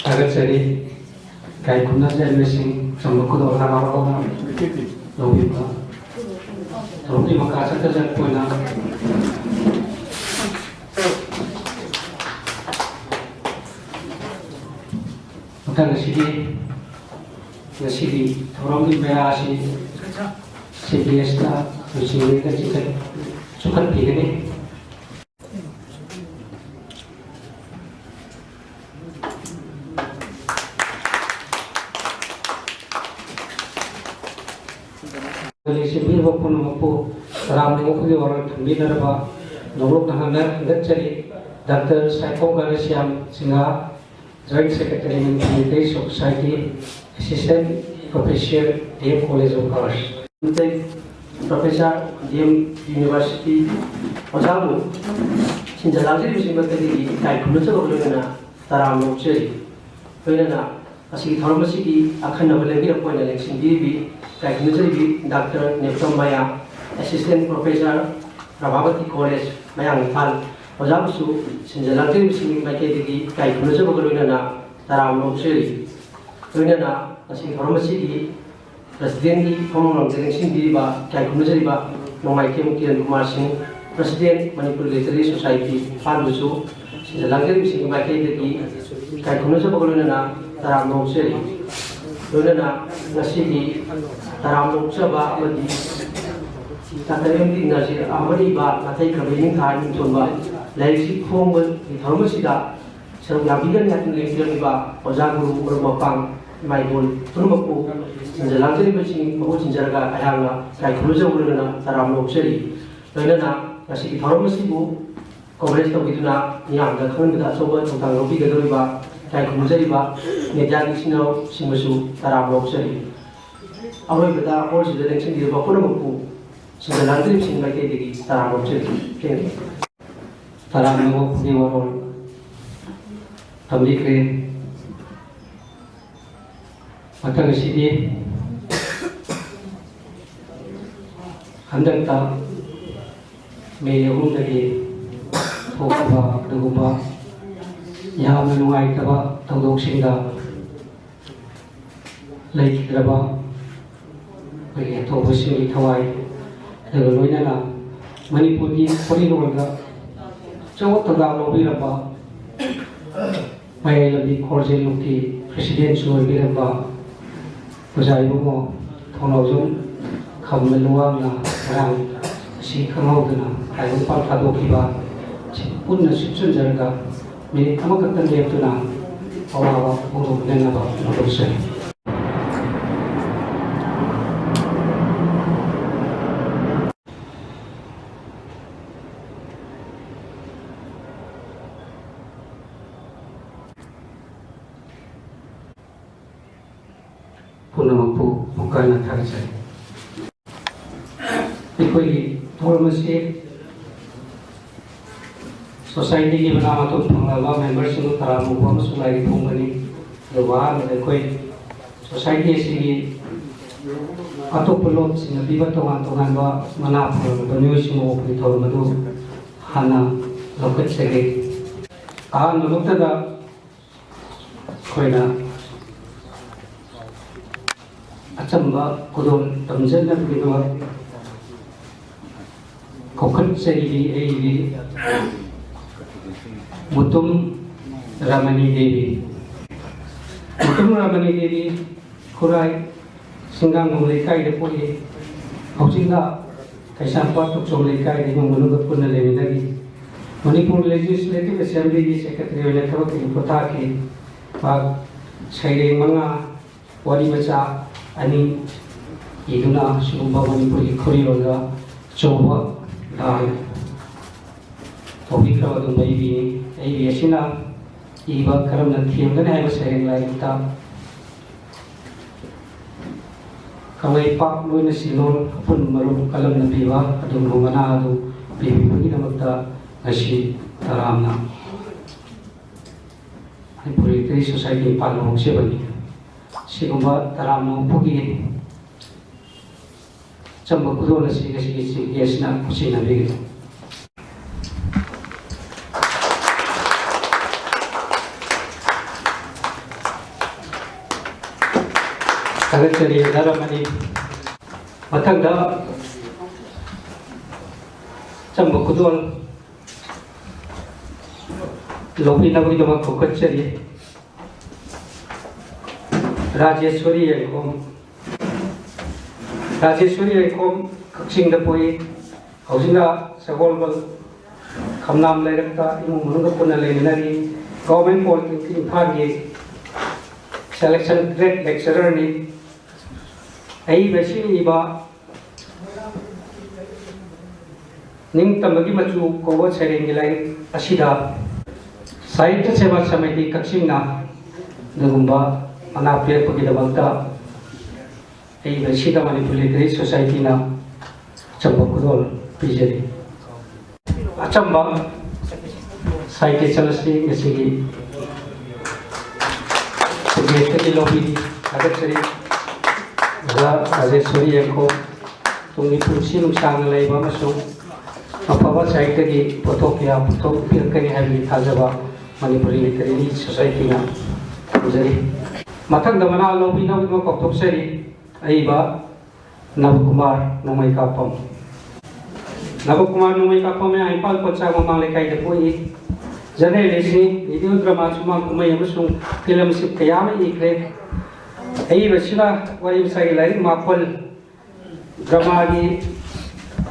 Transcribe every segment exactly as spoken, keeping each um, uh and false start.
ꯊꯥꯒꯠꯆꯔꯤ꯫ ꯏꯀꯥꯏ ꯈꯨꯝꯅꯖꯔꯤꯕꯁꯤꯡ ꯑꯆꯝꯕ ꯈꯨꯗꯣꯜ ꯍꯔꯥꯎ ꯍꯔꯥꯎꯅ ꯂꯧꯕꯤꯕ꯫ ꯊꯧꯔꯝꯒꯤ ꯃꯈꯥ ꯆꯠꯊꯖꯔꯛꯄ ꯑꯣꯏꯅ ꯃꯊꯪ ꯑꯁꯤꯒꯤ ꯉꯁꯤꯒꯤ ꯊꯧꯔꯝꯒꯤ ꯃꯦꯔꯥ ꯑꯁꯤ ꯁꯤ ꯕꯤ ꯑꯦꯁꯇ ꯂꯨꯆꯤꯡꯕꯤꯗ ꯆꯤꯡꯈꯠ-, ꯆꯨꯡꯈꯠꯄꯤꯒꯅꯤ꯫ ꯂꯩꯁꯤꯟꯕꯤꯔꯤꯕ ꯄꯨꯝꯅꯃꯛꯄꯨ ꯇꯔꯥꯝꯅ ꯑꯣꯛꯄꯒꯤ ꯋꯥꯔꯣꯜ ꯊꯝꯕꯤꯅꯔꯕ ꯅꯣꯡꯂꯨꯛ ꯅꯍꯥꯛꯅ ꯈꯪꯒꯠꯆꯔꯤ꯫ Doctor Saikhom Ganeshyam Singh, Joint Secretary, Military Society, Assistant Professor, D M College of Arts꯫ Professor, D M University, ꯑꯣꯖꯥꯕꯨ ꯁꯤꯟꯖ ꯂꯥꯡꯖꯔꯤꯕꯁꯤꯡ ꯃꯈꯩꯗꯒꯤ ꯏꯀꯥꯏ ꯈꯨꯝꯅꯖꯕꯒ ꯂꯣꯏꯅꯅ ꯇꯔꯥꯝꯅ ꯑꯣꯛꯆꯔꯤ꯫ ꯂꯣꯏꯅꯅ ꯉꯁꯤꯒꯤ ꯊꯧꯔꯝ ꯑꯁꯤꯒꯤ ꯑꯈꯟꯅꯕ ꯂꯦꯡꯕꯤꯔꯛꯄ ꯑꯣꯏꯅ ꯂꯦꯡꯁꯤꯟꯕꯤꯔꯤꯕꯤ ꯏꯀꯥꯏ ꯈꯨꯝꯅꯖꯔꯤꯕꯤ ꯗꯥꯛꯇꯔ ꯅꯦꯞꯇꯝ ꯃꯌꯥ, Assistant Professor, ꯄ꯭ꯔꯚꯥꯕꯇꯤ ꯀꯣꯂꯦꯖ, ꯃꯌꯥꯡ ꯏꯝꯐꯥꯜ, ꯑꯣꯖꯥꯕꯨꯁꯨ ꯁꯤꯟꯖ ꯂꯥꯡꯖꯔꯤꯕꯁꯤꯡꯒꯤ ꯃꯥꯏꯀꯩꯗꯒꯤ ꯏꯀꯥꯏ ꯈꯨꯝꯅꯖꯕꯒ ꯂꯣꯏꯅꯅ ꯇꯔꯥꯝꯅ ꯑꯣꯛꯆꯔꯤ꯫ ꯂꯣꯏꯅꯅ ꯉꯁꯤꯒꯤ ꯊꯧꯔꯝ ꯑꯁꯤꯒꯤ ꯄ꯭ꯔꯁꯤꯗꯦꯟꯒꯤ ꯐꯝꯐꯝ ꯂꯝꯗ ꯂꯦꯡꯁꯤꯟꯕꯤꯔꯤꯕ ꯏꯀꯥꯏ ꯈꯨꯝꯅꯖꯔꯤꯕ ꯅꯣꯡꯃꯥꯏꯊꯦꯝ ꯀꯤꯔꯟ ꯀꯨꯃꯥꯔ ꯁꯤꯡ, ꯄ꯭ꯔꯁꯤꯗꯦꯟ ꯃꯅꯤꯄꯨꯔ ꯂꯤꯇꯔꯦꯔꯤ ꯁꯣꯁꯥꯏꯇꯤ ꯏꯝꯐꯥꯜꯕꯨꯁꯨ ꯁꯤꯟꯖ ꯂꯥꯡꯖꯔꯤꯕꯁꯤꯡꯒꯤ ꯃꯥꯏꯀꯩꯗꯒꯤ ꯏꯀꯥꯏ ꯈꯨꯝꯅꯖꯕꯒ ꯂꯣꯏꯅꯅ ꯇꯔꯥꯝꯅ ꯑꯣꯛꯆꯔꯤ꯫ ꯂꯣꯏꯅꯅ ꯉꯁꯤꯒꯤ ꯇꯔꯥꯝꯅ ꯑꯣꯛꯆꯕ ꯑꯃꯗꯤ ꯗꯥꯛꯇꯔ ꯑꯦꯝ ꯗꯤ ꯅꯖꯤꯔ ꯑꯃ ꯏꯕ ꯅꯥꯊꯩꯈ꯭ꯔꯕ ꯏꯅꯤꯡꯊꯥ ꯏꯅꯤꯡꯊꯧꯕ ꯂꯥꯏꯔꯤꯛꯁꯤ ꯐꯣꯡꯕꯒꯤ ꯊꯧꯔꯝ ꯑꯁꯤꯗ ꯁꯔꯨꯛ ꯌꯥꯕꯤꯒꯅꯤ ꯍꯥꯏꯗꯨꯅ ꯂꯦꯡꯕꯤꯔꯝꯂꯤꯕ ꯑꯣꯖꯥ ꯒꯨꯔꯨ ꯃꯔꯨꯞ ꯃꯄꯥꯡ ꯏꯃꯥ ꯏꯕꯣꯟ ꯄꯨꯝꯅꯃꯛꯄꯨ ꯁꯤꯟꯖ ꯂꯥꯡꯖꯔꯤꯕꯁꯤꯡ ꯃꯍꯨꯠ ꯁꯤꯟꯖꯔꯒ ꯑꯩꯍꯥꯛꯅ ꯏꯀꯥꯏ ꯈꯨꯝꯅꯖꯕ ꯂꯣꯏꯅꯅ ꯇꯔꯥꯝꯅ ꯑꯣꯛꯆꯔꯤ꯫ ꯂꯣꯏꯅꯅ ꯉꯁꯤꯒꯤ ꯊꯧꯔꯝ ꯑꯁꯤꯕꯨ coverage ꯇꯧꯕꯤꯗꯨꯅ ꯃꯤꯌꯥꯝꯗ ꯈꯪꯍꯟꯕꯗ ꯑꯆꯧꯕ ꯊꯧꯗꯥꯡ ꯂꯧꯕꯤꯒꯗꯧꯔꯤꯕ ꯏꯀꯥꯏ ꯈꯨꯝꯅꯖꯔꯤꯕ mediaꯒꯤ ꯏꯆꯤꯟ ꯏꯅꯥꯎꯁꯤꯡꯕꯨꯁꯨ ꯇꯔꯥꯝꯅ ꯑꯣꯛꯆꯔꯤ꯫ ꯑꯔꯣꯏꯕꯗ ꯍꯣꯜꯁꯤꯗ ꯂꯦꯡꯁꯤꯟꯕꯤꯔꯕ ꯄꯨꯝꯅꯃꯛꯄꯨ ꯁꯤꯟꯖ ꯂꯥꯡꯖꯔꯤꯕꯁꯤꯡꯒꯤ ꯃꯥꯏꯀꯩꯗꯒꯤ ꯇꯔꯥꯝꯅ ꯑꯣꯛꯆꯔꯤ꯫ Thank you꯫ ꯇꯔꯥꯝꯅ ꯑꯣꯛꯄꯒꯤ ꯋꯥꯔꯣꯜ ꯊꯝꯕꯤꯈ꯭ꯔꯦ꯫ ꯃꯊꯪ ꯑꯁꯤꯗꯤ ꯍꯟꯗꯛꯇ ꯃꯦ ꯑꯍꯨꯝꯗꯒꯤ ꯊꯣꯛꯈꯤꯕ ꯑꯗꯨꯒꯨꯝꯕ ꯌꯥꯝꯅ ꯅꯨꯡꯉꯥꯏꯇꯕ ꯊꯧꯗꯣꯛꯁꯤꯡꯗ ꯂꯩꯈꯤꯗ꯭ꯔꯕ ꯑꯩꯈꯣꯏꯒꯤ ꯑꯇꯣꯞꯄꯁꯤꯡꯒꯤ ꯊꯋꯥꯏ, ꯑꯗꯨꯒ ꯂꯣꯏꯅꯅ ꯃꯅꯤꯄꯨꯔꯒꯤ ꯐꯨꯔꯤꯠꯂꯣꯟꯗ ꯑꯆꯧꯕ ꯊꯧꯗꯥꯡ ꯂꯧꯕꯤꯔꯝꯕ ꯃꯌꯥꯏ ꯂꯝꯕꯤ ꯈꯣꯔꯖꯦꯜ ꯂꯨꯞꯀꯤ ꯄ꯭ꯔꯦꯁꯤꯗꯦꯟꯁꯨ ꯑꯣꯏꯕꯤꯔꯝꯕ ꯑꯣꯖꯥ ꯏꯕꯨꯡꯉꯣ ꯊꯧꯅꯥꯎꯖꯝ ꯈꯝꯕ ꯂꯨꯋꯥꯡꯅ ꯉꯔꯥꯡ ꯑꯁꯤ ꯈꯪꯍꯧꯗꯅ ꯇꯥꯏꯕꯪꯄꯥꯟ ꯊꯥꯗꯣꯛꯈꯤꯕ ꯑꯁꯤ ꯄꯨꯟꯅ ꯁꯨꯞꯆꯟꯖꯔꯒ ꯃꯤꯅꯤꯠ ꯑꯃꯈꯛꯇꯪ ꯂꯦꯞꯇꯨꯅ ꯑꯋꯥꯕ ꯐꯣꯡꯗꯣꯛꯃꯤꯟꯅꯅꯕ ꯇꯧꯖꯔꯤ꯫ ꯄꯨꯝꯅꯃꯛꯄꯨ ꯄꯨꯡꯀꯥꯏꯅ ꯊꯥꯒꯠꯆꯔꯤ꯫ ꯑꯩꯈꯣꯏꯒꯤ ꯊꯧꯔꯝ ꯑꯁꯤ ꯁꯣꯁꯥꯏꯇꯤꯒꯤ ꯃꯅꯥ ꯃꯊꯨꯝ ꯐꯪꯂꯕ ꯃꯦꯝꯕꯔꯁꯤꯡꯕꯨ ꯇꯔꯥꯝꯅ ꯑꯣꯛꯄ ꯑꯃꯁꯨꯡ ꯂꯥꯏꯔꯤꯛ ꯐꯣꯡꯕꯅꯤ꯫ ꯑꯗꯨꯕꯨ ꯑꯍꯥꯟꯕꯗ ꯑꯩꯈꯣꯏ ꯁꯣꯁꯥꯏꯇꯤ ꯑꯁꯤꯒꯤ ꯑꯇꯣꯞꯄ ꯂꯣꯟꯁꯤꯡꯅ ꯄꯤꯕ ꯇꯣꯉꯥꯟ ꯇꯣꯉꯥꯟꯕ ꯃꯅꯥ ꯐꯪꯂꯕ ꯃꯤꯑꯣꯏꯁꯤꯡꯕꯨ ꯑꯣꯛꯄꯒꯤ ꯊꯧꯔꯝ ꯑꯗꯨ ꯍꯥꯟꯅ ꯂꯧꯈꯠꯆꯒꯦ꯫ ꯑꯍꯥꯟꯕꯃꯛꯇꯗ ꯑꯩꯈꯣꯏꯅ ꯑꯆꯝꯕ ꯈꯨꯗꯣꯜ ꯇꯝꯖꯅꯕꯒꯤꯗꯃꯛ ꯀꯧꯈꯠꯆꯔꯤꯕꯤ ꯑꯩꯒꯤ ꯃꯨꯇꯨꯝ ꯔꯃꯅꯤ ꯗꯦꯕꯤ꯫ ꯃꯨꯇꯨꯝ ꯔꯃꯅꯤ ꯗꯦꯕꯤ ꯈꯨꯔꯥꯏ ꯁꯤꯡꯒꯥꯡꯕꯝ ꯂꯩꯀꯥꯏꯗ ꯄꯣꯛꯏ꯫ ꯍꯧꯖꯤꯛꯅ ꯀꯩꯁꯥꯝꯄꯥꯠ ꯇꯣꯛꯆꯣꯝ ꯂꯩꯀꯥꯏꯗ ꯏꯃꯨꯡ ꯃꯅꯨꯡꯒ ꯄꯨꯟꯅ ꯂꯩꯃꯤꯟꯅꯔꯤ꯫ ꯃꯅꯤꯄꯨꯔ ꯂꯦꯖꯤꯁꯂꯦꯇꯤꯚ ꯑꯦꯁꯦꯝꯕ꯭ꯂꯤꯒꯤ ꯁꯦꯀ꯭ꯔꯦꯇꯔꯤ ꯑꯣꯏꯅ ꯊꯕꯛ ꯇꯧꯕ ꯄꯣꯊꯥꯈꯤ꯫ ꯃꯍꯥꯛ ꯁꯩꯔꯦꯡ ꯃꯉꯥ, ꯋꯥꯔꯤ ꯃꯆꯥ ꯑꯅꯤ ꯏꯗꯨꯅ ꯁꯤꯒꯨꯝꯕ ꯃꯅꯤꯄꯨꯔꯒꯤ ꯈꯨꯔꯤꯔꯣꯜꯗ ꯑꯆꯧꯕ ꯗꯥꯟ ꯇꯧꯕꯤꯈ꯭ꯔꯕ ꯑꯗꯨꯒꯨꯝꯕ ꯏꯕꯤꯅꯤ꯫ ꯑꯏꯕꯤ ꯑꯁꯤꯅ ꯏꯕ ꯀꯔꯝꯅ ꯊꯦꯝꯒꯅꯤ ꯍꯥꯏꯕ ꯁꯩꯔꯦꯡ ꯂꯥꯏꯔꯤꯛꯇ ꯀꯪꯂꯩꯄꯥꯛ ꯂꯣꯏꯅ ꯁꯤꯂꯣꯟ ꯑꯄꯨꯟꯕ ꯃꯔꯨꯞ ꯀꯂꯝꯅ ꯄꯤꯕ ꯑꯗꯨꯒꯨꯝꯕ ꯃꯅꯥ ꯑꯗꯨ ꯄꯤꯕꯤꯕꯒꯤꯗꯃꯛꯇ ꯉꯁꯤ ꯇꯔꯥꯝꯅ ꯃꯅꯤꯄꯨꯔ ꯂꯤꯇꯔꯦꯔꯤ ꯁꯣꯁꯥꯏꯇꯤ ꯏꯝꯐꯥꯜ ꯍꯧꯔꯛꯆꯕꯅꯤ꯫ ꯁꯤꯒꯨꯝꯕ ꯇꯔꯥꯝꯅ ꯑꯣꯛꯄꯒꯤ ꯑꯆꯝꯕ ꯈꯨꯗꯣꯜ ꯑꯁꯤ ꯉꯁꯤꯒꯤ ꯆꯤꯐ ꯒꯦꯁꯅ ꯈꯨꯠꯁꯤꯟꯅꯕꯤꯒꯅꯤ꯫ ꯊꯥꯒꯠꯆꯔꯤ ꯑꯣꯖꯥ ꯔꯃꯅꯤ꯫ ꯃꯊꯪꯗ ꯑꯆꯝꯕ ꯈꯨꯗꯣꯜ ꯂꯧꯕꯤꯅꯕꯒꯤꯗꯃꯛ ꯈꯣꯝꯒꯠꯆꯔꯤ꯫ ꯔꯥꯖꯦꯁ꯭ꯋꯔꯤ ꯌꯥꯏꯈꯣꯝ꯫ ꯔꯥꯖꯦꯁ꯭ꯋꯔꯤ ꯌꯥꯏꯈꯣꯝ ꯀꯛꯆꯤꯡꯗ ꯄꯣꯛꯏ꯫ ꯍꯧꯖꯤꯛꯅ ꯁꯒꯣꯜꯕꯜ ꯈꯝꯅꯥꯝ ꯂꯩꯔꯛꯇ ꯏꯃꯨꯡ ꯃꯅꯨꯡꯒ ꯄꯨꯟꯅ ꯂꯩꯃꯤꯟꯅꯔꯤ꯫ Government Polytechnic ꯏꯝꯐꯥꯜꯒꯤ selection grade lecturerꯅꯤ꯫ ꯑꯏꯕꯁꯤꯡ ꯏꯕ ꯅꯤꯡꯇꯝꯕꯒꯤ ꯃꯆꯨ ꯀꯧꯕ ꯁꯩꯔꯦꯡꯒꯤ ꯂꯥꯏꯔꯤꯛ ꯑꯁꯤꯗ ꯁꯥꯍꯤꯇ꯭ꯌ ꯁꯦꯕꯥ ꯁꯃꯤꯇꯤ ꯀꯛꯆꯤꯡꯅ ꯑꯗꯨꯒꯨꯝꯕ ꯃꯅꯥ ꯄꯤꯔꯛꯄꯒꯤꯗꯃꯛꯇ ꯑꯏꯕꯁꯤꯗ ꯃꯅꯤꯄꯨꯔ ꯂꯤꯇꯔꯦꯔꯤ ꯁꯣꯁꯥꯏꯇꯤꯅ ꯑꯆꯝꯕ ꯈꯨꯗꯣꯜ ꯄꯤꯖꯔꯤ꯫ ꯑꯆꯝꯕ ꯁꯥꯍꯤꯇ꯭ꯌ ꯆꯠꯂꯁꯤ ꯉꯁꯤꯒꯤ ꯁꯨꯕꯦꯁꯇꯒꯤ ꯂꯧꯕꯤꯔꯤ꯫ ꯊꯥꯒꯠꯆꯔꯤ꯫ ꯑꯣꯖꯥ ꯔꯥꯖꯦꯁ꯭ꯋꯔꯤ ꯌꯥꯏꯈꯣꯝ ꯇꯨꯡꯒꯤ ꯄꯨꯟꯁꯤ ꯅꯨꯡꯁꯥꯡꯅ ꯂꯩꯕ ꯑꯃꯁꯨꯡ ꯑꯐꯕ ꯁꯥꯍꯤꯇ꯭ꯌꯒꯤ ꯄꯣꯠꯊꯣꯛ ꯀꯌꯥ ꯄꯨꯊꯣꯛꯄꯤꯔꯛꯀꯅꯤ ꯍꯥꯏꯕꯒꯤ ꯊꯥꯖꯕ ꯃꯅꯤꯄꯨꯔꯤ ꯂꯤꯇꯔꯦꯔꯤ ꯁꯣꯁꯥꯏꯇꯤꯅ ꯊꯝꯖꯔꯤ꯫ ꯃꯊꯪꯗ ꯃꯅꯥ ꯂꯧꯕꯤꯅꯕ ꯀꯧꯊꯣꯛꯆꯔꯤ꯫ ꯑꯏꯕ ꯅꯕꯀꯨꯃꯥꯔ ꯅꯣꯡꯃꯩꯀꯥꯄꯝ꯫ ꯅꯕꯀꯨꯃꯥꯔ ꯅꯣꯡꯃꯩꯀꯥꯄꯝ ꯃꯌꯥꯝ ꯏꯝꯐꯥꯜ ꯀꯣꯟꯆꯥꯛ ꯃꯃꯥꯡ ꯂꯩꯀꯥꯏꯗ ꯄꯣꯛꯏ꯫ Journalistꯅꯤ, radio drama, ꯁꯨꯃꯥꯡ ꯀꯨꯝꯍꯩ ꯑꯃꯁꯨꯡ filmꯁꯤ ꯀꯌꯥ ꯑꯃ ꯏꯈ꯭ꯔꯦ꯫ ꯑꯏꯕꯁꯤꯅ ꯋꯥꯔꯤ ꯃꯆꯥꯒꯤ ꯂꯥꯏꯔꯤꯛ ꯃꯥꯄꯜ, dramaꯒꯤ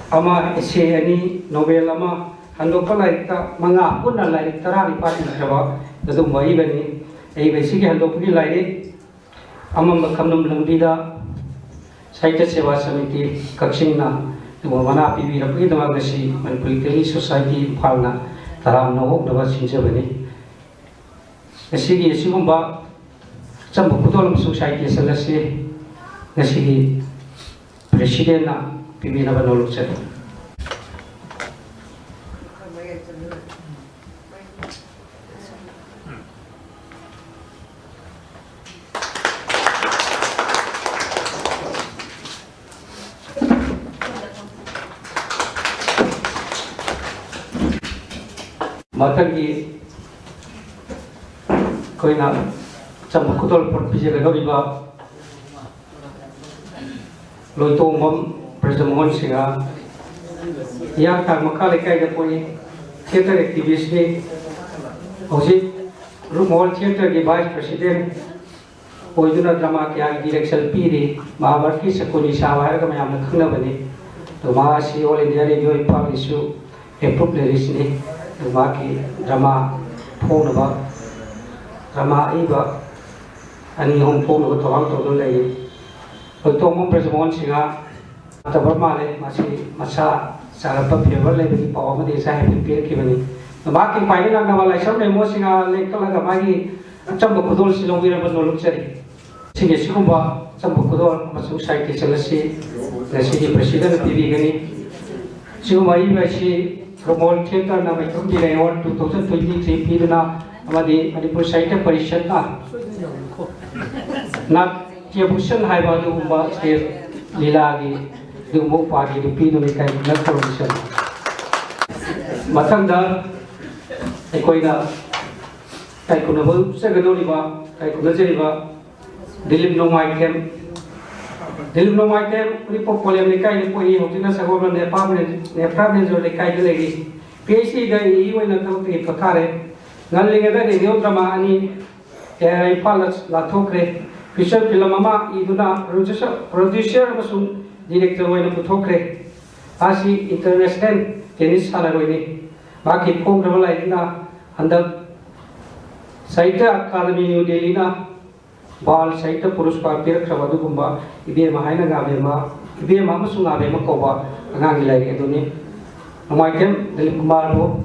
ꯑꯃ, essay ꯑꯅꯤ, novel ꯑꯃ, ꯍꯟꯗꯣꯛꯄ ꯂꯥꯏꯔꯤꯛꯇ ꯃꯉꯥ, ꯄꯨꯟꯅ ꯂꯥꯏꯔꯤꯛ ꯇꯔꯥꯅꯤꯄꯥꯜ ꯏꯈ꯭ꯔꯕ ꯑꯗꯨꯒꯨꯝꯕ ꯑꯏꯕꯅꯤ꯫ ꯑꯏꯕꯁꯤꯒꯤ ꯍꯟꯗꯣꯛꯄꯒꯤ ꯂꯥꯏꯔꯤꯛ ꯑꯃꯝꯕ ꯈꯝꯅꯝ ꯂꯝꯕꯤꯗ ꯁꯥꯍꯤꯇ꯭ꯌ ꯁꯦꯕꯥ ꯁꯃꯤꯇꯤ ꯀꯛꯆꯤꯡꯅ ꯑꯗꯨꯒꯨꯝꯕ ꯃꯅꯥ ꯄꯤꯕꯤꯔꯛꯄꯒꯤꯗꯃꯛ ꯉꯁꯤ ꯃꯅꯤꯄꯨꯔ ꯂꯤꯇꯔꯦꯔꯤ ꯁꯣꯁꯥꯏꯇꯤ ꯏꯝꯐꯥꯜꯅ ꯇꯔꯥꯝꯅ ꯑꯣꯛꯅꯕ ꯁꯤꯟꯖꯕꯅꯤ꯫ ꯉꯁꯤꯒꯤ ꯑꯁꯤꯒꯨꯝꯕ ꯑꯆꯝꯕ ꯈꯨꯗꯣꯜ ꯑꯃꯁꯨꯡ ꯁꯥꯍꯤꯇ꯭ꯌ ꯆꯠꯂꯁꯤ ꯉꯁꯤꯒꯤ presidentꯅ ꯄꯤꯕꯤꯅꯕ ꯅꯣꯂꯨꯛꯆꯔꯤ꯫ ꯃꯊꯪꯒꯤ ꯑꯩꯈꯣꯏꯅ ꯑꯆꯝꯕ ꯈꯨꯗꯣꯜꯄꯣꯠ ꯄꯤꯖꯒꯗꯧꯔꯤꯕ ꯂꯣꯏꯇꯣꯡꯕꯝ ꯕ꯭ꯔꯖꯃꯣꯍꯟ ꯁꯤꯡꯍ, ꯍꯤꯌꯥꯡꯊꯥꯡ ꯃꯈꯥ ꯂꯩꯀꯥꯏꯗ ꯄꯣꯛꯏ꯫ Theatre activist ꯅꯤ꯫ ꯍꯧꯖꯤꯛ ꯔꯨꯞꯃꯍꯜ Theatre ꯒꯤ vice president ꯑꯣꯏꯗꯨꯅ drama ꯀꯌꯥꯒꯤ direction ꯄꯤꯔꯤ꯫ ꯃꯍꯥꯚꯥꯔꯠꯀꯤ ꯁꯀꯨꯅꯤ ꯁꯥꯕ ꯍꯥꯏꯔꯒ ꯃꯌꯥꯝꯅ ꯈꯪꯅꯕꯅꯤ꯫ ꯑꯗꯣ ꯃꯍꯥꯛ ꯑꯁꯤ All India Radio ꯏꯝꯐꯥꯜꯒꯤꯁꯨ approved lyricist ꯅꯤ꯫ ꯑꯗꯣ ꯃꯍꯥꯛꯀꯤ drama ꯐꯣꯡꯅꯕ, drama ꯑꯏꯕ ꯑꯅꯤ ꯑꯍꯨꯝ ꯐꯣꯡꯅꯕ ꯊꯧꯔꯥꯡ ꯇꯧꯗꯨꯅ ꯂꯩꯔꯤ꯫ ꯂꯣꯏꯇꯣꯡꯕꯝ ꯕ꯭ꯔꯖꯃꯣꯍꯟ ꯁꯤꯡꯍ ꯇꯕꯔ ꯃꯥꯜꯂꯦ꯫ ꯃꯁꯤ ꯃꯁꯥ ꯆꯥꯔꯛꯄ fever ꯂꯩꯕꯒꯤ ꯄꯥꯎ ꯑꯃꯗꯤ ꯉꯁꯥꯏ ꯍꯥꯏꯐꯦꯠ ꯄꯤꯔꯛꯈꯤꯕꯅꯤ꯫ ꯃꯍꯥꯛꯀꯤ ꯈ꯭ꯋꯥꯏꯗꯒꯤ ꯅꯛꯅꯕ ꯂꯥꯏꯁ꯭ꯔꯝ ꯔꯦꯃꯣ ꯁꯤꯡꯍ ꯂꯦꯡꯈꯠꯂꯒ ꯃꯥꯒꯤ ꯑꯆꯝꯕ ꯈꯨꯗꯣꯜꯁꯤ ꯂꯧꯕꯤꯔꯕ ꯅꯣꯂꯨꯛꯆꯔꯤ꯫ ꯁꯤꯒꯤ ꯑꯁꯤꯒꯨꯝꯕ ꯑꯆꯝꯕ ꯈꯨꯗꯣꯜ ꯑꯃꯁꯨꯡ citation ꯑꯁꯤ ꯉꯁꯤꯒꯤ president ꯅ ꯄꯤꯕꯤꯒꯅꯤ꯫ ꯁꯤꯒꯨꯝꯕ ꯑꯏꯕ ꯑꯁꯤ ꯔꯨꯞꯃꯍꯜ Theatre ꯅ ꯃꯩꯊꯝ ꯕꯤꯔ award two thousand twenty three ꯄꯤꯗꯨꯅ ꯑꯃꯗꯤ ꯃꯅꯤꯄꯨꯔ ꯁꯥꯍꯤꯇ꯭ꯌ ꯄꯔꯤꯁꯠꯅ ꯅꯥꯇ꯭ꯌ ꯚꯨꯁꯟ ꯍꯥꯏꯕ ꯑꯗꯨꯒꯨꯝꯕ stage ꯂꯤꯂꯥꯒꯤ ꯑꯗꯨꯒꯨꯝꯕ ꯎꯄꯥꯙꯤ ꯑꯗꯨ ꯄꯤꯗꯨꯅ ꯏꯀꯥꯏ ꯈꯨꯝꯅꯕ ꯇꯧꯔꯝꯕꯁꯨ ꯌꯥꯏ꯫ ꯃꯊꯪꯗ ꯑꯩꯈꯣꯏꯅ ꯏꯀꯥꯏ ꯈꯨꯝꯅꯕ ꯎꯠꯆꯒꯗꯧꯔꯤꯕ, ꯏꯀꯥꯏ ꯈꯨꯝꯅꯖꯔꯤꯕ ꯗꯤꯂꯤꯞ ꯅꯣꯡꯃꯥꯏꯊꯦꯝ꯫ ꯗꯤꯂꯤꯞ ꯅꯣꯡꯃꯥꯏꯊꯦꯝ ꯎꯔꯤꯄꯣꯛ ꯄꯣꯂꯦꯝ ꯂꯩꯀꯥꯏꯗ ꯄꯣꯛꯏ꯫ ꯍꯧꯖꯤꯛꯅ ꯁꯒꯣꯜꯕꯟ ꯅꯦꯄ꯭ꯔꯥ ꯃꯦꯟ-, ꯅꯦꯄ꯭ꯔꯥ ꯃꯦꯟꯖꯣꯔ ꯂꯩꯀꯥꯏꯗ ꯂꯩꯔꯤ꯫ PhD ꯗ AE ꯑꯣꯏꯅ ꯊꯕꯛꯇꯒꯤ ꯄꯣꯊꯥꯔꯦ꯫ ꯉꯜꯂꯤꯉꯩꯗ radio drama ꯑꯅꯤ ꯀꯌꯥ ꯏꯝꯐꯥꯜꯗ ꯂꯥꯟꯊꯣꯛꯈ꯭ꯔꯦ꯫ Feature film ꯑꯃ ꯏꯗꯨꯅ producer, producer ꯑꯃꯁꯨꯡ director ꯑꯣꯏꯅ ꯄꯨꯊꯣꯛꯈ꯭ꯔꯦ꯫ ꯃꯍꯥꯛꯁꯤ international tennis ꯁꯥꯟꯅꯔꯣꯏꯅꯤ꯫ ꯃꯍꯥꯛꯀꯤ ꯐꯣꯡꯈ꯭ꯔꯕ ꯂꯥꯏꯔꯤꯛꯅ ꯍꯟꯗꯛ ꯁꯥꯍꯤꯇ꯭ꯌ ꯑꯀꯥꯗꯃꯤ ꯅ꯭ꯌꯨ ꯗꯦꯜꯂꯤꯅ ꯕꯥꯜ ꯁꯥꯍꯤꯇ꯭ꯌ ꯄꯨꯔꯁꯀꯥꯔ ꯄꯤꯔꯛꯈ꯭ꯔꯕ ꯑꯗꯨꯒꯨꯝꯕ ꯏꯕꯦꯝꯃ ꯍꯥꯏꯅ ꯉꯥꯕꯦꯝꯃ, ꯏꯕꯦꯝꯃ ꯑꯃꯁꯨꯡ ꯉꯥꯕꯦꯝꯃ ꯀꯧꯕ ꯑꯉꯥꯡꯒꯤ ꯂꯥꯏꯔꯤꯛ ꯑꯗꯨꯅꯤ꯫ ꯅꯣꯡꯃꯥꯏꯊꯦꯝ ꯗꯤꯂꯤꯞ ꯀꯨꯃꯥꯔꯕꯨ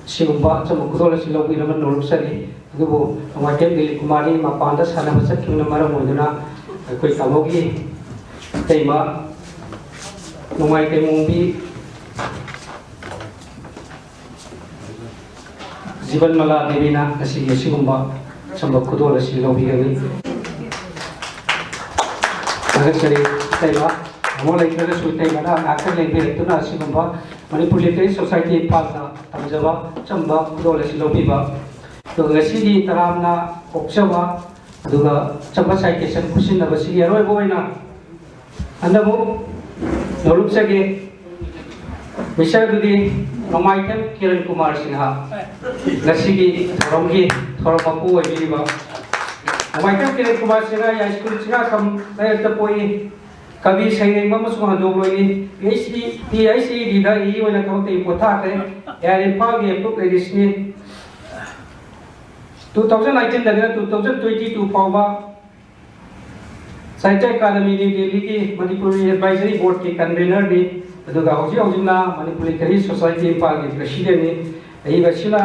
ꯁꯤꯒꯨꯝꯕ ꯑꯆꯝꯕ ꯈꯨꯗꯣꯜ ꯑꯁꯤ ꯂꯧꯕꯤꯅꯕ ꯅꯣꯂꯨꯛꯆꯔꯤ꯫ ꯑꯗꯨꯕꯨ ꯅꯣꯡꯃꯥꯏꯊꯦꯝ ꯗꯤꯂꯤꯞ ꯀꯨꯃꯥꯔꯗꯤ ꯃꯄꯥꯟꯗ ꯁꯥꯟꯅꯕ ꯆꯠꯈꯤꯕꯅ ꯃꯔꯝ ꯑꯣꯏꯗꯨꯅ ꯑꯩꯈꯣꯏ ꯇꯥꯃꯣꯒꯤ ꯏꯇꯩꯃ ꯅꯣꯡꯃꯥꯏꯊꯦꯝ ꯑꯣꯡꯕꯤ ꯖꯤꯕꯟꯃꯂꯥ ꯗꯦꯕꯤꯅ ꯉꯁꯤꯒꯤ ꯑꯁꯤꯒꯨꯝꯕ ꯑꯆꯝꯕ ꯈꯨꯗꯣꯜ ꯑꯁꯤ ꯂꯧꯕꯤꯒꯅꯤ꯫ ꯊꯥꯒꯠꯆꯔꯤ ꯏꯇꯩꯃ꯫ ꯇꯥꯃꯣ ꯂꯩꯇ꯭ꯔꯒꯁꯨ ꯏꯇꯩꯃꯅ ꯉꯥꯛꯇꯪ ꯂꯦꯡꯕꯤꯔꯛꯇꯨꯅ ꯑꯁꯤꯒꯨꯝꯕ ꯃꯅꯤꯄꯨꯔ Literary Society ꯏꯝꯐꯥꯜꯅ ꯇꯝꯖꯕ ꯑꯆꯝꯕ ꯈꯨꯗꯣꯜ ꯑꯁꯤ ꯂꯧꯕꯤꯕ꯫ ꯑꯗꯨꯒ ꯉꯁꯤꯒꯤ ꯇꯔꯥꯝꯅ ꯑꯣꯛꯆꯕ ꯑꯗꯨꯒ ꯑꯆꯝꯕ citation ꯈꯨꯠꯁꯤꯟꯅꯕꯁꯤꯒꯤ ꯑꯔꯣꯏꯕ ꯑꯣꯏꯅ ꯍꯟꯗꯛꯃꯨꯛ ꯅꯣꯂꯨꯛꯆꯒꯦ ꯃꯤꯁꯔꯗꯨꯗꯤ ꯅꯣꯡꯃꯥꯏꯊꯦꯝ ꯀꯤꯔꯟ ꯀꯨꯃꯥꯔ ꯁꯤꯡꯍ, ꯉꯁꯤꯒꯤ ꯊꯧꯔꯝꯒꯤ ꯊꯧꯔꯝ ꯃꯄꯨ ꯑꯣꯏꯕꯤꯔꯤꯕ ꯅꯣꯡꯃꯥꯏꯊꯦꯝ ꯀꯤꯔꯟ ꯀꯨꯃꯥꯔ ꯁꯤꯡꯍ ꯌꯥꯏꯁ꯭ꯀꯨꯜ ꯆꯤꯡꯉꯥꯈꯝ ꯂꯩꯔꯛꯇ ꯄꯣꯛꯏ꯫ ꯀꯕꯤ ꯁꯩꯔꯦꯡꯕ ꯑꯃꯁꯨꯡ ꯍꯟꯗꯣꯛꯂꯣꯏꯅꯤ꯫ P H D, P H E ꯗꯤꯗ ꯏ ꯑꯣꯏꯅ ꯊꯕꯛꯇꯒꯤ ꯄꯣꯊꯥꯈ꯭ꯔꯦ꯫ ꯑꯦ ꯑꯥꯏ ꯏꯝꯐꯥꯜꯒꯤ ꯑꯦꯄ꯭ꯔꯨꯞ ꯂꯩꯔꯤꯁꯤꯅꯤ꯫ ꯇꯨ ꯊꯥꯎꯖꯟ ꯅꯥꯏꯟꯇꯤꯟꯗꯒꯤꯅ ꯇꯨ ꯊꯥꯎꯖꯟ ꯇ꯭ꯋꯦꯟꯇꯤ ꯇꯨ ꯐꯥꯎꯕ ꯁꯥꯍꯤꯇ꯭ꯌ ꯑꯦꯀꯥꯗꯃꯤ ꯅ꯭ꯌꯨ ꯗꯦꯜꯂꯤꯒꯤ ꯃꯅꯤꯄꯨꯔꯤ ꯑꯦꯗꯚꯥꯏꯖꯔꯤ ꯕꯣꯔꯗꯀꯤ ꯀꯟꯚꯦꯅꯔꯅꯤ, ꯑꯗꯨꯒ ꯍꯧꯖꯤꯛ ꯍꯧꯖꯤꯛꯅ ꯃꯅꯤꯄꯨꯔ ꯂꯤꯇꯔꯦꯔꯤ ꯁꯣꯁꯥꯏꯇꯤ ꯏꯝꯐꯥꯜꯒꯤ ꯄ꯭ꯔꯦꯁꯤꯗꯦꯟꯠꯅꯤ꯫ ꯑꯏꯕꯁꯤꯅ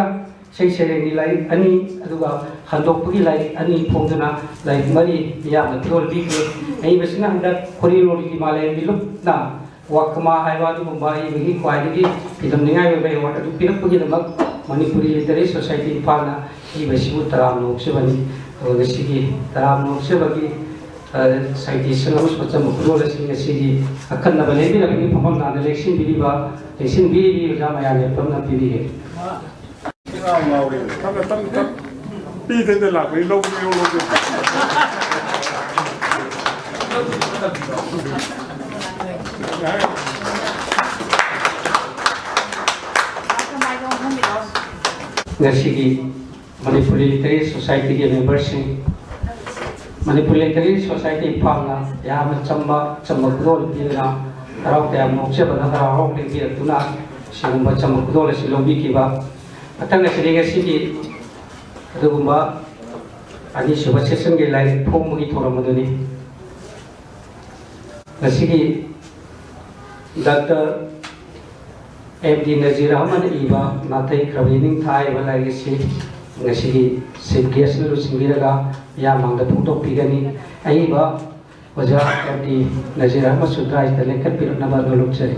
ꯏꯁꯩ ꯁꯩꯔꯦꯡꯒꯤ ꯂꯥꯏꯔꯤꯛ ꯑꯅꯤ, ꯑꯗꯨꯒ ꯍꯟꯗꯣꯛꯄꯒꯤ ꯂꯥꯏꯔꯤꯛ ꯑꯅꯤ ꯐꯣꯡꯗꯨꯅ ꯂꯥꯏꯔꯤꯛ ꯃꯔꯤ ꯃꯤꯌꯥꯝꯅ ꯈꯨꯗꯣꯜ ꯄꯤꯈ꯭ꯔꯦ꯫ ꯑꯏꯕꯁꯤꯅ ꯍꯟꯗꯛ ꯈꯣꯔꯤ ꯂꯣꯔꯤꯒꯤ ꯃꯥꯂꯦꯝꯒꯤ ꯂꯨꯞꯅ ꯋꯥꯛꯃꯥ ꯍꯥꯏꯕ ꯑꯗꯨꯒꯨꯝꯕ ꯑꯏꯕꯒꯤ ꯈ꯭ꯋꯥꯏꯗꯒꯤ ꯐꯤꯗꯝꯅꯤꯡꯉꯥꯏ ꯑꯣꯏꯕ ꯑꯦꯋꯥꯔꯗ ꯑꯗꯨ ꯄꯤꯔꯛꯄꯒꯤꯗꯃꯛ ꯃꯅꯤꯄꯨꯔꯤ ꯂꯤꯇꯔꯦꯔꯤ ꯁꯣꯁꯥꯏꯇꯤ ꯏꯝꯐꯥꯜꯅ ꯏꯕꯁꯤꯕꯨ ꯇꯔꯥꯝꯅ ꯑꯣꯛꯆꯕꯅꯤ꯫ ꯑꯗꯨꯒ ꯉꯁꯤꯒꯤ ꯇꯔꯥꯝꯅ ꯑꯣꯛꯆꯕꯒꯤ, ꯑ, ꯁꯥꯍꯤꯇ꯭ꯌꯁꯤꯡ ꯑꯃꯁꯨꯡ ꯑꯆꯝꯕ ꯈꯨꯗꯣꯜꯁꯤꯡ ꯉꯁꯤꯒꯤ ꯑꯈꯟꯅꯕ ꯂꯦꯡꯕꯤꯔꯛꯄꯒꯤ ꯐꯝꯐꯝ ꯅꯥꯏꯅ ꯂꯦꯡꯁꯤꯟꯕꯤꯔꯤꯕ, ꯂꯦꯡꯁꯤꯟꯕꯤꯔꯤꯕꯤ ꯑꯣꯖꯥ ꯃꯌꯥꯝꯒꯤ ꯄꯨꯝꯅꯃꯛ ꯄꯤꯕꯤꯒꯦ꯫ ꯉꯥꯎ ꯉꯥꯎꯔꯦ꯫ ꯇꯞꯅ, ꯇꯞꯅ, ꯇꯞꯅ꯫ ꯄꯤ ꯊꯩꯗ ꯂꯥꯛꯄꯅꯤ, ꯂꯧꯕ ꯂꯧ, ꯂꯧꯕ꯫ ꯉꯁꯤꯒꯤ ꯃꯅꯤꯄꯨꯔꯤ ꯂꯤꯇꯔꯦꯔꯤ ꯁꯣꯁꯥꯏꯇꯤꯒꯤ ꯃꯦꯝꯕꯔꯁꯤꯡ, ꯃꯅꯤꯄꯨꯔꯤ ꯂꯤꯇꯔꯦꯔꯤ ꯁꯣꯁꯥꯏꯇꯤ ꯏꯝꯐꯥꯜꯅ ꯌꯥꯝꯅ ꯆꯝꯕ, ꯆꯝꯕ ꯈꯨꯗꯣꯜ ꯄꯤꯗꯨꯅ ꯍꯔꯥꯎ ꯇꯌꯥꯝꯅ ꯑꯣꯛꯆꯕꯅ ꯍꯔꯥꯎ ꯍꯔꯥꯎ ꯂꯦꯡꯕꯤꯔꯛꯇꯨꯅ ꯑꯁꯤꯒꯨꯝꯕ ꯆꯝꯕ ꯈꯨꯗꯣꯜ ꯑꯁꯤ ꯂꯧꯕꯤꯈꯤꯕ꯫ ꯃꯊꯪ ꯑꯁꯤꯗꯤ ꯉꯁꯤꯒꯤ ꯑꯗꯨꯒꯨꯝꯕ ꯑꯅꯤꯁꯨꯕ ꯁꯦꯁꯟꯒꯤ ꯂꯥꯏꯔꯤꯛ ꯐꯣꯡꯕꯒꯤ ꯊꯧꯔꯝ ꯑꯗꯨꯅꯤ꯫ ꯉꯁꯤꯒꯤ ꯗꯥꯛꯇꯔ ꯑꯦꯝ ꯗꯤ ꯅꯖꯤꯔ ꯑꯍꯃꯗꯅ ꯏꯕ ꯅꯥꯊꯩꯈ꯭ꯔꯕ ꯌꯦꯅꯤꯡꯊꯥ ꯍꯥꯏꯕ ꯂꯥꯏꯔꯤꯛ ꯑꯁꯤ ꯉꯁꯤꯒꯤ ꯆꯤꯐ ꯒꯦꯁꯅ ꯂꯨꯆꯤꯡꯕꯤꯔꯒ ꯃꯤꯌꯥꯝ ꯃꯥꯡꯗ ꯐꯣꯡꯗꯣꯛꯄꯤꯒꯅꯤ꯫ ꯑꯏꯕ ꯑꯣꯖꯥ ꯑꯦꯝ ꯗꯤ ꯅꯖꯤꯔ ꯑꯍꯃꯗꯁꯨ ꯗꯥꯏꯁꯇ ꯂꯦꯡꯈꯠꯄꯤꯔꯛꯅꯕ ꯅꯣꯜꯂꯨꯛꯆꯔꯤ꯫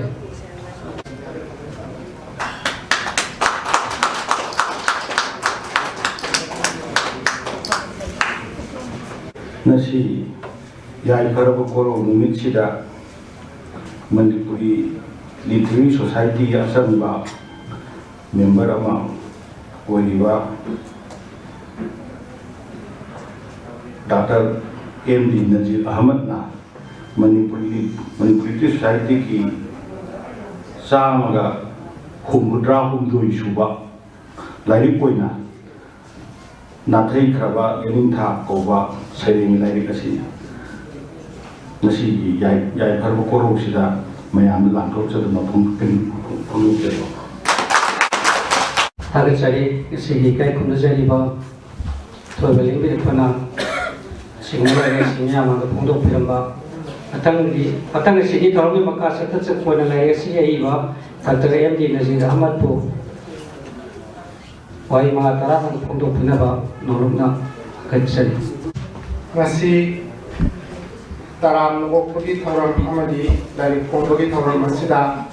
ꯉꯁꯤ ꯌꯥꯏꯐꯔꯕ ꯀꯣꯔꯧ ꯅꯨꯃꯤꯠꯁꯤꯗ ꯃꯅꯤꯄꯨꯔꯤ ꯂꯤꯇꯔꯦꯔꯤ ꯁꯣꯁꯥꯏꯇꯤꯒꯤ ꯑꯆꯝꯕ ꯃꯦꯝꯕꯔ ꯑꯃ ꯑꯣꯏꯔꯤꯕ ꯗꯥꯛꯇꯔ ꯑꯦꯝ ꯗꯤ ꯅꯖꯤꯔ ꯑꯍꯃꯗꯅ ꯃꯅꯤꯄꯨꯔꯤ, ꯃꯅꯤꯄꯨꯔꯤ ꯂꯤꯇꯔꯦꯆꯔ ꯁꯣꯁꯥꯏꯇꯤꯒꯤ ꯆꯥꯝꯃꯒ ꯍꯨꯝꯐꯨꯇꯔꯥ ꯍꯨꯝꯗꯣꯏ ꯁꯨꯕ ꯂꯥꯏꯔꯤꯛ ꯑꯣꯏꯅ ꯅꯥꯊꯩꯈ꯭ꯔꯕ ꯌꯦꯅꯤꯡꯊꯥ ꯀꯧꯕ ꯁꯩꯔꯦꯡꯒꯤ ꯂꯥꯏꯔꯤꯛ ꯑꯁꯤ ꯉꯁꯤꯒꯤ ꯌꯥꯏ-, ꯌꯥꯏꯐꯔꯕ ꯀꯣꯔꯧꯁꯤꯗ ꯃꯌꯥꯝꯗ ꯂꯥꯟꯊꯣꯛꯆꯗꯨꯅ ꯐꯣꯡ-, ꯐꯣꯡꯗꯣꯛꯆꯔꯤ꯫ ꯊꯥꯒꯠꯆꯔꯤ꯫ ꯉꯁꯤꯒꯤ ꯏꯀꯥꯏ ꯈꯨꯝꯅꯖꯔꯤꯕ ꯊꯣꯏꯕ ꯂꯦꯡꯕꯤꯔꯛꯄꯅ ꯑꯁꯤꯒꯨꯝꯕ ꯂꯥꯏꯔꯤꯛꯁꯤꯡ ꯃꯌꯥꯝ ꯑꯃꯗ ꯐꯣꯡꯗꯣꯛꯄꯤꯔꯝꯕ꯫ ꯃꯊꯪꯒꯤ, ꯃꯊꯪ ꯑꯁꯤꯒꯤ ꯊꯧꯔꯝꯒꯤ ꯃꯈꯥ ꯆꯠꯊ ꯆꯠꯄ ꯑꯣꯏꯅ ꯂꯥꯏꯔꯤꯛ ꯑꯁꯤ ꯏꯕ ꯗꯥꯛꯇꯔ ꯑꯦꯝ ꯗꯤ ꯅꯖꯤꯔ ꯑꯍꯃꯗꯄꯨ ꯋꯥꯍꯩ ꯃꯉꯥ ꯇꯔꯥ ꯈꯛ ꯐꯣꯡꯗꯣꯛꯄꯤꯅꯕ ꯅꯣꯂꯨꯛꯅ ꯊꯥꯒꯠꯆꯔꯤ꯫ ꯉꯁꯤ ꯇꯔꯥꯝꯅ ꯑꯣꯛꯄꯒꯤ ꯊꯧꯔꯝ ꯑꯃꯗꯤ ꯂꯥꯏꯔꯤꯛ ꯐꯣꯡꯕꯒꯤ ꯊꯧꯔꯝ ꯑꯁꯤꯗ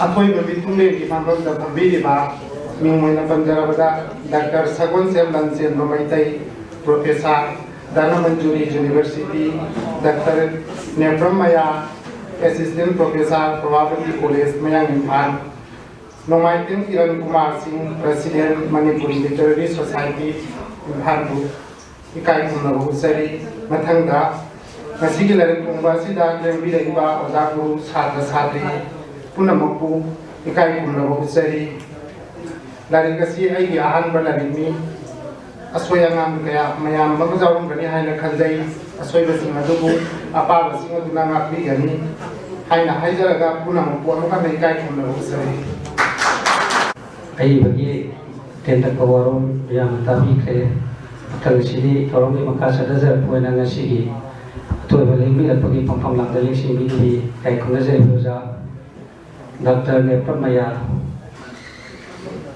ꯑꯊꯣꯏꯕ ꯃꯤꯊꯨꯡꯂꯦꯟꯒꯤ ꯐꯝꯐꯝꯗ ꯐꯝꯕꯤꯔꯤꯕ ꯃꯤꯡ ꯑꯣꯏꯅ ꯄꯟꯖꯔꯕꯗ doctor Sagolsem Lanchenba Meitei, professor Dhanamanjuri university, doctor Nepram Maya, assistant professor Prabhavati college ꯃꯌꯥꯡ ꯏꯝꯐꯥꯜ, ꯅꯣꯡꯃꯥꯏꯊꯦꯝ ꯀꯤꯔꯟ ꯀꯨꯃꯥꯔ ꯁꯤꯡ, ꯄ꯭ꯔꯦꯁꯤꯗꯦꯟ ꯃꯅꯤꯄꯨꯔꯤ ꯂꯤꯇꯔꯦꯔꯤ ꯁꯣꯁꯥꯏꯇꯤ ꯏꯝꯐꯥꯜꯕꯨ ꯏꯀꯥꯏ ꯈꯨꯝꯅꯕ ꯎꯠꯆꯔꯤ꯫ ꯃꯊꯪꯗ ꯉꯁꯤꯒꯤ ꯂꯥꯏꯔꯤꯛ ꯐꯣꯡꯕ ꯑꯁꯤꯗ ꯂꯦꯡꯕꯤꯔꯛꯏꯕ ꯑꯣꯖꯥ ꯒꯨꯔꯨ ꯁꯥꯇ꯭ꯔ ꯁꯥꯇ꯭ꯔꯤ ꯄꯨꯝꯅꯃꯛꯄꯨ ꯏꯀꯥꯏ ꯈꯨꯝꯅꯕ ꯎꯠꯆꯔꯤ꯫ ꯂꯥꯏꯔꯤꯛ ꯑꯁꯤ ꯑꯩꯒꯤ ꯑꯍꯥꯟꯕ ꯂꯥꯏꯔꯤꯛꯅꯤ꯫ ꯑꯁꯣꯏ ꯑꯉꯥꯝ ꯀꯌꯥ ꯃꯌꯥꯝ ꯑꯃ ꯌꯥꯎꯔꯝꯒꯅꯤ ꯍꯥꯏꯅ ꯈꯟꯖꯩ꯫ ꯑꯁꯣꯏꯕꯁꯤꯡ ꯑꯗꯨꯕꯨ ꯑꯄꯥꯕꯁꯤꯡ ꯑꯗꯨꯅ ꯉꯥꯛꯄꯤꯒꯅꯤ ꯍꯥꯏꯅ ꯍꯥꯏꯖꯔꯒ ꯄꯨꯝꯅꯃꯛꯄꯨ ꯑꯃꯨꯛ ꯍꯟꯅ ꯏꯀꯥꯏ ꯈꯨꯝꯅꯕ ꯎꯠꯆꯔꯤ꯫ ꯑꯏꯕꯒꯤ ꯇꯦꯟꯇꯛꯄ ꯋꯥꯔꯣꯜ ꯃꯌꯥꯝꯅ ꯇꯥꯕꯤꯈ꯭ꯔꯦ꯫ ꯃꯊꯪꯁꯤꯗꯤ ꯊꯧꯔꯝꯒꯤ ꯃꯈꯥ ꯆꯠꯊꯖꯔꯛꯄ ꯑꯣꯏꯅ ꯉꯁꯤꯒꯤ ꯑꯊꯣꯏꯕ ꯂꯦꯡꯕꯤꯔꯛꯄꯒꯤ ꯐꯝꯐꯝ ꯂꯥꯡꯗ ꯂꯦꯡꯁꯤꯟꯕꯤꯗꯨꯒꯤ ꯏꯀꯥꯏ ꯈꯨꯝꯅꯖꯔꯤꯕ ꯑꯣꯖꯥ doctor Nepram Maya,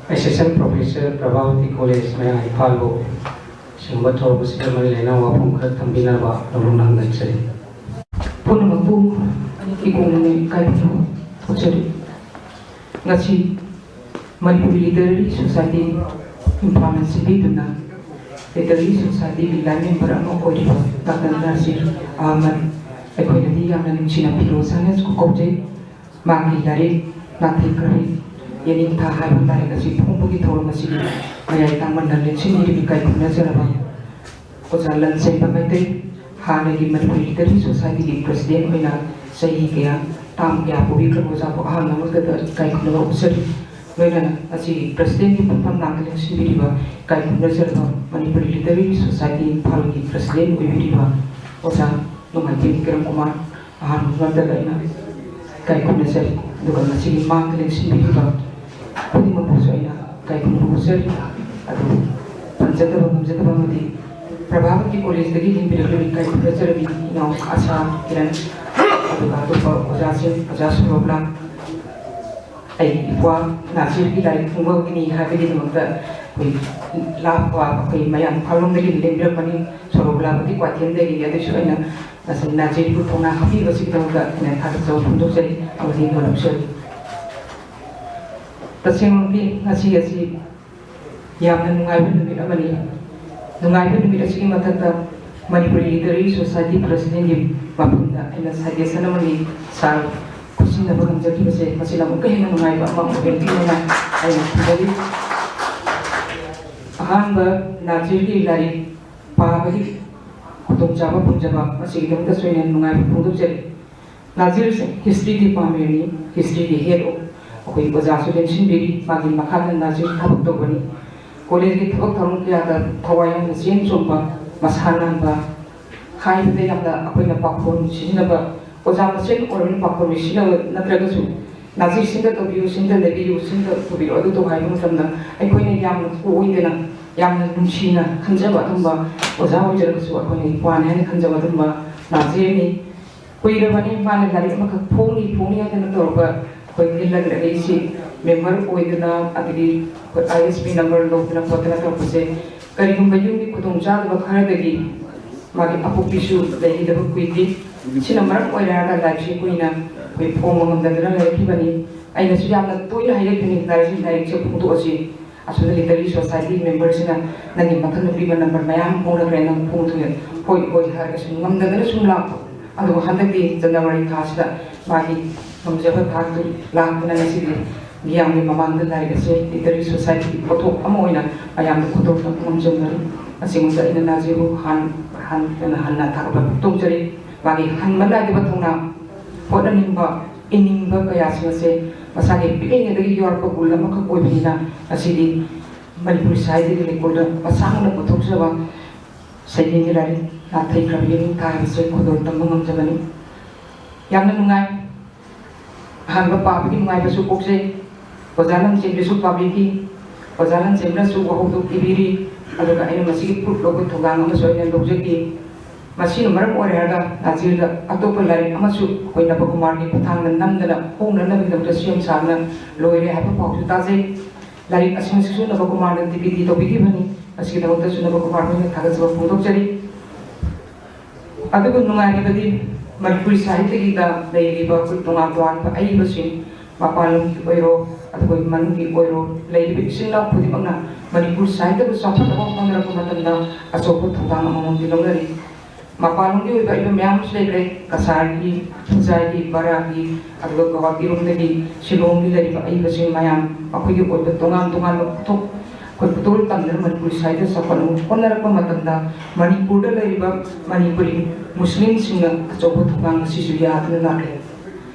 assistant professor, Prabhavati college ꯃꯌꯥꯡ ꯏꯝꯐꯥꯜꯕꯨ ꯁꯤꯒꯨꯝꯕ ꯊꯧꯔꯝ ꯑꯁꯤꯗ ꯃꯔꯤ ꯂꯩꯅꯕ ꯋꯥꯐꯝ ꯈꯔ ꯊꯝꯕꯤꯅꯕ ꯅꯣꯂꯨꯛꯅ ꯍꯪꯅꯖꯔꯤ꯫ ꯄꯨꯝꯅꯃꯛꯄꯨ ꯏꯀꯣꯡꯅꯅ ꯏꯀꯥꯏꯕ ꯊꯧꯖꯔꯤ꯫ ꯉꯁꯤ ꯃꯅꯤꯄꯨꯔꯤ ꯂꯤꯇꯔꯦꯔꯤ ꯁꯣꯁꯥꯏꯇꯤ ꯏꯝꯐꯥꯜꯅ ꯁꯤꯟꯕꯤꯗꯨꯅ ꯂꯤꯇꯔꯦꯔꯤ ꯁꯣꯁꯥꯏꯇꯤꯒꯤ ꯂꯥꯏꯔꯤꯛ ꯃꯦꯝꯕꯔ ꯑꯃ ꯑꯣꯏꯔꯤꯕ ꯗꯥꯛꯇꯔ ꯅꯥꯁꯤꯔ ꯑꯍꯃꯗ ꯑꯩꯈꯣꯏꯅꯗꯤ ꯌꯥꯝꯅ ꯅꯨꯡꯁꯤꯅ ꯐꯤꯔꯣꯖ ꯍꯥꯏꯅꯁꯨ ꯀꯧꯖꯩ꯫ ꯃꯍꯥꯛꯀꯤ ꯂꯥꯏꯔꯤꯛ ꯅꯥꯊꯩꯈ꯭ꯔꯕꯤ ꯌꯦꯅꯤꯡꯊꯥ ꯍꯥꯏꯕ ꯂꯥꯏꯔꯤꯛ ꯑꯁꯤ ꯐꯣꯡꯕꯒꯤ ꯊꯧꯔꯝ ꯑꯁꯤꯒꯤ ꯃꯌꯥꯏ ꯇꯥꯡꯃꯟꯅ ꯂꯦꯡꯁꯤꯟꯕꯤꯔꯤꯕ ꯏꯀꯥꯏ ꯈꯨꯝꯅꯖꯔꯕ ꯑꯣꯖꯥ ꯂꯟꯆꯦꯟꯕ ꯃꯩꯇꯩ, ꯍꯥꯟꯅꯒꯤ ꯃꯅꯤꯄꯨꯔꯤ ꯂꯤꯇꯔꯦꯔꯤ ꯁꯣꯁꯥꯏꯇꯤꯒꯤ ꯄ꯭ꯔꯁꯤꯗꯦꯟ ꯑꯣꯏꯅ ꯆꯍꯤ ꯀꯌꯥ, ꯇꯥꯝ ꯀꯌꯥ ꯄꯨꯕꯤꯈ꯭ꯔꯕ ꯑꯣꯖꯥꯕꯨ ꯑꯍꯥꯟꯕꯃꯛꯇꯗ ꯏꯀꯥꯏ ꯈꯨꯝꯅꯕ ꯎꯠꯆꯔꯤ꯫ ꯂꯣꯏꯅꯅ ꯉꯁꯤꯒꯤ ꯄ꯭ꯔꯁꯤꯗꯦꯟꯒꯤ ꯐꯝꯐꯝ ꯂꯥꯡꯗ ꯂꯦꯡꯁꯤꯟꯕꯤꯔꯤꯕ ꯏꯀꯥꯏ ꯈꯨꯝꯅꯖꯔꯕ ꯃꯅꯤꯄꯨꯔꯤ ꯂꯤꯇꯔꯦꯔꯤ ꯁꯣꯁꯥꯏꯇꯤ ꯏꯝꯐꯥꯜꯒꯤ ꯄ꯭ꯔꯁꯤꯗꯦꯟ ꯑꯣꯏꯕꯤꯔꯤꯕ ꯑꯣꯖꯥ ꯅꯣꯡꯃꯥꯏꯊꯦꯝ ꯀꯤꯔꯟ ꯀꯨꯃꯥꯔ, ꯑꯍꯥꯟꯕꯃꯛꯇꯗ ꯑꯩꯅ ꯏꯀꯥꯏ ꯈꯨꯝꯅꯖꯔꯤ꯫ ꯑꯗꯨꯒ ꯉꯁꯤꯒꯤ ꯃꯥꯡꯗ ꯂꯦꯡꯁꯤꯟꯕꯤꯔꯤꯕ ꯈꯨꯗꯤꯡꯃꯛꯄꯨꯁꯨ ꯑꯩꯅ ꯏꯀꯥꯏ ꯈꯨꯝꯅꯕ ꯎꯠꯆꯔꯤ꯫ ꯑꯗꯨ ꯄꯟꯖꯗꯕ ꯉꯝꯖꯗꯕ ꯑꯃꯗꯤ ꯄ꯭ꯔꯚꯥꯕꯇꯤ ꯀꯣꯂꯦꯖꯇꯒꯤ ꯂꯦꯡꯕꯤꯔꯛꯂꯤꯕ ꯏꯀꯥꯏ ꯈꯨꯝꯅꯖꯔꯕꯤ ꯏꯅꯥꯎ ꯑꯁꯥ ꯀꯤꯔꯟ, ꯑꯗꯨꯒ ꯑꯇꯣꯞꯄ ꯑꯣꯖꯥꯁꯤꯡ, ꯑꯣꯖꯥ ꯁꯨꯔꯣꯕꯂꯥ, ꯑꯩꯒꯤ ꯏꯄ꯭ꯋꯥ ꯅꯥꯖꯤꯔꯒꯤ ꯂꯥꯏꯔꯤꯛ ꯐꯣꯡꯕꯒꯤꯅꯤ ꯍꯥꯏꯕꯒꯤꯗꯃꯛꯇ ꯑꯩꯈꯣꯏ ꯂꯥꯞꯄ ꯑꯩꯈꯣꯏ ꯃꯌꯥꯝ ꯏꯝꯐꯥꯜ ꯂꯣꯝꯗꯒꯤ ꯂꯦꯡꯕꯤꯔꯛꯄꯅꯤ꯫ ꯁꯣꯔꯣꯕꯂꯥꯕꯨꯗꯤ ꯀ꯭ꯋꯥꯊꯦꯜꯗꯒꯤꯅꯤ꯫ ꯑꯗꯨꯁꯨ ꯑꯩꯅ ꯉꯁꯤ ꯅꯥꯖꯤꯔꯕꯨ ꯊꯧꯅꯥ ꯍꯥꯞꯄꯤꯕꯁꯤꯒꯤꯗꯃꯛꯇ ꯑꯩꯅ ꯊꯥꯒꯠꯆꯕ ꯐꯣꯡꯗꯣꯛꯆꯔꯤ ꯑꯃꯗꯤ ꯅꯣꯂꯨꯛꯆꯔꯤ꯫ ꯇꯁꯦꯡꯃꯛꯇꯤ ꯉꯁꯤ ꯑꯁꯤ ꯌꯥꯝꯅ ꯅꯨꯡꯉꯥꯏꯕ ꯅꯨꯃꯤꯠ ꯑꯃꯅꯤ꯫ ꯅꯨꯡꯉꯥꯏꯕ ꯅꯨꯃꯤꯠ ꯑꯁꯤꯒꯤ ꯃꯊꯛꯇ ꯃꯅꯤꯄꯨꯔꯤ ꯂꯤꯇꯔꯦꯔꯤ ꯁꯣꯁꯥꯏꯇꯤ ꯄ꯭ꯔꯁꯤꯗꯦꯟꯒꯤ ꯃꯐꯝꯗ ꯑꯩꯅ ꯁꯖꯦꯁꯟ ꯑꯃꯅꯤ ꯁꯥꯔ ꯈꯨꯠꯁꯤꯟꯅꯕ ꯉꯝꯖꯈꯤꯕꯁꯦ, ꯃꯁꯤꯅ ꯑꯃꯨꯛꯀ ꯍꯦꯟꯅ ꯅꯨꯡꯉꯥꯏꯕ ꯑꯃ ꯑꯣꯏꯍꯟꯕꯤꯌꯨꯅ ꯑꯩꯅ ꯈꯟꯖꯔꯤ꯫ ꯑꯍꯥꯟꯕ ꯅꯥꯖꯤꯔꯒꯤ ꯂꯥꯏꯔꯤꯛ ꯄꯥꯕꯒꯤ ꯈꯨꯗꯣꯡꯆꯥꯕ ꯐꯪꯖꯕ, ꯃꯁꯤꯒꯤꯗꯃꯛꯇꯁꯨ ꯑꯩꯅ ꯅꯨꯡꯉꯥꯏꯕ ꯐꯣꯡꯗꯣꯛꯆꯔꯤ꯫ ꯅꯥꯖꯤꯔꯁꯦ ꯍꯤꯁꯇ꯭ꯔꯤ ꯗꯤꯄꯥꯔꯠꯃꯦꯟꯅꯤ, ꯍꯤꯁꯇ꯭ꯔꯤꯒꯤ ꯍꯦꯗ ꯑꯩꯈꯣꯏ ꯑꯣꯖꯥꯁꯨ ꯂꯦꯡꯁꯤꯟꯕꯤꯔꯤ꯫ ꯃꯥꯒꯤ ꯃꯈꯥꯗ ꯅꯥꯖꯤꯔ ꯊꯕꯛ ꯇꯧꯕꯅꯤ꯫ ꯀꯣꯂꯦꯖꯀꯤ ꯊꯕꯛ ꯊꯧꯔꯝ ꯀꯌꯥꯗ ꯊꯋꯥꯏ ꯌꯥꯎꯅ ꯆꯦꯟ ꯆꯣꯡꯕ, ꯃꯁꯥ ꯅꯥꯟꯕ, ꯍꯥꯏꯕꯗ ꯌꯥꯝꯅ ꯑꯩꯈꯣꯏꯅ ꯄꯥꯈꯣꯟ ꯁꯤꯖꯤꯟꯅꯕ, ꯑꯣꯖꯥ ꯃꯁꯦꯟ ꯑꯣꯏꯔꯕꯅꯤꯅ ꯄꯥꯈꯣꯟ ꯁꯤꯖꯤꯟꯅꯕ ꯅꯠꯇ꯭ꯔꯒꯁꯨ, "ꯅꯥꯖꯤꯔ ꯁꯤꯟꯗ ꯇꯧꯕꯤꯌꯨ, ꯁꯤꯟꯗ ꯂꯩꯕꯤꯌꯨ, ꯁꯤꯟꯗ ꯄꯨꯕꯤꯔꯛꯑꯣ" ꯑꯗꯨ ꯇꯧ ꯍꯥꯏꯕ ꯃꯇꯝꯗ ꯑꯩꯈꯣꯏꯅ ꯌꯥꯝꯅ ꯀꯣꯛꯑꯣꯏꯗꯅ, ꯌꯥꯝꯅ ꯅꯨꯡꯁꯤꯅ ꯈꯟꯖꯕ ꯑꯗꯨꯝꯕ ꯑꯣꯖꯥ ꯑꯣꯏꯖꯔꯒꯁꯨ ꯑꯩꯈꯣꯏꯅ ꯏꯄ꯭ꯋꯥꯅꯤ ꯍꯥꯏꯅ ꯈꯟꯖꯕ ꯑꯗꯨꯝꯕ ꯅꯥꯖꯤꯔꯅꯤ꯫ ꯀꯨꯏꯔꯕꯅꯤ ꯃꯥꯅ ꯂꯥꯏꯔꯤꯛ ꯑꯃꯈꯛ ꯐꯣꯡꯅꯤ ꯐꯣꯡꯅꯤ ꯍꯥꯏꯗꯅ ꯇꯧꯔꯒ ꯑꯩꯈꯣꯏ ꯅꯤꯜꯂꯒ ꯂꯩꯔꯛꯏꯁꯤ꯫ ꯃꯦꯝꯕꯔ ꯑꯣꯏꯗꯅ, ꯑꯗꯒꯤ ꯑꯩꯈꯣꯏ ꯑꯥꯏ ꯑꯦꯁ ꯄꯤ ꯅꯝꯕꯔ ꯂꯧꯗꯅ ꯈꯣꯠꯇꯅ ꯇꯧꯔꯛꯄꯁꯦ, ꯀꯔꯤꯒꯨꯝꯕ ꯌꯨꯝꯒꯤ ꯈꯨꯗꯣꯡꯆꯥꯗꯕ ꯈꯔꯗꯒꯤ ꯃꯥꯒꯤ ꯑꯄꯣꯛꯄꯤꯁꯨ ꯂꯩꯈꯤꯗꯕ ꯀꯨꯏꯗꯦ꯫ ꯁꯤꯅ ꯃꯔꯝ ꯑꯣꯏꯔꯒ ꯂꯥꯏꯔꯤꯛꯁꯤ ꯀꯨꯏꯅ ꯑꯩꯈꯣꯏ ꯐꯣꯡꯕ ꯉꯝꯗꯗꯅ ꯂꯩꯔꯛꯈꯤꯕꯅꯤ꯫ ꯑꯩꯅꯁꯨ ꯌꯥꯝꯅ ꯇꯣꯏꯅ ꯍꯥꯏꯔꯛꯈꯤꯕꯅꯤ, "ꯂꯥꯏꯔꯤꯛꯁꯤ, ꯂꯥꯏꯔꯤꯛꯁꯦ ꯐꯣꯡꯗꯣꯛꯑꯁꯤ꯫ ꯑꯁꯣꯝꯗ ꯂꯤꯇꯔꯦꯔꯤ ꯁꯣꯁꯥꯏꯇꯤ ꯃꯦꯝꯕꯔꯁꯤꯅ ꯅꯪꯒꯤ ꯃꯊꯪꯗ ꯄꯤꯕ ꯅꯝꯕꯔ ꯃꯌꯥꯝ ꯐꯣꯡꯅꯈ꯭ꯔꯦ, ꯅꯪ ꯐꯣꯡꯗꯣꯛꯑꯦ"꯫ ꯍꯣꯏ, ꯍꯣꯏ ꯍꯥꯏꯔꯒꯁꯨ ꯉꯝꯗꯗꯅ ꯁꯨꯝ ꯂꯥꯛꯄ꯫ ꯑꯗꯨꯕꯨ ꯍꯟꯗꯛꯇꯤ ꯖꯅꯋꯥꯔꯤ ꯊꯥꯁꯤꯗ ꯃꯥꯒꯤ ꯉꯝꯖꯕ ꯊꯥꯛꯇꯨ ꯂꯥꯛꯇꯨꯅ ꯉꯁꯤꯗꯤ ꯃꯤꯌꯥꯝꯒꯤ ꯃꯃꯥꯡꯗ ꯂꯥꯏꯔꯤꯛ ꯑꯁꯦ literary society ꯒꯤ ꯄꯣꯠꯊꯣꯛ ꯑꯃ ꯑꯣꯏꯅ ꯃꯌꯥꯝꯗ ꯐꯣꯡꯗꯣꯛꯅꯕ ꯉꯝꯖꯕꯅꯤ꯫ ꯑꯁꯤꯒꯨꯝꯕ ꯑꯩꯅ ꯅꯥꯖꯤꯕꯨ ꯍꯥꯟ-, ꯍꯥꯟ-, ꯍꯥꯟꯅ ꯊꯥꯒꯠꯄ ꯐꯣꯡꯗꯣꯛꯆꯔꯤ꯫ ꯃꯥꯒꯤ ꯍꯟꯕ ꯅꯥꯏꯗꯕ ꯊꯧꯅꯥ, ꯍꯣꯠꯅꯅꯤꯡꯕ, ꯏꯅꯤꯡꯕ ꯀꯌꯥꯁꯤꯡ ꯑꯁꯦ ꯃꯁꯥꯒꯤ ꯄꯤꯛꯂꯤꯉꯩꯗꯒꯤ ꯌꯥꯎꯔꯛꯄ ꯒꯨꯟ ꯑꯃꯈꯛ ꯑꯣꯏꯕꯅꯤꯅ ꯉꯁꯤꯗꯤ ꯃꯅꯤꯄꯨꯔꯤ ꯁꯥꯍꯤꯇ꯭ꯌꯒꯤ ꯂꯩꯀꯣꯜꯗ ꯃꯁꯥ ꯉꯝꯅ ꯄꯨꯊꯣꯛꯆꯕ ꯁꯩꯔꯦꯡꯒꯤ ꯂꯥꯏꯔꯤꯛ ꯅꯥꯊꯩꯈ꯭ꯔꯕ ꯌꯦꯅꯤꯡꯊꯥ ꯍꯥꯏꯕꯁꯦ ꯈꯣꯏꯗꯣꯛ ꯇꯝꯕ ꯉꯝꯖꯕꯅꯤ꯫ ꯌꯥꯝꯅ ꯅꯨꯡꯉꯥꯏ꯫ ꯑꯍꯥꯟꯕ ꯄꯥꯕꯒꯤ ꯅꯨꯡꯉꯥꯏꯕꯁꯨ ꯄꯣꯛꯆꯩ꯫ ꯑꯣꯖꯥ ꯂꯟꯆꯦꯟꯕꯤꯁꯨ ꯄꯥꯕꯤꯈꯤ꯫ ꯑꯣꯖꯥ ꯂꯟꯆꯦꯟꯕꯅꯁꯨ ꯋꯥꯍꯧꯗꯣꯛ ꯏꯕꯤꯔꯤ꯫ ꯑꯗꯨꯒ ꯑꯩꯅ ꯃꯁꯤꯒꯤ proof ꯂꯧꯕ ꯊꯧꯗꯥꯡ ꯑꯃꯁꯨ ꯑꯩꯅ ꯂꯧꯖꯈꯤ꯫ ꯃꯁꯤꯅ ꯃꯔꯝ ꯑꯣꯏꯔꯦ ꯍꯥꯏꯔꯒ ꯅꯥꯖꯤꯔꯗ ꯑꯇꯣꯞꯄ ꯂꯥꯏꯔꯤꯛ ꯑꯃꯁꯨ ꯑꯩꯈꯣꯏ ꯅꯕꯀꯨꯃꯥꯔꯒꯤ ꯈꯨꯠꯊꯥꯡꯗ ꯅꯝꯗꯅ ꯍꯧꯅꯅꯕꯒꯤꯗꯃꯛꯇ ꯁꯦꯝ ꯁꯥꯗꯨꯅ ꯂꯣꯏꯔꯦ ꯍꯥꯏꯕ ꯄꯥꯎꯁꯨ ꯇꯥꯖꯩ꯫ ꯂꯥꯏꯔꯤꯛ ꯑꯁꯤꯃꯁꯤꯁꯨ ꯅꯕꯀꯨꯃꯥꯔꯅ D V D ꯇꯧꯕꯤꯈꯤꯕꯅꯤ꯫ ꯃꯁꯤꯒꯤꯗꯃꯛꯇꯁꯨ ꯅꯕꯀꯨꯃꯥꯔ ꯍꯣꯏꯅ ꯊꯥꯒꯠꯆꯕ ꯐꯣꯡꯗꯣꯛꯆꯔꯤ꯫ ꯑꯗꯨꯒ ꯅꯨꯡꯉꯥꯏꯔꯤꯕꯗꯤ ꯃꯅꯤꯄꯨꯔꯤ ꯁꯥꯍꯤꯇ꯭ꯌꯒꯤꯗ ꯂꯩꯔꯤꯕ ꯑꯩꯈꯣꯏ ꯇꯣꯉꯥꯟ ꯇꯣꯉꯥꯟꯕ ꯑꯏꯕꯁꯤꯡ, ꯃꯄꯥꯟ ꯂꯝꯒꯤ ꯑꯣꯏꯔꯣ, ꯑꯗꯨꯒ ꯃꯅꯨꯡꯒꯤ ꯑꯣꯏꯔꯣ, ꯂꯩꯔꯤꯕ ꯏꯆꯤꯜ ꯏꯅꯥꯎ ꯈꯨꯗꯤꯡꯃꯛꯅ ꯃꯅꯤꯄꯨꯔ ꯁꯥꯍꯤꯇ꯭ꯌꯕꯨ ꯆꯥꯎꯈꯠꯅꯕ ꯍꯣꯠꯅꯔꯛꯄ ꯃꯇꯝꯗ ꯑꯆꯧꯕ ꯊꯧꯗꯥꯡ ꯑꯃꯃꯝꯗꯤ ꯂꯧꯅꯔꯤ꯫ ꯃꯄꯥꯟꯂꯣꯝꯒꯤ ꯑꯣꯏꯕ ꯑꯏꯕ ꯃꯌꯥꯝ ꯑꯃꯁꯨ ꯂꯩꯈ꯭ꯔꯦ꯫ ꯀꯁꯥꯔꯒꯤ, ꯈꯨꯖꯥꯏꯒꯤ, ꯕꯔꯥꯒꯤ, ꯑꯗꯨꯒ ꯒꯧꯍꯥꯇꯤꯔꯣꯝꯗꯒꯤ, ꯁꯤꯂꯣꯡꯒꯤ ꯂꯩꯔꯤꯕ ꯑꯏꯕꯁꯤꯡ ꯃꯌꯥꯝ, ꯃꯈꯣꯏꯒꯤ ꯑꯣꯏꯕ ꯇꯣꯉꯥꯟ ꯇꯣꯉꯥꯟꯕ ꯄꯣꯠꯊꯣꯛ, ꯑꯩꯈꯣꯏ ꯄꯨꯊꯣꯛ ꯇꯝꯗꯅ ꯃꯅꯤꯄꯨꯔꯤ ꯁꯥꯍꯤꯇ꯭ꯌ ꯆꯥꯎꯈꯠꯅꯕ ꯍꯣꯠꯅꯔꯛꯄ ꯃꯇꯝꯗ ꯃꯅꯤꯄꯨꯔꯗ ꯂꯩꯔꯤꯕ ꯃꯅꯤꯄꯨꯔꯤ ꯃꯨꯁꯂꯤꯝꯁꯤꯡꯅ ꯑꯆꯧꯕ ꯊꯧꯗꯥꯡ ꯑꯁꯤꯁꯨ ꯌꯥꯗꯨꯅ ꯂꯥꯛꯂꯦ꯫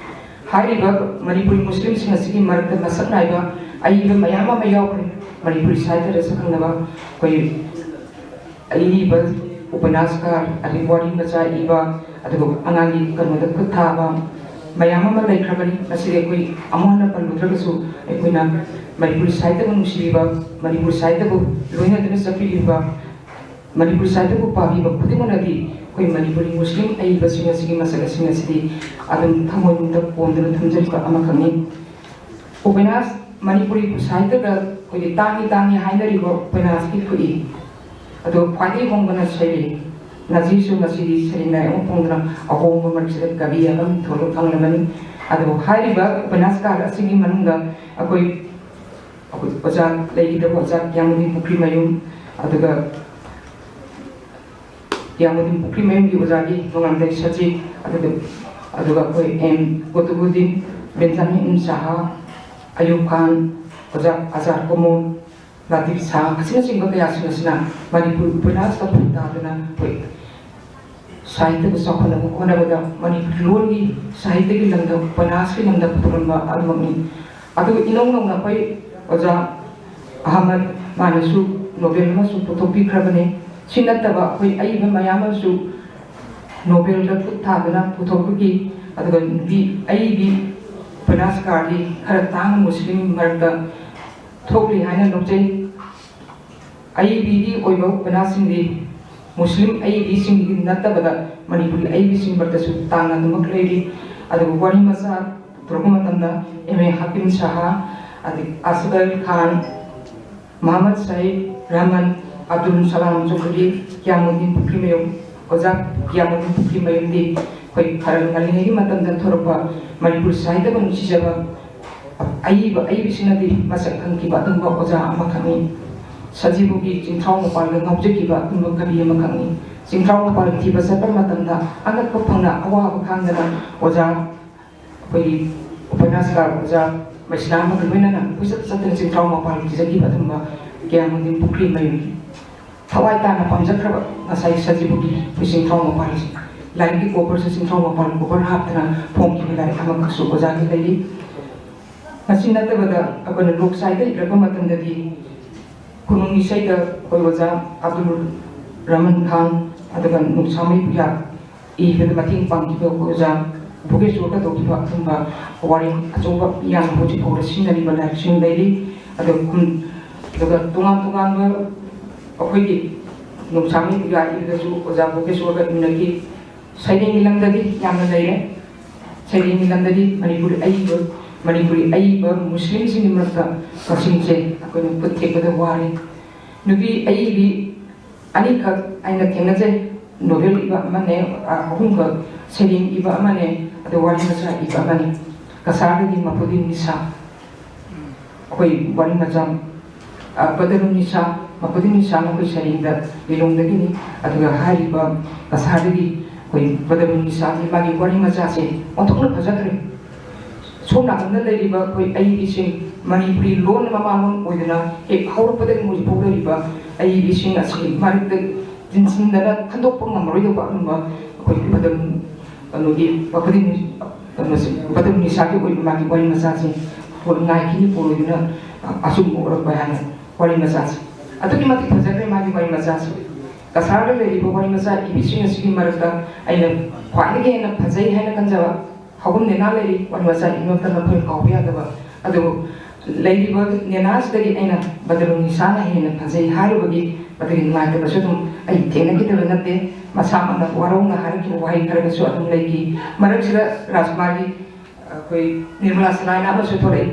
ꯍꯥꯏꯔꯤꯕ ꯃꯅꯤꯄꯨꯔꯤ ꯃꯨꯁꯂꯤꯝꯁꯤꯡ ꯑꯁꯤꯒꯤ ꯃꯔꯛꯇ ꯃꯁꯛ ꯅꯥꯏꯕ ꯑꯏꯕ ꯃꯌꯥꯝ ꯑꯃ ꯌꯥꯎꯈ꯭ꯔꯦ꯫ ꯃꯅꯤꯄꯨꯔꯤ ꯁꯥꯍꯤꯇ꯭ꯌꯗ ꯁꯛꯈꯪꯅꯕ ꯑꯩꯈꯣꯏ ꯑꯏꯕ, ꯎꯄꯅ꯭ꯌꯥꯁꯀꯥꯔ, ꯑꯗꯩ ꯋꯥꯔꯤ ꯃꯆꯥ ꯏꯕ, ꯑꯗꯨꯒ ꯑꯉꯥꯡꯒꯤ ꯀꯩꯅꯣꯗ ꯈꯨꯠ ꯊꯥꯕ ꯃꯌꯥꯝ ꯑꯃ ꯂꯩꯈ꯭ꯔꯕꯅꯤ꯫ ꯃꯁꯤꯗꯤ ꯑꯩꯈꯣꯏ ꯑꯃꯨꯛ ꯍꯟꯅ ꯄꯜꯂꯨꯗ꯭ꯔꯒꯁꯨ ꯑꯩꯈꯣꯏꯅ ꯃꯅꯤꯄꯨꯔꯤ ꯁꯥꯍꯤꯇ꯭ꯌꯕꯨ ꯅꯨꯡꯁꯤꯕꯤꯕ, ꯃꯅꯤꯄꯨꯔꯤ ꯁꯥꯍꯤꯇ꯭ꯌꯕꯨ ꯂꯣꯏꯅꯗꯨꯅ ꯆꯠꯄꯤꯔꯤꯕ, ꯃꯅꯤꯄꯨꯔꯤ ꯁꯥꯍꯤꯇ꯭ꯌꯕꯨ ꯄꯥꯕꯤꯕ ꯈꯨꯗꯤꯡꯃꯛꯅꯗꯤ ꯑꯩꯈꯣꯏ ꯃꯅꯤꯄꯨꯔꯤ ꯃꯨꯁꯂꯤꯝ ꯑꯏꯕꯁꯤꯡ ꯑꯁꯤꯒꯤ ꯃꯁꯛ ꯑꯁꯤꯡ ꯑꯁꯤꯗꯤ ꯑꯗꯨꯝ ꯊꯃꯣꯏꯅꯨꯡꯗ ꯀꯣꯝꯗꯨꯅ ꯊꯝꯖꯔꯤꯕ ꯑꯃꯈꯛꯅꯤ꯫ ꯎꯄꯅ꯭ꯌꯥꯁ, ꯃꯅꯤꯄꯨꯔꯤ ꯁꯥꯍꯤꯇ꯭ꯌꯗ ꯑꯩꯈꯣꯏꯒꯤ ꯇꯥꯡꯉꯤ ꯇꯥꯡꯉꯤ ꯍꯥꯏꯅꯔꯤꯕ ꯎꯄꯅ꯭ꯌꯥꯁꯀꯤ ꯈꯨꯠꯏ ꯑꯗꯣ ꯈ꯭ꯋꯥꯏꯗꯒꯤ ꯍꯣꯡꯕꯅ ꯁꯩꯔꯦꯡ꯫ ꯅꯥꯖꯤꯁꯨ ꯉꯁꯤꯗꯤ ꯁꯩꯔꯦꯡ ꯂꯥꯏꯔꯤꯛ ꯑꯃ ꯐꯣꯡꯗꯨꯅ ꯑꯍꯣꯡꯕ ꯃꯔꯛꯁꯤꯗ ꯀꯕꯤ ꯍꯥꯏꯕ ꯃꯤꯡꯊꯣꯜ ꯑꯃ ꯐꯪꯂꯕꯅꯤ꯫ ꯑꯗꯨꯕꯨ ꯍꯥꯏꯔꯤꯕ ꯎꯄꯅ꯭ꯌꯥꯁꯀꯥꯔ ꯑꯁꯤꯒꯤ ꯃꯅꯨꯡꯗ ꯑꯩꯈꯣꯏ, ꯑꯩꯈꯣꯏ ꯑꯣꯖꯥ ꯂꯩꯈꯤꯗꯕ ꯑꯣꯖꯥ ꯀꯤꯌꯥꯃꯨꯗꯤꯟ ꯄꯨꯈ꯭ꯔꯤꯃꯌꯨꯝ, ꯑꯗꯨꯒ ꯀꯤꯌꯥꯃꯨꯗꯤꯟ ꯄꯨꯈ꯭ꯔꯤꯃꯌꯨꯝꯒꯤ ꯑꯣꯖꯥꯒꯤ ꯅꯣꯡꯉꯥꯟꯕꯩ ꯁꯖꯤꯠ, ꯑꯗꯨꯒ, ꯑꯗꯨꯒ ꯑꯩꯈꯣꯏ ꯑꯦꯝ ꯀꯨꯇꯨꯕꯨꯗꯤꯟ, ꯕꯦꯟꯖꯥꯃꯤꯟ ꯁꯍꯥ, ꯑꯌꯨꯕ ꯈꯥꯟ, ꯑꯣꯖꯥ ꯑꯖꯥꯗ ꯀꯣꯃꯣꯟ, ꯂꯥꯇꯤꯐ ꯁꯥꯍ ꯑꯁꯤꯅꯆꯤꯡꯕ ꯀꯌꯥꯁꯤꯡ ꯑꯁꯤꯅ ꯃꯅꯤꯄꯨꯔ ꯎꯄꯟꯌꯥꯁꯇ ꯐꯝ ꯇꯥꯗꯨꯅ ꯑꯩꯈꯣꯏ ꯁꯥꯍꯤꯇ꯭ꯌꯕꯨ ꯆꯥꯎꯈꯠꯅꯕ ꯍꯣꯠꯅꯕꯗ ꯃꯅꯤꯄꯨꯔꯤ ꯂꯣꯟꯒꯤ ꯁꯥꯍꯤꯇ꯭ꯌꯒꯤ ꯂꯝꯗ ꯎꯄꯟꯌꯥꯁꯀꯤ ꯂꯝꯗ ꯄꯨꯊꯣꯔꯝꯕ ꯑꯗꯨꯃꯛꯅꯤ꯫ ꯑꯗꯨꯒ ꯏꯅꯧ ꯅꯧꯅ ꯑꯩꯈꯣꯏ ꯑꯣꯖꯥ ꯑꯍꯃꯗ ꯃꯥꯅꯁꯨ ꯅꯣꯕꯦꯜ ꯑꯃꯁꯨ ꯄꯨꯊꯣꯛꯄꯤꯈ꯭ꯔꯕꯅꯤ꯫ ꯁꯤ ꯅꯠꯇꯕ ꯑꯩꯈꯣꯏ ꯑꯏꯕ ꯃꯌꯥꯝ ꯑꯃꯁꯨ ꯅꯣꯕꯦꯜꯗ ꯈꯨꯠ ꯊꯥꯗꯨꯅ ꯄꯨꯊꯣꯛꯄꯒꯤ, ꯑꯗꯨꯒ ꯅꯨꯄꯤ ꯑꯏꯕꯤ ꯎꯄꯟꯌꯥꯁꯀꯥꯔꯗꯤ ꯈꯔ ꯇꯥꯡꯅ ꯃꯨꯁꯂꯤꯝ ꯃꯔꯛꯇ ꯊꯣꯛꯂꯤ ꯍꯥꯏꯅ ꯂꯧꯖꯩ꯫ ꯑꯏꯕꯤꯒꯤ ꯑꯣꯏꯕ ꯎꯄꯟꯌꯥꯁꯁꯤꯡꯗꯤ ꯃꯨꯁꯂꯤꯝ ꯑꯏꯕꯤꯁꯤꯡꯒꯤ ꯅꯠꯇꯕꯗ ꯃꯅꯤꯄꯨꯔꯤ ꯑꯏꯕꯤꯁꯤꯡ ꯃꯔꯛꯇꯁꯨ ꯇꯥꯡꯅ ꯑꯗꯨꯃꯛ ꯂꯩꯔꯤ꯫ ꯑꯗꯨꯒ ꯋꯥꯔꯤ ꯃꯆꯥ ꯄꯨꯊꯣꯔꯛꯄ ꯃꯇꯝꯗ ꯑꯦꯝ ꯑꯦ ꯍꯥꯀꯤꯝ ꯁꯍꯥ, ꯑꯗꯒꯤ ꯑꯁꯒꯔ ꯈꯥꯟ, ꯃꯍꯃꯗ ꯁꯌꯤꯗ ꯔꯍꯃꯟ, ꯑꯕꯗꯨꯜ ꯁꯂꯥꯝ ꯆꯧꯙꯨꯔꯤ, ꯀꯤꯌꯥꯃꯨꯗꯤꯟ ꯄꯨꯈ꯭ꯔꯤꯃꯌꯨꯝ, ꯑꯣꯖꯥ ꯀꯤꯌꯥꯃꯨꯗꯤꯟ ꯄꯨꯈ꯭ꯔꯤꯃꯌꯨꯝꯗꯤ ꯑꯩꯈꯣꯏ ꯈꯔ ꯉꯜꯂꯤꯉꯩꯒꯤ ꯃꯇꯝꯗ ꯊꯣꯔꯛꯄ ꯃꯅꯤꯄꯨꯔ ꯁꯥꯍꯤꯇ꯭ꯌꯕꯨ ꯅꯨꯡꯁꯤꯖꯕ ꯑꯏꯕ ꯑꯏꯕꯤꯁꯤꯡꯅꯗꯤ ꯃꯁꯛ ꯈꯪꯈꯤꯕ ꯑꯗꯨꯒꯨꯝꯕ ꯑꯣꯖꯥ ꯑꯃꯈꯛꯅꯤ꯫ ꯁꯖꯤꯕꯨꯒꯤ ꯆꯤꯡꯊ꯭ꯔꯥꯎ ꯃꯄꯥꯜꯗ ꯉꯥꯎꯖꯈꯤꯕ ꯑꯗꯨꯒꯨꯝꯕ ꯀꯕꯤ ꯑꯃꯈꯛꯅꯤ꯫ ꯆꯤꯡꯊ꯭ꯔꯥꯎ ꯃꯄꯥꯜ ꯊꯤꯕ ꯆꯠꯄ ꯃꯇꯝꯗ ꯑꯉꯛꯄ ꯐꯪꯅ ꯑꯋꯥꯕ ꯈꯥꯡꯗꯅ ꯑꯣꯖꯥ ꯑꯩꯈꯣꯏꯒꯤ ꯎꯄꯟꯌꯥꯁꯀꯥꯔ ꯑꯣꯖꯥ ꯃꯩꯁꯅꯥꯝꯒ ꯂꯣꯏꯅꯅ ꯀꯣꯏꯆꯠ ꯆꯠꯇꯅ ꯆꯤꯡꯊ꯭ꯔꯥꯎ ꯃꯄꯥꯜ ꯊꯤꯖꯈꯤꯕ ꯑꯗꯨꯒꯨꯝꯕ ꯀꯤꯌꯥꯃꯨꯗꯤꯟ ꯄꯨꯈ꯭ꯔꯤꯃꯌꯨꯝ꯫ ꯊꯋꯥꯏ ꯇꯥꯅ ꯄꯥꯝꯖꯈ꯭ꯔꯕ ꯉꯁꯥꯏ ꯁꯖꯤꯕꯨꯒꯤ ꯑꯩꯈꯣꯏ ꯆꯤꯡꯊ꯭ꯔꯥꯎ ꯃꯄꯥꯜꯁꯦ, ꯂꯥꯏꯔꯤꯛꯀꯤ ꯀꯣꯕꯔꯁꯨ ꯆꯤꯡꯊ꯭ꯔꯥꯎ ꯃꯄꯥꯜ ꯀꯣꯕꯔ ꯍꯥꯞꯇꯅ ꯐꯣꯡꯈꯤꯕ ꯂꯥꯏꯔꯤꯛ ꯑꯃꯈꯛꯁꯨ ꯑꯣꯖꯥꯒꯤ ꯂꯩꯔꯤ꯫ ꯃꯁꯤ ꯅꯠꯇꯕꯗ ꯑꯩꯈꯣꯏꯅ ꯂꯣꯛ ꯁꯥꯍꯤꯇ꯭ꯌ ꯏꯔꯛꯄ ꯃꯇꯝꯗꯗꯤ ꯈꯨꯅꯨꯡ ꯏꯁꯩꯗ ꯑꯩꯈꯣꯏ ꯑꯣꯖꯥ ꯑꯕꯗꯨꯜ ꯔꯍꯃꯟ ꯈꯥꯟ, ꯑꯗꯨꯒ ꯅꯣꯡꯁꯥꯃꯩ ꯄꯨꯌꯥ ꯏꯕꯗ ꯃꯇꯦꯡ ꯄꯥꯡꯈꯤꯕ ꯑꯩꯈꯣꯏ ꯑꯣꯖꯥ ꯚꯣꯒꯦꯁꯣꯔꯒ ꯇꯧꯈꯤꯕ ꯑꯗꯨꯒꯨꯝꯕ ꯋꯥꯔꯦꯡ ꯑꯆꯧꯕ ꯃꯤꯌꯥꯝꯅ ꯍꯧꯖꯤꯛ ꯐꯥꯎꯗ ꯁꯤꯖꯤꯟꯅꯔꯤꯕ ꯂꯥꯏꯔꯤꯛꯁꯤꯡ ꯂꯩꯔꯤ꯫ ꯑꯗꯨꯒ ꯈꯨꯟ-, ꯑꯗꯨꯒ ꯇꯣꯉꯥꯟ ꯇꯣꯉꯥꯟꯕ ꯑꯩꯈꯣꯏꯒꯤ ꯅꯣꯡꯁꯥꯃꯩ ꯄꯨꯌꯥ ꯏꯕꯗꯁꯨ ꯑꯣꯖꯥ ꯚꯣꯒꯦꯁꯣꯔꯒ ꯏꯃꯤꯟꯅꯈꯤ꯫ ꯁꯩꯔꯦꯡꯒꯤ ꯂꯝꯗꯗꯤ ꯌꯥꯝꯅ ꯂꯩꯔꯦ꯫ ꯁꯩꯔꯦꯡꯒꯤ ꯂꯝꯗꯗꯤ ꯃꯅꯤꯄꯨꯔꯤ ꯑꯏꯕ, ꯃꯅꯤꯄꯨꯔꯤ ꯑꯏꯕ ꯃꯨꯁꯂꯤꯝꯁꯤꯡꯒꯤ ꯃꯔꯛꯇ ꯀꯛꯆꯤꯡꯁꯦ ꯑꯩꯈꯣꯏꯅ ꯈꯨꯠ ꯊꯦꯛꯄꯗ ꯋꯥꯔꯦ꯫ ꯅꯨꯄꯤ ꯑꯏꯕꯤ ꯑꯅꯤꯈꯛ ꯑꯩꯅ ꯊꯦꯡꯅꯖꯩ꯫ ꯅꯣꯕꯦꯜ ꯏꯕ ꯑꯃꯅꯦ, ꯑ, ꯑꯍꯨꯝꯈꯛ ꯁꯩꯔꯦꯡ ꯏꯕ ꯑꯃꯅꯦ, ꯑꯗꯨ ꯋꯥꯔꯤ ꯃꯆꯥ ꯏꯕ ꯑꯃꯅꯤ꯫ ꯀꯁꯥꯔꯗꯒꯤ ꯃꯐꯨꯗꯤꯟ ꯅꯤꯁꯥ꯫ ꯑꯩꯈꯣꯏ ꯋꯥꯔꯤ ꯃꯆꯥ, ꯑ, ꯕꯗꯔꯨꯟ ꯅꯤꯁꯥ, ꯃꯐꯨꯗꯤꯟ ꯅꯤꯁꯥꯅ ꯑꯩꯈꯣꯏ ꯁꯩꯔꯦꯡꯗ ꯂꯤꯂꯣꯡꯗꯒꯤꯅꯤ꯫ ꯑꯗꯨꯒ ꯍꯥꯏꯔꯤꯕ ꯀꯁꯥꯔꯗꯒꯤ ꯑꯩꯈꯣꯏ ꯕꯗꯔꯨꯟ ꯅꯤꯁꯥꯒꯤ ꯃꯥꯒꯤ ꯋꯥꯔꯤ ꯃꯆꯥꯁꯦ ꯑꯣꯟꯊꯣꯛꯅ ꯐꯖꯈ꯭ꯔꯦ꯫ ꯁꯣꯝ ꯅꯥꯀꯟꯗ ꯂꯩꯔꯤꯕ ꯑꯩꯈꯣꯏ ꯑꯏꯕꯤꯁꯤꯡ, ꯃꯅꯤꯄꯨꯔꯤ ꯂꯣꯟ ꯃꯃꯥꯂꯣꯟ ꯑꯣꯏꯗꯅ ꯍꯦꯛ ꯍꯧꯔꯛꯄꯗꯒꯤ ꯍꯧꯖꯤꯛꯐꯥꯎ ꯂꯩꯔꯤꯕ ꯑꯏꯕꯤꯁꯤꯡ ꯑꯁꯤꯒꯤ ꯃꯔꯛꯇ ꯇꯤꯟꯁꯤꯟꯗꯅ ꯈꯟꯗꯣꯛꯄ ꯉꯝꯃꯔꯣꯏꯗꯧꯕ ꯑꯗꯨꯝꯕ ꯑꯩꯈꯣꯏ ꯕꯗꯔꯨꯟ, ꯀꯩꯅꯣꯒꯤ ꯕꯗꯔꯨꯟ, ꯀꯩꯅꯣꯁꯦ, ꯕꯗꯔꯨꯟꯅꯤꯁꯥꯒꯤ ꯑꯣꯏꯕ ꯃꯥꯒꯤ ꯋꯥꯔꯤ ꯃꯆꯥꯁꯤꯡ ꯉꯥꯏꯈꯤꯅꯤ ꯄꯣꯔꯣꯏꯗꯨꯅ ꯑꯆꯨꯝꯕ ꯑꯣꯏꯔꯛꯄ ꯍꯥꯏꯅ ꯋꯥꯔꯤ ꯃꯆꯥꯁꯦ꯫ ꯑꯗꯨꯛꯀꯤ ꯃꯇꯤꯛ ꯐꯖꯈ꯭ꯔꯦ ꯃꯥꯒꯤ ꯋꯥꯔꯤ ꯃꯆꯥꯁꯦ꯫ ꯀꯁꯥꯔꯗ ꯂꯩꯔꯤꯕ ꯋꯥꯔꯤ ꯃꯆꯥ ꯏꯕꯤꯁꯤꯡ ꯑꯁꯤꯒꯤ ꯃꯔꯛꯇ ꯑꯩꯅ ꯈ꯭ꯋꯥꯏꯗꯒꯤ ꯍꯦꯟꯅ ꯐꯖꯩ ꯍꯥꯏꯅ ꯈꯟꯖꯕ ꯍꯧꯕꯨꯝ ꯅꯦꯅꯥ ꯂꯩꯔꯤ꯫ ꯋꯥꯔꯤ ꯃꯆꯥ ꯏꯕ ꯃꯇꯝꯗ ꯑꯩꯈꯣꯏ ꯀꯥꯎꯕ ꯌꯥꯗꯕ꯫ ꯑꯗꯨꯕꯨ ꯂꯩꯔꯤꯕ ꯅꯦꯅꯥꯁꯤꯗꯒꯤ ꯑꯩꯅ ꯕꯗꯔꯨꯟꯅꯤꯁꯥꯅ ꯍꯦꯟꯅ ꯐꯖꯩ ꯍꯥꯏꯔꯨꯕꯒꯤ ꯃꯗꯨꯒꯤ ꯅꯨꯡꯉꯥꯏꯇꯕꯁꯨ ꯑꯗꯨꯝ ꯑꯩ ꯊꯦꯡꯅꯈꯤꯗꯕ ꯅꯠꯇꯦ꯫ ꯃꯁꯥꯃꯛꯅ ꯋꯥꯔꯧꯅ ꯍꯥꯏꯔꯛꯈꯤꯕ ꯋꯥꯍꯩ ꯈꯔꯒꯁꯨ ꯑꯗꯨꯝ ꯂꯩꯈꯤ꯫ ꯃꯔꯛꯁꯤꯗ ꯔꯥꯖꯀꯨꯃꯥꯔꯒꯤ ꯑꯩꯈꯣꯏ ꯅꯤꯔꯃꯂꯥ ꯁꯅꯥꯅ ꯑꯃꯁꯨ ꯊꯣꯛꯂꯛꯏ꯫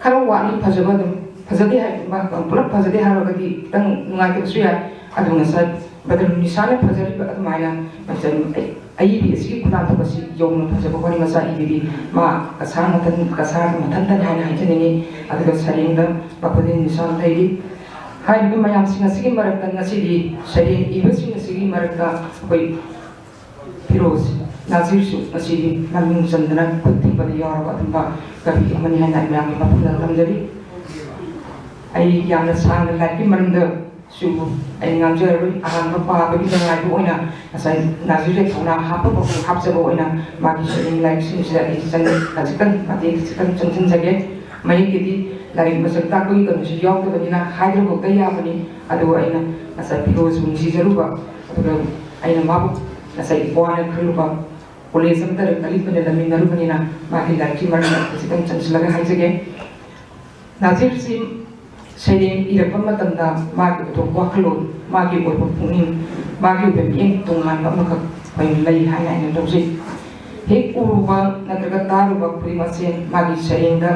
ꯈꯔ ꯋꯥꯠꯂꯤ ꯐꯖꯕ ꯑꯗꯨꯝ꯫ ꯐꯖꯗꯦ ꯍꯥꯏ-, ꯃꯥ ꯄꯨꯂꯞ ꯐꯖꯗꯦ ꯍꯥꯏꯔꯒꯗꯤ ꯈꯤꯇꯪ ꯅꯨꯡꯉꯥꯏꯇꯕꯁꯨ ꯌꯥꯏ꯫ ꯑꯗꯨ ꯉꯁꯥꯏ ꯕꯗꯔꯨꯟꯅꯤꯁꯥꯅ ꯐꯖꯔꯤꯕ ꯑꯗꯨꯃꯥꯏꯅ ꯉꯁꯥꯏ ꯑꯩ-, ꯑꯏꯕꯤ ꯑꯁꯤꯒꯤ ꯈꯨꯗꯥꯡꯊꯣꯛ ꯑꯁꯤ ꯌꯧꯅ ꯐꯖꯕ ꯋꯥꯔꯤ ꯃꯆꯥ ꯏꯕꯤꯔꯤ꯫ ꯃꯥ ꯀꯁꯥꯔ ꯃꯊꯟ-, ꯀꯁꯥꯔ ꯃꯊꯟꯇꯅꯤ ꯍꯥꯏꯅ ꯍꯥꯏꯖꯅꯤꯡꯉꯤ꯫ ꯑꯗꯨꯒ ꯁꯩꯔꯦꯡꯗ ꯕꯗꯔꯨꯟꯅꯤꯁꯥ ꯂꯩꯔꯤ꯫ ꯍꯥꯏꯔꯤꯕ ꯃꯌꯥꯝꯁꯤꯡ ꯑꯁꯤꯒꯤ ꯃꯔꯛꯇ ꯉꯁꯤꯗꯤ ꯁꯩꯔꯦꯡ ꯏꯕꯁꯤꯡ ꯑꯁꯤꯒꯤ ꯃꯔꯛꯇ ꯑꯩꯈꯣꯏ ꯐꯤꯔꯣꯖ ꯅꯥꯖꯤꯔꯁꯨ ꯉꯁꯤꯗꯤ ꯃꯃꯤꯡ ꯆꯟꯗꯅ ꯈꯨꯠ ꯊꯦꯛꯄꯗ ꯌꯥꯎꯔꯕ ꯑꯗꯨꯝꯕ ꯀꯕꯤ ꯑꯃꯅꯤ ꯍꯥꯏꯅ ꯑꯩ ꯃꯌꯥꯝꯒꯤ ꯃꯐꯝꯗ ꯊꯝꯖꯔꯤ꯫ ꯑꯩ ꯌꯥꯝꯅ ꯁꯥꯡꯅ ꯂꯥꯏꯔꯤꯛꯀꯤ ꯃꯔꯝꯗꯁꯨ ꯑꯩ ꯉꯥꯡꯖꯔꯔꯣꯏ꯫ ꯑꯍꯥꯟꯕ ꯄꯥꯕꯒꯤ ꯅꯨꯡꯉꯥꯏꯕ ꯑꯣꯏꯅ ꯉꯁꯥꯏ ꯅꯥꯖꯤꯔꯒꯤ ꯊꯧꯅꯥ ꯍꯥꯞꯄꯕꯨ ꯍꯥꯞꯆꯕ ꯑꯣꯏꯅ ꯃꯥꯒꯤ ꯁꯩꯔꯦꯡ ꯂꯥꯏꯔꯤꯛꯁꯤꯡꯁꯤꯗ ꯑꯩ ꯆꯪ-, ꯈꯖꯤꯛꯇꯪ ꯃꯇꯦꯡ ꯈꯖꯤꯛꯇꯪ ꯆꯪꯁꯤꯟꯖꯒꯦ꯫ ꯃꯌꯦꯛꯀꯤꯗꯤ ꯂꯥꯏꯔꯤꯛ ꯃꯁꯛ ꯇꯥꯛꯄꯒꯤ ꯀꯩꯅꯣꯁꯨ ꯌꯥꯎꯗꯕꯅꯤꯅ ꯍꯥꯏꯗ꯭ꯔꯐꯥꯎꯗ ꯌꯥꯕꯅꯤ꯫ ꯑꯗꯨꯕꯨ ꯑꯩꯅ ꯉꯁꯥꯏ ꯐꯤꯔꯣꯖꯄꯨ ꯅꯨꯡꯁꯤꯖꯔꯨꯕ, ꯑꯗꯨꯒ ꯑꯩꯅ ꯃꯥꯕꯨ ꯉꯁꯥꯏ ꯏꯄ꯭ꯋꯥꯅ ꯈꯜꯂꯨꯕ, ꯀꯣꯂꯦꯖ ꯑꯃꯗ ꯀꯂꯤꯛ ꯑꯣꯏꯅ ꯂꯩꯃꯤꯟꯅꯔꯨꯕꯅꯤꯅ ꯃꯥꯒꯤ ꯂꯥꯏꯔꯤꯛꯀꯤ ꯃꯔꯝꯗ ꯈꯖꯤꯛꯇꯪ ꯆꯪꯁꯤꯜꯂꯒ ꯍꯥꯏꯖꯒꯦ꯫ ꯅꯥꯖꯤꯔꯁꯤ ꯁꯩꯔꯦꯡ ꯏꯔꯛꯄ ꯃꯇꯝꯗ ꯃꯥꯒꯤ ꯑꯣꯏꯕ ꯋꯥꯈꯜꯂꯣꯟ, ꯃꯥꯒꯤ ꯑꯣꯏꯕ ꯄꯨꯛꯅꯤꯡ, ꯃꯥꯒꯤ ꯑꯣꯏꯕ ꯃꯤꯠꯌꯦꯡ ꯇꯣꯉꯥꯟꯕ ꯑꯃꯈꯛ ꯑꯩꯈꯣꯏ ꯂꯩ ꯍꯥꯏꯅ ꯑꯩꯅ ꯂꯧꯖꯩ꯫ ꯍꯦꯛ ꯎꯔꯨꯕ ꯅꯠꯇ꯭ꯔꯒ ꯇꯥꯔꯨꯕ ꯈꯨꯗꯤꯡꯃꯛꯁꯦ ꯃꯥꯒꯤ ꯁꯩꯔꯦꯡꯗ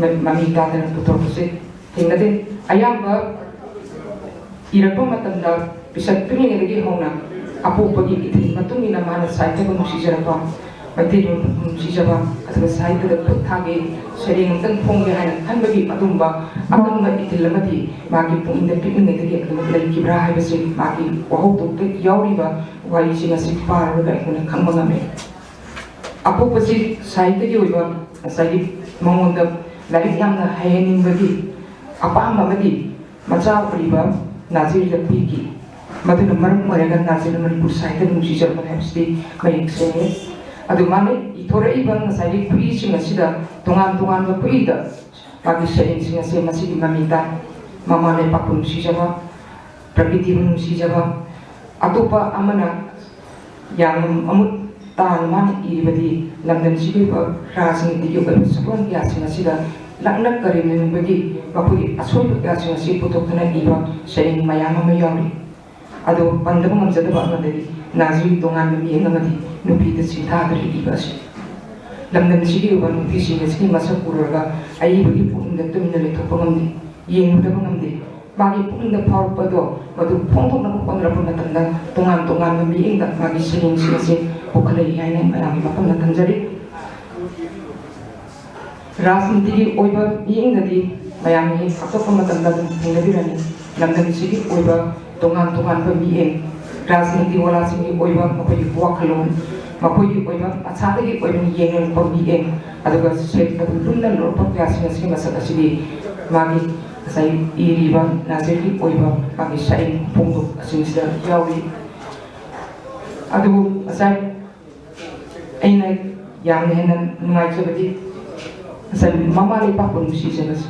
ꯃ-, ꯃꯃꯤ ꯇꯥꯗꯅ ꯄꯨꯊꯣꯔꯛꯄꯁꯦ ꯊꯦꯡꯅꯗꯦ꯫ ꯑꯌꯥꯝꯕ ꯏꯔꯛꯄ ꯃꯇꯝꯗ ꯄꯤꯁꯛ ꯄꯤꯛꯂꯤꯉꯩꯗꯒꯤ ꯍꯧꯅ ꯑꯄꯣꯛꯄꯒꯤ ꯏꯊꯤꯜ ꯃꯇꯨꯡ ꯏꯟꯅ ꯃꯥꯅ ꯁꯥꯍꯤꯇ꯭ꯌꯕꯨ ꯅꯨꯡꯁꯤꯖꯔꯛꯄ, ꯃꯩꯇꯩꯂꯣꯟꯕꯨ ꯅꯨꯡꯁꯤꯖꯕ, ꯑꯗꯨꯒ ꯁꯥꯍꯤꯇ꯭ꯌꯗ ꯈꯨꯠ ꯊꯥꯒꯦ, ꯁꯩꯔꯦꯡ ꯑꯃꯇꯪ ꯐꯣꯡꯒꯦ ꯍꯥꯏꯅ ꯈꯟꯕꯒꯤ ꯑꯗꯨꯝꯕ ꯑꯀꯟꯕ ꯏꯊꯤꯜ ꯑꯃꯗꯤ ꯃꯥꯒꯤ ꯄꯨꯛꯅꯤꯡꯗ ꯄꯤꯛꯂꯤꯉꯩꯗꯒꯤ ꯑꯗꯨꯝ ꯂꯩꯈꯤꯕ꯭ꯔꯥ ꯍꯥꯏꯕꯁꯤ ꯃꯥꯒꯤ ꯋꯥꯍꯧꯗꯣꯛꯇ ꯌꯥꯎꯔꯤꯕ ꯋꯥꯔꯤꯁꯤꯡ ꯑꯁꯤ ꯄꯥꯔꯨꯔꯒ ꯑꯩꯈꯣꯏꯅ ꯈꯪꯕ ꯉꯝꯃꯤ꯫ ꯑꯄꯣꯛꯄꯁꯤ ꯁꯥꯍꯤꯇ꯭ꯌꯒꯤ ꯑꯣꯏꯕ ꯉꯁꯥꯏꯒꯤ ꯃꯉꯣꯟꯗ ꯂꯥꯏꯔꯤꯛ ꯌꯥꯝꯅ ꯍꯩꯍꯟꯅꯤꯡꯕꯒꯤ ꯑꯄꯥꯝꯕ ꯑꯃꯗꯤ ꯃꯆꯥ ꯑꯣꯏꯔꯤꯕ ꯅꯥꯖꯤꯔꯗ ꯄꯤꯈꯤ꯫ ꯃꯗꯨꯅ ꯃꯔꯝ ꯑꯣꯏꯔꯒ ꯅꯥꯖꯤꯔꯅ ꯃꯅꯤꯄꯨꯔ ꯁꯥꯍꯤꯇ꯭ꯌꯗ ꯅꯨꯡꯁꯤꯖꯔꯛꯄꯅꯤ ꯍꯥꯏꯕꯁꯤꯗꯤ ꯃꯌꯦꯛ ꯁꯦꯡꯉꯦ꯫ ꯑꯗꯨ ꯃꯥꯅ ꯏꯊꯣꯔꯛꯏꯕ ꯉꯁꯥꯏꯒꯤ ꯈꯨꯏꯁꯤꯡ ꯑꯁꯤꯗ ꯇꯣꯉꯥꯟ ꯇꯣꯉꯥꯟꯕ ꯈꯨꯏꯗ ꯃꯥꯒꯤ ꯁꯩꯔꯦꯡꯁꯤꯡ ꯑꯁꯦ ꯃꯁꯤꯒꯤ ꯃꯃꯤ ꯇꯥꯏ꯫ ꯃꯃꯥ ꯂꯩꯄꯥꯛꯄꯨ ꯅꯨꯡꯁꯤꯖꯕ, ꯄ꯭ꯔꯀ꯭ꯔꯤꯇꯤꯕꯨ ꯅꯨꯡꯁꯤꯖꯕ꯫ ꯑꯇꯣꯞꯄ ꯑꯃꯅ ꯌꯥꯝꯅ ꯃꯃꯨꯠ ꯇꯥꯅ ꯃꯥꯅ ꯏꯔꯤꯕꯗꯤ ꯂꯝꯗꯝꯁꯤꯒꯤ ꯑꯣꯏꯕ ꯔꯥꯖꯅꯤꯇꯤꯒꯤ ꯑꯣꯏꯕ ꯁꯛꯂꯣꯟ ꯀꯌꯥꯁꯤꯡ ꯑꯁꯤꯗ ꯂꯛꯅ ꯀꯔꯦꯝꯅꯅꯤꯡꯕꯒꯤ ꯃꯈꯣꯏꯒꯤ ꯑꯁꯣꯏꯕ ꯀꯌꯥꯁꯤꯡ ꯑꯁꯤ ꯄꯨꯊꯣꯛꯇꯨꯅ ꯏꯕ ꯁꯩꯔꯦꯡ ꯃꯌꯥꯝ ꯑꯃ ꯌꯥꯎꯔꯤ꯫ ꯑꯗꯣ ꯄꯟꯗꯕ ꯉꯝꯖꯗꯕ ꯑꯃꯗꯤ ꯅꯥꯖꯤꯔꯤ ꯇꯣꯉꯥꯟꯕ ꯃꯤꯠꯌꯦꯡ ꯑꯃꯗꯤ ꯅꯨꯄꯤꯗ ꯁꯤꯡꯊꯥꯗꯨꯅ ꯏꯕ ꯑꯁꯤ꯫ ꯂꯝꯗꯝꯁꯤꯒꯤ ꯑꯣꯏꯕ ꯅꯨꯄꯤꯁꯤꯡ ꯑꯁꯤꯒꯤ ꯃꯁꯛ ꯎꯔꯒ ꯑꯏꯕꯒꯤ ꯄꯨꯛꯅꯤꯡꯗ ꯇꯨꯃꯤꯟꯅ ꯂꯩꯊꯣꯛꯄ ꯉꯝꯗꯦ, ꯌꯦꯡꯂꯨꯗꯕ ꯉꯝꯗꯦ꯫ ꯃꯥꯒꯤ ꯄꯨꯛꯅꯤꯡꯗ ꯐꯥꯎꯔꯛꯄꯗꯣ ꯃꯗꯨ ꯐꯣꯡꯗꯣꯛꯅꯕ ꯍꯣꯠꯅꯔꯛꯄ ꯃꯇꯝꯗ ꯇꯣꯉꯥꯟ ꯇꯣꯉꯥꯟꯕ ꯃꯤꯠꯌꯦꯡꯗ ꯃꯥꯒꯤ ꯁꯩꯔꯦꯡꯁꯤꯡ ꯑꯁꯤ ꯄꯨꯈꯠꯂꯛꯏ ꯍꯥꯏꯅ ꯃꯌꯥꯝꯒꯤ ꯃꯐꯝꯗ ꯊꯝꯖꯔꯤ꯫ ꯔꯥꯖꯅꯤꯇꯤꯒꯤ ꯑꯣꯏꯕ ꯃꯤꯠꯌꯦꯡꯗꯗꯤ ꯃꯌꯥꯝꯅ ꯍꯦꯛ ꯍꯥꯞꯇꯣꯛꯄ ꯃꯇꯝꯗ ꯑꯗꯨꯝ ꯊꯦꯡꯅꯕꯤꯔꯅꯤ꯫ ꯂꯝꯗꯝꯁꯤꯒꯤ ꯑꯣꯏꯕ ꯇꯣꯉꯥꯟ ꯇꯣꯉꯥꯟꯕ ꯃꯤꯠꯌꯦꯡ, ꯔꯥꯖꯅꯤꯇꯤ ꯋꯥꯂꯥꯁꯤꯡꯒꯤ ꯑꯣꯏꯕ ꯃꯈꯣꯏꯒꯤ ꯋꯥꯈꯜꯂꯣꯟ, ꯃꯈꯣꯏꯒꯤ ꯑꯣꯏꯕ ꯃꯁꯥꯗꯒꯤ ꯑꯣꯏꯕ ꯌꯦꯡꯂꯛꯄ ꯃꯤꯠꯌꯦꯡ, ꯑꯗꯨꯒ ꯁꯦꯜ ꯊꯨꯝ ꯂꯨꯝꯅ ꯂꯧꯔꯛꯄ ꯀꯌꯥꯁꯤꯡ ꯑꯁꯤꯒꯤ ꯃꯁꯛ ꯑꯁꯤꯗꯤ ꯃꯥꯒꯤ ꯉꯁꯥꯏ ꯏꯔꯤꯕ ꯅꯥꯖꯤꯔꯒꯤ ꯑꯣꯏꯕ ꯃꯥꯒꯤ ꯁꯩꯔꯦꯡ ꯐꯣꯡꯗꯣꯛ ꯑꯁꯤꯁꯤꯗ ꯌꯥꯎꯔꯤ꯫ ꯑꯗꯨꯕꯨ ꯉꯁꯥꯏ ꯑꯩꯅ ꯌꯥꯝꯅ ꯍꯦꯟꯅ ꯅꯨꯡꯉꯥꯏꯖꯕꯗꯤ ꯉꯁꯥꯏ ꯃꯃꯥ ꯂꯩꯄꯥꯛꯄꯨ ꯅꯨꯡꯁꯤꯖꯕꯁꯤ,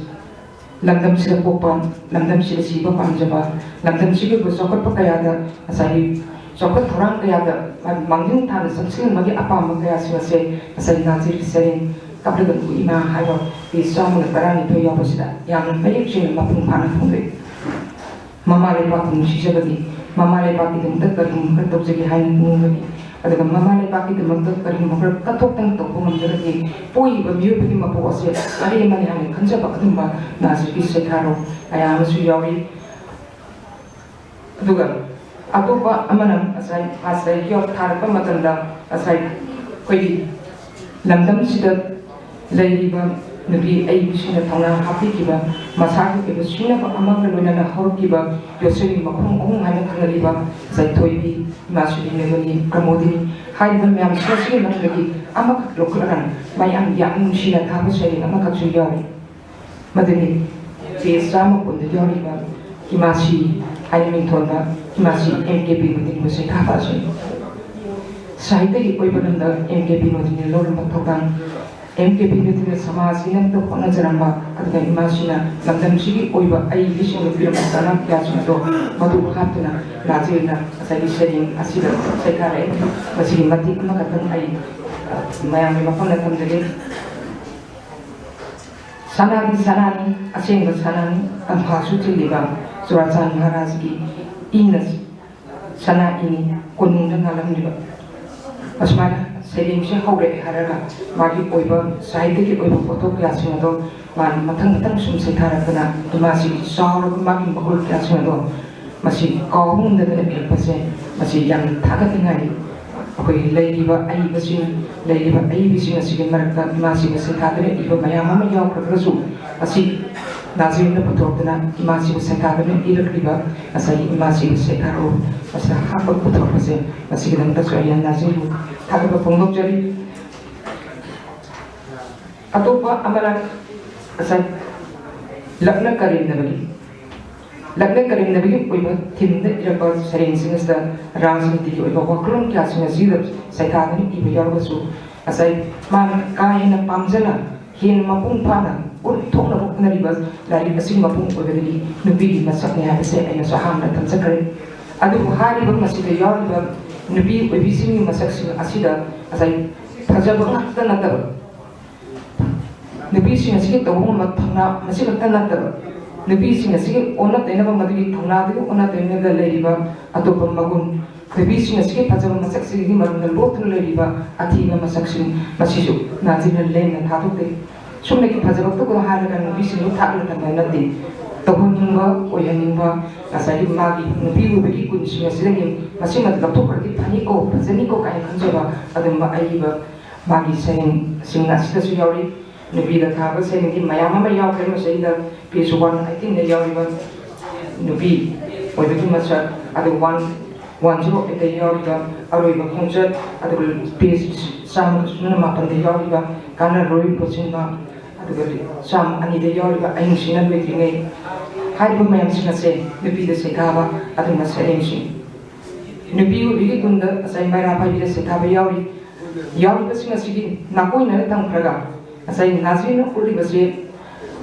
ꯂꯝꯗꯝꯁꯤꯗ ꯄꯣꯛꯄ, ꯂꯝꯗꯝꯁꯤꯗ ꯁꯤꯕ ꯄꯥꯝꯖꯕ, ꯂꯝꯗꯝꯁꯤꯒꯤ ꯑꯣꯏꯕ ꯆꯥꯎꯈꯠꯄ ꯀꯌꯥꯗ, ꯉꯁꯥꯏꯒꯤ ꯆꯥꯎꯈꯠ ꯊꯧꯔꯥꯡ ꯀꯌꯥꯗ ꯃꯥ ꯃꯥꯡꯖꯤꯜ ꯊꯥꯅ ꯆꯪꯁꯤꯟꯅꯕꯒꯤ ꯑꯄꯥꯝꯕ ꯀꯌꯥꯁꯤꯡ ꯑꯁꯦ ꯉꯁꯥꯏ ꯅꯥꯖꯤꯔꯒꯤ ꯁꯩꯔꯦꯡ ꯀꯞꯂꯒ ꯅꯣꯛꯏ ꯏꯃꯥ ꯍꯥꯏꯕ ꯄꯦꯖ ꯆꯥꯝꯃꯒ ꯇꯔꯥꯅꯤꯊꯣꯏ ꯌꯥꯎꯕꯁꯤꯗ ꯌꯥꯝꯅ ꯃꯌꯦꯛ ꯁꯦꯡꯅ ꯃꯄꯨꯡ ꯐꯥꯅ ꯐꯣꯡꯗꯣꯛꯏ꯫ ꯃꯃꯥ ꯂꯩꯄꯥꯛꯄꯨ ꯅꯨꯡꯁꯤꯖꯕꯒꯤ, ꯃꯃꯥ ꯂꯩꯄꯥꯛꯀꯤꯗꯃꯛꯇ ꯀꯔꯤꯒꯨꯝꯕ ꯈꯔ ꯇꯧꯖꯒꯦ ꯍꯥꯏꯅ ꯅꯤꯡꯕꯒꯤ, ꯑꯗꯨꯒ ꯃꯃꯥ ꯂꯩꯄꯥꯛꯀꯤꯗꯃꯛꯇ ꯀꯔꯤꯒꯨꯝꯕ ꯈꯔ ꯀꯠꯊꯣꯛꯇꯅ ꯇꯧꯕ ꯉꯝꯖꯔꯒꯗꯤ ꯄꯣꯛꯏꯕ ꯃꯤꯑꯣꯏꯕꯒꯤ ꯃꯄꯣꯛ ꯑꯁꯦ ꯑꯔꯦꯝꯕꯅꯤ ꯍꯥꯏꯅ ꯈꯟꯖꯕ ꯑꯗꯨꯒꯨꯝꯕ ꯅꯥꯖꯤꯔꯒꯤ ꯁꯩꯊꯥꯔꯣꯜ ꯀꯌꯥ ꯑꯃꯁꯨ ꯌꯥꯎꯔꯤ꯫ ꯑꯗꯨꯒ ꯑꯇꯣꯞꯄ ꯑꯃꯅ ꯉꯁꯥꯏ ꯃꯥꯁꯇꯔ ꯌꯣꯠ ꯊꯥꯔꯛꯄ ꯃꯇꯝꯗ ꯉꯁꯥꯏ ꯑꯩꯈꯣꯏꯒꯤ ꯂꯝꯗꯝꯁꯤꯗ ꯂꯩꯔꯤꯕ ꯅꯨꯄꯤ ꯑꯏꯕꯤꯁꯤꯡꯅ ꯊꯧꯅꯥ ꯍꯥꯞꯄꯤꯈꯤꯕ ꯃꯁꯥꯒꯤ ꯑꯣꯏꯕ ꯁꯤꯡꯅꯕ ꯑꯃꯒ ꯂꯣꯏꯅꯅ ꯍꯧꯔꯛꯈꯤꯕ ꯌꯣꯠꯁꯤꯟꯕꯤ ꯃꯈꯣꯡ ꯑꯍꯨꯝ ꯍꯥꯏꯅ ꯈꯪꯅꯔꯤ꯫ ꯉꯁꯥꯏ ꯊꯣꯏꯕꯤ, ꯏꯃꯥ ꯁꯨꯔꯤꯅꯒꯅꯤ, ꯄ꯭ꯔꯃꯣꯗꯤꯅꯤ ꯍꯥꯏꯔꯤꯕ ꯃꯌꯥꯝꯁꯤꯡ ꯑꯁꯤꯒꯤ ꯃꯅꯨꯡꯗꯒꯤ ꯑꯃꯈꯛ ꯂꯧꯈꯠꯂꯒ ꯃꯌꯥꯝ ꯌꯥꯝ ꯅꯨꯡꯁꯤꯅ ꯊꯥꯕ ꯁꯩꯔꯦꯡ ꯑꯃꯈꯛꯁꯨ ꯌꯥꯎꯔꯤ꯫ ꯃꯗꯨꯗꯤ ꯄꯦꯖ ꯆꯥꯝꯃ ꯀꯨꯟꯗ ꯌꯥꯎꯔꯤꯕ ꯏꯃꯥꯁꯤ ꯍꯥꯏꯅ ꯃꯤꯡꯊꯣꯟꯕ ꯏꯃꯥꯁꯤ ꯑꯦꯝ ꯀꯦ ꯕꯤꯅꯣꯗꯤꯅꯤꯕꯨ ꯁꯩꯊꯥꯕ ꯑꯁꯤꯅꯤ꯫ ꯁꯥꯍꯤꯇ꯭ꯌꯒꯤ ꯑꯣꯏꯕ ꯂꯝꯗ ꯑꯦꯝ ꯀꯦ ꯕꯤꯅꯣꯗꯤꯅꯤꯅ ꯂꯧꯔꯝꯕ ꯊꯧꯗꯥꯡ, ꯑꯦꯝ ꯀꯦ ꯕꯤꯅꯣꯗꯤꯅꯤꯅ ꯁꯃꯥꯖꯒꯤꯗꯃꯛꯇ ꯍꯣꯠꯅꯖꯔꯝꯕ, ꯑꯗꯨꯒ ꯏꯃꯥꯁꯤꯅ ꯂꯝꯗꯝꯁꯤꯒꯤ ꯑꯣꯏꯕ ꯑꯏꯕꯁꯤꯡꯗ ꯄꯤꯔꯝꯕ ꯀꯥꯟꯅꯕ ꯀꯌꯥꯁꯤꯡ ꯑꯗꯣ ꯃꯗꯨ ꯍꯥꯞꯇꯨꯅ ꯅꯥꯖꯤꯔꯅ ꯉꯁꯥꯏꯒꯤ ꯁꯩꯔꯦꯡ ꯑꯁꯤꯗ ꯁꯩꯊꯥꯔꯛꯏ꯫ ꯃꯁꯤꯒꯤ ꯃꯇꯦꯛ ꯑꯃꯈꯛꯇꯪ ꯑꯩ, ꯑ, ꯃꯌꯥꯝꯒꯤ ꯃꯐꯝꯗ ꯊꯝꯖꯒꯦ꯫ ꯁꯅꯥꯗꯤ ꯁꯅꯥꯅꯤ, ꯑꯁꯦꯡꯕ ꯁꯅꯥꯅꯤ, ꯇꯝꯐꯥꯁꯨ ꯆꯤꯜꯂꯤꯕ ꯆꯨꯔꯥꯆꯥꯟ ꯃꯍꯥꯔꯥꯖꯀꯤ ꯏꯅ ꯁꯅꯥ ꯏꯅꯤ, ꯀꯣꯅꯨꯡꯗ ꯉꯥꯜꯂꯝꯂꯤꯕ꯫ ꯑꯁꯨꯃꯥꯏꯅ ꯁꯩꯔꯦꯡꯁꯦ ꯍꯧꯔꯛꯑꯦ ꯍꯥꯏꯔꯒ ꯃꯥꯒꯤ ꯑꯣꯏꯕ ꯁꯥꯍꯤꯇ꯭ꯌꯒꯤ ꯑꯣꯏꯕ ꯄꯣꯠꯊꯣꯛ ꯀꯌꯥꯁꯤꯡ ꯑꯗꯣ ꯃꯥꯅ ꯃꯊꯪ ꯃꯊꯪ ꯁꯨꯝ ꯁꯩꯊꯥꯔꯛꯇꯅ ꯏꯃꯥꯁꯤꯒꯤ ꯆꯥꯎꯔꯕ ꯃꯥꯒꯤ ꯃꯒꯨꯟ ꯀꯌꯥꯁꯤꯡ ꯑꯗꯣ ꯃꯁꯤ ꯀꯥꯎꯕ ꯉꯝꯗꯗꯅ ꯏꯔꯛꯄꯁꯦ ꯃꯁꯤ ꯌꯥꯝꯅ ꯊꯥꯒꯠꯅꯤꯡꯉꯥꯏ꯫ ꯑꯩꯈꯣꯏꯒꯤ ꯂꯩꯔꯤꯕ ꯑꯏꯕꯁꯤꯡ, ꯂꯩꯔꯤꯕ ꯑꯏꯕꯤꯁꯤꯡ ꯑꯁꯤꯒꯤ ꯃꯔꯛꯇ ꯏꯃꯥꯁꯤꯕꯨ ꯁꯩꯊꯥꯗꯨꯅ ꯏꯕ ꯃꯌꯥꯝ ꯑꯃ ꯌꯥꯎꯈ꯭ꯔꯒꯁꯨ, ꯃꯁꯤ ꯅꯥꯖꯤꯔꯅ ꯄꯨꯊꯣꯛꯇꯨꯅ ꯏꯃꯥꯁꯤꯕꯨ ꯁꯩꯊꯥꯗꯨꯅ ꯏꯔꯛꯂꯤꯕ ꯉꯁꯥꯏꯒꯤ ꯏꯃꯥꯁꯤꯕꯨ ꯁꯩꯊꯥꯔꯛꯎ, ꯃꯁꯤꯗ ꯍꯥꯞꯄ ꯄꯨꯊꯣꯔꯛꯄꯁꯦ, ꯃꯁꯤꯒꯤꯗꯃꯛꯇꯁꯨ ꯑꯩꯅ ꯅꯥꯖꯤꯔꯕꯨ ꯊꯥꯒꯠꯄ ꯐꯣꯡꯗꯣꯛꯆꯔꯤ꯫ ꯑꯇꯣꯞꯄ ꯑꯃꯅ ꯉꯁꯥꯏ ꯂꯛꯅ ꯀꯔꯦꯝꯅꯕꯒꯤ, ꯂꯛꯅ ꯀꯔꯦꯝꯅꯕꯒꯤ ꯑꯣꯏꯕ ꯊꯤꯝꯗ ꯏꯔꯛꯄ ꯁꯩꯔꯦꯡꯁꯤꯡ ꯑꯁꯤꯗ ꯔꯥꯖꯅꯤꯇꯤꯒꯤ ꯑꯣꯏꯕ ꯋꯥꯈꯜꯂꯣꯟ ꯀꯌꯥꯁꯤꯡ ꯑꯁꯤꯗ ꯁꯩꯊꯥꯗꯨꯅ ꯏꯕ ꯌꯥꯎꯔꯒꯁꯨ, ꯉꯁꯥꯏ ꯃꯥꯅ ꯀꯥ ꯍꯦꯟꯅ ꯄꯥꯝꯖꯅ ꯍꯦꯟꯅ ꯃꯄꯨꯡ ꯐꯥꯅ ꯎꯠꯊꯣꯛꯅꯕ ꯍꯣꯠꯅꯔꯤꯕ ꯂꯥꯏꯔꯤꯛ ꯑꯁꯤꯒꯤ ꯃꯄꯨꯡ ꯑꯣꯏꯕꯗꯒꯤ ꯅꯨꯄꯤꯒꯤ ꯃꯁꯛꯅꯤ ꯍꯥꯏꯕꯁꯦ ꯑꯩꯅꯁꯨ ꯑꯍꯥꯟꯕꯗ ꯊꯝꯖꯈ꯭ꯔꯦ꯫ ꯑꯗꯨꯕꯨ ꯍꯥꯏꯔꯤꯕ ꯃꯁꯤꯗ ꯌꯥꯎꯔꯤꯕ ꯅꯨꯄꯤ ꯑꯣꯏꯕꯤꯁꯤꯡꯒꯤ ꯃꯁꯛꯁꯤꯡ ꯑꯁꯤꯗ ꯉꯁꯥꯏ ꯐꯖꯕ ꯉꯥꯛꯇ ꯅꯠꯇꯕ, ꯅꯨꯄꯤꯁꯤꯡ ꯑꯁꯤꯒꯤ ꯇꯧꯕ ꯉꯝꯕ ꯊꯧꯅꯥ ꯃꯁꯤ ꯈꯛꯇ ꯅꯠꯇꯕ, ꯅꯨꯄꯤꯁꯤꯡ ꯑꯁꯤꯒꯤ ꯑꯣꯟꯅ ꯇꯩꯅꯕ, ꯃꯗꯨꯒꯤ ꯊꯧꯅꯥꯗꯨꯒꯤ ꯑꯣꯟꯅ ꯇꯩꯅꯕꯗ ꯂꯩꯔꯤꯕ ꯑꯇꯣꯞꯄ ꯃꯒꯨꯟ, ꯅꯨꯄꯤꯁꯤꯡ ꯑꯁꯤꯒꯤ ꯐꯖꯕ ꯃꯁꯛꯁꯤꯡꯒꯤ ꯃꯔꯝꯗ ꯂꯣꯠꯇꯨꯅ ꯂꯩꯔꯤꯕ ꯑꯊꯤꯕ ꯃꯁꯛꯁꯤꯡ ꯃꯁꯤꯁꯨ ꯅꯥꯖꯤꯔꯅ ꯂꯦꯝꯅ ꯊꯥꯗꯣꯛꯇꯦ꯫ ꯁꯨꯝꯅꯒꯤ ꯐꯖꯕ ꯈꯛꯇ ꯍꯥꯏꯔꯒ ꯅꯨꯄꯤꯁꯤꯡꯕꯨ ꯊꯥꯛꯅ ꯊꯝꯕ ꯅꯠꯇꯦ꯫ ꯇꯧꯍꯟꯅꯤꯡꯕ, ꯑꯣꯏꯍꯟꯅꯤꯡꯕ, ꯉꯁꯥꯏꯒꯤ ꯃꯥꯒꯤ ꯅꯨꯄꯤ ꯑꯣꯏꯕꯒꯤ ꯒꯨꯟꯁꯤꯡ ꯑꯁꯤꯗꯒꯤ ꯃꯁꯤꯃ ꯂꯧꯊꯣꯛꯈ꯭ꯔꯗꯤ ꯐꯅꯤꯀꯣ, ꯐꯖꯅꯤꯀꯣ ꯀꯥꯏꯅ ꯈꯟꯖꯕ ꯑꯗꯨꯝꯕ ꯑꯏꯕ ꯃꯥꯒꯤ ꯁꯩꯔꯦꯡꯁꯤꯡ ꯑꯁꯤꯗꯁꯨ ꯌꯥꯎꯔꯤ꯫ ꯅꯨꯄꯤꯗ ꯊꯥꯕ ꯁꯩꯔꯦꯡꯗꯤ ꯃꯌꯥꯝ ꯑꯃ ꯌꯥꯎꯈ꯭ꯔꯦ꯫ ꯃꯁꯤꯗ ꯄꯦꯖ ꯋꯥꯟ ꯑꯩꯠꯇꯤꯟꯗ ꯌꯥꯎꯔꯤꯕ ꯅꯨꯄꯤ ꯑꯣꯏꯕꯒꯤ ꯃꯁꯛ, ꯑꯗꯨꯒ ꯋꯥꯟ ꯋꯥꯟ ꯖꯤꯔꯣ ꯑꯩꯠꯇ ꯌꯥꯎꯔꯤꯕ ꯑꯔꯣꯏꯕ ꯈꯣꯡꯆꯠ, ꯑꯗꯨꯒ ꯄꯦꯖ ꯆꯥꯝꯃꯒ ꯁꯨꯞꯅ ꯃꯥꯄꯟꯗ ꯌꯥꯎꯔꯤꯕ ꯀꯥꯟꯅꯔꯣꯏ ꯄꯣꯠꯁꯤꯟꯕ, ꯑꯗꯨꯒ ꯆꯥꯝꯃ ꯑꯅꯤꯗ ꯌꯥꯎꯔꯤꯕ ꯑꯍꯤꯡꯁꯤꯅ ꯂꯣꯏꯗ꯭ꯔꯤꯉꯩ꯫ ꯍꯥꯏꯔꯤꯕ ꯃꯌꯥꯝꯁꯤꯡ ꯑꯁꯦ ꯅꯨꯄꯤꯗ ꯁꯩꯊꯥꯕ, ꯑꯗꯨꯒꯨꯝꯕ ꯁꯩꯔꯦꯡꯁꯤꯡ꯫ ꯅꯨꯄꯤ ꯑꯣꯏꯕꯒꯤ ꯒꯨꯟꯗ ꯉꯁꯥꯏ ꯃꯩꯔꯥ ꯄꯥꯏꯕꯤꯗ ꯁꯩꯊꯥꯕ ꯌꯥꯎꯔꯤ꯫ ꯌꯥꯎꯔꯤꯕꯁꯤꯡ ꯑꯁꯤꯒꯤ ꯅꯥꯀꯣꯏꯅꯅ ꯊꯝꯈ꯭ꯔꯒ ꯉꯁꯥꯏ ꯅꯥꯖꯔꯤꯅ ꯎꯠꯂꯤꯕꯁꯦ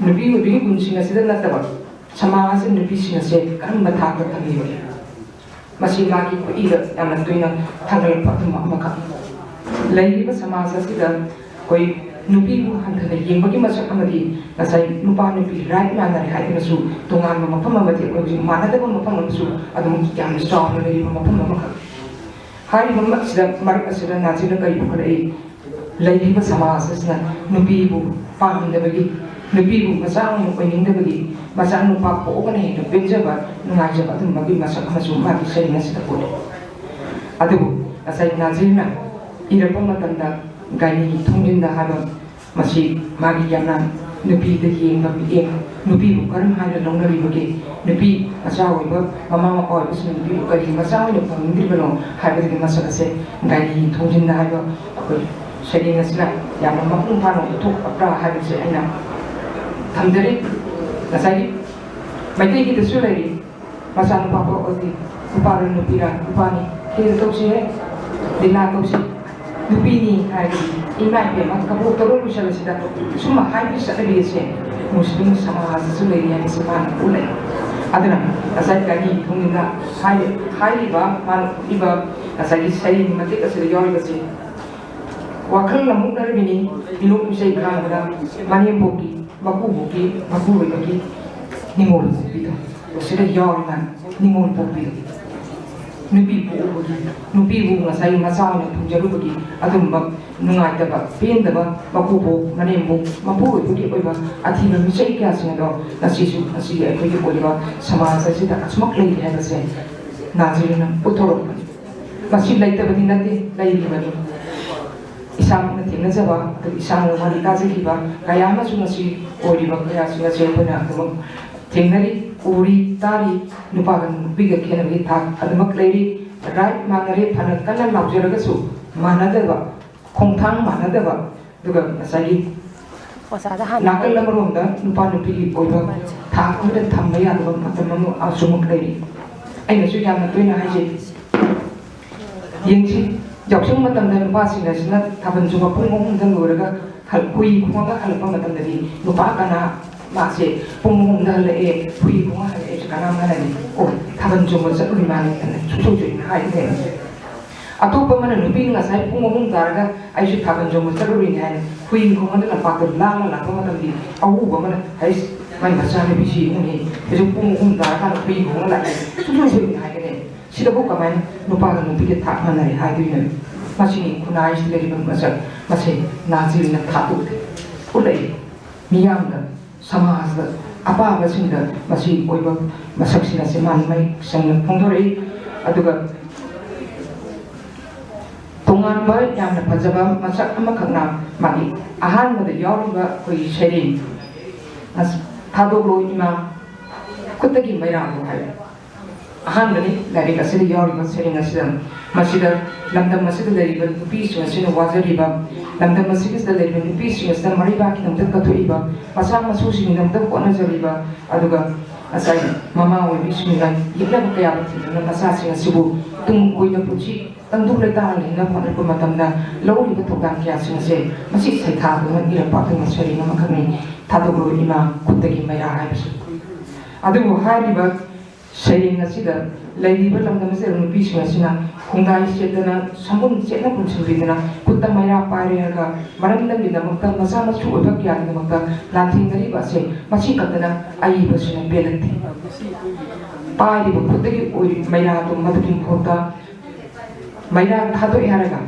ꯅꯨꯄꯤ ꯑꯣꯏꯕꯒꯤ ꯒꯨꯟꯁꯤꯡ ꯑꯁꯤꯗ ꯅꯠꯇꯕ ꯁꯃꯥꯖ ꯑꯁꯤ ꯅꯨꯄꯤꯁꯤꯡ ꯑꯁꯦ ꯀꯔꯝꯕ ꯊꯥꯛꯇ ꯊꯝꯂꯤꯕꯒꯦ? ꯃꯁꯤ ꯃꯥꯒꯤ ꯈꯨꯠꯏꯗ ꯌꯥꯝꯅ ꯇꯣꯏꯅ ꯊꯥꯡꯒꯠꯂꯛꯄ ꯑꯗꯨꯝꯕ ꯑꯃꯈꯛ꯫ ꯂꯩꯔꯤꯕ ꯁꯃꯥꯖ ꯑꯁꯤꯗ ꯑꯩꯈꯣꯏ ꯅꯨꯄꯤꯕꯨ ꯍꯟꯊꯅ ꯌꯦꯡꯕꯒꯤ ꯃꯁꯛ ꯑꯃꯗꯤ ꯉꯁꯥꯏ ꯅꯨꯄꯥ ꯅꯨꯄꯤ ꯔꯥꯏꯠ ꯃꯥꯟꯅꯔꯦ ꯍꯥꯏꯗꯨꯅꯁꯨ ꯇꯣꯉꯥꯟꯕ ꯃꯐꯝ ꯑꯃꯗꯤ ꯑꯩꯈꯣꯏ ꯍꯧꯖꯤꯛ ꯃꯥꯟꯅꯗꯕ ꯃꯐꯝ ꯑꯃꯁꯨ ꯑꯗꯨꯝ ꯌꯥꯝꯅ ꯆꯥꯎꯅ ꯂꯩꯔꯤꯕ ꯃꯐꯝ ꯑꯃꯈꯛ꯫ ꯍꯥꯏꯔꯤꯕ ꯑꯁꯤꯗ ꯃꯔꯛ ꯑꯁꯤꯗ ꯅꯥꯖꯤꯅ ꯀꯔꯤ ꯄꯨꯈꯠꯂꯛꯏ? ꯂꯩꯔꯤꯕ ꯁꯃꯥꯖ ꯑꯁꯤꯅ ꯅꯨꯄꯤꯕꯨ ꯄꯥꯝꯗꯕꯒꯤ, ꯅꯨꯄꯤꯕꯨ ꯃꯆꯥ ꯑꯣꯏꯅ ꯑꯣꯏꯅꯤꯡꯗꯕꯒꯤ, ꯃꯆꯥꯅꯨꯄꯥ ꯄꯣꯛꯑꯒꯅ ꯍꯦꯟꯅ ꯄꯦꯟꯖꯕ, ꯅꯨꯡꯉꯥꯏꯖꯕ ꯑꯗꯨꯝꯕꯒꯤ ꯃꯁꯛ ꯑꯃꯁꯨ ꯃꯥꯒꯤ ꯁꯩꯔꯦꯡ ꯑꯁꯤꯗ ꯎꯠꯂꯤ꯫ ꯑꯗꯨꯕꯨ ꯉꯁꯥꯏ ꯅꯥꯖꯤꯅ ꯏꯔꯛꯄ ꯃꯇꯝꯗ ꯒꯥꯏꯅꯤꯒꯤ ꯊꯣꯡꯖꯤꯟꯗ ꯍꯥꯏꯕ ꯃꯁꯤ ꯃꯥꯒꯤ ꯌꯥꯝꯅ ꯅꯨꯄꯤꯗ ꯌꯦꯡꯕ ꯃꯤꯠꯌꯦꯡ, ꯅꯨꯄꯤꯕꯨ ꯀꯔꯝ ꯍꯥꯏꯅ ꯂꯧꯅꯔꯤꯕꯒꯦ, ꯅꯨꯄꯤ ꯃꯆꯥ ꯑꯣꯏꯕ ꯃꯃꯥ ꯃꯄꯥ ꯑꯣꯏꯕꯁꯤꯡꯅ ꯅꯨꯄꯤꯕꯨ ꯀꯔꯤ ꯃꯆꯥ ꯑꯣꯏꯅ ꯐꯪꯅꯤꯡꯗ꯭ꯔꯤꯕꯅꯣ ꯍꯥꯏꯕꯗꯨꯒꯤ ꯃꯁꯛ ꯑꯁꯦ ꯒꯥꯏꯅꯤꯒꯤ ꯊꯣꯡꯖꯤꯟꯗ ꯍꯥꯏꯕ ꯑꯩꯈꯣꯏ ꯁꯩꯔꯦꯡ ꯑꯁꯤꯅ ꯌꯥꯝꯅ ꯃꯄꯨꯡ ꯐꯥꯅ ꯎꯠꯊꯣꯛꯂꯛꯄ꯭ꯔꯥ ꯍꯥꯏꯕꯁꯦ ꯑꯩꯅ ꯊꯝꯖꯔꯤ꯫ ꯉꯁꯥꯏꯒꯤ ꯃꯩꯇꯩꯒꯤꯗꯁꯨ ꯂꯩꯔꯤ, ꯃꯆꯥꯅꯨꯄꯥ ꯄꯣꯛꯑꯗꯤ ꯅꯨꯄꯥꯔ ꯅꯨꯄꯤꯔ? ꯅꯨꯄꯥꯅꯤ꯫ ꯀꯦꯔ ꯇꯧꯁꯤꯍꯦ, ꯂꯤꯂꯥ ꯇꯧꯁꯤ, ꯅꯨꯄꯤꯅꯤ ꯍꯥꯏꯔꯗꯤ ꯏꯃꯥ ꯏꯕꯦꯝꯃ ꯀꯕꯣꯛ ꯇꯧꯔ ꯂꯣꯏꯁꯤꯜꯂꯁꯤꯗ꯫ ꯁꯨꯝꯕ ꯍꯥꯏꯕꯒꯤ ꯆꯠꯅꯕꯤ ꯑꯁꯦ ꯃꯨꯁꯂꯤꯝ ꯁꯃꯥꯖꯇꯁꯨ ꯂꯩꯔꯤ ꯍꯥꯏꯕꯁꯤ ꯃꯥꯅ ꯎꯠꯂꯦ꯫ ꯑꯗꯨꯅ ꯉꯁꯥꯏ ꯒꯥꯏꯅꯤ ꯊꯣꯡꯖꯤꯟꯗ ꯍꯥꯏꯔꯤ-, ꯍꯥꯏꯔꯤꯕ ꯃꯥꯅ ꯎꯠꯂꯤꯕ ꯉꯁꯥꯏꯒꯤ ꯁꯩꯔꯦꯡ ꯃꯇꯦꯛ ꯑꯁꯤꯗ ꯌꯥꯎꯔꯤꯕꯁꯤ ꯋꯥꯈꯜꯅ ꯃꯨꯛꯅꯔꯕꯤꯅꯤ ꯃꯤꯅꯣꯛ ꯃꯤꯆꯩ ꯈꯥꯡꯕꯗ ꯃꯅꯦꯝꯕꯣꯛꯀꯤ ꯃꯀꯨꯕꯣꯛꯀꯤ ꯃꯄꯨꯔꯣꯏꯕꯒꯤ ꯅꯤꯉꯣꯜ ꯄꯣꯛꯄꯤꯗꯣ꯫ ꯁꯤꯗ ꯌꯥꯎꯔꯤꯕ ꯅꯤꯉꯣꯜ ꯄꯣꯛꯄꯤꯗꯣ꯫ ꯅꯨꯄꯤ ꯄꯣꯛꯎꯕꯒꯤ, ꯅꯨꯄꯤꯕꯨ ꯉꯁꯥꯏ ꯃꯆꯥ ꯑꯣꯏꯅ ꯐꯪꯖꯔꯨꯕꯒꯤ ꯑꯗꯨꯝꯕ ꯅꯨꯡꯉꯥꯏꯇꯕ, ꯄꯦꯟꯗꯕ, ꯃꯀꯨꯕꯣꯛ, ꯃꯅꯦꯝꯕꯣꯛ, ꯃꯄꯨꯔꯣꯏꯕꯒꯤ ꯑꯣꯏꯕ ꯑꯊꯤꯕ ꯃꯤꯆꯩ ꯀꯌꯥꯁꯤꯡ ꯑꯗꯣ ꯉꯁꯤꯁꯨ, ꯉꯁꯤꯒꯤ ꯑꯩꯈꯣꯏꯒꯤ ꯑꯣꯏꯔꯤꯕ ꯁꯃꯥꯖ ꯑꯁꯤꯗ ꯑꯁꯨꯃꯛ ꯂꯩꯔꯤ ꯍꯥꯏꯕꯁꯦ ꯅꯥꯖꯔꯤꯅ ꯎꯠꯊꯣꯔꯛꯄꯅꯤ꯫ ꯃꯁꯤ ꯂꯩꯇꯕꯗꯤ ꯅꯠꯇꯦ, ꯂꯩꯔꯤꯕꯅꯤ꯫ ꯏꯁꯥꯃꯛꯅ ꯊꯦꯡꯅꯖꯕ, ꯑꯗꯨꯒ ꯏꯁꯥꯅ ꯋꯥꯔꯤ ꯇꯥꯖꯈꯤꯕ ꯀꯌꯥ ꯑꯃꯁꯨ ꯉꯁꯤ ꯑꯣꯏꯔꯤꯕ ꯀꯌꯥꯁꯤꯡ ꯑꯁꯦ ꯑꯩꯈꯣꯏꯅ ꯑꯗꯨꯃꯛ ꯊꯦꯡꯅꯔꯤ꯫ ꯎꯔꯤ ꯇꯥꯔꯤ, ꯅꯨꯄꯥꯒ ꯅꯨꯄꯤꯒ ꯈꯦꯠꯅꯕꯒꯤ ꯊꯥꯛ ꯑꯗꯨꯃꯛ ꯂꯩꯔꯤ꯫ ꯔꯥꯏꯠ ꯃꯥꯟꯅꯔꯦ, ꯐꯅ ꯀꯟꯅ ꯂꯥꯎꯖꯔꯒꯁꯨ ꯃꯥꯟꯅꯗꯕ, ꯈꯣꯡꯊꯥꯡ ꯃꯥꯟꯅꯗꯕ, ꯑꯗꯨꯒ ꯉꯁꯥꯏꯒꯤ ꯑꯣꯖꯥꯗ ꯍꯥꯟꯅ ꯅꯥꯀꯜ ꯑꯃꯔꯣꯝꯗ ꯅꯨꯄꯥ ꯅꯨꯄꯤꯒꯤ ꯑꯣꯏꯕ ꯊꯥꯛ ꯑꯃꯗ ꯊꯝꯕ ꯌꯥꯗꯕ ꯃꯇꯝ ꯑꯃ ꯑꯁꯨꯃꯛ ꯂꯩꯔꯤ꯫ ꯑꯩꯅꯁꯨ ꯌꯥꯝꯅ ꯇꯣꯏꯅ ꯍꯥꯏꯖꯩ, ꯌꯦꯡꯁꯤ, ꯌꯥꯎꯁꯪ ꯃꯇꯝꯗ ꯅꯨꯄꯥꯁꯤꯡ ꯑꯁꯤꯅ ꯊꯥꯕꯜ ꯆꯣꯡꯕ ꯄꯨꯡ ꯑꯍꯨꯝꯗ ꯂꯣꯏꯔꯒ ꯍꯜ-, ꯍꯨꯏ ꯈꯣꯡꯉꯒ ꯍꯜꯂꯛꯄ ꯃꯇꯝꯗꯗꯤ ꯅꯨꯄꯥ ꯀꯅꯥ ꯃꯥꯁꯦ ꯄꯨꯡ ꯑꯍꯨꯝꯗ ꯍꯜꯂꯛꯑꯦ, ꯍꯨꯏ ꯈꯣꯡꯉ ꯍꯜꯂꯛꯑꯦ ꯀꯅꯥꯝ ꯍꯥꯏꯔꯅꯤ? ꯑꯣ, ꯊꯥꯕꯜ ꯆꯣꯡꯕ ꯆꯠꯂꯨꯔꯤ ꯃꯥꯜꯂꯦ ꯍꯥꯏꯅ ꯁꯨꯡꯁꯣꯏ ꯁꯣꯏꯗꯅ ꯍꯥꯏꯒꯗꯣꯏꯅꯤ꯫ ꯑꯇꯣꯞꯄ ꯑꯃꯅ ꯅꯨꯄꯤ ꯉꯁꯥꯏ ꯄꯨꯡ ꯑꯍꯨꯝ ꯇꯥꯔꯒ ꯑꯩꯁꯨ ꯊꯥꯕꯜ ꯆꯣꯡꯕ ꯆꯠꯂꯨꯔꯤꯅꯤ ꯍꯥꯏꯅ ꯍꯨꯏ ꯈꯣꯡꯉꯒ ꯂꯝꯄꯥꯛꯇ ꯂꯥꯡꯉ ꯂꯥꯛꯄ ꯃꯇꯝꯗꯤ ꯑꯎꯕ ꯑꯃꯅ, "ꯍꯩꯁ, ꯃꯥꯏ ꯃꯆꯥꯅꯨꯄꯤꯁꯤ ꯌꯦꯡꯉꯨꯅꯦ, ꯍꯧꯖꯤꯛ ꯄꯨꯡ ꯑꯍꯨꯝ ꯇꯥꯔꯀꯥꯟꯗ ꯍꯨꯏ ꯈꯣꯡꯉ ꯂꯥꯛꯑꯦ", ꯁꯨꯡꯁꯣꯏ ꯁꯣꯏꯗꯅ ꯍꯥꯏꯒꯅꯤ꯫ ꯁꯤꯗꯕꯨ ꯀꯃꯥꯏꯅ ꯅꯨꯄꯥꯒ ꯅꯨꯄꯤꯒ ꯊꯥꯛ ꯃꯥꯟꯅꯔꯦ ꯍꯥꯏꯗꯣꯏꯅꯣ? ꯃꯁꯤꯒꯤ ꯈꯨꯟꯅꯥꯏꯁꯤꯗ ꯂꯩꯔꯤꯕ ꯃꯁꯛ ꯃꯁꯦ ꯅꯥꯖꯤꯜꯅ ꯊꯥꯗꯣꯛ ꯎꯠꯂꯛꯏ꯫ ꯃꯤꯌꯥꯝꯗ, ꯁꯃꯥꯖꯗ, ꯑꯄꯥꯕꯁꯤꯡꯗ ꯃꯁꯤ ꯑꯣꯏꯕ ꯃꯁꯛꯁꯤꯡ ꯑꯁꯤ ꯃꯥꯅ ꯃꯌꯦꯛ ꯁꯦꯡꯅ ꯐꯣꯡꯗꯣꯔꯛꯏ꯫ ꯑꯗꯨꯒ ꯇꯣꯉꯥꯟꯕ ꯌꯥꯝꯅ ꯐꯖꯕ ꯃꯁꯛ ꯑꯃꯈꯛꯅ ꯃꯥꯒꯤ ꯑꯍꯥꯟꯕꯗ ꯌꯥꯎꯔꯤꯕ ꯑꯩꯈꯣꯏꯒꯤ ꯁꯩꯔꯦꯡ ꯑꯁ-, "ꯊꯥꯗꯣꯛꯂꯣ ꯏꯃꯥ ꯈꯨꯠꯇꯒꯤ ꯃꯩꯔꯥꯗꯣ" ꯍꯥꯏꯕ ꯑꯍꯥꯟꯕꯅꯤ ꯂꯥꯏꯔꯤꯛ ꯑꯁꯤꯗ ꯌꯥꯎꯔꯤꯕ ꯁꯩꯔꯦꯡ ꯑꯁꯤꯗ꯫ ꯃꯁꯤꯗ ꯂꯝꯗꯝ ꯑꯁꯤꯗ ꯂꯩꯔꯤꯕ ꯅꯨꯄꯤꯁꯤꯡ ꯑꯁꯤꯅ ꯋꯥꯖꯔꯤꯕ, ꯂꯝꯗꯝ ꯑꯁꯤꯒꯤꯁꯤꯗ ꯂꯩꯔꯤꯕ ꯅꯨꯄꯤꯁꯤꯡ ꯑꯁꯤꯅ ꯃꯔꯩꯕꯥꯛꯀꯤꯗꯃꯛꯇ ꯀꯠꯊꯣꯛꯏꯕ, ꯃꯆꯥ ꯃꯁꯨꯁꯤꯡꯒꯤꯗꯃꯛꯇ ꯍꯣꯠꯅꯖꯔꯤꯕ, ꯑꯗꯨꯒ ꯉꯁꯥꯏ ꯃꯃꯥ ꯑꯣꯏꯕꯤꯁꯤꯡꯅ ꯌꯦꯛꯅꯕ ꯀꯌꯥ ꯊꯦꯡꯅꯗꯨꯅ ꯃꯆꯥꯁꯤꯡ ꯑꯁꯤꯕꯨ ꯇꯨꯡ ꯀꯣꯏꯅ ꯄꯨꯟꯁꯤ ꯇꯪꯗꯨ ꯂꯩꯇꯥꯅ ꯂꯩꯅꯕ ꯍꯣꯠꯅꯔꯛꯄ ꯃꯇꯝꯗ ꯂꯧꯔꯤꯕ ꯊꯧꯗꯥꯡ ꯀꯌꯥꯁꯤꯡ ꯑꯁꯦ ꯃꯁꯤ ꯁꯩꯊꯥꯗꯨꯅ ꯏꯔꯛꯄ ꯑꯗꯨꯒꯨꯝꯕ ꯁꯩꯔꯦꯡ ꯑꯃꯈꯛꯅꯤ "ꯊꯥꯗꯣꯛꯂꯣ ꯏꯃꯥ ꯈꯨꯠꯇꯒꯤ ꯃꯩꯔꯥ" ꯍꯥꯏꯕꯁꯤ꯫ ꯑꯗꯨꯕꯨ ꯍꯥꯏꯔꯤꯕ ꯁꯩꯔꯦꯡ ꯑꯁꯤꯗ ꯂꯩꯔꯤꯕ ꯂꯝꯗꯝ ꯑꯁꯤꯗ ꯅꯨꯄꯤꯁꯤꯡ ꯑꯁꯤꯅ ꯈꯣꯡꯗꯥꯏ ꯁꯦꯠꯇꯅ, ꯁꯪꯒꯨꯟ ꯁꯦꯠꯅ ꯄꯨꯟꯁꯤꯟꯕꯤꯗꯅ, ꯈꯨꯠꯇ ꯃꯩꯔꯥ ꯄꯥꯏꯔꯒ ꯃꯔꯝꯗꯝꯒꯤꯗꯃꯛꯇ, ꯃꯆꯥ ꯃꯁꯨ ꯑꯣꯏꯕ ꯀꯌꯥꯒꯤꯗꯃꯛꯇ ꯂꯥꯟꯊꯦꯡꯅꯔꯤꯕ ꯑꯁꯦ ꯃꯁꯤ ꯈꯛꯇꯅ ꯑꯏꯕꯁꯤꯅ ꯄꯦꯜꯂꯛꯇꯦ꯫ ꯄꯥꯏꯔꯤꯕ ꯈꯨꯠꯇꯒꯤ ꯑꯣꯏꯔꯤꯕ ꯃꯩꯔꯥꯗꯣ ꯃꯗꯨꯒꯤ ꯃꯍꯨꯠꯇ ꯃꯩꯔꯥ ꯊꯥꯗꯣꯛꯑꯦ ꯍꯥꯏꯔꯒ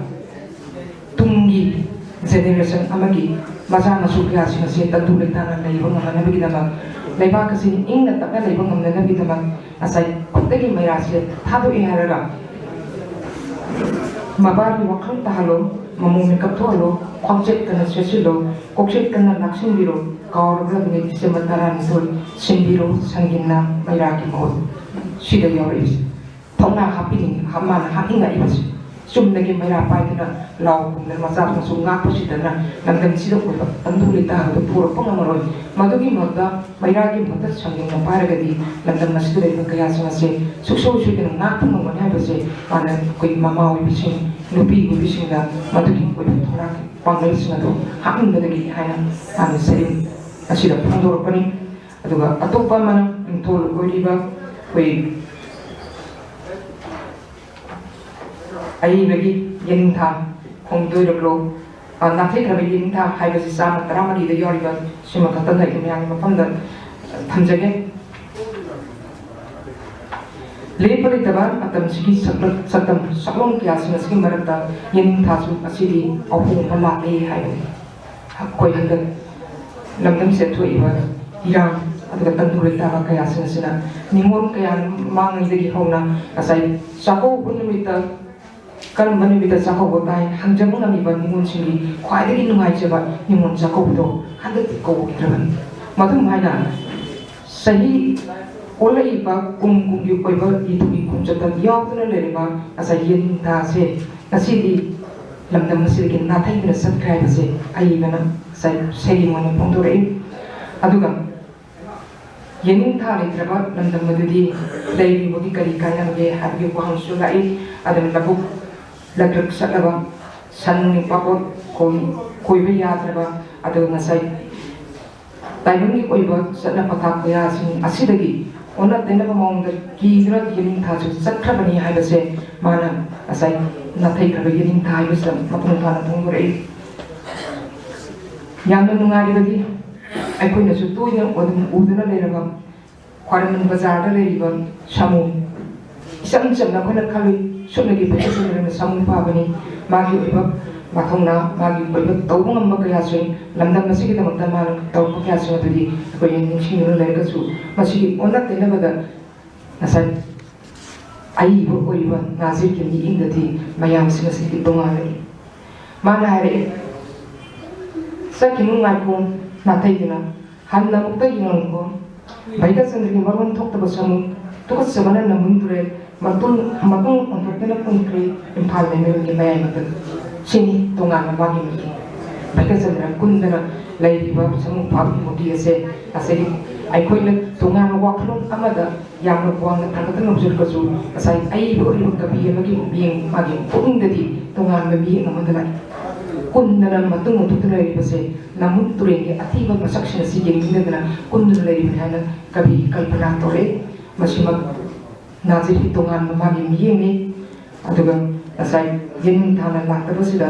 ꯇꯨꯡꯒꯤ ꯖꯦꯅꯦꯔꯦꯁꯟ ꯑꯃꯒꯤ ꯃꯆꯥ ꯃꯁꯨ ꯀꯌꯥꯁꯤꯡ ꯑꯁꯤ ꯇꯪꯗꯨ ꯂꯩꯇꯥꯅ ꯂꯩꯕ ꯉꯝꯅꯅꯕꯒꯤꯗꯃꯛ, ꯂꯩꯕꯥꯛ ꯑꯁꯤ ꯏꯪꯅ ꯇꯞꯅ ꯂꯩꯕ ꯉꯝꯅꯅꯕꯒꯤꯗꯃꯛ ꯉꯁꯥꯏ ꯈꯨꯠꯇꯒꯤ ꯃꯩꯔꯥꯁꯦ ꯊꯥꯗꯣꯛꯑꯦ ꯍꯥꯏꯔꯒ ꯃꯕꯥꯒꯤ ꯋꯥꯈꯜ ꯇꯥꯍꯜꯂꯣ, ꯃꯃꯣ ꯃꯦꯀꯞ ꯊꯣꯛꯍꯜꯂꯣ, ꯈ꯭ꯋꯥꯡꯆꯦꯠꯇꯅ ꯁꯦꯠꯆꯤꯜꯂꯣ, ꯀꯣꯛꯆꯦꯠꯇꯅ ꯂꯥꯛꯁꯤꯟꯕꯤꯔꯣ, ꯀꯥꯎꯔꯕ꯭ꯔꯥ ꯅꯨꯃꯤꯠ ꯗꯤꯁꯦꯝꯕꯔ ꯇꯔꯥꯅꯤꯊꯣꯏ, ꯁꯤꯟꯕꯤꯔꯣ ꯁꯪꯒꯤꯟꯅ ꯃꯩꯔꯥꯒꯤ ꯃꯍꯨꯠ꯫ ꯁꯤꯗ ꯌꯥꯎꯔꯛꯏꯁꯦ ꯊꯧꯅꯥ ꯍꯥꯞꯄꯤꯅꯤꯡ-, ꯃꯥꯅ ꯍꯥꯞꯅꯤꯡꯉꯛꯏꯕꯁꯦ꯫ ꯆꯨꯝꯅꯒꯤ ꯃꯩꯔꯥ ꯄꯥꯏꯗꯅ ꯂꯥꯎ ꯈꯣꯡꯗꯅ ꯃꯆꯥ ꯃꯁꯨ ꯉꯥꯛꯄꯁꯤꯗꯅ ꯂꯝꯗꯝꯁꯤꯗ ꯑꯣꯏꯕ ꯇꯪꯗꯨ ꯂꯩꯇꯥꯕꯗꯨ ꯄꯨꯔꯛꯄ ꯉꯝꯃꯔꯣꯏ꯫ ꯃꯗꯨꯒꯤ ꯃꯍꯨꯠꯇ ꯃꯩꯔꯥꯒꯤ ꯃꯍꯨꯠꯇ ꯁꯪꯒꯤꯟꯅ ꯄꯥꯏꯔꯒꯗꯤ ꯂꯝꯗꯝ ꯑꯁꯤꯗ ꯂꯩꯕ ꯀꯌꯥꯁꯤꯡ ꯑꯁꯦ ꯁꯨꯡꯁꯣꯏ ꯁꯣꯏꯗꯅ ꯉꯥꯛꯄ ꯉꯝꯒꯅꯤ ꯍꯥꯏꯕꯁꯦ ꯃꯥꯅ ꯑꯩꯈꯣꯏ ꯃꯃꯥ ꯑꯣꯏꯕꯤꯁꯤꯡ, ꯅꯨꯄꯤ ꯑꯣꯏꯕꯤꯁꯤꯡꯗ ꯃꯗꯨꯒꯤ ꯑꯣꯏꯕ ꯊꯧꯅꯥ ꯄꯥꯡꯒꯜꯁꯤꯡ ꯑꯗꯨ ꯍꯥꯞꯅꯤꯡꯕꯗꯒꯤ ꯍꯥꯏꯅ ꯃꯥꯅ ꯁꯩꯔꯦꯡ ꯑꯁꯤꯗ ꯐꯣꯡꯗꯣꯔꯛꯄꯅꯤ꯫ ꯑꯗꯨꯒ ꯑꯇꯣꯞꯄ ꯑꯃꯅ ꯃꯤꯡꯊꯣꯜ ꯑꯣꯏꯔꯤꯕ ꯑꯩꯈꯣꯏ ꯑꯏꯕꯒꯤ ꯌꯦꯅꯤꯡꯊꯥ ꯈꯣꯡꯗꯣꯏꯔꯕ꯭ꯔꯣ? ꯑ, ꯅꯥꯊꯩꯈ꯭ꯔꯕ ꯌꯦꯅꯤꯡꯊꯥ ꯍꯥꯏꯕꯁꯤ ꯆꯥꯝꯃ ꯇꯔꯥꯃꯔꯤꯗ ꯌꯥꯎꯔꯤꯕ ꯁꯤꯃ ꯈꯛꯇꯪ ꯑꯩ ꯃꯌꯥꯝꯒꯤ ꯃꯐꯝꯗ, ꯑ, ꯊꯝꯖꯒꯦ꯫ ꯂꯦꯞꯄ ꯂꯩꯇꯕ ꯃꯇꯝꯁꯤꯒꯤ ꯁꯛꯂꯛ-, ꯁꯛꯇꯝ ꯁꯛꯂꯣꯟ ꯀꯌꯥꯁꯤꯡ ꯑꯁꯤꯒꯤ ꯃꯔꯛꯇ ꯌꯦꯅꯤꯡꯊꯥꯁꯨ ꯑꯁꯤꯗꯤ ꯑꯍꯣꯡꯕ ꯂꯥꯛꯂꯦ ꯍꯥꯏꯕꯅꯤ꯫ ꯑꯩꯈꯣꯏ ꯍꯟꯗꯛ ꯂꯝꯗꯝꯁꯤꯗ ꯊꯣꯛꯏꯕ ꯏꯔꯥꯡ ꯑꯗꯨꯒ ꯇꯪꯗꯨ ꯂꯩꯇꯥꯕ ꯀꯌꯥꯁꯤꯡ ꯑꯁꯤꯅ ꯅꯤꯉꯣꯜ ꯀꯌꯥ ꯃꯃꯥꯡꯉꯩꯗꯒꯤ ꯍꯧꯅ ꯉꯁꯥꯏ ꯆꯥꯛꯀꯧꯕ ꯅꯨꯃꯤꯠꯇ, ꯀꯔꯝꯕ ꯅꯨꯃꯤꯠꯇ ꯆꯥꯛꯀꯧꯕ ꯇꯥꯏ ꯍꯪꯖꯕ ꯉꯝꯃꯤꯕ ꯅꯤꯉꯣꯜꯁꯤꯡꯒꯤ ꯈ꯭ꯋꯥꯏꯗꯒꯤ ꯅꯨꯡꯉꯥꯏꯖꯕ ꯅꯤꯉꯣꯜ ꯆꯥꯛꯀꯧꯕꯗꯣ ꯍꯟꯗꯛꯇꯤ ꯀꯧꯈꯤꯗ꯭ꯔꯕꯅꯤ꯫ ꯃꯗꯨꯝ ꯍꯥꯏꯅ ꯆꯍꯤ ꯑꯣꯜꯂꯛꯏꯕ ꯀꯨꯝ ꯀꯨꯝꯒꯤ ꯑꯣꯏꯕ ꯏꯊꯨꯒꯤ ꯈꯣꯡꯆꯠꯇ ꯌꯥꯎꯗꯨꯅ ꯂꯩꯔꯤꯕ ꯉꯁꯥꯏ ꯌꯦꯅꯤꯡꯊꯥꯁꯦ ꯉꯁꯤꯗꯤ ꯂꯝꯗꯝ ꯑꯁꯤꯗꯒꯤ ꯅꯥꯊꯩꯗꯨꯅ ꯆꯠꯈ꯭ꯔꯦ ꯍꯥꯏꯕꯁꯦ ꯑꯏꯕꯅ ꯉꯁꯥꯏ ꯁꯩꯔꯦꯡ ꯑꯣꯏꯅ ꯐꯣꯡꯗꯣꯔꯛꯏ꯫ ꯑꯗꯨꯒ ꯌꯦꯅꯤꯡꯊꯥ ꯂꯩꯇ꯭ꯔꯕ ꯂꯝꯗꯝ ꯑꯗꯨꯗꯤ ꯂꯩꯔꯤꯕꯒꯤ ꯀꯔꯤ ꯀꯥꯟꯅꯕꯒꯦ ꯍꯥꯏꯕꯒꯤ ꯋꯥꯍꯪꯁꯨ ꯂꯥꯛꯏ꯫ ꯑꯗꯨꯅ ꯂꯧꯕꯨꯛ ꯂꯇ꯭ꯔꯤꯛ ꯆꯠꯂꯕ, ꯁꯟ ꯄꯥꯄꯣꯠ ꯈꯣꯏ-, ꯈꯣꯏꯕ ꯌꯥꯗ꯭ꯔꯕ, ꯑꯗꯨꯒ ꯉꯁꯥꯏ ꯇꯥꯏꯕꯪꯒꯤ ꯑꯣꯏꯕ ꯆꯠꯅ ꯄꯊꯥꯞ ꯀꯌꯥꯁꯤꯡ ꯑꯁꯤꯗꯒꯤ ꯑꯣꯟꯅ ꯇꯩꯅꯕ ꯃꯑꯣꯡꯗ ꯀꯤꯗꯨꯅ ꯌꯦꯅꯤꯡꯊꯥꯁꯨ ꯆꯠꯈ꯭ꯔꯕꯅꯤ ꯍꯥꯏꯕꯁꯦ ꯃꯥꯅ ꯉꯁꯥꯏ ꯅꯥꯊꯩꯈ꯭ꯔꯕ ꯌꯦꯅꯤꯡꯊꯥ ꯍꯥꯏꯕꯁꯤꯗ ꯃꯄꯨꯡ ꯐꯥꯅ ꯐꯣꯡꯗꯣꯔꯛꯏ꯫ ꯌꯥꯝꯅ ꯅꯨꯡꯉꯥꯏꯔꯤꯕꯗꯤ ꯑꯩꯈꯣꯏꯅꯁꯨ ꯇꯣꯏꯅ ꯑꯗꯨꯝ ꯎꯗꯨꯅ ꯂꯩꯔꯕ ꯈ꯭ꯋꯥꯏꯔꯝꯕꯟ ꯕꯖꯥꯔꯗ ꯂꯩꯔꯤꯕ ꯁꯥꯃꯨ, ꯏꯆꯝ ꯆꯝꯅ ꯑꯩꯈꯣꯏꯅ ꯈꯜꯂꯤ, ꯁꯨꯞꯅꯒꯤ ꯄꯩꯁꯥ ꯆꯪꯗꯅ ꯁꯥꯃꯨ ꯐꯥꯕꯅꯤ꯫ ꯃꯥꯒꯤ ꯑꯣꯏꯕ ꯃꯊꯧꯅꯥ, ꯃꯥꯒꯤ ꯑꯣꯏꯕ ꯇꯧꯕ ꯉꯝꯕ ꯀꯌꯥꯁꯤꯡ, ꯂꯝꯗꯝ ꯑꯁꯤꯒꯤꯗꯃꯛꯇ ꯃꯥꯅ ꯇꯧꯔꯛꯄ ꯀꯌꯥꯁꯤꯡ ꯑꯗꯨꯗꯤ ꯑꯩꯈꯣꯏ ꯅꯤꯡꯁꯤꯡꯗꯨꯅ ꯂꯩꯔꯒꯁꯨ, ꯃꯁꯤꯒꯤ ꯑꯣꯟꯅ ꯇꯩꯅꯕꯗ ꯉꯁꯥꯏ ꯑꯏꯕ ꯑꯣꯏꯔꯤꯕ ꯅꯥꯖꯤꯔꯒꯤ ꯃꯤꯠꯌꯦꯡꯗꯗꯤ ꯃꯌꯥꯝꯁꯤꯡ ꯑꯁꯤꯗꯤ ꯇꯣꯉꯥꯟꯅ ꯃꯥꯅ ꯍꯥꯏꯔꯛꯏ, "ꯆꯠꯈꯤꯅꯨ, ꯉꯥꯏꯈꯣ, ꯅꯥꯊꯩꯗꯨꯅ ꯍꯟꯅ ꯑꯃꯨꯛꯇ ꯌꯦꯡꯉꯝꯈꯣ꯫ ꯚꯩꯒꯆꯟꯗ꯭ꯔꯒꯤ ꯃꯔꯣꯟ ꯊꯣꯛꯇꯕ ꯁꯃꯨ, ꯇꯨꯀꯠꯆꯕꯅ ꯅꯃꯨꯟ ꯇꯨꯔꯦꯜ ꯃꯇꯨꯡ ꯃꯇꯨꯡ ꯑꯣꯟꯊꯣꯛꯇꯨꯅ ꯀꯨꯝꯈ꯭ꯔꯦ ꯏꯝꯐꯥꯜ ꯃꯌꯣꯟꯒꯤ ꯃꯌꯥꯏ ꯃꯇꯝ꯫ ꯁꯤꯅꯤ ꯇꯣꯉꯥꯟꯕ ꯃꯥꯒꯤ ꯃꯤꯠꯌꯦꯡ꯫ ꯚꯩꯒꯆꯟꯗ꯭ꯔ ꯀꯨꯟꯗꯅ ꯂꯩꯔꯤꯕ ꯁꯃꯨ ꯐꯥꯕꯒꯤ ꯃꯨꯔꯇꯤ ꯑꯁꯦ ꯉꯁꯥꯏꯒꯤ ꯑꯩꯈꯣꯏꯅ ꯇꯣꯉꯥꯟꯕ ꯋꯥꯈꯜꯂꯣꯟ ꯑꯃꯗ ꯌꯥꯝꯅ ꯋꯥꯡꯅ ꯊꯥꯡꯒꯠꯇꯨꯅ ꯂꯧꯖꯔꯒꯁꯨ ꯉꯁꯥꯏ ꯑꯏꯕ ꯑꯣꯏꯔꯤꯕ ꯀꯕꯤ ꯑꯃꯒꯤ ꯃꯤꯠꯌꯦꯡ, ꯃꯥꯒꯤ ꯄꯨꯛꯅꯤꯡꯗꯗꯤ ꯇꯣꯉꯥꯟꯕ ꯃꯤꯠꯌꯦꯡ ꯑꯃꯗ ꯂꯥꯛꯏ꯫ ꯀꯨꯟꯗꯅ ꯃꯇꯨꯡ ꯑꯣꯟꯊꯣꯛꯇꯨꯅ ꯂꯩꯔꯤꯕꯁꯦ ꯅꯃꯨꯟ ꯇꯨꯔꯦꯜꯒꯤ ꯑꯊꯤꯕ ꯃꯁꯛꯁꯤꯡ ꯑꯁꯤ ꯌꯦꯡꯅꯤꯡꯗꯗꯅ ꯀꯨꯟꯗꯨꯅ ꯂꯩꯔꯤꯕꯅꯤ ꯍꯥꯏꯅ ꯀꯕꯤ ꯀꯜꯄꯅꯥ ꯇꯧꯔꯛꯏ꯫ ꯃꯁꯤꯃꯛ ꯅꯥꯖꯤꯠꯀꯤ ꯇꯣꯉꯥꯟꯕ ꯃꯥꯒꯤ ꯃꯤꯠꯌꯦꯡꯅꯤ꯫ ꯑꯗꯨꯒ ꯉꯁꯥꯏ ꯌꯦꯅꯤꯡꯊꯥꯅ ꯂꯥꯛꯇꯕꯁꯤꯗ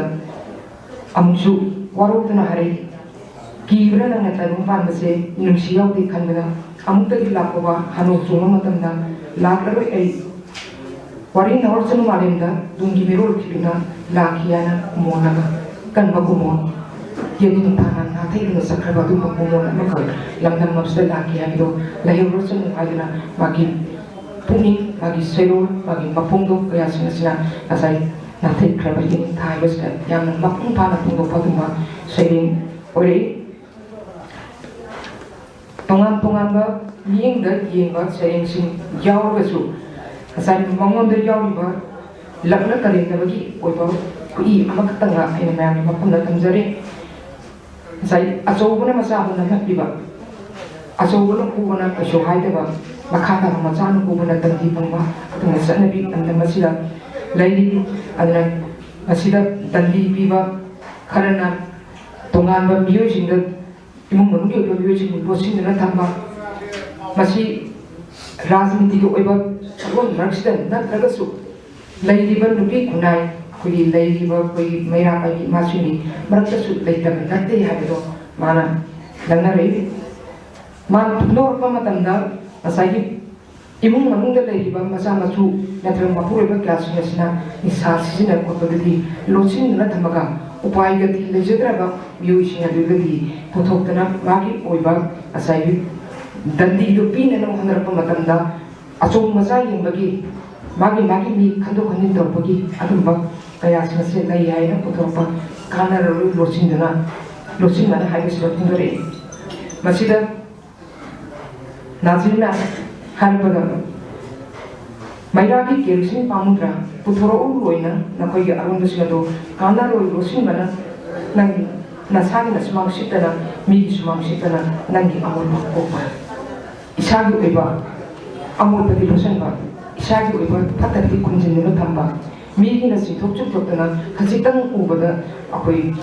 ꯑꯃꯨꯛꯁꯨ ꯋꯥꯔꯧꯗꯨꯅ ꯍꯥꯏꯔꯛꯏ, "ꯀꯤꯕ꯭ꯔꯥ ꯅꯪꯅ ꯇꯥꯏꯕꯪ ꯄꯥꯟꯕꯁꯦ? ꯃꯤꯅꯨꯡꯁꯤ ꯌꯥꯎꯗꯦ ꯈꯟꯕꯗ ꯑꯃꯨꯛꯇꯗꯤ ꯂꯥꯛꯄ ꯋꯥ ꯍꯥꯟꯅ ꯆꯣꯡꯕ ꯃꯇꯝꯗ ꯂꯥꯛꯂꯔꯣꯏ ꯑꯩ꯫ ꯋꯥꯔꯤ ꯅꯍꯣꯔꯁꯅꯨ ꯃꯥꯂꯦꯝꯗ ꯇꯨꯡꯒꯤ ꯃꯤꯔꯣꯜ ꯈꯤꯕꯤꯅ ꯂꯥꯛꯈꯤ" ꯍꯥꯏꯅ ꯀꯨꯃꯣꯟ ꯑꯃ, ꯀꯟꯕ ꯀꯨꯃꯣꯟ, ꯌꯦꯅꯤꯡꯊꯥꯅ ꯅꯥꯊꯩꯗꯨꯅ ꯆꯠꯈ꯭ꯔꯕ ꯑꯗꯨꯒꯨꯝꯕ ꯀꯨꯃꯣꯟ ꯑꯃꯈꯛ ꯂꯝꯗꯝ ꯑꯁꯤꯗ ꯂꯥꯛꯈꯤ ꯍꯥꯏꯕꯗꯣ ꯂꯩꯍꯧꯔꯁꯅꯨ ꯍꯥꯏꯗꯨꯅ ꯃꯥꯒꯤ ꯄꯨꯛꯅꯤꯡ, ꯃꯥꯒꯤ ꯁꯩꯔꯣꯜ, ꯃꯥꯒꯤ ꯃꯄꯨꯡꯗꯣ ꯀꯌꯥꯁꯤꯡ ꯑꯁꯤꯅ ꯉꯁꯥꯏ ꯅꯥꯊꯩꯈ꯭ꯔꯕ ꯌꯦꯅꯤꯡꯊꯥ ꯍꯥꯏꯕꯁꯤꯗ ꯌꯥꯝꯅ ꯃꯄꯨꯡ ꯐꯥꯅ ꯐꯣꯡꯗꯣꯛꯄ ꯑꯗꯨꯒꯨꯝꯕ ꯁꯩꯔꯦꯡ ꯑꯣꯏꯔꯛꯏ꯫ ꯇꯣꯉꯥꯟ ꯇꯣꯉꯥꯟꯕ ꯃꯤꯠꯌꯦꯡꯗ ꯌꯦꯡꯕ ꯁꯩꯔꯦꯡꯁꯤꯡ ꯌꯥꯎꯔꯒꯁꯨ ꯉꯁꯥꯏ ꯃꯉꯣꯟꯗ ꯌꯥꯎꯔꯤꯕ ꯂꯛꯅ ꯀꯔꯦꯝꯅꯕꯒꯤ ꯑꯣꯏꯕ ꯈꯨꯏ ꯑꯃꯈꯛꯇꯪꯒ ꯑꯩꯅ ꯃꯌꯥꯝꯒꯤ ꯃꯐꯝꯗ ꯊꯝꯖꯔꯤ꯫ ꯉꯁꯥꯏ ꯑꯆꯧꯕꯅ ꯃꯆꯥꯕꯨ ꯅꯝꯍꯠꯄꯤꯕ, ꯑꯆꯧꯕꯅ ꯈꯨꯕꯅ ꯀꯩꯁꯨ ꯍꯥꯏꯗꯕ, ꯃꯈꯥ ꯇꯥꯕ ꯃꯆꯥꯅ ꯈꯨꯕꯅ ꯗꯟꯗꯤ ꯐꯪꯕ ꯑꯗꯨꯒꯨꯝꯕ ꯆꯠꯅꯕꯤ ꯂꯝꯗꯝ ꯑꯁꯤꯗ ꯂꯩꯔꯤ꯫ ꯑꯗꯨꯅ ꯃꯁꯤꯗ ꯗꯟꯗꯤ ꯄꯤꯕ ꯈꯔꯅ ꯇꯣꯉꯥꯟꯕ ꯃꯤꯑꯣꯏꯁꯤꯡꯗ, ꯏꯃꯨꯡ ꯃꯅꯨꯡꯒꯤ ꯑꯣꯏꯕ ꯃꯤꯑꯣꯏꯁꯤꯡꯕꯨ ꯂꯣꯠꯁꯤꯟꯗꯨꯅ ꯊꯝꯕ, ꯃꯁꯤ ꯔꯥꯖꯅꯤꯇꯤꯒꯤ ꯑꯣꯏꯕ ꯁꯛꯂꯣꯟ ꯃꯔꯛꯁꯤꯗ ꯅꯠꯇ꯭ꯔꯒꯁꯨ ꯂꯩꯔꯤꯕ ꯅꯨꯄꯤ ꯈꯨꯟꯅꯥꯏ, ꯑꯩꯈꯣꯏꯒꯤ ꯂꯩꯔꯤꯕ ꯑꯩꯈꯣꯏꯒꯤ ꯃꯩꯔꯥ ꯄꯥꯏꯕꯤ ꯏꯃꯥꯁꯤꯡꯒꯤ ꯃꯔꯛꯇꯁꯨ ꯂꯩꯇꯕ ꯅꯠꯇꯦ ꯍꯥꯏꯕꯗꯣ ꯃꯥꯅ ꯂꯪꯅꯔꯛꯏ꯫ ꯃꯥꯅ ꯐꯣꯡꯗꯣꯔꯛꯄ ꯃꯇꯝꯗ ꯉꯁꯥꯏꯒꯤ ꯏꯃꯨꯡ ꯃꯅꯨꯡꯗ ꯂꯩꯔꯤꯕ ꯃꯆꯥ ꯃꯁꯨ ꯅꯠꯇ꯭ꯔꯒ ꯃꯄꯨꯔꯣꯏꯕ ꯀꯌꯥꯁꯤꯡ ꯑꯁꯤꯅ ꯅꯤꯁꯥ ꯁꯤꯖꯤꯟꯅ ꯈꯣꯠꯄꯗꯗꯤ ꯂꯣꯠꯁꯤꯟꯗꯨꯅ ꯊꯝꯃꯒ ꯎꯄꯥꯏꯒꯗꯤ ꯂꯩꯖꯗ꯭ꯔꯕ ꯃꯤꯑꯣꯏꯁꯤꯡ ꯑꯗꯨꯗꯗꯤ ꯄꯨꯊꯣꯛꯇꯅ ꯃꯥꯒꯤ ꯑꯣꯏꯕ ꯉꯁꯥꯏꯒꯤ ꯗꯟꯗꯤꯗꯨ ꯄꯤꯅꯅꯕ ꯍꯣꯠꯅꯔꯛꯄ ꯃꯇꯝꯗ ꯑꯆꯧ ꯃꯆꯥ ꯌꯦꯡꯕꯒꯤ ꯃꯥꯒꯤ ꯃꯥꯒꯤ ꯃꯤ ꯈꯟꯗꯣꯛ ꯈꯟꯖꯤꯟ ꯇꯧꯔꯛꯄꯒꯤ ꯑꯗꯨꯝꯕ ꯀꯌꯥꯁꯤꯡ ꯑꯁꯦ ꯂꯩ ꯍꯥꯏꯅ ꯄꯨꯊꯣꯔꯛꯄ ꯀꯥꯟꯅꯔꯔꯣꯏ ꯂꯣꯠꯁꯤꯟꯗꯅ ꯂꯣꯠꯁꯤꯟꯕꯅ ꯍꯥꯏꯕꯁꯤꯗ ꯐꯣꯡꯗꯣꯔꯛꯏ꯫ ꯃꯁꯤꯗ ꯅꯥꯖꯤꯔꯅ ꯍꯥꯏꯔꯛꯄꯗ, "ꯃꯩꯔꯥꯒꯤ ꯀꯦꯔꯣꯁꯤꯟ ꯄꯥꯝꯃꯨꯗ꯭ꯔꯥ? ꯄꯨꯊꯣꯔꯛꯎ ꯂꯣꯏꯅ ꯅꯈꯣꯏꯒꯤ ꯑꯔꯣꯟꯕꯁꯤꯡ ꯑꯗꯨ ꯀꯥꯟꯅꯔꯣꯏ ꯂꯣꯠꯁꯤꯟꯕꯅ ꯅꯪ ꯅꯁꯥꯒꯤ ꯁꯨꯃꯥꯡ ꯁꯤꯠꯇꯅ ꯃꯤꯒꯤ ꯁꯨꯃꯥꯡ ꯁꯤꯠꯇꯅ ꯅꯪꯒꯤ ꯑꯃꯣꯠꯄ ꯀꯣꯛꯄ꯫ ꯏꯁꯥꯒꯤ ꯑꯣꯏꯕ ꯑꯃꯣꯠꯄꯗꯤ ꯂꯣꯠꯁꯤꯟꯕ, ꯏꯁꯥꯒꯤ ꯑꯣꯏꯕ ꯐꯠꯇꯕꯗꯤ ꯈꯨꯝꯖꯤꯟꯗꯨꯅ ꯊꯝꯕ, ꯃꯤꯒꯤꯅ ꯆꯤꯡꯊꯣꯛ ꯆꯨꯝꯊꯣꯛꯇꯅ ꯈꯖꯤꯛꯇꯪ ꯎꯕꯗ ꯑꯩꯈꯣꯏ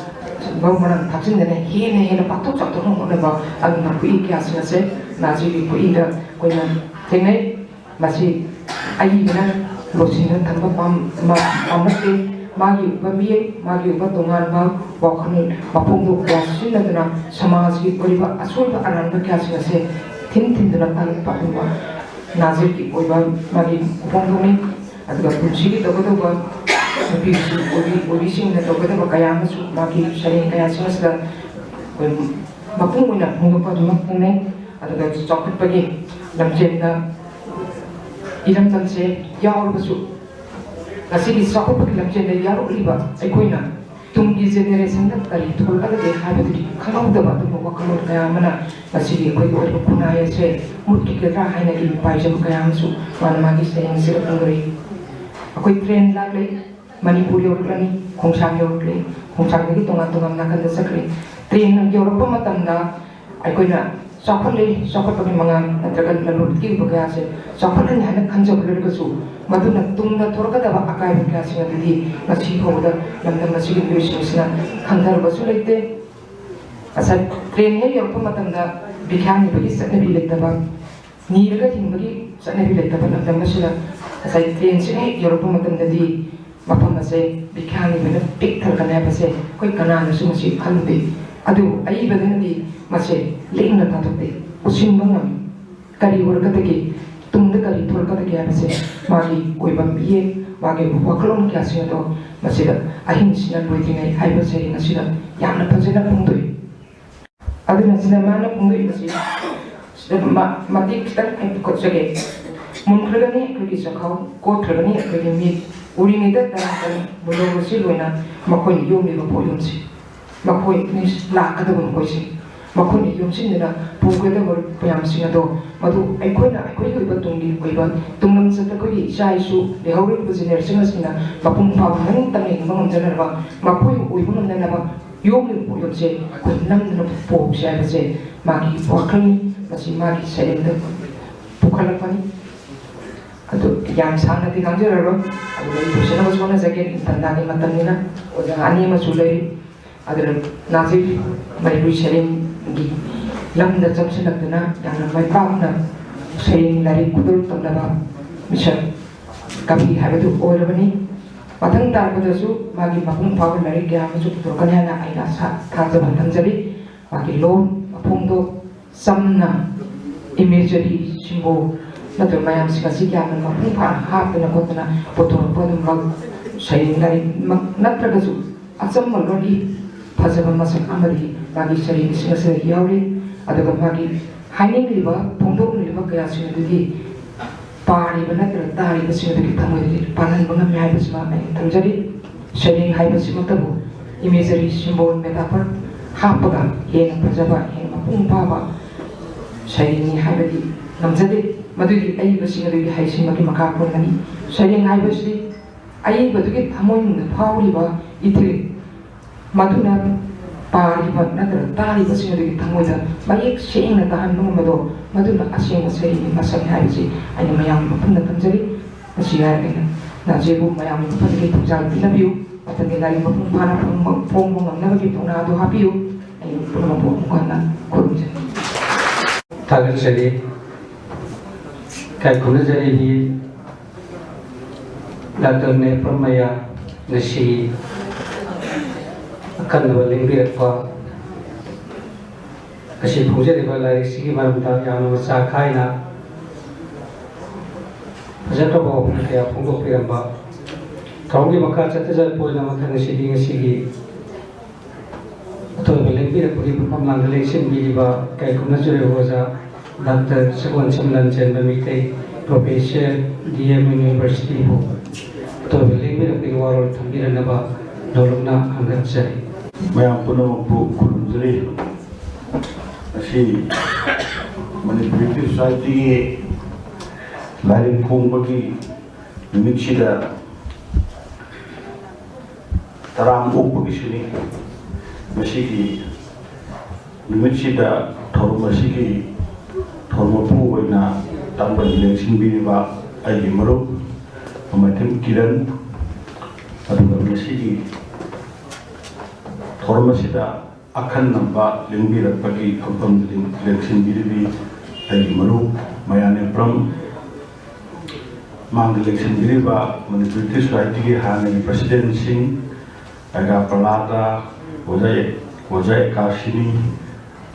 ꯃꯔꯨ ꯃꯔꯥꯡ ꯊꯥꯛꯆꯤꯟꯗꯅ ꯍꯦꯟꯅ ꯍꯦꯟꯅ ꯄꯥꯛꯊꯣꯛ ꯆꯥꯎꯊꯣꯛꯅ ꯍꯣꯠꯅꯕ ꯑꯗꯨꯅ ꯈꯨꯏ ꯀꯌꯥꯁꯤꯡ ꯑꯁꯦ ꯅꯥꯖꯤꯒꯤ ꯈꯨꯏꯗ ꯑꯩꯈꯣꯏꯅ ꯊꯦꯡꯅꯩ꯫ ꯃꯁꯤ ꯑꯏꯕꯅ ꯂꯣꯠꯁꯤꯟꯗꯨꯅ ꯊꯝꯕ ꯄꯥꯝ-, ꯃꯥ-, ꯄꯥꯝꯂꯛꯇꯦ꯫ ꯃꯥꯒꯤ ꯑꯣꯏꯕ ꯃꯤꯠꯌꯦꯡ, ꯃꯥꯒꯤ ꯑꯣꯏꯕ ꯇꯣꯉꯥꯟꯕ ꯋꯥꯈꯜ ꯃꯄꯣꯛꯗꯣ ꯀꯌꯥ ꯁꯤꯖꯤꯟꯅꯗꯨꯅ ꯁꯃꯥꯖꯒꯤ ꯑꯣꯏꯕ ꯑꯁꯣꯏꯕ ꯑꯔꯥꯟꯕ ꯀꯌꯥꯁꯤꯡ ꯑꯁꯦ ꯊꯤꯟ ꯊꯤꯟꯗꯨꯅ ꯇꯥꯛꯂꯛꯄ ꯑꯗꯨꯒꯨꯝꯕ ꯅꯥꯖꯤꯒꯤ ꯑꯣꯏꯕ ꯃꯥꯒꯤ ꯈꯨꯐꯣꯡꯗꯣꯅꯤ꯫ ꯑꯗꯨꯒ ꯄꯨꯟꯁꯤꯒꯤ ꯇꯧꯒꯗꯧꯕ ꯅꯨꯄꯤꯁꯨ ꯑꯣꯏꯕꯤ-, ꯑꯣꯏꯕꯤꯁꯤꯡꯅ ꯇꯧꯒꯗꯕ ꯀꯌꯥ ꯑꯃꯁꯨ ꯃꯥꯒꯤ ꯁꯩꯔꯦꯡ ꯀꯌꯥꯁꯤꯡ ꯑꯁꯤꯗ ꯑꯩꯈꯣꯏ ꯃꯄꯨꯡ ꯑꯣꯏꯅ ꯐꯣꯡꯗꯣꯛꯄ ꯑꯗꯨꯃꯛ ꯊꯦꯡꯅꯩ꯫ ꯑꯗꯨꯒ ꯆꯥꯎꯈꯠꯄꯒꯤ ꯂꯝꯖꯦꯟꯗ ꯏꯔꯝꯗꯝꯁꯦ ꯌꯥꯎꯔꯕꯁꯨ, ꯉꯁꯤꯒꯤ ꯆꯥꯎꯈꯠꯄꯒꯤ ꯂꯝꯖꯦꯜꯗ ꯌꯥꯎꯔꯛꯂꯤꯕ ꯑꯩꯈꯣꯏꯅ ꯇꯨꯡꯒꯤ ꯖꯦꯅꯦꯔꯦꯁꯟꯗ ꯀꯔꯤ ꯊꯣꯛꯂꯛꯀꯗꯒꯦ ꯍꯥꯏꯕꯗꯨꯗꯤ ꯈꯪꯍꯧꯗꯕ ꯑꯗꯨꯒꯨꯝꯕ ꯋꯥꯈꯜꯂꯣꯟ ꯀꯌꯥ ꯑꯃꯅ ꯉꯁꯤꯒꯤ ꯑꯩꯈꯣꯏꯒꯤ ꯑꯣꯏꯔꯤꯕ ꯈꯨꯟꯅꯥꯏ ꯑꯁꯦ ꯃꯨꯠꯈꯤꯒꯗ꯭ꯔꯥ ꯍꯥꯏꯅ ꯏꯃꯤꯠ ꯄꯥꯏꯖꯕ ꯀꯌꯥ ꯑꯃꯁꯨ ꯃꯥꯅ ꯃꯥꯒꯤ ꯁꯩꯔꯦꯡꯁꯤꯗ ꯐꯣꯡꯗꯣꯔꯛꯏ꯫ ꯑꯩꯈꯣꯏ ꯇ꯭ꯔꯦꯟ ꯂꯥꯛꯂꯦ, ꯃꯅꯤꯄꯨꯔ ꯌꯧꯔꯛꯂꯅꯤ, ꯈꯣꯡꯁꯥꯡ ꯌꯧꯔꯛꯂꯦ, ꯈꯣꯡꯁꯥꯡꯗꯒꯤ ꯇꯣꯉꯥꯟ ꯇꯣꯉꯥꯟ ꯅꯥꯀꯟꯗ ꯆꯠꯈ꯭ꯔꯦ꯫ ꯇ꯭ꯔꯦꯟ ꯌꯧꯔꯛꯄ ꯃꯇꯝꯗ ꯑꯩꯈꯣꯏꯅ ꯆꯥꯎꯈꯠꯂꯦ, ꯆꯥꯎꯈꯠꯄꯒꯤ ꯃꯉꯥꯜ ꯅꯠꯇ꯭ꯔꯒ ꯂꯂꯣꯟ ꯏꯇꯤꯛ ꯑꯣꯏꯕ ꯀꯌꯥꯁꯦ ꯆꯥꯎꯈꯠꯂꯅꯤ ꯍꯥꯏꯅ ꯈꯟꯖꯕ ꯂꯩꯔꯒꯁꯨ, ꯃꯗꯨꯅ ꯇꯨꯡꯗ ꯊꯣꯔꯛꯀꯗꯕ ꯑꯀꯥꯏꯕ ꯀꯌꯥꯁꯤꯡ ꯑꯗꯨꯗꯤ ꯉꯁꯤ ꯐꯥꯎꯕꯗ ꯂꯝꯗꯝ ꯑꯁꯤꯒꯤ ꯃꯤꯑꯣꯏꯁꯤꯡꯁꯤꯅ ꯈꯪꯊꯔꯕꯁꯨ ꯂꯩꯇꯦ꯫ ꯉꯁꯥꯏ ꯇ꯭ꯔꯦꯟ ꯍꯦꯛ ꯌꯧꯔꯛꯄ ꯃꯇꯝꯗ ꯚꯤꯈ꯭ꯌꯥ ꯅꯤꯕꯒꯤ ꯆꯠꯅꯕꯤ ꯂꯩꯇꯕ, ꯅꯤꯔꯒ ꯍꯤꯡꯕꯒꯤ ꯆꯠꯅꯕꯤ ꯂꯩꯇꯕ ꯂꯝꯗꯝ ꯑꯁꯤꯗ ꯉꯁꯥꯏ ꯇ꯭ꯔꯦꯟꯁꯤꯅ ꯍꯦꯛ ꯌꯧꯔꯛꯄ ꯃꯇꯝꯗꯗꯤ ꯃꯐꯝ ꯑꯁꯦ ꯚꯤꯈ꯭ꯌꯥ ꯅꯤꯕꯅ ꯄꯤꯛ ꯊꯜꯂꯛꯀꯅꯤ ꯍꯥꯏꯕꯁꯦ ꯑꯩꯈꯣꯏ ꯀꯅꯥꯅꯁꯨ ꯃꯁꯤ ꯈꯜꯂꯨꯗꯦ꯫ ꯑꯗꯨꯕꯨ ꯑꯏꯕꯗꯨꯅꯗꯤ ꯃꯁꯦ ꯂꯦꯡꯅ ꯊꯥꯗꯣꯛꯇꯦ, ꯎꯁꯤꯟꯕ ꯉꯝꯃꯤ꯫ ꯀꯔꯤ ꯑꯣꯏꯔꯛꯀꯗꯒꯦ, ꯇꯨꯡꯗ ꯀꯔꯤ ꯊꯣꯛꯂꯛꯀꯗꯒꯦ ꯍꯥꯏꯕꯁꯦ ꯃꯥꯒꯤ ꯑꯣꯏꯕ ꯃꯤꯠꯌꯦꯡ, ꯃꯥꯒꯤ ꯑꯣꯏꯕ ꯋꯥꯈꯜꯂꯣꯟ ꯀꯌꯥꯁꯤꯡ ꯑꯗꯣ ꯃꯁꯤꯗ ꯑꯍꯤꯡꯁꯤꯅ ꯂꯣꯏꯗ꯭ꯔꯤꯉꯩ ꯍꯥꯏꯕ ꯁꯩꯔꯦꯡ ꯑꯁꯤꯗ ꯌꯥꯝꯅ ꯐꯖꯅ ꯐꯣꯡꯗꯣꯛꯏ꯫ ꯑꯗꯨꯅ ꯁꯤꯗ ꯃꯥꯅ ꯐꯣꯡꯗꯣꯛꯏꯕꯁꯤ ꯁꯤꯗ ꯃ-, ꯃꯇꯦꯛ ꯈꯤꯇꯪ ꯑꯩ ꯄꯨꯈꯠꯆꯒꯦ꯫ ꯃꯨꯟꯈ꯭ꯔꯒꯅꯤ ꯑꯩꯈꯣꯏꯒꯤ ꯆꯥꯛꯈꯥꯎ, ꯀꯣꯠꯈ꯭ꯔꯒꯅꯤ ꯑꯩꯈꯣꯏꯒꯤ ꯃꯤꯠ꯫ ꯎꯔꯤꯉꯩꯗ ꯇꯔꯥ ꯇꯔꯥ ꯃꯨꯜꯍꯧꯕꯁꯤ ꯂꯣꯏꯅ ꯃꯈꯣꯏꯅ ꯌꯣꯝꯂꯤꯕ ꯄꯣꯠꯂꯨꯝꯁꯤ, ꯃꯈꯣꯏ ꯂꯥꯛꯀꯗꯕ ꯃꯈꯣꯏꯁꯤ, ꯃꯈꯣꯏꯅ ꯌꯣꯝꯁꯤꯟꯗꯨꯅ ꯄꯨꯒꯗꯕ ꯃꯌꯥꯝꯁꯤꯡ ꯑꯗꯣ, ꯃꯗꯨ ꯑꯩꯈꯣꯏꯅ ꯑꯩꯈꯣꯏꯒꯤ ꯑꯣꯏꯕ ꯇꯨꯡꯒꯤ ꯑꯣꯏꯕ ꯇꯨꯡꯂꯝꯆꯠꯇ ꯑꯩꯈꯣꯏꯒꯤ ꯏꯆꯥ ꯏꯁꯨ ꯂꯩꯍꯧꯔꯤꯕ ꯖꯦꯅꯦꯔꯦꯁꯟ ꯑꯁꯤꯅ ꯃꯄꯨꯡ ꯐꯥꯕ ꯃꯅꯤꯡ ꯇꯝꯅ ꯍꯤꯡꯕ ꯉꯝꯖꯅꯕ, ꯃꯈꯣꯏ ꯑꯣꯏꯕ ꯉꯝꯅꯅꯕ ꯌꯣꯝꯂꯤꯕ ꯄꯣꯠꯂꯨꯝꯁꯦ ꯑꯩꯈꯣꯏ ꯅꯝꯗꯅ ꯄꯣꯕꯁꯦ ꯍꯥꯏꯕꯁꯦ ꯃꯥꯒꯤ ꯋꯥꯈꯜꯅꯤ꯫ ꯃꯁꯤ ꯃꯥꯒꯤ ꯁꯩꯔꯦꯡꯗ ꯄꯨꯈꯠꯂꯛꯄꯅꯤ꯫ ꯑꯗꯨ ꯌꯥꯝ ꯁꯥꯡꯅꯗꯤ ꯉꯥꯡꯖꯔꯔꯣꯏ꯫ ꯑꯗꯨꯒ ꯑꯩ ꯂꯣꯏꯁꯤꯟꯅꯕꯁꯨ ꯍꯣꯠꯅꯖꯒꯦ꯫ ꯅꯤꯡꯊꯝꯊꯥꯒꯤ ꯃꯇꯝꯅꯤꯅ ꯑꯣꯖꯥ ꯑꯅꯤ ꯑꯃꯁꯨ ꯂꯩꯔꯤ꯫ ꯑꯗꯨꯅ ꯅꯥꯖꯤꯞ ꯃꯩꯔꯨ ꯁꯩꯔꯦꯡꯒꯤ ꯂꯝꯗ ꯆꯪꯁꯤꯜꯂꯛꯇꯨꯅ ꯌꯥꯝꯅ ꯃꯥꯏ ꯄꯥꯛꯅ ꯁꯩꯔꯦꯡ ꯂꯥꯏꯔꯤꯛ ꯈꯨꯗꯣꯜ ꯇꯝꯅꯕ ꯃꯤꯁꯛ ꯀꯕꯤ ꯍꯥꯏꯕꯗꯨ ꯑꯣꯏꯔꯕꯅꯤ꯫ ꯃꯊꯪ ꯇꯥꯔꯛꯄꯗꯁꯨ ꯃꯥꯒꯤ ꯃꯄꯨꯡ ꯐꯥꯕ ꯂꯥꯏꯔꯤꯛ ꯀꯌꯥ ꯑꯃꯁꯨ ꯄꯨꯊꯣꯔꯛꯀꯅꯤ ꯍꯥꯏꯅ ꯑꯩꯅ ꯑꯁꯥ ꯊꯥꯖꯕ ꯊꯝꯖꯔꯤ꯫ ꯃꯥꯒꯤ ꯂꯣꯟ ꯃꯐꯣꯡꯗꯣ ꯆꯝꯅ ꯏꯃꯦꯖꯔꯤ ꯁꯤꯝꯕꯣꯜ ꯅꯠꯇ꯭ꯔꯒ ꯃꯌꯥꯝꯁꯤꯡ ꯑꯁꯤ ꯌꯥꯝꯅ ꯃꯄꯨꯡ ꯐꯥꯅ ꯍꯥꯞꯇꯅ ꯈꯣꯠꯇꯅ ꯄꯨꯊꯣꯔꯛꯄ ꯑꯗꯨꯝ ꯁꯩꯔꯦꯡ ꯂꯥꯏꯔꯤꯛꯃꯛ ꯅꯠꯇ꯭ꯔꯒꯁꯨ ꯑꯆꯝꯕ ꯂꯣꯟꯒꯤ ꯐꯖꯕ ꯃꯁꯛ ꯑꯃꯗꯤ ꯃꯥꯒꯤ ꯁꯩꯔꯦꯡꯁꯤꯡ ꯑꯁꯤꯗ ꯌꯥꯎꯔꯤ꯫ ꯑꯗꯨꯒ ꯃꯥꯒꯤ ꯍꯥꯏꯅꯤꯡꯂꯤꯕ ꯐꯣꯡꯗꯣꯛꯅꯤꯡꯂꯤꯕ ꯀꯌꯥꯁꯤꯡ ꯑꯗꯨꯗꯤ ꯄꯥꯔꯤꯕ ꯅꯠꯇ꯭ꯔꯒ ꯇꯥꯔꯤꯕꯁꯤꯡ ꯑꯗꯨꯒꯤ ꯊꯃꯣꯏꯗꯗꯤ ꯄꯥꯜꯍꯟꯕ ꯉꯝꯃꯤ ꯍꯥꯏꯕꯁꯤꯃ ꯑꯩꯅ ꯊꯝꯖꯔꯤ꯫ ꯁꯩꯔꯦꯡ ꯍꯥꯏꯕꯁꯤꯃꯛꯇꯕꯨ ꯏꯃꯦꯖꯔꯤ ꯁꯤꯝꯕꯣꯜ ꯃꯦꯇꯥꯐꯔ ꯍꯥꯞꯄꯒ ꯍꯦꯟꯅ ꯐꯖꯕ ꯍꯦꯟꯅ ꯃꯄꯨꯡ ꯐꯥꯕ ꯁꯩꯔꯦꯡꯅꯤ ꯍꯥꯏꯕꯗꯤ ꯉꯝꯖꯗꯦ꯫ ꯃꯗꯨꯒꯤ ꯑꯏꯕꯁꯤꯡ ꯑꯗꯨꯒꯤ ꯍꯩꯁꯤꯡꯕꯒꯤ ꯃꯈꯥ ꯄꯣꯟꯒꯅꯤ꯫ ꯁꯩꯔꯦꯡ ꯍꯥꯏꯕꯁꯤ ꯑꯏꯕꯗꯨꯒꯤ ꯊꯃꯣꯏꯅꯨꯡꯗ ꯐꯥꯎꯔꯤꯕ ꯏꯊꯤꯜ ꯃꯗꯨꯅ ꯄꯥꯔꯤꯕ ꯅꯠꯇ꯭ꯔꯒ ꯇꯥꯔꯤꯕꯁꯤꯡ ꯑꯗꯨꯒꯤ ꯊꯃꯣꯏꯗ ꯃꯌꯦꯛ ꯁꯦꯡꯅ ꯇꯥꯍꯟꯕ ꯉꯝꯕꯗꯣ, ꯃꯗꯨꯅ ꯑꯁꯦꯡꯕ ꯁꯩꯔꯦꯡꯒꯤ ꯃꯁꯛꯅꯤ ꯍꯥꯏꯕꯁꯤ ꯑꯩꯅ ꯃꯌꯥꯝꯒꯤ ꯃꯐꯝꯗ ꯊꯝꯖꯔꯤ꯫ ꯃꯁꯤ ꯍꯥꯏꯔꯒ ꯑꯩꯅ ꯅꯥꯖꯦꯕꯨ ꯃꯌꯥꯝꯒꯤ ꯃꯐꯝꯗꯒꯤ ꯊꯧꯖꯥꯜ ꯄꯤꯅꯕꯤꯌꯨ꯫ ꯃꯊꯪꯒꯤ ꯂꯥꯏꯔꯤꯛ ꯃꯄꯨꯡ ꯐꯥꯅ ꯐꯣꯡꯕ ꯉꯝꯅꯕꯒꯤ ꯄꯥꯎꯅꯥ ꯑꯗꯨ ꯍꯥꯞꯄꯤꯌꯨ꯫ ꯑꯩ ꯄꯨꯝꯅꯃꯛꯄꯨ ꯑꯃꯨꯛ ꯍꯟꯅ ꯈꯨꯔꯨꯝꯖꯔꯤ꯫ ꯊꯥꯒꯠꯆꯔꯤ꯫ ꯏꯀꯥꯏ ꯈꯨꯝꯅꯖꯔꯤꯕꯤ ꯗꯥꯛꯇꯔ ꯅꯦꯄ꯭ꯔꯃꯌꯥ ꯉꯁꯤ ꯑꯈꯟꯅꯕ ꯂꯦꯡꯕꯤꯔꯛꯄ ꯑꯁꯤ ꯐꯣꯡꯖꯔꯤꯕ ꯂꯥꯏꯔꯤꯛꯁꯤꯒꯤ ꯃꯔꯝꯗ ꯌꯥꯝꯅ ꯃꯆꯥ ꯈꯥꯏꯅ ꯐꯖꯈ꯭ꯔꯕ ꯋꯥꯐꯝ ꯀꯌꯥ ꯐꯣꯡꯗꯣꯛꯄꯤꯔꯝꯕ ꯊꯧꯔꯝꯒꯤ ꯃꯈꯥ ꯆꯠꯊꯖꯔꯛꯄ ꯑꯣꯏꯅ ꯃꯊꯪ ꯑꯁꯤꯗꯤ ꯉꯁꯤꯒꯤ ꯑꯊꯣꯏꯕ ꯂꯦꯡꯕꯤꯔꯛꯄꯒꯤ ꯃꯐꯝ ꯂꯥꯡꯗ ꯂꯦꯡꯁꯤꯟꯕꯤꯔꯤꯕ ꯏꯀꯥꯏ ꯈꯨꯝꯅꯖꯔꯤꯕ ꯑꯣꯖꯥ doctor Sagolsem Lanchenba Meitei Professor D M University ꯕꯨ ꯑꯇꯣꯏꯕ ꯂꯦꯡꯕꯤꯔꯛꯄꯒꯤ ꯋꯥꯔꯣꯜ ꯊꯝꯕꯤꯔꯛꯅꯕ ꯅꯧꯂꯞꯅ ꯍꯪꯒꯠꯆꯔꯤ꯫ ꯃꯌꯥꯝ ꯄꯨꯝꯅꯃꯛꯄꯨ ꯈꯨꯔꯨꯝꯖꯔꯤ꯫ ꯉꯁꯤ ꯃꯅꯤꯄꯨꯔꯤ Society ꯒꯤ ꯂꯥꯏꯔꯤꯛ ꯐꯣꯡꯕꯒꯤ ꯅꯨꯃꯤꯠꯁꯤꯗ ꯇꯔꯥꯝ ꯑꯣꯛꯄꯒꯤꯁꯨꯅꯤ꯫ ꯃꯁꯤꯒꯤ ꯅꯨꯃꯤꯠꯁꯤꯗ ꯊꯧꯔꯝ ꯑꯁꯤꯒꯤ ꯊꯧꯔꯝ ꯃꯄꯨ ꯑꯣꯏꯅ ꯇꯥꯡꯕꯟ ꯂꯦꯡꯁꯤꯟꯕꯤꯔꯤꯕ ꯑꯩꯒꯤ ꯃꯔꯨꯞ ꯃꯃꯥꯊꯦꯝ ꯀꯤꯔꯟ, ꯑꯗꯨꯒ ꯉꯁꯤꯒꯤ ꯊꯧꯔꯝ ꯑꯁꯤꯗ ꯑꯈꯟꯅꯕ ꯂꯦꯡꯕꯤꯔꯛꯄꯒꯤ ꯍꯧꯐꯝ ꯂꯦꯡꯁꯤꯟꯕꯤꯔꯤꯕꯤ ꯑꯩꯒꯤ ꯃꯔꯨꯞ ꯃꯌꯥꯅꯦꯝꯄ꯭ꯔꯝ, ꯃꯥꯡꯗ ꯂꯦꯡꯁꯤꯟꯕꯤꯔꯤꯕ ꯃꯅꯤꯄꯨꯔꯤ Society ꯒꯤ ꯍꯥꯟꯅꯒꯤ president ꯁꯤꯡ, ꯑꯣꯖꯥ ꯄ꯭ꯔꯂꯥꯗ, ꯑꯣꯖꯥ ꯑꯣꯖꯥ ꯑꯦꯀꯥꯁꯤꯅꯤ,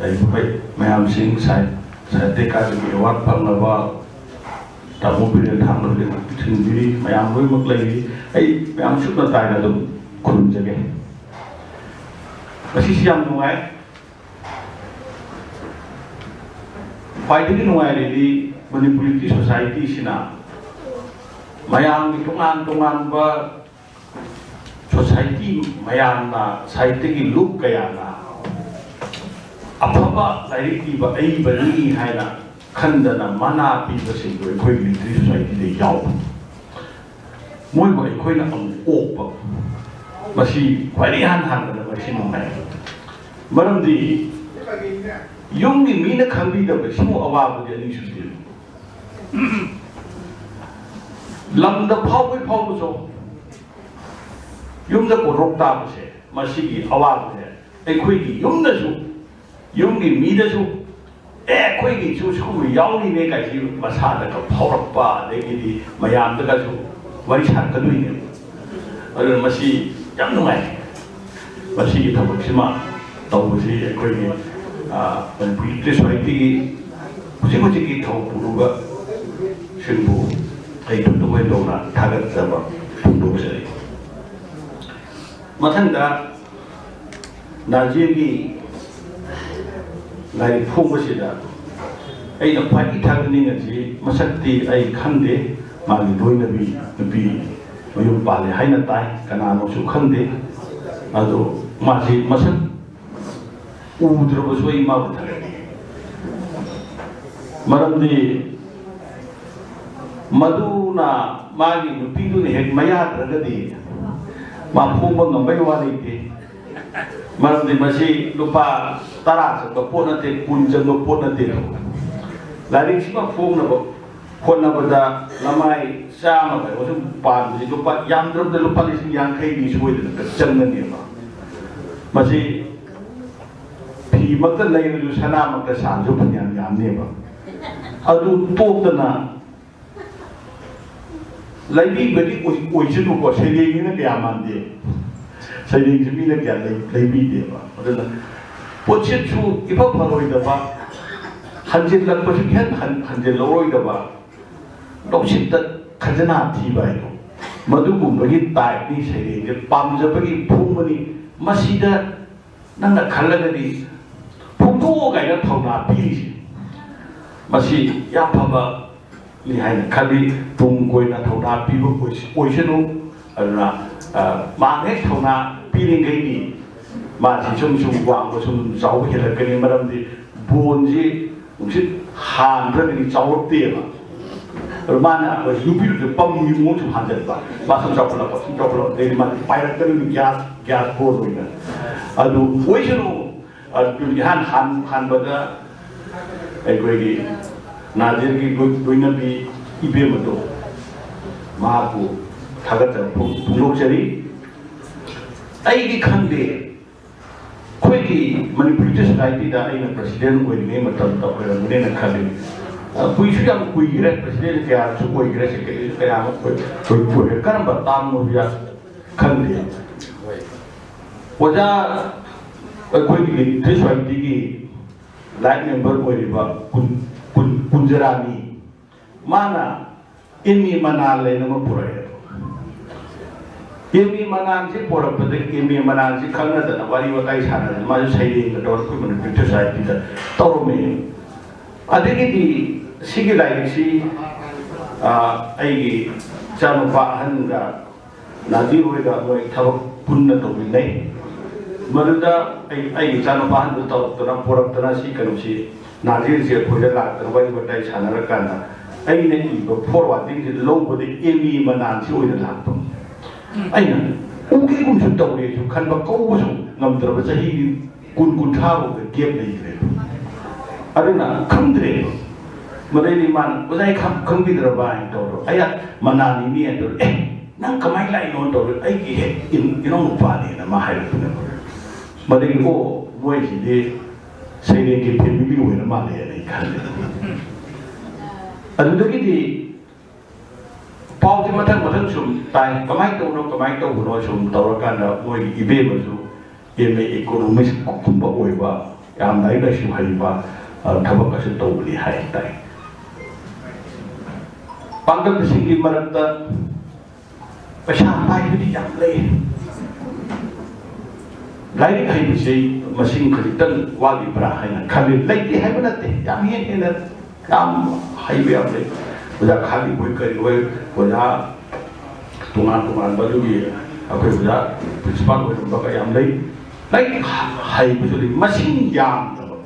ꯂꯩꯔꯤꯕ ꯃꯌꯥꯝꯁꯤꯡ, ꯁꯥꯍꯤꯇ꯭ꯌ ꯑꯦꯀꯥꯗꯃꯤ award ꯐꯪꯂꯕ ꯇꯥꯃꯣ ꯕꯤꯔꯦꯟ ꯊꯥꯡꯃꯩꯕꯟ ꯂꯦꯡꯁꯤꯟꯕꯤꯔꯤ, ꯃꯌꯥꯝ ꯂꯣꯏꯅꯃꯛ ꯂꯩꯔꯤ꯫ ꯑꯩ ꯃꯌꯥꯝ ꯁꯨꯞꯅ ꯇꯥꯏꯅ ꯑꯗꯨꯝ ꯈꯨꯔꯨꯝꯖꯒꯦ꯫ ꯉꯁꯤꯁꯤ ꯌꯥꯝ ꯅꯨꯡꯉꯥꯏ꯫ ꯈ꯭ꯋꯥꯏꯗꯒꯤ ꯅꯨꯡꯉꯥꯏꯔꯤꯗꯤ ꯃꯅꯤꯄꯨꯔꯤ Society ꯁꯤꯅ ꯃꯌꯥꯝꯒꯤ ꯇꯣꯉꯥꯟ ꯇꯣꯉꯥꯟꯕ society ꯃꯌꯥꯝꯅ, ꯁꯥꯍꯤꯇ꯭ꯌꯒꯤ ꯂꯨꯞ ꯀꯌꯥꯅ ꯑꯐꯕ ꯂꯥꯏꯔꯤꯛ ꯏꯕ ꯑꯏꯕꯅꯤ ꯍꯥꯏꯅ ꯈꯟꯗꯅ ꯃꯅꯥ ꯄꯤꯕꯁꯤꯡꯗꯣ ꯑꯩꯈꯣꯏ ꯂꯤꯇꯔꯦꯔꯤ ꯁꯣꯁꯥꯏꯇꯤꯗ ꯌꯥꯎꯕ꯫ ꯃꯣꯏꯕꯨ ꯑꯩꯈꯣꯏꯅ ꯑꯃꯨꯛ ꯑꯣꯛꯄ꯫ ꯃꯁꯤ ꯈ꯭ꯋꯥꯏꯗꯒꯤ ꯏꯍꯥꯟ ꯍꯥꯟꯕꯗ ꯃꯁꯤ ꯅꯨꯡꯉꯥꯏ꯫ ꯃꯔꯝꯗꯤ ꯌꯨꯝꯒꯤ ꯃꯤꯅ ꯈꯪꯕꯤꯗꯕ ꯁꯤꯃꯨꯛ ꯑꯋꯥꯕꯗꯤ ꯑꯅꯤ ꯁꯨꯗꯦ꯫ ꯂꯝꯗ ꯐꯥꯎꯕꯩ ꯐꯥꯎꯕꯁꯨ ꯌꯨꯝꯗ ꯀꯣꯔꯣꯛ ꯇꯥꯕꯁꯦ, ꯃꯁꯤꯒꯤ ꯑꯋꯥꯕꯁꯦ ꯑꯩꯈꯣꯏꯒꯤ ꯌꯨꯝꯗꯁꯨ, ꯌꯨꯝꯒꯤ ꯃꯤꯗꯁꯨ, "ꯑꯦ, ꯑꯩꯈꯣꯏꯒꯤꯁꯨ ꯁꯤꯒꯨꯝꯕ ꯌꯥꯎꯔꯤꯅꯦ" ꯀꯥꯏꯁꯤ ꯃꯁꯥꯗꯒ ꯐꯥꯎꯔꯛꯄ, ꯑꯗꯒꯤꯗꯤ ꯃꯌꯥꯝꯗꯒꯁꯨ ꯋꯥꯔꯤ ꯁꯥꯔꯛꯀꯗꯣꯏꯅꯦꯕ꯫ ꯑꯗꯨꯅ ꯃꯁꯤ ꯌꯥꯝ ꯅꯨꯡꯉꯥꯏ꯫ ꯃꯁꯤꯒꯤ ꯊꯕꯛꯁꯤꯃ ꯇꯧꯕꯁꯤ ꯑꯩꯈꯣꯏꯒꯤ, ꯑ, ꯃꯅꯤꯄꯨꯔꯤ ꯂꯤꯇꯔꯦꯔꯤ ꯁꯣꯁꯥꯏꯇꯤꯒꯤ ꯍꯧꯖꯤꯛ ꯍꯧꯖꯤꯛꯀꯤ ꯊꯧ ꯄꯨꯔꯤꯕꯁꯤꯡꯕꯨ ꯑꯩ ꯊꯣꯏꯗꯣꯛ ꯍꯦꯟꯗꯣꯛꯅ ꯊꯥꯒꯠꯆꯕ ꯐꯣꯡꯗꯣꯛꯆꯔꯤ꯫ ꯃꯊꯪꯗ ꯅꯥꯖꯤꯔꯒꯤ ꯂꯥꯏꯔꯤꯛ ꯐꯣꯡꯕꯁꯤꯗ ꯑꯩꯅ ꯈ꯭ꯋꯥꯏꯗꯒꯤ ꯊꯥꯒꯠꯅꯤꯡꯉꯤꯁꯤ, ꯃꯁꯛꯇꯤ ꯑꯩ ꯈꯪꯗꯦ, ꯃꯥꯒꯤ ꯂꯣꯏꯅꯕꯤ ꯅꯨꯄꯤ ꯃꯌꯨꯝ ꯄꯥꯜꯂꯦ ꯍꯥꯏꯅ ꯇꯥꯏ, ꯀꯅꯥꯅꯣꯁꯨ ꯈꯪꯗꯦ꯫ ꯑꯗꯣ ꯃꯥꯁꯤ ꯃꯁꯛ ꯎꯗ꯭ꯔꯕꯁꯨ ꯑꯩ ꯃꯥꯕꯨ ꯊꯥꯒꯠꯅꯤꯡꯉꯤ꯫ ꯃꯔꯝꯗꯤ ꯃꯗꯨꯅ, ꯃꯥꯒꯤ ꯅꯨꯄꯤꯗꯨꯅ ꯍꯦꯛ ꯃꯌꯥꯗ꯭ꯔꯒꯗꯤ ꯃꯥ ꯐꯣꯡꯕ ꯉꯝꯕꯩ ꯋꯥ ꯂꯩꯇꯦ꯫ ꯃꯔꯝꯗꯤ ꯃꯁꯤ ꯂꯨꯄꯥ ꯇꯔꯥ ꯆꯪꯕ ꯄꯣꯠ ꯅꯠꯇꯦ, ꯀꯨꯟ ꯆꯪꯕ ꯄꯣꯠ ꯅꯠꯇꯦ꯫ ꯂꯥꯏꯔꯤꯛꯁꯤꯃ ꯐꯣꯡꯅꯕ ꯍꯣꯠꯅꯕꯗ ꯂꯃꯥꯏ ꯆꯥꯝꯃ ꯀꯩꯅꯣ ꯁꯨꯝ ꯄꯥꯟꯕꯁꯤ ꯂꯨꯄꯥ, ꯌꯥꯝꯗ꯭ꯔꯕꯗ ꯂꯨꯄꯥ ꯂꯤꯁꯤꯡ ꯌꯥꯡꯈꯩꯗꯤ ꯁꯣꯏꯗꯅ ꯆꯪꯒꯅꯦꯕ꯫ ꯃꯁꯤ ꯐꯤꯃꯛꯇ ꯂꯩꯔꯁꯨ, ꯁꯅꯥꯃꯛꯇ ꯁꯥꯔꯁꯨ ꯐꯅꯌꯥꯝ ꯌꯥꯝꯅꯦꯕ꯫ ꯑꯗꯨ ꯇꯣꯛꯇꯅ ꯂꯩꯕꯤꯕꯗꯤ ꯑꯣꯏ-, ꯑꯣꯏꯁꯅꯨꯀꯣ, ꯁꯩꯔꯦꯡꯁꯤꯅ ꯀꯌꯥ ꯃꯥꯟꯗꯦ꯫ ꯁꯩꯔꯦꯡꯁꯤ ꯃꯤꯅ ꯀꯌꯥ ꯂꯩ-, ꯂꯩꯕꯤꯗꯦꯕ꯫ ꯑꯗꯨꯅ ꯄꯣꯠꯁꯤꯠꯁꯨ ꯏꯐ ꯐꯔꯣꯏꯗꯕ, ꯍꯟꯖꯤꯜꯂꯛꯄꯁꯨ ꯍꯦꯟ ꯍꯟ-, ꯍꯟꯖꯤꯜꯂꯛꯑꯣꯏꯗꯕ, ꯂꯧꯁꯤꯠꯇ ꯈꯖꯅꯥ ꯊꯤꯕ ꯍꯥꯏꯗꯣ, ꯃꯗꯨꯒꯨꯝꯕꯒꯤ ꯇꯥꯏꯞꯅꯤ ꯁꯩꯔꯦꯡꯁꯦ꯫ ꯄꯥꯝꯖꯕꯒꯤ ꯐꯣꯡꯕꯅꯤ꯫ ꯃꯁꯤꯗ ꯅꯪꯅ ꯈꯜꯂꯒꯗꯤ ꯐꯣꯡꯗꯣꯛꯑꯣ ꯀꯥꯏꯅ ꯊꯧꯅꯥ ꯄꯤꯔꯤꯁꯦ, ꯃꯁꯤ ꯌꯥꯝ ꯐꯕꯅꯤ ꯍꯥꯏꯅ ꯈꯜꯂꯤ꯫ ꯇꯨꯡ ꯀꯣꯏꯅ ꯊꯧꯅꯥ ꯄꯤꯕ ꯑꯣꯏꯁ-, ꯑꯣꯏꯁꯅꯨ꯫ ꯑꯗꯨꯅ, ꯑ, ꯃꯥꯅ ꯍꯦꯛ ꯊꯧꯅꯥ ꯄꯤꯔꯤꯉꯩꯗꯤ ꯃꯥꯁꯤ ꯁꯨꯝ ꯁꯨꯝ ꯋꯥꯡꯕ, ꯁꯨꯝ ꯆꯥꯎꯕ ꯍꯦꯜꯂꯛꯀꯅꯤ꯫ ꯃꯔꯝꯗꯤ ꯕꯣꯟꯁꯤ ꯅꯨꯡꯁꯤꯠ ꯍꯥꯟꯗ꯭ꯔꯒꯗꯤ ꯆꯥꯎꯔꯛꯇꯦꯕ꯫ ꯑꯗꯨ ꯃꯥꯅ ꯑꯩꯈꯣꯏ ꯅꯨꯄꯤꯗꯨꯗ ꯄꯝꯒꯤ ꯃꯑꯣꯡ ꯁꯨꯝ ꯍꯥꯟꯖꯟꯕ, ꯃꯥ ꯁꯨꯝ ꯆꯥꯎꯈꯠꯂꯛꯄ, ꯁꯨꯝ ꯆꯥꯎꯈꯠꯂꯛꯄ, ꯑꯗꯩꯗꯤ ꯃꯥꯗꯤ ꯄꯥꯏꯔꯛꯀꯗꯣꯏꯅꯤ ꯒ꯭ꯌꯥꯁ, ꯒ꯭ꯌꯥꯁ ꯕꯣꯟ ꯑꯣꯏꯅ꯫ ꯑꯗꯨ ꯑꯣꯏꯁꯅꯨ꯫ ꯑꯗꯨ ꯏꯍꯥꯟ ꯍꯥꯟ-, ꯍꯥꯟꯕꯗ ꯑꯩꯈꯣꯏꯒꯤ ꯅꯥꯖꯤꯔꯒꯤ ꯂꯣꯏ-, ꯂꯣꯏꯅꯕꯤ ꯏꯕꯦꯝ ꯑꯗꯣ, ꯃꯍꯥꯛꯄꯨ ꯊꯥꯒꯠꯆꯕ ꯐꯣꯡ-, ꯐꯣꯡꯗꯣꯛꯆꯔꯤ꯫ ꯑꯩꯗꯤ ꯈꯪꯗꯦ, ꯑꯩꯈꯣꯏꯒꯤ ꯃꯅꯤꯄꯨꯔꯤ ꯁꯣꯁꯥꯏꯇꯤꯗ ꯑꯩꯅ ꯄ꯭ꯔꯁꯤꯗꯦꯟ ꯑꯣꯏꯔꯤꯉꯩ ꯃꯇꯝꯗ ꯑꯣꯏꯔꯝꯒꯅꯦꯅ ꯈꯜꯂꯤ꯫ ꯑ, ꯀꯨꯏꯁꯨ ꯌꯥꯝ ꯀꯨꯏꯈ꯭ꯔꯦ, ꯄ꯭ꯔꯁꯤꯗꯦꯟ ꯀꯌꯥꯁꯨ ꯑꯣꯏꯈ꯭ꯔꯦ, ꯁꯦꯀ꯭ꯔꯦꯇꯔꯤꯁꯨ ꯀꯌꯥ ꯑꯃ ꯑꯣꯏ-, ꯑꯣꯏ-, ꯑꯣꯏꯈ꯭ꯔꯦ꯫ ꯀꯔꯝꯕ ꯇꯥꯝꯅꯣ ꯌꯥ-, ꯈꯪꯗꯦ꯫ ꯑꯣꯖꯥ, ꯑꯩꯈꯣꯏꯒꯤ ꯂꯤꯇꯔꯦꯆꯔ ꯁꯣꯁꯥꯏꯇꯤꯒꯤ ꯂꯥꯏꯐ ꯃꯦꯝꯕꯔ ꯑꯣꯏꯔꯤꯕ ꯀꯨꯟ-, ꯀꯨꯟ-, ꯀꯨꯟꯖꯔꯥꯅꯤ, ꯃꯥꯅ ꯑꯦꯝ ꯑꯦ ꯃꯅꯥꯜ ꯂꯩꯅ ꯑꯃ ꯄꯨꯔꯛꯑꯦ꯫ ꯑꯦꯝ ꯑꯦ ꯃꯅꯥꯜꯁꯤ ꯄꯨꯔꯛꯄꯗ ꯑꯦꯝ ꯑꯦ ꯃꯅꯥꯜꯁꯤ ꯈꯪꯅꯗꯅ ꯋꯥꯔꯤ ꯋꯥꯇꯥꯏ ꯁꯥꯟꯅꯗꯅ ꯃꯥꯁꯨ ꯁꯩꯔꯦꯡꯒ ꯇꯧꯔꯒ ꯑꯩꯈꯣꯏ ꯃꯅꯤꯄꯨꯔꯤ ꯁꯣꯁꯥꯏꯇꯤꯗ ꯇꯧꯔꯝꯃꯦ꯫ ꯑꯗꯒꯤꯗꯤ ꯁꯤꯒꯤ ꯂꯥꯏꯔꯤꯛꯁꯤ, ꯑ, ꯑꯩꯒꯤ ꯏꯆꯥꯅꯨꯄꯥ ꯑꯍꯟꯒ ꯅꯥꯖꯤꯔ ꯍꯣꯏꯒ ꯃꯣꯏ ꯊꯕꯛ ꯄꯨꯟꯅ ꯇꯧꯃꯤꯟꯅꯩ꯫ ꯃꯗꯨꯗ ꯑꯩ, ꯑꯩꯒꯤ ꯏꯆꯥꯅꯨꯄꯥ ꯑꯍꯟꯗꯨ ꯇꯧꯔꯛꯇꯅ, ꯄꯣꯔꯛꯇꯅ, ꯁꯤ ꯀꯩꯅꯣꯁꯤ, ꯅꯥꯖꯤꯔꯁꯦ ꯑꯩꯈꯣꯏꯗ ꯂꯥꯛꯇꯅ ꯋꯥꯔꯤ ꯋꯥꯇꯥꯏ ꯁꯥꯟꯅꯔꯀꯥꯟꯗ, ꯑꯩꯅ ꯏꯕ ꯐꯣꯔꯋꯥꯔꯗꯤꯡꯁꯤ ꯂꯧꯕꯗ ꯑꯦꯝ ꯏ ꯃꯅꯥꯟꯁꯤ ꯑꯣꯏꯅ ꯂꯥꯛꯄ꯫ ꯑꯩꯅ ꯎꯒꯦꯒꯨꯝꯁꯨ ꯇꯧꯔꯦꯁꯨ ꯈꯟꯕ, ꯀꯧꯕꯁꯨ ꯉꯝꯗ꯭ꯔꯕ, ꯆꯍꯤ ꯀꯨꯟ, ꯀꯨꯟꯊ꯭ꯔꯥ ꯐꯥꯎꯗ ꯒꯦꯞ ꯂꯩꯈ꯭ꯔꯦꯕ꯫ ꯑꯗꯨꯅ ꯈꯪꯗ꯭ꯔꯦꯕ꯫ ꯃꯗꯩꯗꯤ ꯃꯥꯅ, "ꯑꯣꯖꯥ, ꯑꯩ ꯈꯪ-, ꯈꯪꯕꯤꯗ꯭ꯔꯕ?" ꯍꯥꯏꯅ ꯇꯧꯔꯣ꯫ ꯑꯩ ꯃꯅꯥꯅꯤꯅꯤ ꯍꯥꯏꯅ ꯇꯧꯔꯣ꯫ "ꯑꯦ, ꯅꯪ ꯀꯃꯥꯏꯅ ꯂꯥꯛꯏꯅꯣ?" ꯍꯥꯏꯅ ꯇꯧꯔꯣ꯫ "ꯑꯩꯒꯤ ꯍꯦꯛ ꯏꯟ-, ꯏꯅꯥꯎ ꯅꯨꯄꯥꯅꯦꯅ" ꯃꯥ ꯍꯥꯏꯔꯛꯄꯅꯦꯕ꯫ ꯃꯗꯒꯤ, "ꯑꯣ, ꯃꯣꯏꯁꯤꯗꯤ ꯁꯩꯔꯦꯡꯒꯤ ꯐꯦꯃꯤꯂꯤ ꯑꯣꯏꯔ ꯃꯥꯜꯂꯦꯅ" ꯑꯩ ꯈꯜꯂꯦ꯫ ꯑꯗꯨꯗꯒꯤꯗꯤ ꯄꯥꯎꯁꯦ ꯃꯊꯪ ꯃꯊꯪ ꯁꯨꯝ ꯇꯥꯏ꯫ ꯀꯃꯥꯏꯅ ꯇꯧꯕꯅꯣ, ꯀꯃꯥꯏꯅ ꯇꯧꯕꯅꯣ ꯁꯨꯝ ꯇꯧꯔꯀꯥꯟꯗ ꯃꯣꯏꯒꯤ ꯏꯕꯦꯝꯃꯁꯨ ꯑꯦꯝ ꯑꯦ ꯏꯀꯣꯅꯣꯃꯤꯛꯁ ꯀꯨꯝꯕ ꯑꯣꯏꯕ, ꯌꯥꯝ ꯂꯥꯏꯔꯤꯛ ꯂꯥꯏꯁꯨ ꯍꯩꯕ, ꯑ, ꯊꯕꯛ ꯑꯁꯤ ꯇꯧꯕꯅꯤ ꯍꯥꯏ ꯇꯥꯏ꯫ ꯄꯥꯡꯒꯜꯁꯤꯡꯒꯤ ꯃꯔꯛꯇ ꯄꯩꯁꯥ ꯄꯥꯏꯕꯗꯤ ꯌꯥꯝ ꯂꯩ꯫ ꯂꯥꯏꯔꯤꯛ ꯍꯩꯕꯁꯤ ꯃꯁꯤꯡ ꯈꯖꯤꯛꯇꯪ ꯋꯥꯠꯂꯤꯕ꯭ꯔꯥ ꯍꯥꯏꯅ ꯈꯜꯂꯤ꯫ ꯂꯩꯇꯦ ꯍꯥꯏꯕ ꯅꯠꯇꯦ, ꯌꯥꯝ ꯍꯦꯟꯅ ꯍꯦꯟꯅ ꯌꯥꯝ ꯍꯩꯕ ꯌꯥꯝ ꯂꯩ꯫ ꯑꯣꯖꯥ ꯈꯥꯂꯤꯕꯣꯏ ꯀꯔꯤ ꯑꯣꯏ, ꯑꯣꯖꯥ ꯇꯣꯉꯥꯟ ꯇꯣꯉꯥꯟꯕ ꯑꯗꯨꯒꯤ ꯑꯩꯈꯣꯏ ꯑꯣꯖꯥ ꯄ꯭ꯔꯤꯟꯁꯤꯄꯥꯜ ꯑꯣꯏꯔꯝꯕꯒ ꯌꯥꯝ ꯂꯩ꯫ ꯂꯥꯏꯔꯤꯛ ꯍꯩꯕꯁꯨ ꯂꯩ, ꯃꯁꯤꯡ ꯌꯥꯝꯗꯕ꯫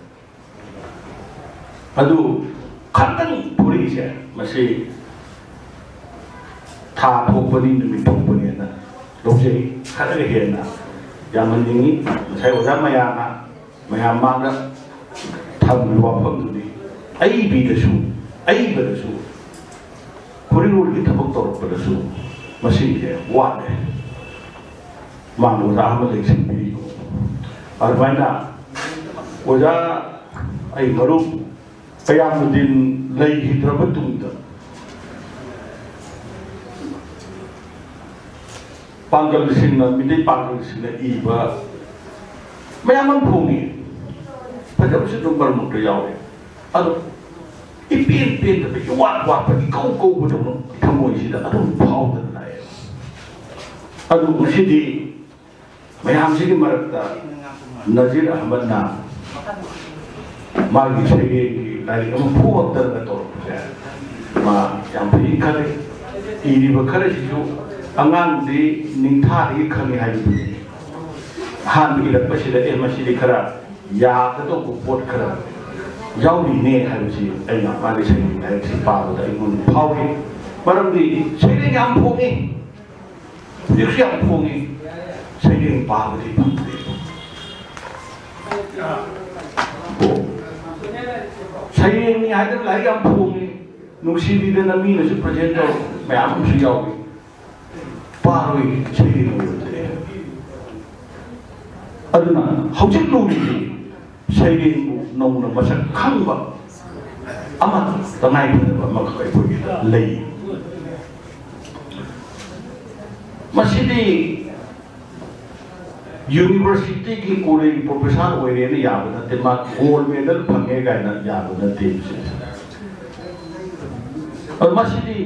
ꯑꯗꯨ ꯈꯛꯇꯪ ꯊꯣꯔꯛꯏꯁꯦ, ꯃꯁꯤ ꯊꯥ ꯊꯣꯛꯄꯅꯤ, ꯅꯨꯃꯤꯠ ꯊꯣꯛꯄꯅꯦꯅ ꯂꯧꯖꯩ꯫ ꯈꯔꯒ ꯍꯦꯟꯅ ꯌꯥꯝꯍꯟꯅꯤꯡꯉꯤ꯫ ꯉꯁꯥꯏ ꯑꯣꯖꯥ ꯃꯌꯥꯝꯅ, ꯃꯌꯥꯝ ꯃꯥꯡꯗ ꯊꯝꯂꯤꯕ ꯋꯥꯐꯝꯗꯨꯅꯤ꯫ ꯑꯏꯕꯤꯗꯁꯨ, ꯑꯏꯕꯗꯁꯨ, ꯈꯨꯔꯤꯔꯣꯜꯒꯤ ꯊꯕꯛ ꯇꯧꯔꯛꯄꯗꯁꯨ ꯃꯁꯤꯡꯁꯦ ꯋꯥꯠꯂꯦ꯫ ꯃꯥꯡꯗ ꯑꯣꯖꯥ ꯑꯃ ꯂꯩꯁꯤꯟꯕꯤꯔꯤꯀꯣ꯫ ꯑꯗꯨꯃꯥꯏꯅ ꯑꯣꯖꯥ, ꯑꯩ ꯃꯔꯨꯞ ꯀꯌꯥꯃꯨꯗꯤꯟ ꯂꯩꯈꯤꯗ꯭ꯔꯕ ꯇꯨꯡꯗ, ꯄꯥꯡꯒꯜꯁꯤꯡꯅ, ꯃꯤꯇꯩ ꯄꯥꯡꯒꯜꯁꯤꯡꯅ ꯏꯕ ꯃꯌꯥꯝ ꯑꯃ ꯐꯣꯡꯉꯤ꯫ ꯐꯖꯕꯁꯨ ꯑꯗꯨꯝ ꯃꯔꯛ ꯃꯔꯛꯇ ꯌꯥꯎꯋꯦ꯫ ꯑꯗꯣ ꯏꯄꯦꯟ ꯄꯦꯟꯗꯕ, ꯏꯋꯥꯠ ꯋꯥꯠꯄ, ꯏꯀꯧ ꯀꯧꯕꯗꯧꯅ ꯊꯃꯣꯏꯁꯤꯗ ꯑꯗꯨꯝ ꯐꯥꯎꯗꯅ ꯂꯥꯛꯑꯦ꯫ ꯑꯗꯨ ꯉꯁꯤꯗꯤ ꯃꯌꯥꯝꯁꯤꯒꯤ ꯃꯔꯛꯇ ꯅꯖꯤꯔ ꯑꯍꯃꯗꯅ ꯃꯥꯒꯤ ꯁꯩꯔꯦꯡꯒꯤ ꯂꯥꯏꯔꯤꯛ ꯑꯃ ꯐꯣꯡꯉꯛꯇꯅ ꯇꯧꯔꯛꯄꯁꯦ ꯃꯥ ꯌꯥꯝ ꯐꯩ ꯈꯜꯂꯤ꯫ ꯏꯔꯤꯕ ꯈꯔꯁꯤꯁꯨ ꯑꯉꯥꯡꯗꯤ ꯅꯤꯡꯊꯥꯗꯒꯤ ꯈꯪꯉꯤ ꯍꯥꯏꯕꯗꯨꯅꯤ꯫ ꯑꯍꯥꯟꯕ ꯏꯔꯛꯄꯁꯤꯗ ꯑꯦ ꯃꯁꯤꯗꯤ ꯈꯔ ꯌꯥꯒꯗꯧꯕ ꯄꯣꯠ ꯈꯔ ꯌꯥꯎꯔꯤꯅꯦ ꯍꯥꯏꯕꯁꯤ ꯑꯩꯅ ꯃꯥꯒꯤ ꯁꯩꯔꯦꯡ ꯂꯥꯏꯔꯤꯛꯁꯤ ꯄꯥꯕꯗ ꯑꯩꯉꯣꯟꯗ ꯐꯥꯎꯏ꯫ ꯃꯔꯝꯗꯤ ꯁꯩꯔꯦꯡ ꯌꯥꯝ ꯐꯣꯡꯉꯤ, ꯍꯧꯖꯤꯛꯁꯨ ꯌꯥꯝ ꯐꯣꯡꯉꯤ, ꯁꯩꯔꯦꯡ ꯄꯥꯕꯗꯤ ꯐꯪꯗꯦ꯫ ꯁꯩꯔꯦꯡꯅꯤ ꯍꯥꯏꯗꯅ ꯂꯥꯏꯔꯤꯛ ꯌꯥꯝ ꯐꯣꯡꯉꯤ, ꯅꯨꯡꯁꯤꯕꯤꯗꯅ ꯃꯤꯅꯁꯨ ꯄ꯭ꯔꯖꯦꯟ ꯇꯧꯔꯛꯄ ꯃꯌꯥꯝ ꯑꯃꯁꯨ ꯌꯥꯎꯏ꯫ ꯄꯥꯔꯣꯏ, ꯁꯩꯔꯦꯡ ꯑꯣꯏꯔꯨꯗ꯭ꯔꯦ꯫ ꯑꯗꯨꯅ ꯍꯧꯖꯤꯛ ꯂꯨꯔꯤꯁꯤ ꯁꯩꯔꯦꯡꯕꯨ ꯅꯧꯅ ꯃꯁꯛ ꯈꯪꯕ ꯑꯃ, ꯇꯉꯥꯏꯐꯗꯕ ꯑꯃꯈꯛ ꯑꯩꯈꯣꯏꯒꯤꯗ ꯂꯩ꯫ ꯃꯁꯤꯗꯤ ꯌꯨꯅꯤꯚꯔꯁꯤꯇꯤꯒꯤ ꯀꯣꯂꯦꯖꯒꯤ ꯄ꯭ꯔꯣꯐꯦꯁꯥꯔ ꯑꯣꯏꯔꯦꯅ ꯌꯥꯕ ꯅꯠꯇꯦ, ꯃꯥ ꯒꯣꯜ ꯃꯦꯗꯜ ꯐꯪꯉꯦ ꯀꯥꯏꯅ ꯌꯥꯕ ꯅꯠꯇꯦ꯫ ꯃꯁꯤꯗꯤ, ꯑꯗꯨ ꯃꯁꯤꯗꯤ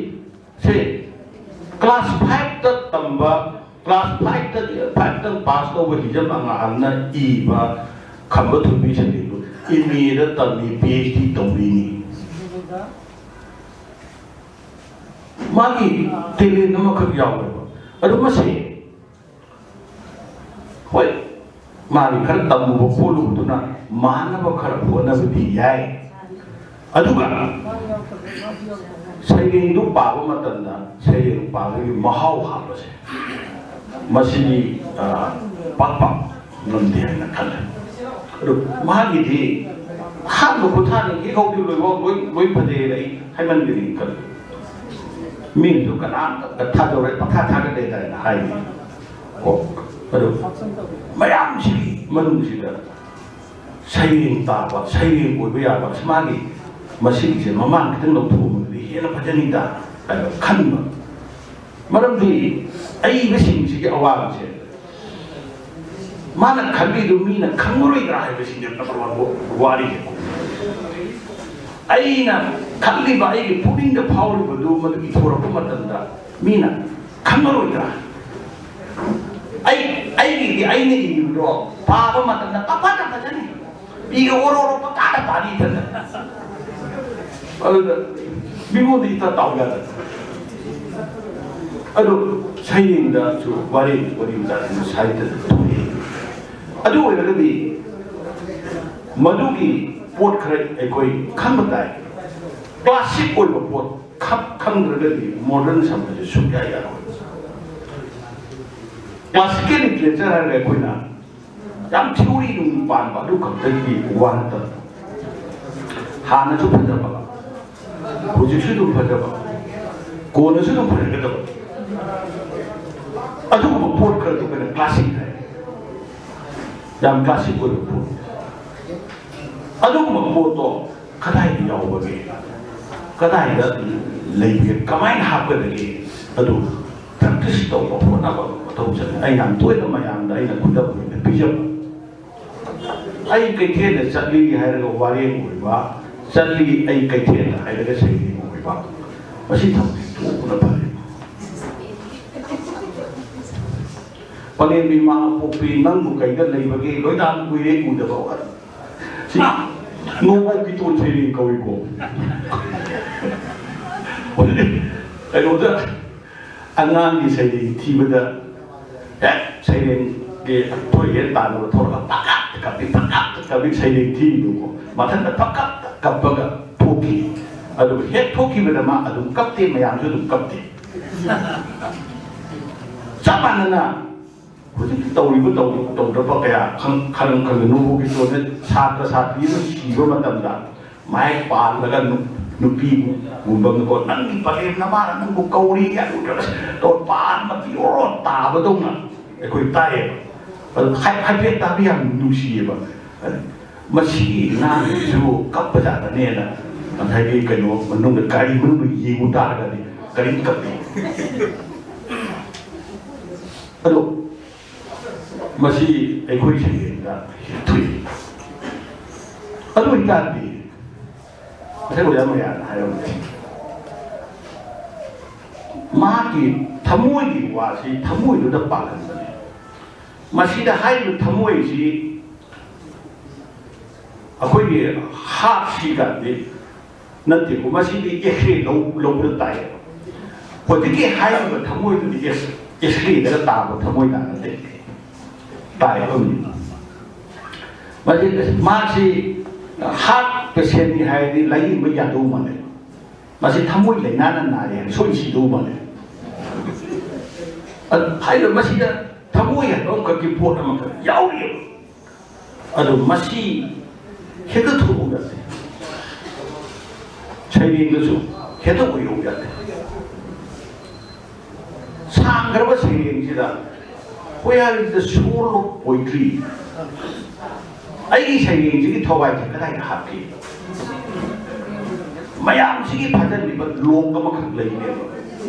ꯁꯦ ꯀ꯭ꯂꯥꯁ ꯐꯥꯏꯚꯇ ꯇꯝꯕ, ꯀ꯭ꯂꯥꯁ ꯐꯥꯏꯚꯇ, ꯐꯥꯏꯚꯇ ꯄꯥꯁ ꯇꯧꯕ ꯍꯤꯖꯝ ꯑꯉꯥꯡꯅ ꯏꯕ ꯈꯝꯕ ꯊꯣꯏꯕꯤ ꯁꯩꯔꯦꯡꯗꯨ ꯑꯦꯝ ꯑꯦꯗ ꯇꯝꯃꯤ, ꯄꯤ ꯑꯩꯆ ꯗꯤ ꯇꯧꯔꯤꯅꯤ꯫ ꯃꯥꯒꯤ ꯇꯦꯂꯦꯟ ꯑꯃꯈꯛ ꯌꯥꯎꯋꯦꯕ꯫ ꯑꯗꯨ ꯃꯁꯤ ꯍꯣꯏ, ꯃꯥꯒꯤ ꯈꯔ ꯇꯝꯃꯨꯕ ꯈꯣꯠꯂꯨꯕꯗꯨꯅ ꯃꯥꯟꯅꯕ ꯈꯔ ꯍꯣꯠꯅꯕꯗꯤ ꯌꯥꯏ꯫ ꯑꯗꯨꯒ ꯁꯩꯔꯦꯡꯗꯨ ꯄꯥꯕ ꯃꯇꯝꯗ ꯁꯩꯔꯦꯡ ꯄꯥꯕꯒꯤ ꯃꯍꯥꯎ ꯍꯥꯞꯄꯁꯦ, ꯃꯁꯤꯗꯤ, ꯑ, ꯄꯥꯛ ꯄꯥꯛ ꯉꯝꯗꯦ ꯍꯥꯏꯅ ꯈꯜꯂꯦ꯫ ꯑꯗꯨ ꯃꯥꯒꯤꯗꯤ ꯑꯍꯥꯟꯕ ꯈꯨꯠꯊꯥꯅꯤ, ꯍꯦꯛ ꯍꯧꯗꯤ ꯂꯣꯏꯐꯥꯎ ꯂꯣꯏ, ꯂꯣꯏ ꯐꯖꯩꯅ ꯑꯩ ꯍꯥꯏꯃꯟꯒꯅꯤ ꯈꯜꯂꯤ꯫ ꯃꯤꯅꯁꯨ ꯀꯅꯥꯝꯇ ꯊꯥꯖꯔꯣꯏ, ꯄꯪꯊꯥ ꯊꯥꯒꯠꯂꯦ ꯀꯥꯏꯅ ꯍꯥꯏꯔꯤ꯫ ꯀꯣ? ꯑꯗꯨ ꯃꯌꯥꯝꯁꯤꯒꯤ ꯃꯅꯨꯡꯁꯤꯗ ꯁꯩꯔꯦꯡ ꯇꯥꯕ, ꯁꯩꯔꯦꯡ ꯑꯣꯏꯕ ꯌꯥꯕ, ꯑꯁ, ꯃꯥꯒꯤ ꯃꯁꯤꯒꯤꯁꯦ ꯃꯃꯥꯡ ꯈꯤꯇꯪ ꯂꯧꯊꯣꯛꯑꯝꯃꯒꯗꯤ ꯍꯦꯟꯅ ꯐꯖꯅꯤꯗ ꯍꯥꯏꯕ ꯈꯟꯕ꯫ ꯃꯔꯝꯗꯤ ꯑꯏꯕꯁꯤꯡꯁꯤꯒꯤ ꯑꯋꯥꯕꯁꯦ ꯃꯥꯅ ꯈꯜꯂꯤꯗꯨ ꯃꯤꯅ ꯈꯪꯉꯔꯣꯏꯗ꯭ꯔꯥ ꯍꯥꯏꯕꯁꯤꯅꯦ number one ꯋꯥꯔꯤꯁꯦ꯫ ꯑꯩꯅ ꯈꯜꯂꯤꯕ, ꯑꯩꯒꯤ ꯄꯨꯛꯅꯤꯡꯗ ꯐꯥꯎꯔꯤꯕꯗꯨ ꯃꯗꯨ ꯏꯊꯣꯔꯛꯄ ꯃꯇꯝꯗ ꯃꯤꯅ ꯈꯪꯉꯔꯣꯏꯗ꯭ꯔꯥ? ꯑꯩ, ꯑꯩꯒꯤꯗꯤ ꯑꯩꯅ ꯏꯕꯗꯣ ꯄꯥꯕ ꯃꯇꯝꯗ ꯄꯪꯐꯥꯗ ꯐꯖꯅꯤ, ꯄꯤꯒ ꯑꯣꯔꯣ ꯑꯣꯔꯣ ꯄꯪꯇꯥꯗ ꯄꯥꯅꯤ ꯏꯊꯟꯗ꯫ ꯑꯗꯨꯗ ꯃꯤꯉꯣꯟꯗ ꯏꯇꯥ ꯇꯥꯎ ꯌꯥꯗꯕ꯫ ꯑꯗꯨ ꯁꯩꯔꯦꯡꯗꯁꯨ ꯋꯥꯔꯦꯡ ꯋꯥꯔꯤ ꯃꯆꯥꯁꯤꯡꯗꯨ ꯁꯥꯍꯤꯇ꯭ꯌꯗ ꯊꯣꯛꯏ꯫ ꯑꯗꯨ ꯑꯣꯏꯔꯒꯗꯤ ꯃꯗꯨꯒꯤ ꯄꯣꯠ ꯈꯔ ꯑꯩꯈꯣꯏ ꯈꯪꯕ ꯇꯥꯏ꯫ ꯀ꯭ꯂꯥꯁꯤꯛ ꯑꯣꯏꯕ ꯄꯣꯠ ꯈꯛ ꯈꯪꯗ꯭ꯔꯒꯗꯤ ꯃꯣꯗꯔꯟ ꯁꯝꯕꯁꯦ ꯁꯨꯡꯌꯥ ꯌꯥꯔꯣꯏ꯫ ꯀ꯭ꯂꯥꯁꯤꯀꯦꯜ ꯂꯤꯇꯔꯦꯆꯔ ꯍꯥꯏꯔꯒ ꯑꯩꯈꯣꯏꯅ ꯌꯥꯝ ꯊꯤꯑꯣꯔꯤ ꯅꯨꯡ ꯄꯥꯟꯕ ꯑꯗꯨ ꯈꯛꯇꯒꯤ ꯋꯥ ꯅꯠꯇꯕ, ꯍꯥꯟꯅꯁꯨ ꯐꯖꯕ, ꯍꯧꯖꯤꯛꯁꯨ ꯑꯗꯨꯝ ꯐꯖꯕ, ꯀꯣꯟꯅꯁꯨ ꯑꯗꯨꯝ ꯐꯖꯒꯗꯕ ꯑꯗꯨꯒꯨꯝꯕ ꯄꯣꯠ ꯈꯔꯗꯣ ꯑꯩꯈꯣꯏꯅ ꯀ꯭ꯂꯥꯁꯤꯛ ꯍꯥꯏ꯫ ꯌꯥꯝ ꯀ꯭ꯂꯥꯁꯤꯛ ꯑꯣꯏꯕ ꯄꯣꯠ꯫ ꯑꯗꯨꯒꯨꯝꯕ ꯄꯣꯠꯇꯣ ꯀꯗꯥꯏꯗ ꯌꯥꯎꯕꯒꯦ, ꯀꯗꯥꯏꯗ ꯂꯩꯕꯒꯦ, ꯀꯃꯥꯏꯅ ꯍꯥꯞꯀꯗꯒꯦ, ꯑꯗꯨ ꯄ꯭ꯔꯦꯛꯇꯤꯁ ꯇꯧꯕ ꯍꯣꯠꯅꯕ ꯃꯊꯧ ꯆꯪꯉꯤ꯫ ꯑꯩ ꯌꯥꯝ ꯇꯣꯏꯅ ꯃꯌꯥꯝꯗ ꯑꯩꯅ ꯈꯨꯗꯝ ꯑꯣꯏꯅ ꯄꯤꯖꯕ, ꯑꯩ ꯀꯩꯊꯦꯜꯗ ꯆꯠꯂꯤ ꯍꯥꯏꯔꯒ ꯋꯥꯔꯦꯡ ꯑꯣꯏꯕ, ꯆꯠꯂꯤ ꯑꯩ ꯀꯩꯊꯦꯜꯗ ꯍꯥꯏꯔꯒ ꯁꯩꯔꯦꯡ ꯑꯣꯏꯕ, ꯃꯁꯤ ꯊꯕꯛꯁꯤ ꯇꯣꯛꯄꯅ ꯐꯔꯦ꯫ ꯄꯂꯦꯝ ꯏꯃꯥ ꯄꯣꯛꯄꯤ ꯅꯪꯕꯨ ꯀꯩꯗ ꯂꯩꯕꯒꯦ ꯂꯣꯏꯅ ꯀꯨꯏꯔꯦ ꯎꯗꯕ꯫ ꯁꯤ ꯅꯣꯡꯄꯣꯛꯀꯤ ꯇꯣꯟ ꯁꯩꯔꯦꯡ ꯀꯧꯏꯀꯣ꯫ ꯀꯩꯅꯣꯗ ꯑꯉꯥꯡꯒꯤ ꯁꯩꯔꯦꯡ ꯊꯤꯕꯗ ꯍꯦꯛ ꯁꯩꯔꯦꯡꯒꯤ ꯊꯣꯏ ꯍꯦꯛ ꯇꯥꯟꯅꯕ ꯊꯣꯛꯂꯒ ꯄꯀꯥꯠ ꯀꯞꯄꯤ, ꯄꯀꯥꯠ ꯀꯞꯄꯤ ꯁꯩꯔꯦꯡ ꯊꯤꯕꯗꯨꯀꯣ꯫ ꯃꯊꯟꯇ ꯄꯀꯥꯠ ꯀꯞꯄꯒ ꯊꯣꯛꯈꯤ꯫ ꯑꯗꯨꯒ ꯍꯦꯛ ꯊꯣꯛꯈꯤꯕꯗ ꯃꯥ ꯑꯗꯨꯝ ꯀꯞꯇꯦ, ꯃꯌꯥꯝꯁꯨ ꯑꯗꯨꯝ ꯀꯞꯇꯦ꯫ ꯆꯞ ꯃꯥꯟꯅꯅ ꯍꯧꯖꯤꯛ ꯇꯧꯔꯤꯕ ꯇꯧ-, ꯇꯧꯗ꯭ꯔꯕ ꯀꯌꯥ ꯈꯪ-, ꯈꯪ-, ꯈꯪꯗꯦ꯫ ꯅꯣꯡꯄꯣꯛꯀꯤ ꯇꯣꯟꯗ ꯁꯥꯇ꯭ꯔ ꯁꯥꯇ꯭ꯔꯤ ꯑꯃ ꯁꯤꯕ ꯃꯇꯝꯗ ꯃꯥꯏ ꯄꯥꯜꯂꯒ ꯅꯨ-, ꯅꯨꯄꯤꯒꯨꯝꯕ ꯑꯃꯀꯣ, "ꯅꯪꯒꯤ ꯄꯂꯦꯝ ꯅꯃꯥꯅ ꯅꯪꯕꯨ ꯀꯧꯔꯤ" ꯍꯥꯏꯕꯗꯨꯗ ꯇꯧꯔ ꯄꯥꯟ ꯃꯄꯤ ꯑꯣꯔꯣ ꯇꯥꯕꯗꯧꯅ ꯑꯩꯈꯣꯏ ꯇꯥꯏꯌꯦꯕ꯫ ꯑꯗꯨ ꯍꯥꯏ-, ꯍꯥꯏꯐꯦꯠ ꯇꯥꯕ ꯌꯥꯝ ꯅꯨꯡꯁꯤꯌꯦꯕ꯫ ꯃꯁꯤꯒꯤ ꯑꯉꯥꯡꯁꯤꯁꯨ ꯀꯞꯄ ꯖꯥꯠꯇꯅꯦꯅ ꯉꯁꯥꯏꯒꯤ ꯀꯩꯅꯣ ꯃꯅꯨꯡꯗ, ꯒꯥꯔꯤ ꯃꯅꯨꯡꯗ ꯌꯦꯡꯉꯨ ꯇꯥꯔꯒꯗꯤ ꯀꯔꯤꯝ ꯀꯞꯄꯤ꯫ ꯑꯗꯣ ꯃꯁꯤ ꯑꯩꯈꯣꯏ ꯁꯩꯔꯦꯡꯗ ꯊꯣꯛꯏ꯫ ꯑꯗꯨ ꯑꯣꯏꯇꯥꯔꯗꯤ ꯉꯁꯥꯏ ꯑꯣꯖꯥ ꯃꯌꯥꯝꯅ ꯍꯥꯏꯔꯝꯕꯁꯦ ꯃꯍꯥꯛꯀꯤ ꯊꯃꯣꯏꯒꯤ ꯋꯥꯁꯤ ꯊꯃꯣꯏꯗꯨꯗ ꯄꯥꯜꯍꯟꯕꯅꯤ꯫ ꯃꯁꯤꯗ ꯍꯥꯏꯔꯤꯕ ꯊꯃꯣꯏꯁꯤ ꯑꯩꯈꯣꯏꯒꯤ ꯍꯥꯔꯠꯁꯤ ꯀꯥꯟꯗꯤ ꯅꯠꯇꯦꯀꯣ, ꯃꯁꯤꯗꯤ ꯑꯦꯛꯁꯔꯦ ꯂꯧ ꯂꯧꯕꯗ ꯇꯥꯏꯌꯦꯕ꯫ ꯍꯧꯖꯤꯛꯀꯤ ꯍꯥꯏꯔꯤꯕ ꯊꯃꯣꯏꯗꯨꯗꯤ ꯑꯦꯛꯁ ꯑꯦꯛꯁꯔꯦꯗꯒ ꯇꯥꯕ ꯊꯃꯣꯏꯗ ꯅꯠꯇꯦ, ꯇꯥꯏꯌꯦꯕ꯫ ꯃꯁꯤ ꯃꯥꯁꯤ ꯍꯥꯔꯠ ꯄꯦꯁꯦꯟꯅꯤ ꯍꯥꯏꯔꯗꯤ ꯂꯥꯏꯌꯦꯡꯕ ꯌꯥꯗꯧ ꯃꯥꯜꯂꯦ꯫ ꯃꯁꯤ ꯊꯃꯣꯏ ꯂꯥꯏꯅꯥꯅ ꯅꯥꯔꯦ ꯍꯥꯏꯅ ꯁꯣꯏ ꯁꯤꯗꯧ ꯃꯥꯜꯂꯦ꯫ ꯑꯗꯨ ꯍꯥꯏꯔꯤꯕ ꯃꯁꯤꯗ ꯊꯃꯣꯏ ꯍꯥꯏꯕ ꯑꯃꯈꯛꯀꯤ ꯄꯣꯠ ꯑꯃꯈꯛ ꯌꯥꯎꯔꯤꯑꯕ꯫ ꯑꯗꯨ ꯃꯁꯤ ꯍꯦꯛꯇ ꯊꯣꯛꯎ ꯌꯥꯗꯦ꯫ ꯁꯩꯔꯦꯡꯗꯁꯨ ꯍꯦꯛꯇ ꯑꯣꯏꯍꯧ ꯌꯥꯗꯦ꯫ ꯁꯥꯡꯈ꯭ꯔꯕ ꯁꯩꯔꯦꯡꯁꯤꯗ "Where is the soul of poetry?" ꯑꯩꯒꯤ ꯁꯩꯔꯦꯡꯁꯤꯒꯤ ꯊꯋꯥꯏꯁꯦ ꯀꯗꯥꯏꯗ ꯍꯥꯞꯈꯤ? ꯃꯌꯥꯝꯁꯤꯒꯤ ꯐꯥꯖꯤꯜꯂꯤꯕ ꯂꯣꯛ ꯑꯃꯈꯛ ꯂꯩꯅꯦꯕ꯫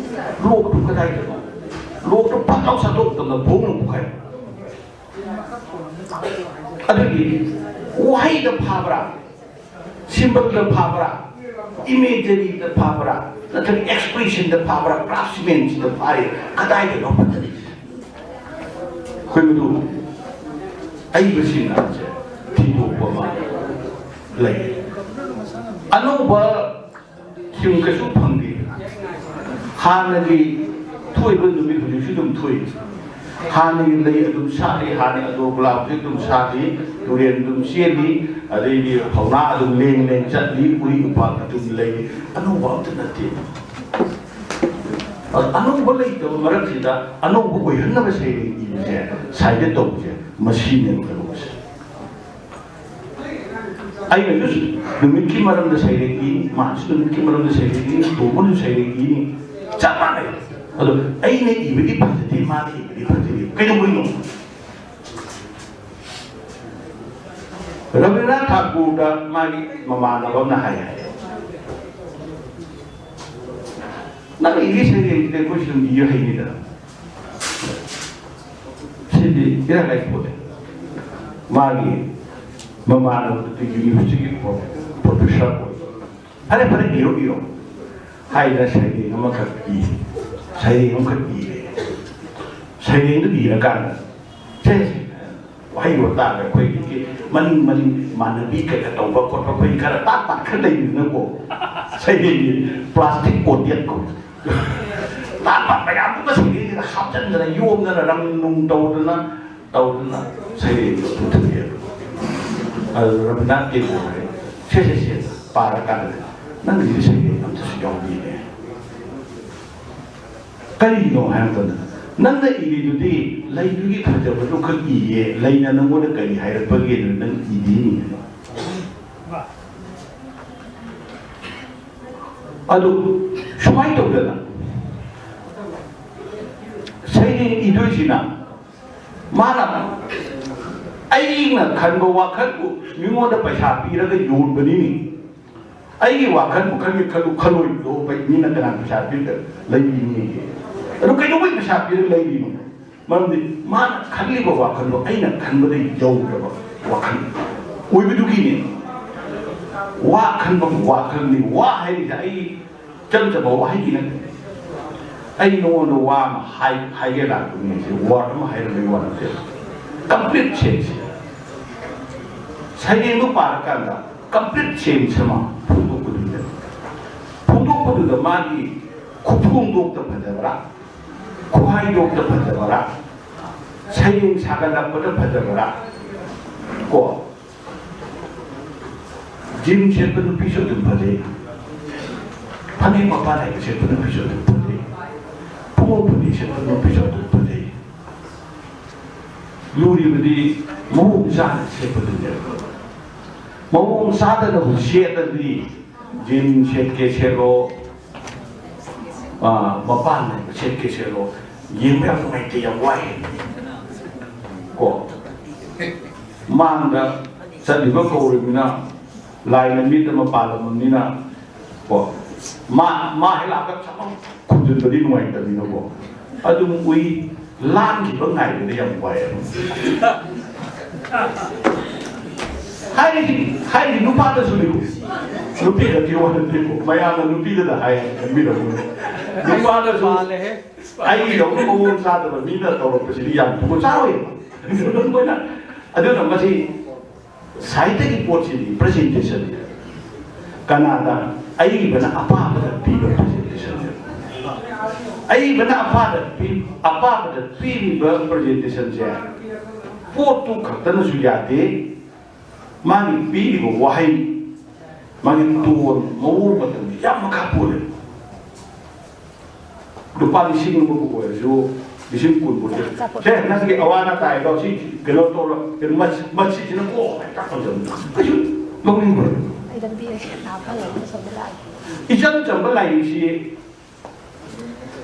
ꯂꯣꯛꯇꯨ ꯀꯗꯥꯏꯗꯅꯣ? ꯂꯣꯛꯇꯨ ꯐꯠ ꯂꯥꯎ ꯁꯠꯇꯣꯛꯇꯅ ꯐꯣꯡꯅ ꯄꯨꯈꯥꯏ꯫ ꯑꯗꯨꯒꯤ ꯋꯥꯍꯩꯗ ꯐꯥꯕ꯭ꯔꯥ, ꯁꯤꯝꯕꯜꯗ ꯐꯥꯕ꯭ꯔꯥ, ꯏꯃꯦꯖꯔꯤꯗ ꯐꯥꯕ꯭ꯔꯥ, ꯅꯠꯇ꯭ꯔꯒ ꯑꯦꯛꯁꯄ꯭ꯔꯦꯁꯟꯗ ꯐꯥꯕ꯭ꯔꯥ, ꯀ꯭ꯔꯥꯐꯁꯃꯦꯟꯁꯤꯗ ꯐꯥꯔꯦ, ꯀꯗꯥꯏꯗꯅꯣ ꯐꯖꯔꯤꯁꯦ? ꯑꯩꯈꯣꯏ ꯃꯗꯨ ꯑꯏꯕꯁꯤꯡ ꯑꯁꯦ ꯊꯤꯗꯣꯛꯄ ꯑꯃ ꯂꯩ꯫ ꯑꯅꯧꯕ ꯊꯤꯝ ꯀꯩꯁꯨ ꯐꯪꯗꯦ꯫ ꯍꯥꯟꯅꯒꯤ ꯊꯣꯛꯏꯕ ꯅꯨꯃꯤꯠ ꯍꯧꯖꯤꯛꯁꯨ ꯑꯗꯨꯝ ꯊꯣꯛꯏ꯫ ꯍꯥꯟꯅꯒꯤ ꯂꯩ ꯑꯗꯨꯝ ꯁꯥꯠꯂꯤ, ꯍꯥꯟꯅꯒꯤ ꯑꯟꯗ꯭ꯔꯣ ꯒꯨꯂꯥꯞꯁꯨ ꯑꯗꯨꯝ ꯁꯥꯠꯂꯤ, ꯇꯨꯔꯦꯜ ꯑꯗꯨꯝ ꯆꯦꯜꯂꯤ, ꯑꯗꯩꯗꯤ ꯐꯧꯅꯥ ꯑꯗꯨꯝ ꯂꯦꯡ ꯂꯦꯡ ꯆꯠꯂꯤ, ꯎꯔꯤ ꯎꯄꯥꯜ ꯑꯗꯨꯝ ꯂꯩ꯫ ꯑꯅꯧꯕ ꯑꯝꯇ ꯅꯠꯇꯦ꯫ ꯑꯗꯣ ꯑꯅꯧꯕ ꯂꯩꯇꯕ ꯃꯔꯛꯁꯤꯗ ꯑꯅꯧꯕ ꯑꯣꯏꯍꯟꯅꯕ ꯁꯩꯔꯦꯡ ꯏꯕꯁꯦ, ꯁꯥꯏꯗ ꯇꯧꯕꯁꯦ, ꯃꯁꯤꯅꯦꯕ ꯀꯩꯅꯣꯁꯦ꯫ ꯑꯩꯅꯁꯨ ꯅꯨꯃꯤꯠꯀꯤ ꯃꯔꯝꯗ ꯁꯩꯔꯦꯡ ꯏꯅꯤ, ꯃꯥꯅꯁꯨ ꯅꯨꯃꯤꯠꯀꯤ ꯃꯔꯝꯗ ꯁꯩꯔꯦꯡ ꯏꯅꯤ, ꯇꯣꯝꯕꯅꯁꯨ ꯁꯩꯔꯦꯡ ꯏꯅꯤ, ꯆꯞ ꯃꯥꯟꯅꯩ꯫ ꯑꯗꯣ ꯑꯩꯅ ꯏꯕꯗꯤ ꯐꯖꯗꯦ, ꯃꯥꯅ ꯏꯕꯗꯤ ꯐꯖꯩ, ꯀꯩꯗꯧꯕꯩꯅꯣ? ꯔꯕꯤꯟꯗ꯭ꯔꯅꯥꯊ ꯊꯥꯀꯨꯔꯗ ꯃꯥꯒꯤ ꯃꯃꯥꯟꯅꯕ ꯑꯃꯅ ꯍꯥꯏ ꯍꯥꯏ, "ꯅꯪ ꯏꯪꯂꯤꯁ ꯁꯩꯔꯦꯡꯁꯤꯗꯤ ꯑꯩꯈꯣꯏꯁꯨ ꯑꯗꯨꯝ ꯏꯕ ꯍꯩꯅꯤꯗꯅ, ꯁꯤꯗꯤ ꯏꯔꯥꯏ ꯂꯥꯏ ꯄꯣꯠꯅꯤ"꯫ ꯃꯥꯒꯤ ꯃꯃꯥꯟꯅꯕꯗꯨꯗꯤ ꯌꯨꯅꯤꯚꯔꯁꯤꯇꯤꯒꯤ ꯄ꯭ꯔꯣꯐꯦꯁꯔ ꯑꯣꯏꯕ꯫ "ꯐꯔꯦ, ꯐꯔꯦ, ꯏꯔꯣ, ꯏꯔꯣ" ꯍꯥꯏꯗꯅ ꯁꯩꯔꯦꯡ ꯑꯃꯈꯛ ꯏ꯫ ꯁꯩꯔꯦꯡ ꯑꯃꯈꯛ ꯏꯔꯦ꯫ ꯁꯩꯔꯦꯡꯗꯨ ꯏꯔꯀꯥꯟꯗ, "ꯁꯦ, ꯁꯦ, ꯍꯩꯕ ꯇꯥꯔꯦ꯫ ꯑꯩꯈꯣꯏꯒꯤ ꯃꯅꯤꯡ ꯃꯅꯤꯡ ꯃꯥꯟꯅꯕꯤ ꯀꯩꯀꯥ ꯇꯧꯕ ꯈꯣꯠꯄ, ꯑꯩꯈꯣꯏ ꯈꯔ ꯇꯥꯠ ꯇꯥꯠ ꯈꯔ ꯂꯩꯕꯅꯤꯅꯀꯣ, ꯁꯩꯔꯦꯡꯒꯤ ꯄ꯭ꯂꯥꯁꯇꯤꯛ ꯀꯣꯇꯦꯠ ꯀꯣ꯫ ꯇꯥꯠ ꯇꯥꯠ ꯃꯌꯥꯝꯗꯨꯒ ꯁꯩꯔꯦꯡꯁꯤꯗ ꯍꯥꯞꯆꯤꯟꯗꯅ, ꯌꯣꯝꯗꯅ, ꯔꯪ ꯅꯨꯡ ꯇꯧꯗꯅ, ꯇꯧꯗꯅ ꯁꯩꯔꯦꯡꯗꯣ ꯄꯨꯊꯣꯛꯑꯦ꯫ ꯑꯗꯨ ꯔꯕꯤꯟꯗ꯭ꯔꯅꯥꯊ ꯇꯦꯒꯣꯔ ꯍꯥꯏ, ꯁꯦ ꯁꯦ ꯁꯦ, ꯄꯥꯔꯀꯥꯟꯗ ꯅꯪꯒꯤꯗꯤ ꯁꯩꯔꯦꯡ ꯑꯝꯇꯁꯨ ꯌꯥꯎꯗꯦꯅꯦ꯫ ꯀꯔꯤꯒꯤꯅꯣ ꯍꯥꯏ ꯃꯇꯝꯗ, ꯅꯪꯅ ꯏꯔꯤꯗꯨꯗꯤ ꯂꯩꯗꯨꯒꯤ ꯐꯖꯕꯗꯨ ꯈꯛ ꯏꯌꯦ, ꯂꯩꯅ ꯅꯪꯉꯣꯟꯗ ꯀꯔꯤ ꯍꯥꯏꯔꯛꯄꯒꯦ ꯑꯗꯨ ꯅꯪ ꯏꯗꯦꯅꯦ꯫ ꯑꯗꯨ ꯁꯨꯃꯥꯏꯅ ꯇꯧꯗꯅ ꯁꯩꯔꯦꯡ ꯏꯗꯣꯏꯁꯤꯅ ꯃꯥꯅ ꯑꯩꯅ ꯈꯟꯕ ꯋꯥꯈꯜꯕꯨ ꯃꯤꯉꯣꯟꯗ ꯄꯩꯁꯥ ꯄꯤꯔꯒ ꯌꯣꯟꯕꯅꯤꯅꯦ꯫ ꯑꯩꯒꯤ ꯋꯥꯈꯜꯕꯨ ꯈꯟꯒꯦ ꯈꯜꯂꯨ ꯈꯜꯂꯣꯏꯗꯣ ꯃꯤꯅ ꯀꯅꯥ ꯄꯩꯁꯥ ꯄꯤꯔꯒ ꯂꯩꯕꯤꯅꯤꯒꯦ? ꯑꯗꯨ ꯀꯩꯗꯧꯕꯩ ꯄꯩꯁꯥ ꯄꯤꯔꯒ ꯂꯩꯔꯤꯅꯣ? ꯃꯔꯝꯗꯤ ꯃꯥꯅ ꯈꯜꯂꯤꯕ ꯋꯥꯈꯜꯗꯣ ꯑꯩꯅ ꯈꯟꯕꯗ ꯌꯧꯗꯕ ꯋꯥꯈꯜ ꯑꯣꯏꯕꯗꯨꯒꯤꯅꯦ꯫ ꯋꯥ ꯈꯟꯕꯕꯨ ꯋꯥꯈꯜꯅꯤ꯫ ꯋꯥ ꯍꯥꯏꯔꯤꯁꯦ ꯑꯩ ꯏꯆꯝ ꯆꯝꯕ ꯋꯥꯍꯩꯗꯤ ꯅꯠꯇꯦ꯫ ꯑꯩ ꯅꯉꯣꯟꯗ ꯋꯥ ꯑꯃ ꯍꯥꯏ-, ꯍꯥꯏꯒꯦ ꯂꯥꯛꯄꯅꯤ꯫ ꯑꯩꯁꯦ ꯋꯥꯔꯗ ꯑꯃ ꯍꯥꯏꯔꯝꯕꯒꯤ ꯋꯥ ꯅꯠꯇꯦ꯫ Complete sense. ꯁꯩꯔꯦꯡꯗꯨ ꯄꯥꯔꯀꯥꯟꯗ ꯀꯝꯄ꯭ꯂꯤꯠ ꯁꯦꯟꯁ ꯑꯃ ꯐꯣꯡꯗꯣꯛꯄꯗꯨꯗ, ꯐꯣꯡꯗꯣꯛꯄꯗꯨꯗ ꯃꯥꯒꯤ ꯈꯨꯐꯣꯡꯗꯣꯛꯇ ꯐꯖꯕ꯭ꯔꯥ, ꯈꯨꯍꯥꯏꯗꯣꯛꯇ ꯐꯖꯕ꯭ꯔꯥ, ꯁꯩꯔꯦꯡ ꯁꯥꯒꯠꯂꯛꯄꯗ ꯐꯖꯕ꯭ꯔꯥ, ꯀꯣ? ꯖꯤꯟ ꯁꯦꯠꯄ ꯅꯨꯄꯤꯁꯨ ꯑꯗꯨꯝ ꯐꯖꯩ꯫ ꯐꯅꯦꯛ ꯃꯄꯥꯟ ꯅꯥꯏꯕ ꯁꯦꯠꯄ ꯅꯨꯄꯤꯁꯨ ꯑꯗꯨꯝ ꯐꯖꯩ꯫ ꯄꯨꯃꯣ ꯐꯅꯦꯛ ꯁꯦꯠꯄ ꯅꯨꯄꯤꯁꯨ ꯑꯗꯨꯝ ꯐꯖꯩ꯫ ꯂꯨꯔꯤꯕꯗꯤ ꯃꯑꯣꯡ ꯆꯥꯅ ꯁꯦꯠꯄꯗꯨꯅꯦꯕ꯫ ꯃꯑꯣꯡ ꯆꯥꯗꯅꯕꯨ ꯁꯦꯠꯂꯗꯤ, ꯖꯤꯟ ꯁꯦꯠꯀꯦ ꯁꯦꯠꯂꯣ, ꯑꯥ, ꯃꯄꯥꯟ ꯅꯥꯏꯕ ꯁꯦꯠꯀꯦ ꯁꯦꯠꯂꯣ, ꯌꯦꯡꯕ ꯌꯥꯝ ꯅꯨꯡꯉꯥꯏꯇꯦ, ꯌꯥꯝ ꯋꯥꯏ꯫ ꯀꯣ? ꯃꯥꯡꯗ ꯆꯠꯂꯤꯕ ꯀꯧꯔꯤꯕꯅꯤꯅ, ꯂꯥꯏꯅ ꯃꯤꯠ ꯑꯃ ꯄꯥꯜꯂꯝꯃꯕꯅꯤꯅ, ꯀꯣ? ꯃꯥ, ꯃꯥ ꯍꯦꯛ ꯂꯥꯛꯄ ꯊꯕꯛ ꯈꯨꯝꯖꯤꯟꯕꯗꯤ ꯅꯨꯡꯉꯥꯏꯇꯕꯅꯤꯅꯀꯣ꯫ ꯑꯗꯨꯝ ꯎꯏ, ꯂꯥꯡꯈꯤꯕ ꯉꯥꯏꯕꯗ ꯌꯥꯝ ꯋꯥꯏ꯫ ꯍꯥꯏꯔꯤꯁꯤ, ꯍꯥꯏꯔꯤꯁꯤ ꯅꯨꯄꯥꯗꯁꯨꯅꯤꯀꯣ꯫ ꯅꯨꯄꯤ ꯈꯛꯀꯤ ꯋꯥ ꯅꯠꯇꯦꯀꯣ꯫ ꯃꯌꯥꯝꯅ ꯅꯨꯄꯤꯗꯗ ꯍꯥꯏ ꯈꯟꯕꯤꯔꯝꯒꯅꯤ꯫ ꯅꯨꯄꯥꯗꯁꯨ ꯃꯥꯜꯂꯦꯍꯦ꯫ ꯑꯩꯒꯤꯗꯧꯅ ꯃꯑꯣꯡ ꯆꯥꯗꯕ ꯃꯤꯅ ꯇꯧꯔꯛꯄꯁꯤꯗꯤ ꯌꯥꯝ ꯈꯨꯗꯣꯡ ꯆꯥꯔꯣꯏ꯫ ꯃꯣꯏꯅ ꯑꯗꯨꯅ ꯃꯁꯤ ꯁꯥꯍꯤꯇ꯭ꯌꯒꯤ ꯄꯣꯠꯁꯤꯗꯤ ꯄ꯭ꯔꯖꯦꯟꯇꯦꯁꯟ, ꯀꯅꯥꯗ? ꯑꯏꯕꯅ ꯑꯄꯥꯕꯗ ꯄꯤꯕ ꯄ꯭ꯔꯖꯦꯟꯇꯦꯁꯟ, ꯑꯏꯕꯅ ꯑꯄꯥꯕꯗ ꯄꯤ-, ꯑꯄꯥꯕꯗ ꯄꯤꯔꯤꯕ ꯄ꯭ꯔꯖꯦꯟꯇꯦꯁꯟꯁꯦ ꯄꯣꯠꯇꯨ ꯈꯛꯇꯅꯁꯨ ꯌꯥꯗꯦ, ꯃꯥꯒꯤ ꯄꯤꯔꯤꯕ ꯋꯥꯍꯩ, ꯃꯥꯒꯤ ꯇꯣꯟ, ꯃꯑꯣꯡ ꯃꯇꯧ ꯌꯥꯝ ꯃꯈꯥ ꯄꯣꯜꯂꯦ꯫ ꯂꯨꯄꯥ ꯂꯤꯁꯤꯡ ꯑꯃꯕꯨ ꯑꯣꯏꯔꯁꯨ, ꯂꯤꯁꯤꯡ ꯀꯨꯟꯕꯨ ꯑꯣꯏꯔꯁꯨ, "ꯁꯦ, ꯅꯪꯒꯤ ꯑꯋꯥ ꯑꯅꯥ ꯇꯥꯏꯗꯣ, ꯁꯤ ꯀꯩꯅꯣ ꯇꯧꯔꯣ, ꯀꯩꯅꯣ, ꯃꯁꯤ-, ꯃꯁꯤꯁꯤꯅ ꯀꯣ" ꯍꯥꯏ ꯇꯥꯛꯄ ꯃꯇꯝꯗ ꯀꯩꯁꯨ ꯂꯧꯅꯤꯡꯉꯣꯏ꯫ ꯑꯩ ꯂꯝꯕꯤ ꯂꯥꯞꯄ ꯂꯩꯔꯦ, ꯁꯣꯝꯗ ꯂꯥꯛꯑꯒꯦ꯫ ꯏꯆꯝ ꯆꯝꯕ ꯂꯥꯏꯔꯤꯛꯁꯤ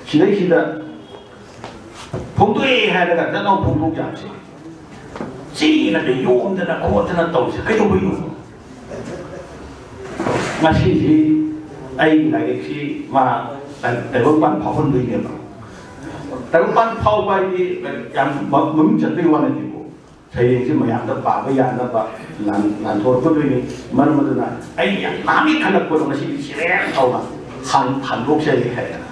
ꯁꯤꯗꯩꯁꯤꯗ ꯐꯣꯡꯗꯣꯛꯑꯦ ꯍꯥꯏꯔꯒ ꯗꯛ ꯂꯥꯎ ꯐꯣꯡꯗꯣꯛ ꯌꯥꯕꯁꯦ, ꯆꯦꯅꯒ ꯌꯣꯝꯗꯅ ꯈꯣꯠꯇꯅ ꯇꯧꯔꯤꯁꯦ ꯀꯩꯗꯧꯕꯩꯅꯣ? ꯉꯁꯤꯁꯤ ꯑꯩꯒꯤ ꯂꯥꯏꯔꯤꯛꯁꯤ ꯃꯥ ꯇꯥꯏ-, ꯇꯥꯏꯕꯪꯄꯥꯟ ꯐꯥꯎꯍꯟꯗꯣꯏꯅꯦꯕ꯫ ꯇꯥꯏꯕꯪꯄꯥꯟ ꯐꯥꯎꯕ ꯍꯥꯏꯗꯤ ꯌꯥꯝ ꯃ-, ꯃꯃꯤꯡ ꯆꯠꯄꯒꯤ ꯋꯥ ꯅꯠꯇꯦꯀꯣ꯫ ꯁꯩꯔꯦꯡꯁꯤ ꯃꯌꯥꯝꯗ ꯄꯥꯕ ꯌꯥꯅꯕ ꯂꯥꯟ-, ꯂꯥꯟꯊꯣꯔꯛꯀꯗꯣꯏꯅꯤ꯫ ꯃꯔꯝ ꯑꯗꯨꯅ ꯑꯩ ꯌꯥꯝ ꯂꯥꯝꯃꯤ ꯈꯜꯂꯛꯄꯗꯣ ꯉꯁꯤꯗꯤ ꯁꯤꯔꯦ ꯇꯧꯅ ꯍꯥꯡ-, ꯍꯥꯡꯗꯣꯛꯆꯒꯦ ꯍꯥꯏꯗꯅ꯫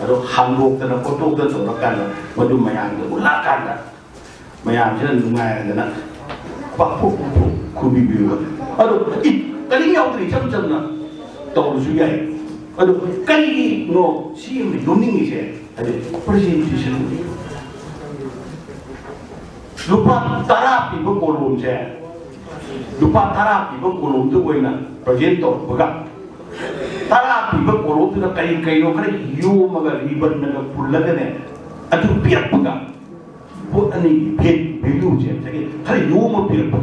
ꯑꯗꯣ ꯍꯥꯡꯗꯣꯛꯇꯅ ꯈꯣꯠꯇꯣꯛꯇꯅ ꯇꯧꯔꯀꯥꯟꯗ ꯃꯗꯨ ꯃꯌꯥꯝꯗ ꯎꯠꯂꯛꯑꯀꯥꯟꯗ ꯃꯌꯥꯝꯁꯤꯅ ꯅꯨꯡꯉꯥꯏꯔꯗꯅ ꯄꯥꯛꯊꯣꯛ ꯄꯥꯛꯊꯣꯛ ꯈꯨꯕꯤꯕꯤꯌꯨ꯫ ꯑꯗꯣ ꯏ-, ꯀꯔꯤꯝ ꯌꯥꯎꯗ꯭ꯔꯤ, ꯏꯆꯝ ꯆꯝꯅ ꯇꯧꯔꯁꯨ ꯌꯥꯏ꯫ ꯑꯗꯣ ꯀꯔꯤꯒꯤꯅꯣ ꯁꯤ ꯑꯃ ꯌꯣꯟꯅꯤꯡꯉꯤꯁꯦ? ꯍꯥꯏꯗꯤ ꯄ꯭ꯔꯖꯦꯟꯇꯦꯁꯟ, ꯂꯨꯄꯥ ꯇꯔꯥ ꯄꯤꯕ ꯀꯣꯂꯣꯝꯁꯦ, ꯂꯨꯄꯥ ꯇꯔꯥ ꯄꯤꯕ ꯀꯣꯂꯣꯝꯗꯨ ꯑꯣꯏꯅ ꯄ꯭ꯔꯖꯦꯟ ꯇꯧꯔꯛꯄꯒ, ꯇꯔꯥ ꯄꯤꯕ ꯀꯣꯂꯣꯝꯗꯨꯗ ꯀꯔꯤ ꯀꯩꯅꯣ ꯈꯔ ꯌꯣꯝꯃꯒ ꯔꯤꯕꯟꯅꯒ ꯄꯨꯜꯂꯒꯅꯦ, ꯑꯗꯨ ꯄꯤꯔꯛꯄꯒ, ꯄꯣꯠ ꯑꯅꯤꯒꯤ ꯚꯦ-, ꯚꯦꯂꯨꯁꯦ ꯉꯁꯥꯏꯒꯤ ꯈꯔ ꯌꯣꯝꯃ ꯄꯤꯔꯛꯄ꯫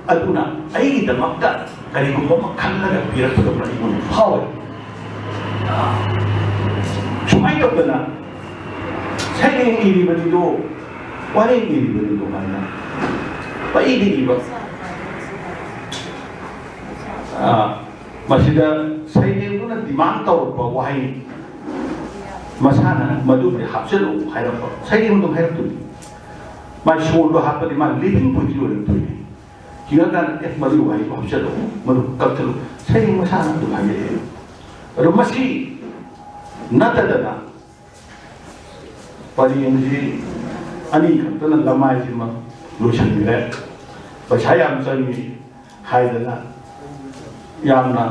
ꯑꯗꯨꯅ ꯑꯩꯒꯤꯗꯃꯛꯇ ꯀꯔꯤꯒꯨꯝꯕ ꯑꯃ ꯈꯜꯂꯒ ꯄꯤꯔꯛꯄꯗꯧꯅ ꯑꯩꯉꯣꯟꯗ ꯐꯥꯎꯋꯦ꯫ ꯁꯨꯃꯥꯏꯅ ꯇꯧꯗꯅ ꯁꯩꯔꯦꯡ ꯏꯔꯤꯕꯅꯤꯗꯣ, ꯋꯥꯔꯦꯡ ꯏꯔꯤꯕꯅꯤꯗꯣ ꯍꯥꯏꯅ ꯄꯪꯏꯗ ꯏꯕ꯫ ꯑ, ꯃꯁꯤꯗ ꯁꯩꯔꯦꯡꯗꯨꯅ ꯗꯤꯃꯥꯟ ꯇꯧꯔꯛꯄ ꯋꯥꯍꯩ ꯃꯁꯥꯅ ꯃꯗꯨꯗꯤ ꯍꯥꯞꯆꯤꯜꯂꯛꯎ ꯍꯥꯏꯔꯛꯄ, ꯁꯩꯔꯦꯡ ꯑꯗꯨꯝ ꯍꯥꯏꯔꯛꯇꯣꯏꯅꯤ꯫ ꯃꯥꯏ ꯁꯣꯔꯗꯣ ꯍꯥꯞꯄꯗꯤ ꯃꯥ ꯂꯤꯚꯤꯡ ꯄꯣꯏꯇ꯭ꯔꯤ ꯑꯣꯏꯔꯛꯇꯣꯏꯅꯤ꯫ ꯍꯤꯡꯉꯀꯥꯟꯗ, "ꯑꯦ, ꯃꯗꯨ ꯋꯥꯍꯩꯗꯣ ꯍꯥꯞꯆꯤꯜꯂꯛꯎ, ꯃꯗꯨ ꯀꯛꯊꯠꯂꯨ", ꯁꯩꯔꯦꯡ ꯃꯁꯥꯅ ꯑꯗꯨꯝ ꯍꯥꯏꯖꯔꯛꯑꯦ꯫ ꯑꯗꯣ ꯃꯁꯤ ꯅꯠꯇꯗꯅ ꯄꯔꯦꯡꯁꯤ ꯑꯅꯤꯈꯛꯇꯅ ꯂꯃꯥꯏꯁꯤꯃ ꯂꯣꯏꯁꯤꯟꯈ꯭ꯔꯦ꯫ ꯄꯩꯁꯥ ꯌꯥꯝ ꯆꯪꯉꯤ ꯍꯥꯏꯗꯅ ꯌꯥꯝꯅ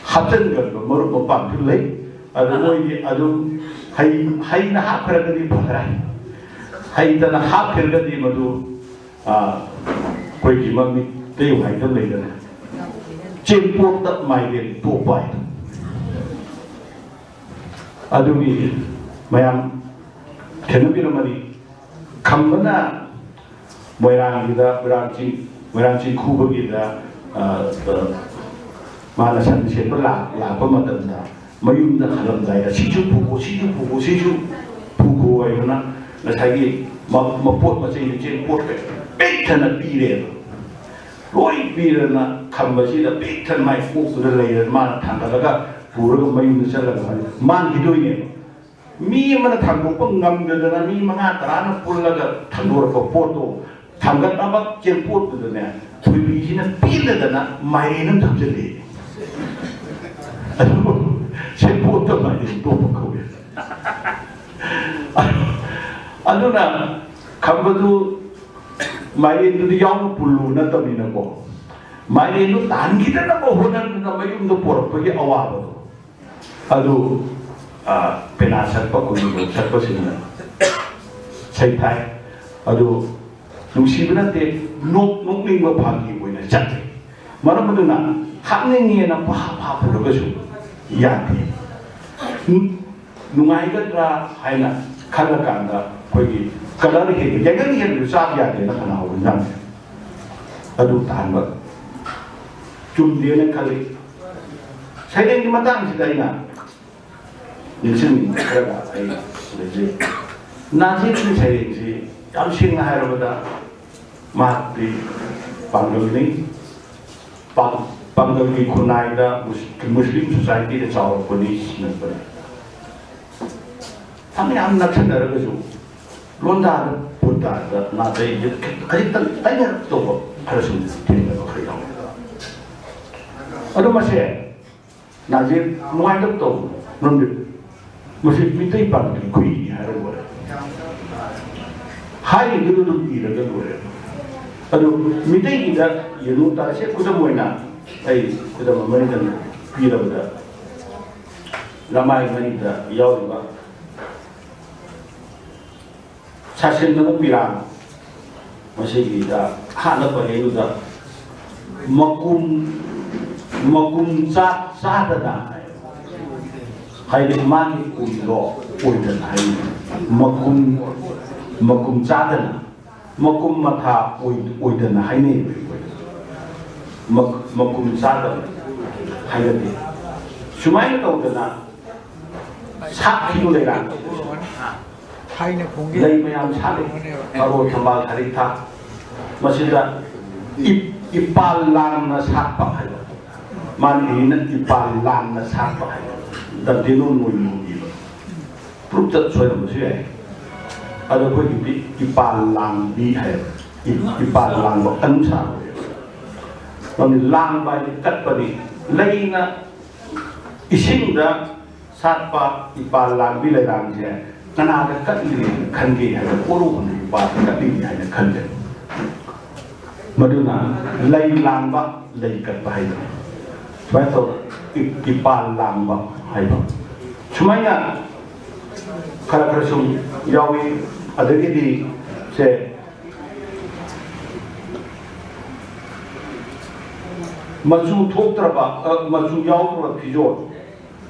ꯍꯥꯞꯆꯤꯟꯒꯟꯕ ꯃꯔꯨꯞ ꯃꯄꯥꯡꯁꯨ ꯂꯩ꯫ ꯑꯗꯨ ꯃꯣꯏꯗꯤ ꯑꯗꯨꯝ ꯍꯩ-, ꯍꯩꯅ ꯍꯥꯞꯈ꯭ꯔꯒꯗꯤ ꯐꯈ꯭ꯔꯦ, ꯍꯩꯇꯅ ꯍꯥꯞꯈ꯭ꯔꯒꯗꯤ ꯃꯗꯨ, ꯑ, ꯑꯩꯈꯣꯏꯒꯤ ꯃꯃꯤꯠꯇ ꯌꯨꯡ ꯍꯥꯏꯗꯕ ꯂꯩꯗꯅ, ꯆꯦꯡꯄꯣꯠꯇ ꯃꯥꯏꯔꯦꯟ ꯇꯣꯛꯄ ꯍꯥꯏꯗꯣ꯫ ꯑꯗꯨꯒꯤ ꯃꯌꯥꯝ ꯈꯦꯠꯅꯕꯤꯔꯝꯃꯅꯤ꯫ ꯈꯝꯕꯅ ꯃꯣꯏꯔꯥꯡꯒꯤꯗ, ꯃꯣꯏꯔꯥꯡ ꯆꯤꯡ, ꯃꯣꯏꯔꯥꯡ ꯆꯤꯡꯈꯨꯕꯒꯤꯗ, ꯑ, ꯑ, ꯃꯥꯅ ꯁꯟ ꯁꯦꯠꯄ ꯂꯥꯛ-, ꯂꯥꯛꯄ ꯃꯇꯝꯗ ꯃꯌꯨꯝꯗ ꯍꯜꯂꯝꯗꯥꯏꯗ, "ꯁꯤꯁꯨ ꯄꯨꯈꯣ, ꯁꯤꯁꯨ ꯄꯨꯈꯣ, ꯁꯤꯁꯨ ꯄꯨꯈꯣ" ꯍꯥꯏꯗꯅ ꯉꯁꯥꯏꯒꯤ ꯃ-, ꯃꯄꯣꯠ ꯃꯆꯩ ꯃꯆꯩ ꯄꯣꯠ ꯀꯩ ꯄꯤꯛ ꯊꯟꯅ ꯄꯤꯔꯦꯕ꯫ ꯂꯣꯏ ꯄꯤꯔꯅ ꯈꯝꯕꯁꯤꯗ ꯄꯤꯛ ꯊꯟꯅ ꯃꯥꯏ ꯀꯣꯛꯇꯨꯗ ꯂꯩꯔꯦ꯫ ꯃꯥꯅ ꯊꯥꯡꯒꯠꯂꯒ ꯄꯨꯔꯒ ꯃꯌꯨꯝꯗ ꯆꯠꯂꯒ ꯃꯥꯟꯈꯤꯗꯣꯏꯅꯦꯕ꯫ ꯃꯤ ꯑꯃꯅ ꯊꯥꯡꯗꯣꯛꯄ ꯉꯝꯗꯗꯅ ꯃꯤ ꯃꯉꯥ ꯇꯔꯥꯅ ꯄꯨꯜꯂꯒ ꯊꯥꯡꯗꯣꯔꯛꯄ ꯄꯣꯠꯇꯣ ꯊꯥꯡꯒꯠꯅꯕ ꯆꯦꯡꯄꯣꯠꯇꯨꯗꯅꯦ, ꯊꯣꯏꯕꯤꯁꯤꯅ ꯄꯦꯟꯗꯗꯅ ꯃꯥꯏꯔꯦꯟ ꯑꯃ ꯊꯝꯖꯤꯜꯂꯦ꯫ ꯑꯗꯨ ꯁꯦꯡꯄꯣꯠꯇ ꯃꯥꯏꯔꯦꯟ ꯇꯣꯛꯄ ꯀꯧꯋꯦ꯫ ꯑꯗꯨꯅ ꯈꯝꯕꯗꯨ ꯃꯥꯏꯔꯦꯟꯗꯨꯗꯤ ꯌꯥꯎꯅ ꯄꯨꯜꯂꯨ ꯅꯠꯇꯕꯅꯤꯅꯀꯣ, ꯃꯥꯏꯔꯦꯟꯗꯨ ꯇꯥꯟꯈꯤꯗꯅꯕ ꯍꯣꯠꯅꯗꯅ ꯃꯌꯨꯝꯗ ꯄꯣꯔꯛꯄꯒꯤ ꯑꯋꯥꯕꯗꯣ, ꯑꯗꯨ, ꯑ, ꯄꯦꯅꯥ ꯁꯛꯄ, ꯈꯨꯅꯨꯡ ꯁꯛꯄꯁꯤꯡꯅ ꯁꯩꯊꯥꯏ꯫ ꯑꯗꯨ ꯅꯨꯡꯁꯤꯕ ꯅꯠꯇꯦ, ꯅꯣꯛ-, ꯅꯣꯛꯅꯤꯡꯕ ꯐꯥꯒꯤ ꯑꯣꯏꯅ ꯆꯠꯂꯤ꯫ ꯃꯔꯝ ꯑꯗꯨꯅ ꯍꯥꯞꯅꯤꯡꯉꯦꯅ ꯄꯍꯥꯞ ꯍꯥꯞꯄꯨꯔꯒꯁꯨ ꯌꯥꯗꯦ꯫ ꯅꯨꯡꯉꯥꯏꯒꯗ꯭ꯔꯥ ꯍꯥꯏꯅ ꯈꯜꯂꯀꯥꯟꯗ ꯑꯩꯈꯣꯏꯒꯤ ꯀꯂꯔ ꯍꯦꯟꯕ, ꯌꯥꯏꯉꯪ ꯍꯦꯟꯕꯁꯨ ꯆꯥꯕ ꯌꯥꯗꯦꯅ ꯈꯅꯥꯎ ꯏꯟꯖꯥꯡꯁꯦ꯫ ꯑꯗꯨ ꯇꯥꯍꯟꯕ ꯆꯨꯝꯗꯦꯅ ꯈꯜꯂꯤ꯫ ꯁꯩꯔꯦꯡꯒꯤ ꯃꯇꯥꯡꯁꯤꯗ ꯑꯩꯅ ꯅꯤꯡꯁꯤꯡꯅꯤꯡꯕ ꯈꯔꯒ ꯑꯩ ꯂꯩꯖꯩ꯫ ꯅꯥꯖꯤꯠꯀꯤ ꯁꯩꯔꯦꯡꯁꯤ ꯌꯥꯝ ꯁꯦꯡꯅ ꯍꯥꯏꯔꯕꯗ ꯃꯍꯥꯛꯇꯤ ꯄꯥꯡꯒꯜꯅꯤ꯫ ꯄꯥꯡ-, ꯄꯥꯡꯒꯜꯒꯤ ꯈꯨꯟꯅꯥꯏꯗ ꯃꯨꯁ-, ꯃꯨꯁꯂꯤꯝ ꯁꯣꯁꯥꯏꯇꯤꯗ ꯆꯥꯎꯔꯛꯄꯅꯤ, ꯁꯤꯡꯉꯛꯄꯅꯤ꯫ ꯐꯅꯌꯥꯝ ꯅꯛꯁꯟꯅꯔꯒꯁꯨ ꯂꯣꯟꯗꯥꯗ ꯄꯣꯠꯇꯥꯗ ꯅꯥꯇꯩꯗ ꯈꯖꯤꯛꯇꯪ ꯇꯩꯅꯔꯛ ꯇꯧꯕ ꯈꯔꯁꯨ ꯊꯦꯡꯅꯕ ꯈꯔ ꯌꯥꯎꯏ꯫ ꯑꯗꯨ ꯃꯁꯦ ꯅꯥꯖꯤꯠ ꯅꯨꯡꯉꯥꯏꯇꯕ ꯇꯧꯕ ꯉꯝꯗꯦ꯫ ꯃꯁꯤ ꯃꯤꯇꯩ ꯄꯥꯡꯒꯜꯒꯤ ꯈꯨꯍꯤꯅꯤ ꯍꯥꯏꯔꯒ ꯂꯣꯏꯔꯦ꯫ ꯍꯥꯏꯔꯤꯗꯨꯗ ꯑꯗꯨꯝ ꯏꯔꯒ ꯂꯣꯏꯔꯦ꯫ ꯑꯗꯨ ꯃꯤꯇꯩꯒꯤꯗ ꯌꯦꯡꯉꯨ ꯇꯥꯔꯁꯦ, ꯈꯨꯗꯝ ꯑꯣꯏꯅ ꯑꯩ ꯈꯨꯗꯝ ꯑꯃꯅꯤꯗꯪ ꯄꯤꯔꯕꯗ, ꯂꯃꯥꯏ ꯃꯔꯤꯗ ꯌꯥꯎꯔꯤꯕ ꯁꯥꯁꯦꯟꯗꯅ ꯄꯤꯔꯥꯡ, ꯃꯁꯤꯒꯤꯗ ꯑꯍꯥꯟꯕ ꯄꯔꯦꯡꯗꯨꯗ ꯃꯀꯨꯝ, ꯃꯀꯨꯝ ꯆꯥ-, ꯆꯥꯗꯅ ꯍꯥꯏ꯫ ꯍꯥꯏꯗꯤ ꯃꯥꯒꯤ ꯀꯨꯝꯗꯣ ꯑꯣꯏꯗꯅ ꯍꯥꯏꯅꯤ꯫ ꯃꯀꯨꯝ, ꯃꯀꯨꯝ ꯆꯥꯗꯅ, ꯃꯀꯨꯝ ꯃꯊꯥ ꯑꯣꯏ-, ꯑꯣꯏꯗꯅ ꯍꯥꯏꯅꯩ꯫ ꯃꯛ-, ꯃꯀꯨꯝ ꯆꯥꯗꯕ ꯍꯥꯏꯅꯗꯦ꯫ ꯁꯨꯃꯥꯏꯅ ꯇꯧꯗꯅ ꯁꯥꯠꯈꯤꯕ ꯂꯩꯔꯥꯡ, ꯊꯥꯏꯅ ꯈꯣꯡꯒꯤ ꯂꯩ ꯃꯌꯥꯝ ꯁꯥꯠꯂꯤ꯫ ꯊꯥꯔꯣ, ꯊꯝꯕꯥꯜ, ꯊꯔꯤꯛꯊꯥ꯫ ꯃꯁꯤꯗ ꯏ-, ꯏꯄꯥꯜ ꯂꯥꯡꯅ ꯁꯥꯠꯄ ꯍꯥꯏꯕ꯫ ꯃꯥꯅ ꯏꯄꯥꯜ ꯂꯥꯡꯅ ꯁꯥꯠꯄ ꯍꯥꯏꯕ꯫ ꯗꯟꯇꯦ ꯅꯣꯟ ꯃꯣꯏꯅ ꯏꯕ꯫ ꯄ꯭ꯔꯨꯞꯇ ꯁꯣꯏꯔꯝꯕꯁꯨ ꯌꯥꯏ꯫ ꯑꯗꯣ ꯑꯩꯈꯣꯏꯒꯤꯗꯤ ꯏꯄꯥꯜ ꯂꯥꯡꯕꯤ ꯍꯥꯏꯕ꯫ ꯏ-, ꯏꯄꯥꯜ ꯂꯥꯡꯕ ꯑꯅꯨꯁꯥꯔ ꯑꯣꯏꯌꯦꯕ꯫ ꯃꯔꯝꯗꯤ ꯂꯥꯡꯕ ꯍꯥꯏꯗꯤ ꯀꯠꯄꯅꯤ꯫ ꯂꯩꯅ ꯏꯁꯤꯡꯗ ꯁꯥꯠꯄ ꯏꯄꯥꯜ ꯂꯥꯡꯕꯤ ꯂꯩꯔꯥꯡꯁꯦ ꯀꯅꯥꯗ ꯀꯠꯂꯤ ꯈꯟꯒꯦ ꯍꯥꯏꯕ, ꯀꯣꯔꯧꯍꯟꯕ ꯏꯄꯥꯜꯗ ꯀꯠꯂꯤꯅꯤ ꯍꯥꯏꯅ ꯈꯟꯖꯩ꯫ ꯃꯗꯨꯅ ꯂꯩ ꯂꯥꯡꯕ, ꯂꯩ ꯀꯠꯄ ꯍꯥꯏꯕꯅꯤ꯫ ꯁꯨꯃꯥꯏꯅ ꯇꯧꯗꯅ ꯏ-, ꯏꯄꯥꯜ ꯂꯥꯡꯕ ꯍꯥꯏꯕ, ꯁꯨꯃꯥꯏꯅ ꯈꯔ ꯈꯔ ꯁꯨꯝ ꯌꯥꯎꯏ꯫ ꯑꯗꯒꯤꯗꯤ ꯁꯦ, ꯃꯆꯨ ꯊꯣꯛꯇ꯭ꯔꯕ, ꯑ, ꯃꯆꯨ ꯌꯥꯎꯗ꯭ꯔꯕ ꯐꯤꯖꯣꯜ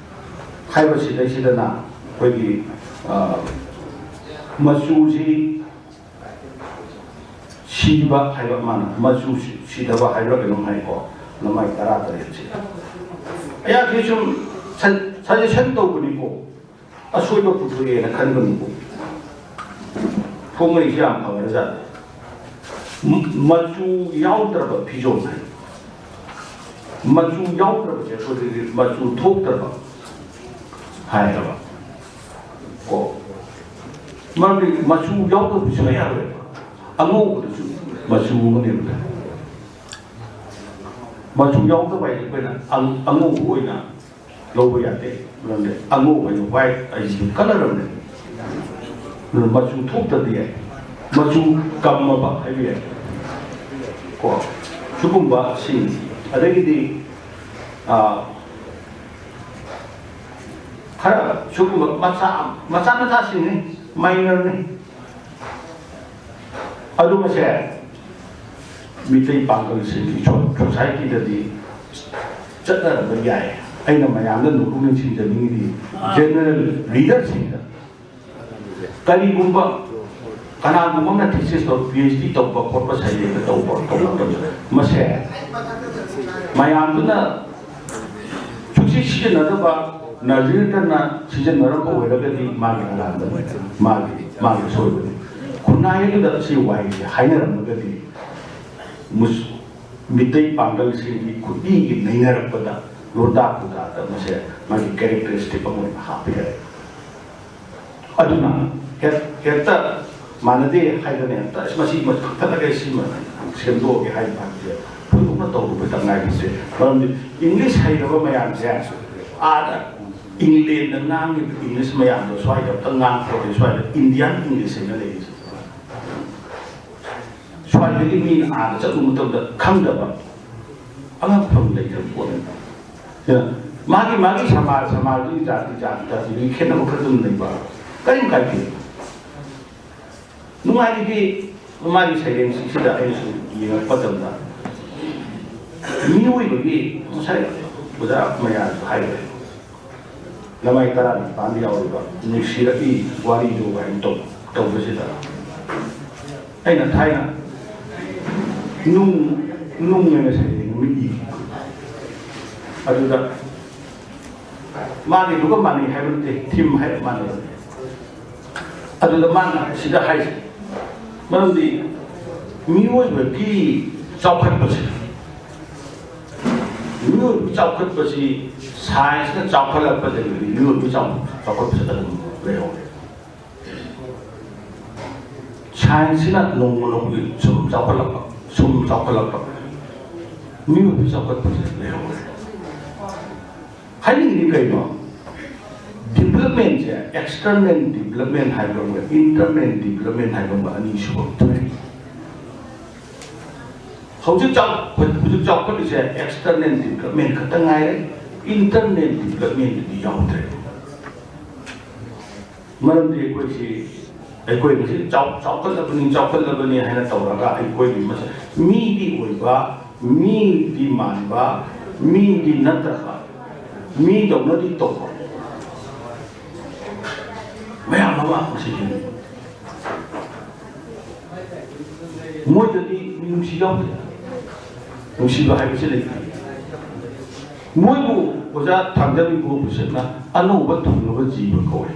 ꯍꯥꯏꯕꯁꯤꯗꯩꯁꯤꯗꯅ ꯑꯩꯈꯣꯏꯒꯤ, ꯑ, ꯃꯆꯨꯁꯤ ꯁꯤꯕ ꯍꯥꯏꯕ, ꯃꯥꯅ ꯃꯆꯨ ꯁꯤ-, ꯁꯤꯗꯕ ꯍꯥꯏꯕ꯭ꯔꯥ ꯀꯩꯅꯣꯝ ꯍꯥꯏꯀꯣ, ꯂꯃꯥꯏ ꯇꯔꯥ ꯇꯔꯦꯠꯁꯦ꯫ ꯑꯩꯍꯥꯛꯁꯤ ꯁꯨꯝ ꯁ-, ꯁꯖꯦꯁꯟ ꯇꯧꯕꯅꯤꯀꯣ, ꯑꯁꯣꯏꯕ ꯄꯨꯊꯣꯛꯑꯦꯅ ꯈꯟꯒꯅꯨꯀꯣ꯫ ꯐꯣꯡꯉꯩꯁꯤ ꯌꯥꯝ ꯐꯈ꯭ꯔꯖꯥꯠꯅꯤ꯫ ꯃ-, ꯃꯆꯨ ꯌꯥꯎꯗ꯭ꯔꯕ ꯐꯤꯖꯣꯜ ꯍꯥꯏ꯫ ꯃꯆꯨ ꯌꯥꯎꯗ꯭ꯔꯕꯁꯦ ꯑꯩꯈꯣꯏꯗꯗꯤ ꯃꯆꯨ ꯊꯣꯛꯇ꯭ꯔꯕ ꯍꯥꯏꯌꯦꯕ꯫ ꯀꯣ꯫ ꯃꯔꯝꯗꯤ ꯃꯆꯨ ꯌꯥꯎꯗꯕ ꯁꯨꯡꯌꯥ ꯌꯥꯔꯣꯏꯕ꯫ ꯑꯉꯧꯕꯗꯁꯨ ꯃꯆꯨ ꯑꯃꯅꯦꯕ꯫ ꯃꯆꯨ ꯌꯥꯎꯗꯕ ꯍꯥꯏꯗꯤ ꯑꯩꯈꯣꯏꯅ ꯑꯪ-, ꯑꯉꯧꯕ ꯑꯣꯏꯅ ꯂꯧꯕ ꯌꯥꯗꯦ꯫ ꯃꯔꯝꯗꯤ ꯑꯉꯧꯕ ꯍꯥꯏꯗꯤ white ꯍꯥꯏꯁꯤꯁꯨ colour ꯑꯃꯅꯤ꯫ ꯑꯗꯨꯅ ꯃꯆꯨ ꯊꯣꯛꯇ꯭ꯔꯗꯤ ꯌꯥꯏ꯫ ꯃꯆꯨ ꯀꯝꯃꯕ ꯍꯥꯏꯕ ꯌꯥꯏ꯫ ꯀꯣ, ꯁꯤꯒꯨꯝꯕꯁꯤꯡ, ꯑꯗꯒꯤꯗꯤ, ꯑ, ꯈꯔ ꯁꯤꯒꯨꯝꯕ ꯃꯆꯥ ꯃꯆꯥ ꯃꯆꯥꯁꯤꯡꯅꯤ, ꯃꯥꯏꯅꯔꯅꯤ꯫ ꯑꯗꯨ ꯃꯁꯦ ꯃꯤꯇꯩ ꯄꯥꯡꯒꯜꯁꯤꯡꯒꯤ ꯁꯣ-, ꯁꯣꯁꯥꯏꯇꯤꯗꯗꯤ ꯆꯠꯅꯔꯝꯕ ꯌꯥꯏ꯫ ꯑꯩꯅ ꯃꯌꯥꯝꯗ ꯅꯣꯛꯅꯤꯡ ꯅꯤꯡꯁꯤꯡꯖꯅꯤꯡꯉꯤꯗꯤ ꯖꯦꯅꯔꯦꯜ ꯔꯤꯗꯔꯁꯤꯡꯗ, ꯀꯔꯤꯒꯨꯝꯕ ꯀꯅꯥꯒꯨꯝꯕ ꯑꯃꯅ ꯊꯤꯁꯤꯁ ꯇꯧ, ꯄꯤ ꯑꯩꯆ ꯗꯤ ꯇꯧꯕ ꯈꯣꯠꯄ, ꯁꯩꯔꯦꯡꯗ ꯇꯧꯕ ꯇꯧꯕ ꯃꯇꯝꯗ ꯃꯁꯦ ꯃꯌꯥꯝꯗꯨꯅ ꯁꯨꯡꯁꯤ ꯁꯤꯖꯤꯟꯅꯗꯕ ꯅꯖꯤꯔꯗꯅ ꯁꯤꯖꯤꯟꯅꯔꯝꯕ ꯑꯣꯏꯔꯒꯗꯤ ꯃꯥꯒꯤ ꯑꯔꯥꯟꯕꯅꯤ, ꯃꯥꯒꯤ, ꯃꯥꯒꯤ ꯑꯁꯣꯏꯕꯅꯤ꯫ ꯈꯨꯟꯅꯥꯏ ꯑꯗꯨꯗ ꯁꯤ ꯋꯥꯍꯩꯁꯦ ꯍꯥꯏꯅꯔꯝꯃꯒꯗꯤ ꯃꯨꯁ-, ꯃꯤꯇꯩ ꯄꯥꯡꯒꯜꯁꯤꯡꯒꯤ ꯈꯨꯠꯏꯒꯤ ꯅꯩꯅꯔꯛꯄꯗ ꯂꯣꯟꯗꯥ ꯄꯨꯗꯥꯗ ꯃꯁꯦ ꯃꯥꯒꯤ ꯀꯦꯔꯦꯛꯇꯔꯤꯁꯇꯤꯛ ꯑꯃ ꯑꯣꯏꯅ ꯍꯥꯞꯄ ꯌꯥꯏ꯫ ꯑꯗꯨꯅ ꯍꯦꯛ-, ꯍꯦꯛꯇ ꯃꯥꯟꯅꯗꯦ ꯍꯥꯏꯗꯅ ꯍꯦꯛꯇ ꯑꯁ ꯃꯁꯤ ꯀꯛꯊꯠꯂꯒꯦ, ꯁꯤꯃ ꯁꯦꯝꯗꯣꯛꯑꯒꯦ ꯍꯥꯏꯕ ꯍꯥꯏꯕꯁꯦ ꯊꯣꯏꯗꯣꯛꯅ ꯇꯧꯔꯨꯕ ꯇꯉꯥꯏ ꯐꯗꯦ꯫ ꯃꯔꯝꯗꯤ ꯏꯪꯂꯤꯁ ꯍꯩꯔꯕ ꯃꯌꯥꯝꯁꯦ ꯑꯥꯗ ꯏꯪꯂꯦꯟꯗ ꯉꯥꯡꯉꯤꯕ ꯏꯪꯂꯤꯁ ꯃꯌꯥꯝꯗꯣ ꯁ꯭ꯋꯥꯏꯗ ꯑꯝꯇ ꯉꯥꯡꯄꯣꯠꯇꯦ, ꯁ꯭ꯋꯥꯏꯗ ꯏꯟꯗꯤꯌꯥꯟ ꯏꯪꯂꯤꯁ ꯍꯥꯏꯅ ꯂꯩꯔꯤꯁꯦ꯫ ꯁ꯭ꯋꯥꯏꯗꯒꯤ ꯃꯤꯅ ꯑꯥꯗ ꯆꯠꯂꯨꯕ ꯃꯇꯝꯗ ꯈꯪꯗꯕ ꯑꯉꯛꯐꯝ ꯂꯩꯇꯕ ꯄꯣꯠꯅꯤ꯫ ꯑꯗꯨꯅ ꯃꯥꯒꯤ, ꯃꯥꯒꯤ ꯁꯃꯥꯖ, ꯁꯃꯥꯖꯒꯤ ꯖꯥꯇꯤ, ꯖꯥꯇꯤ, ꯖꯥꯇꯤꯗꯨꯒꯤ ꯈꯦꯠꯅꯕ ꯈꯔ ꯑꯗꯨꯝ ꯂꯩꯕ, ꯀꯔꯤꯝ ꯀꯥꯏꯗꯦ꯫ ꯅꯨꯡꯉꯥꯏꯔꯤꯗꯤ ꯃꯥꯒꯤ ꯁꯩꯔꯦꯡꯁꯤꯡꯁꯤꯗ ꯑꯩꯅ ꯁꯨꯝ ꯌꯦꯡꯉꯛꯄ ꯃꯇꯝꯗ ꯃꯤꯑꯣꯏꯕꯒꯤ ꯉꯁꯥꯏ ꯑꯣꯖꯥ ꯃꯌꯥꯝꯁꯨ ꯍꯥꯏꯈ꯭ꯔꯦ, ꯂꯃꯥꯏ ꯇꯔꯥꯅꯤꯄꯥꯟꯗ ꯌꯥꯎꯔꯤꯕ ꯅꯨꯡꯁꯤꯔꯛꯏ ꯋꯥꯔꯤꯗꯨ ꯀꯥꯏꯅ ꯇꯧ-, ꯇꯧꯕꯁꯤꯗ ꯑꯩꯅ ꯊꯥꯏꯅ ꯅꯨꯡ, ꯅꯨꯡ ꯍꯥꯏꯅ ꯁꯩꯔꯦꯡ ꯑꯃ ꯏꯈꯤ꯫ ꯑꯗꯨꯗ ꯃꯥꯒꯤꯗꯨꯒ ꯃꯥꯟꯅꯩ ꯍꯥꯏꯕ ꯅꯠꯇꯦ, ꯊꯤꯝ ꯍꯥꯏꯕ ꯃꯥꯟꯅꯩ꯫ ꯑꯗꯨꯗ ꯃꯥꯅ ꯁꯤꯗ ꯍꯥꯏꯁꯦ, ꯃꯔꯝꯗꯤ ꯃꯤꯑꯣꯏꯕꯒꯤ ꯆꯥꯎꯈꯠꯄꯁꯦ, ꯃꯤꯑꯣꯏꯕꯒꯤ ꯆꯥꯎꯈꯠꯄꯁꯤ ꯁꯥꯏꯟꯁꯅ ꯆꯥꯎꯈꯠꯂꯛꯄꯗꯒꯤꯗꯤ ꯃꯤꯑꯣꯏꯕꯒꯤ ꯆꯥꯎ-, ꯆꯥꯎꯈꯠꯄꯁꯦ ꯑꯗꯨꯝ ꯂꯩꯍꯧꯔꯦ꯫ ꯁꯥꯏꯟꯁꯁꯤꯅ ꯅꯣꯡꯃ ꯅꯣꯡꯃꯒꯤ ꯁꯨꯝ ꯆꯥꯎꯈꯠꯂꯛꯄ, ꯁꯨꯝ ꯆꯥꯎꯈꯠꯂꯛꯄ, ꯃꯤꯑꯣꯏꯕꯒꯤ ꯆꯥꯎꯈꯠꯄꯁꯦ ꯂꯩꯍꯧꯔꯦ꯫ ꯍꯥꯏꯅꯤꯡꯉꯤꯗꯤ ꯀꯩꯅꯣ? ꯗꯤꯕꯂꯞꯃꯦꯟꯁꯦ ꯑꯦꯛꯁꯇꯔꯅꯦꯜ ꯗꯤꯕꯂꯞꯃꯦꯟ ꯍꯥꯏꯕ ꯑꯃꯒ ꯏꯟꯇꯔꯅꯦꯜ ꯗꯤꯕꯂꯞꯃꯦꯟ ꯍꯥꯏꯕ ꯑꯃꯒ ꯑꯅꯤ ꯁꯨꯕ ꯊꯣꯛꯑꯦ꯫ ꯍꯧꯖꯤꯛ ꯆꯥꯎ-, ꯍꯧꯖꯤꯛ ꯆꯥꯎꯈꯠꯂꯤꯁꯦ external development ꯈꯛꯇ ꯉꯥꯏꯔꯦ, internal development ꯗꯤ ꯌꯥꯎꯗ꯭ꯔꯦ꯫ ꯃꯔꯝꯗꯤ ꯑꯩꯈꯣꯏꯁꯤ, ꯑꯩꯈꯣꯏ ꯃꯁꯤ ꯆꯥꯎ-, ꯆꯥꯎꯈꯠꯂꯕꯅꯤ, ꯆꯥꯎꯈꯠꯂꯕꯅꯤ ꯍꯥꯏꯅ ꯇꯧꯔꯒ ꯑꯩꯈꯣꯏꯒꯤ ꯃꯁ-, ꯃꯤꯗꯤ ꯑꯣꯏꯕ, ꯃꯤꯗꯤ ꯃꯥꯟꯕ, ꯃꯤꯗꯤ ꯅꯠꯇ꯭ꯔꯕ, ꯃꯤꯗꯧꯅꯗꯤ ꯇꯧꯕ ꯃꯌꯥꯝ ꯑꯃ ꯃꯁꯤ ꯍꯤꯡꯉꯤ꯫ ꯃꯣꯏꯗꯗꯤ ꯃꯤꯅꯨꯡꯁꯤ ꯌꯥꯎꯗꯦ꯫ ꯅꯨꯡꯁꯤꯕ ꯍꯥꯏꯕꯁꯤ ꯂꯩꯇꯦ꯫ ꯃꯣꯏꯕꯨ ꯑꯣꯖꯥ ꯊꯥꯡꯖꯕꯤꯕꯨ ꯎꯁꯤꯠꯅ ꯑꯅꯧꯕ ꯊꯨꯡꯂꯕ ꯖꯤꯕ ꯀꯧꯏ꯫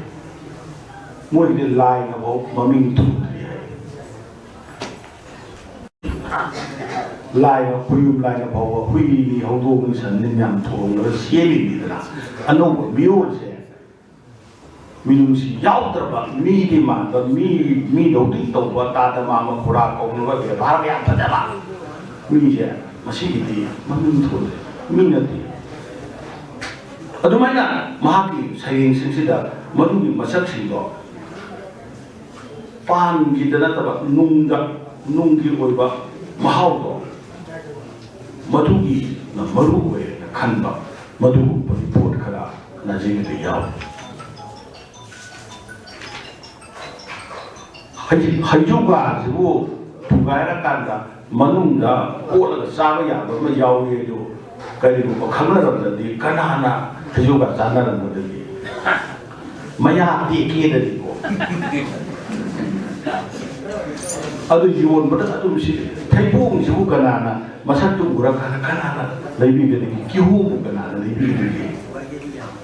ꯃꯣꯏꯒꯤꯗꯤ ꯂꯥꯏꯅꯐꯥꯎ ꯃꯃꯤꯡ ꯊꯣꯟꯗ꯭ꯔꯤ ꯍꯥꯏ꯫ ꯂꯥꯏꯅ, ꯈꯨꯌꯨꯝ ꯂꯥꯏꯅ ꯐꯥꯎꯕ ꯍꯨꯏꯅꯤ, ꯍꯧꯗꯣꯡꯅꯤ, ꯁꯟꯅꯤ ꯃꯌꯥꯝ ꯊꯣꯡꯂꯒ ꯁꯦꯝꯃꯤꯅꯤꯗꯅ꯫ ꯑꯅꯧꯕ ꯃꯤꯑꯣꯏꯁꯦ ꯃꯤꯅꯨꯡꯁꯤ ꯌꯥꯎꯗ꯭ꯔꯕ, ꯃꯤꯗꯤ ꯃꯥꯟꯕ, ꯃꯤ, ꯃꯤꯗꯧꯗꯤ ꯇꯧꯕ, ꯇꯥꯗ ꯃꯥꯃ ꯈꯨꯔꯥ ꯀꯧꯅꯕ ꯕꯦꯕꯥꯔ ꯌꯥꯝ ꯐꯖꯕ ꯃꯤꯁꯦ ꯃꯁꯤꯒꯤꯗꯤ ꯃꯃꯤꯡ ꯊꯣꯜꯂꯦ, ꯃꯤ ꯅꯠꯇꯦ꯫ ꯑꯗꯨꯃꯥꯏꯅ ꯃꯍꯥꯛꯀꯤ ꯁꯩꯔꯦꯡꯁꯤꯡꯁꯤꯗ ꯃꯗꯨꯒꯤ ꯃꯁꯛꯁꯤꯡꯗꯣ ꯄꯥꯟꯒꯤꯗ ꯅꯠꯇꯕ ꯅꯨꯡꯗ, ꯅꯨꯡꯒꯤ ꯑꯣꯏꯕ ꯃꯍꯥꯎꯗꯣ, ꯃꯗꯨꯒꯤꯅ ꯃꯔꯨ ꯑꯣꯏꯅ ꯈꯟꯕ, ꯃꯗꯨꯒꯨꯝꯕꯒꯤ ꯄꯣꯠ ꯈꯔ ꯅꯥꯖꯩꯒꯤꯗ ꯌꯥꯎꯏ꯫ ꯍꯩ-, ꯍꯩꯖꯨꯒꯥꯁꯤꯕꯨ ꯊꯨꯒꯥꯏꯔꯀꯥꯟꯗ ꯃꯅꯨꯡꯗ ꯀꯣꯠꯂꯒ ꯆꯥꯕ ꯌꯥꯕ ꯑꯃ ꯌꯥꯎꯏ꯫ ꯑꯗꯨ ꯀꯔꯤꯒꯨꯝꯕ ꯈꯪꯅꯔꯝꯗꯗꯤ ꯀꯅꯥꯅ ꯍꯩꯖꯨꯒꯥ ꯆꯥꯅꯔꯝꯒꯗꯒꯦ? ꯃꯌꯥ ꯇꯦꯛꯀꯦꯗꯅꯤꯀꯣ꯫ ꯑꯗꯨ ꯌꯣꯟꯕꯗ ꯑꯗꯨꯝ ꯁꯤ ꯊꯩꯕꯣꯡꯁꯤꯕꯨ ꯀꯅꯥꯅ ꯃꯁꯛꯇꯨ ꯎꯔꯀꯥꯟꯗ ꯀꯅꯥꯅ ꯂꯩꯕꯤꯒꯗꯒꯦ? ꯀꯤꯍꯣꯝꯕꯨ ꯀꯅꯥꯅ ꯂꯩꯕꯤꯒꯗꯒꯦ?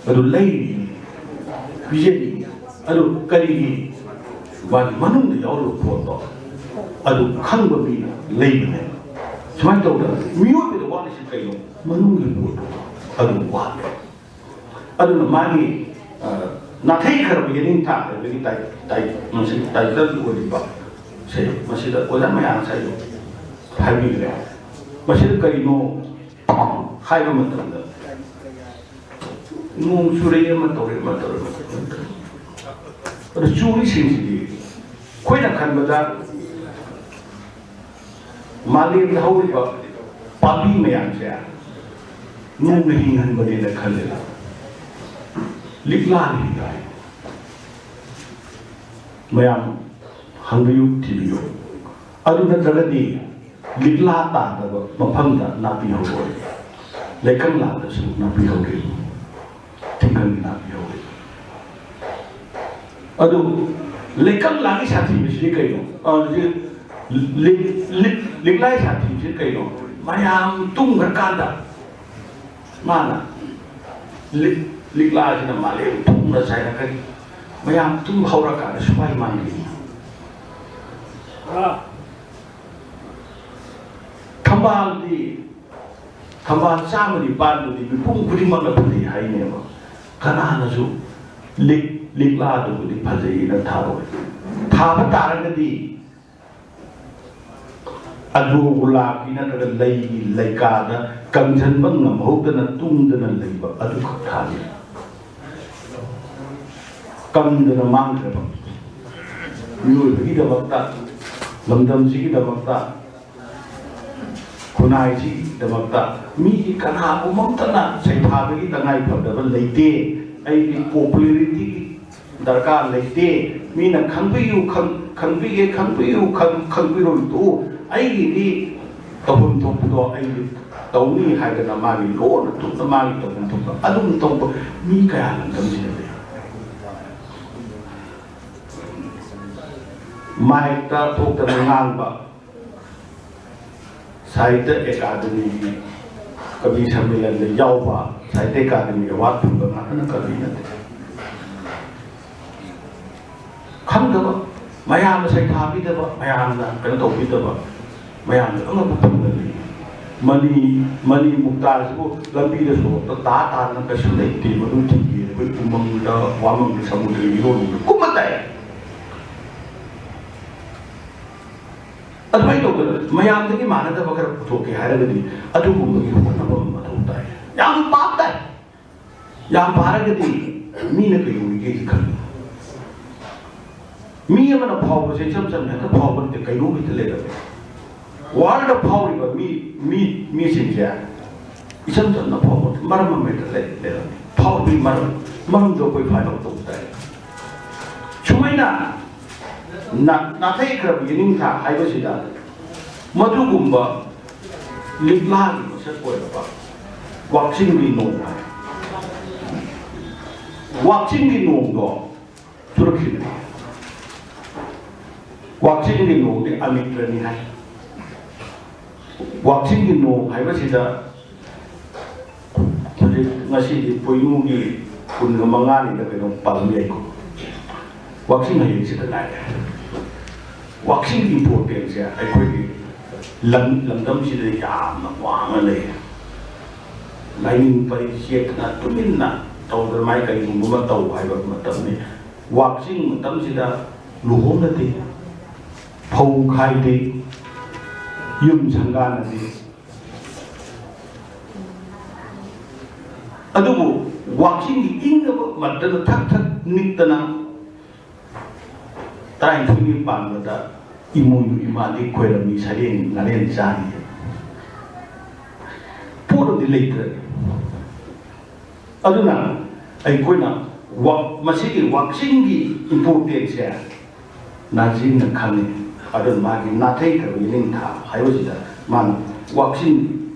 ꯑꯗꯨ ꯂꯩꯔꯤ, ꯄꯤꯖꯔꯤ꯫ ꯑꯗꯨ ꯀꯔꯤꯒꯤ? ꯃꯥꯒꯤ ꯃꯅꯨꯡꯗ ꯌꯥꯎꯔꯤꯕ ꯄꯣꯠꯇꯣ ꯑꯗꯨ ꯈꯪꯕ ꯃꯤꯅ ꯂꯩꯕꯅꯦꯕ꯫ ꯁꯨꯃꯥꯏꯅ ꯇꯧꯗꯅ ꯃꯤꯑꯣꯏꯕꯗ ꯋꯥꯠꯂꯤꯁꯤ ꯀꯩꯅꯣ? ꯃꯅꯨꯡꯒꯤ ꯄꯣꯠꯇꯣ ꯑꯗꯨ ꯋꯥꯠꯂꯦ꯫ ꯑꯗꯨꯅ ꯃꯥꯒꯤ, ꯑ, ꯅꯥꯊꯩꯈ꯭ꯔꯕ ꯌꯦꯅꯤꯡꯊꯥ ꯍꯥꯏꯕꯒꯤ ꯇꯥꯏ-, ꯇꯥꯏ-, ꯃꯁꯤꯒꯤ title ꯑꯣꯏꯔꯤꯕ ꯁꯦ, ꯃꯁꯤꯗ ꯑꯣꯖꯥ ꯃꯌꯥꯝ ꯉꯁꯥꯏ ꯍꯥꯏꯕꯤꯈ꯭ꯔꯦ꯫ ꯃꯁꯤꯗ ꯀꯔꯤꯅꯣ ꯍꯥꯏꯕ ꯃꯇꯝꯗ, ꯅꯣꯡ ꯆꯨꯔꯛꯑꯦ, ꯑꯃ ꯇꯧꯔꯦ, ꯑꯃ ꯇꯧꯔꯦ, ꯑꯃ ꯇꯧꯔꯦ, ꯑꯃ ꯇꯧꯔꯦ꯫ ꯑꯗꯨ ꯆꯨꯔꯤꯁꯤꯡꯁꯤꯗꯤ ꯑꯩꯈꯣꯏꯅ ꯈꯟꯕꯗ ꯃꯥꯂꯦꯝꯗ ꯍꯧꯔꯤꯕ ꯄꯥꯝꯕꯤ ꯃꯌꯥꯝꯁꯦ ꯅꯣꯡꯅ ꯍꯤꯡꯍꯟꯕꯅꯦꯅ ꯈꯜꯂꯦ꯫ ꯂꯤꯛꯂꯥꯅ ꯍꯤꯡꯍꯜꯂꯤ꯫ ꯃꯌꯥꯝ ꯍꯪꯕꯤꯌꯨ, ꯊꯤꯕꯤꯌꯨ꯫ ꯑꯗꯨ ꯅꯠꯇ꯭ꯔꯒꯗꯤ ꯂꯤꯛꯂꯥ ꯇꯥꯗꯕ ꯃꯐꯝꯗ ꯅꯥꯄꯤ ꯍꯧꯔꯣꯏ, ꯂꯩꯀꯪ ꯂꯥꯗꯁꯨ ꯅꯥꯄꯤ ꯍꯧꯔꯤ, ꯊꯤꯡꯒꯟꯒꯤ ꯅꯥꯄꯤ ꯍꯧꯔꯤ꯫ ꯑꯗꯨ ꯂꯩꯀꯪ ꯂꯥꯒꯤ ꯁꯥꯊꯤꯕꯁꯤꯗꯤ ꯀꯩꯅꯣ? ꯑ, ꯍꯧꯖꯤꯛ ꯂꯤꯛ-, ꯂꯤꯛ-, ꯂꯤꯛꯂꯥꯒꯤ ꯁꯥꯊꯤꯕꯁꯤꯗꯤ ꯀꯩꯅꯣ? ꯃꯌꯥꯝ ꯇꯨꯝꯈ꯭ꯔꯀꯥꯟꯗ ꯃꯥꯅ ꯂꯤꯛ-, ꯂꯤꯛꯂꯥꯁꯤꯅ ꯃꯥꯂꯦꯝ ꯊꯨꯝꯅ ꯆꯥꯏꯔꯛꯀꯅꯤ꯫ ꯃꯌꯥꯝ ꯇꯨꯝ ꯍꯧꯔꯀꯥꯟꯗ ꯁꯨꯃꯥꯏ ꯃꯥꯡꯈꯤꯅꯤ꯫ ꯊꯝꯕꯥꯜꯗꯤ, ꯊꯝꯕꯥꯜ ꯆꯥꯝꯃ ꯅꯤꯄꯥꯟꯗꯨꯗꯤ ꯃꯤꯄꯨꯝ ꯈꯨꯗꯤꯡꯃꯛꯅ ꯐꯖꯩ ꯍꯥꯏꯅꯦꯕ꯫ ꯀꯅꯥꯅꯁꯨ ꯂꯤꯛ-, ꯂꯤꯛꯂꯥꯗꯨꯕꯨꯗꯤ ꯐꯖꯩꯅ ꯊꯥꯔꯣꯏ꯫ ꯊꯥꯕ ꯇꯥꯔꯒꯗꯤ ꯑꯗꯨ ꯒꯨꯂꯥꯞꯀꯤ ꯅꯠꯇ꯭ꯔꯒ ꯂꯩꯒꯤ ꯂꯩꯀꯥꯗ ꯀꯪꯁꯤꯟꯕ ꯉꯝꯍꯧꯗꯅ ꯇꯨꯡꯗꯅ ꯂꯩꯕ ꯑꯗꯨꯈꯛ ꯊꯥꯅꯤ꯫ ꯀꯪꯗꯅ ꯃꯥꯡꯈ꯭ꯔꯕ ꯃꯤꯑꯣꯏꯕꯒꯤꯗꯃꯛꯇ, ꯂꯝꯗꯝꯁꯤꯒꯤꯗꯃꯛꯇ, ꯈꯨꯟꯅꯥꯏꯁꯤꯒꯤꯗꯃꯛꯇ ꯃꯤꯒꯤ ꯀꯅꯥꯒꯨꯝꯕ ꯑꯃꯠꯇꯅ ꯁꯩꯊꯥꯕꯒꯤ ꯇꯉꯥꯏ ꯐꯗꯕ ꯂꯩꯇꯦ꯫ ꯑꯩꯒꯤ ꯄꯣꯄꯨꯂꯦꯔꯤꯇꯤꯒꯤ ꯗꯔꯀꯥꯔ ꯂꯩꯇꯦ꯫ ꯃꯤꯅ ꯈꯪꯕꯤꯌꯨ, ꯈꯪ-, ꯈꯪꯕꯤꯒꯦ, ꯈꯪꯕꯤꯌꯨ, ꯈꯪ-, ꯈꯪꯕꯤꯔꯣꯏ ꯇꯣꯛꯎ꯫ ꯑꯩꯒꯤꯗꯤ ꯇꯧꯐꯝ ꯊꯣꯛꯄꯗꯣ ꯑꯩꯗꯤ ꯇꯧꯅꯤ ꯍꯥꯏꯗꯅ ꯃꯥꯒꯤ ꯂꯣꯟꯅ ꯇꯨꯞꯅ ꯃꯥꯒꯤ ꯇꯧꯐꯝ ꯊꯣꯛꯄ ꯑꯗꯨꯝ ꯇꯧꯕ ꯃꯤ ꯀꯌꯥ ꯂꯝꯗꯝꯁꯤꯗ ꯂꯩ꯫ ꯃꯥꯏꯛꯇ ꯊꯣꯛꯇꯅ ꯉꯥꯡꯕ, ꯁꯥꯍꯤꯇ꯭ꯌ ꯑꯦꯀꯥꯗꯃꯤꯒꯤ ꯀꯕꯤ ꯁꯝꯃꯦꯂꯟꯗ ꯌꯥꯎꯕ, ꯁꯥꯍꯤꯇ꯭ꯌ ꯑꯦꯀꯥꯗꯃꯤ ꯑꯦꯋꯥꯔꯗ ꯐꯪꯕ ꯉꯥꯛꯇꯅ ꯀꯕꯤ ꯅꯠꯇꯦ꯫ ꯈꯪꯗꯕ, ꯃꯌꯥꯝꯅ ꯁꯩꯊꯥꯕꯤꯗꯕ, ꯃꯌꯥꯝꯅ ꯀꯩꯅꯣ ꯇꯧꯕꯤꯗꯕ, ꯃꯌꯥꯝꯅ ꯑꯉꯛꯄ ꯐꯪꯅ ꯂꯩ꯫ ꯃꯅꯤ, ꯃꯅꯤ ꯃꯨꯛꯇꯥꯁꯤꯕꯨ ꯂꯝꯕꯤꯗ ꯁꯣꯔꯣꯛꯇ ꯇꯥ ꯇꯥꯗꯅ ꯀꯩꯁꯨ ꯂꯩꯇꯦ꯫ ꯃꯗꯨ ꯊꯤꯡꯉꯦ꯫ ꯑꯩꯈꯣꯏ ꯎꯃꯪꯗ, ꯋꯥꯃꯪꯗ, ꯁꯃꯨꯗ꯭ꯔꯒꯤ ꯏꯔꯣꯟꯗ ꯀꯨꯝꯃ ꯇꯥꯏ꯫ ꯑꯗꯨꯃꯥꯏꯅ ꯇꯧꯗꯅ ꯃꯌꯥꯝꯗꯒꯤ ꯃꯥꯟꯅꯗꯕ ꯈꯔ ꯄꯨꯊꯣꯛꯀꯦ ꯍꯥꯏꯔꯒꯗꯤ ꯑꯗꯨꯒꯨꯝꯕꯒꯤ ꯍꯣꯠꯅꯕ ꯑꯃ ꯃꯊꯧ ꯇꯥꯏ꯫ ꯌꯥꯝ ꯄꯥꯞ ꯇꯥꯏ꯫ ꯌꯥꯝ ꯄꯥꯔꯒꯗꯤ ꯃꯤꯅ ꯀꯩꯗꯧꯔꯤꯒꯦ ꯈꯜꯂꯤ꯫ ꯃꯤ ꯑꯃꯅ ꯐꯥꯎꯕꯁꯦ ꯏꯆꯝ ꯆꯝꯅ ꯍꯦꯛꯇ ꯐꯥꯎꯕ ꯅꯠꯇꯦ, ꯀꯩꯅꯣꯝ ꯍꯦꯛꯇ ꯂꯩꯔꯝꯃꯦ꯫ ꯋꯥꯔꯜꯗ ꯐꯥꯎꯔꯤꯕ ꯃꯤ ꯃꯤ ꯃꯤꯁꯤꯡꯁꯦ ꯏꯆꯝ ꯆꯝꯅ ꯐꯥꯎꯕ ꯃꯔꯝ ꯑꯃ ꯍꯦꯛꯇ ꯂꯩ ꯂꯩꯔꯝꯃꯤ꯫ ꯐꯥꯎꯕꯒꯤ ꯃꯔꯝ ꯃꯔꯝꯗꯣ ꯑꯩꯈꯣꯏ ꯐꯥꯏꯟ ꯑꯥꯎꯠ ꯇꯧꯕ ꯇꯥꯏ꯫ ꯁꯨꯃꯥꯏꯅ ꯅꯥ- ꯅꯥꯊꯩꯈ꯭ꯔꯕ ꯌꯦꯅꯤꯡꯊꯥ ꯍꯥꯏꯕꯁꯤꯗ ꯃꯗꯨꯒꯨꯝꯕ ꯂꯤꯛꯂꯥꯒꯤ ꯃꯁꯛ ꯑꯣꯏꯔꯕ ꯋꯥꯛꯆꯤꯡꯒꯤ ꯅꯣꯡ ꯍꯥꯏ꯫ ꯋꯥꯛꯆꯤꯡꯒꯤ ꯅꯣꯡꯗꯣ ꯆꯨꯔꯛꯈꯤꯕꯅꯤ꯫ ꯋꯥꯛꯆꯤꯡꯒꯤ ꯅꯣꯡꯗꯤ ꯑꯃꯤꯇ꯭ꯔꯅꯤ ꯍꯥꯏ꯫ ꯋꯥꯛꯆꯤꯡꯒꯤ ꯅꯣꯡ ꯍꯥꯏꯕꯁꯤꯗ ꯍꯧꯖꯤꯛ ꯉꯁꯤꯗꯤ ꯄꯣꯏꯅꯨꯒꯤ ꯀꯨꯟꯒ ꯃꯉꯥꯅꯤꯗ ꯀꯩꯅꯣ ꯄꯥꯜꯂꯝ ꯌꯥꯏꯀꯣ꯫ ꯋꯥꯛꯆꯤꯡ ꯍꯌꯦꯡꯁꯤꯗ ꯉꯥꯏꯔꯦ꯫ ꯋꯥꯛꯆꯤꯡꯒꯤ ꯏꯝꯄꯣꯔꯇꯦꯟꯁꯁꯦ ꯑꯩꯈꯣꯏꯒꯤ ꯂꯝ ꯂꯝꯗꯝꯁꯤꯗ ꯌꯥꯝꯅ ꯋꯥꯡꯅ ꯂꯩ꯫ ꯂꯥꯏꯅꯤꯡ ꯄꯔꯤꯡ ꯌꯦꯛꯇꯅ ꯇꯨꯃꯤꯟꯅ ꯇꯧꯗꯅ ꯃꯥꯏ ꯀꯔꯤꯒꯨꯝꯕ ꯑꯃ ꯇꯧ ꯍꯥꯏꯕ ꯃꯇꯝꯅꯤ꯫ ꯋꯥꯛꯆꯤꯡ ꯃꯇꯝꯁꯤꯗ ꯂꯨꯍꯣꯡꯅꯗꯦ, ꯐꯧ ꯈꯥꯏꯗꯦ, ꯌꯨꯝ ꯁꯪꯒꯥꯅꯗꯦ꯫ ꯑꯗꯨꯕꯨ ꯋꯥꯛꯆꯤꯡꯒꯤ ꯏꯪꯂꯕ ꯃꯇꯝꯗ ꯊꯛ ꯊꯛ ꯅꯤꯛꯇꯅ ꯇꯔꯥꯅꯤꯊꯣꯏꯅꯤ ꯄꯥꯟꯕꯗ ꯏꯃꯣꯏꯅꯨ ꯏꯃꯥꯗꯤ ꯈꯣꯏꯔꯝꯃꯤ, ꯁꯔꯦꯡ ꯉꯥꯔꯦꯟ ꯆꯥꯔꯤ꯫ ꯄꯣꯠ ꯑꯃꯗꯤ ꯂꯩꯇ꯭ꯔꯦ꯫ ꯑꯗꯨꯅ ꯑꯩꯈꯣꯏꯅ ꯋꯥꯛ- ꯃꯁꯤꯒꯤ ꯋꯥꯛꯆꯤꯡꯒꯤ ꯏꯝꯄꯣꯔꯇꯦꯟꯁꯁꯦ ꯅꯥꯖꯤꯡꯅ ꯈꯪꯉꯤ꯫ ꯑꯗꯨꯅ ꯃꯥꯒꯤ ꯅꯥꯊꯩꯈ꯭ꯔꯕ ꯌꯦꯅꯤꯡꯊꯥ ꯍꯥꯏꯕꯁꯤꯗ ꯃꯥꯅ ꯋꯥꯛꯆꯤꯡ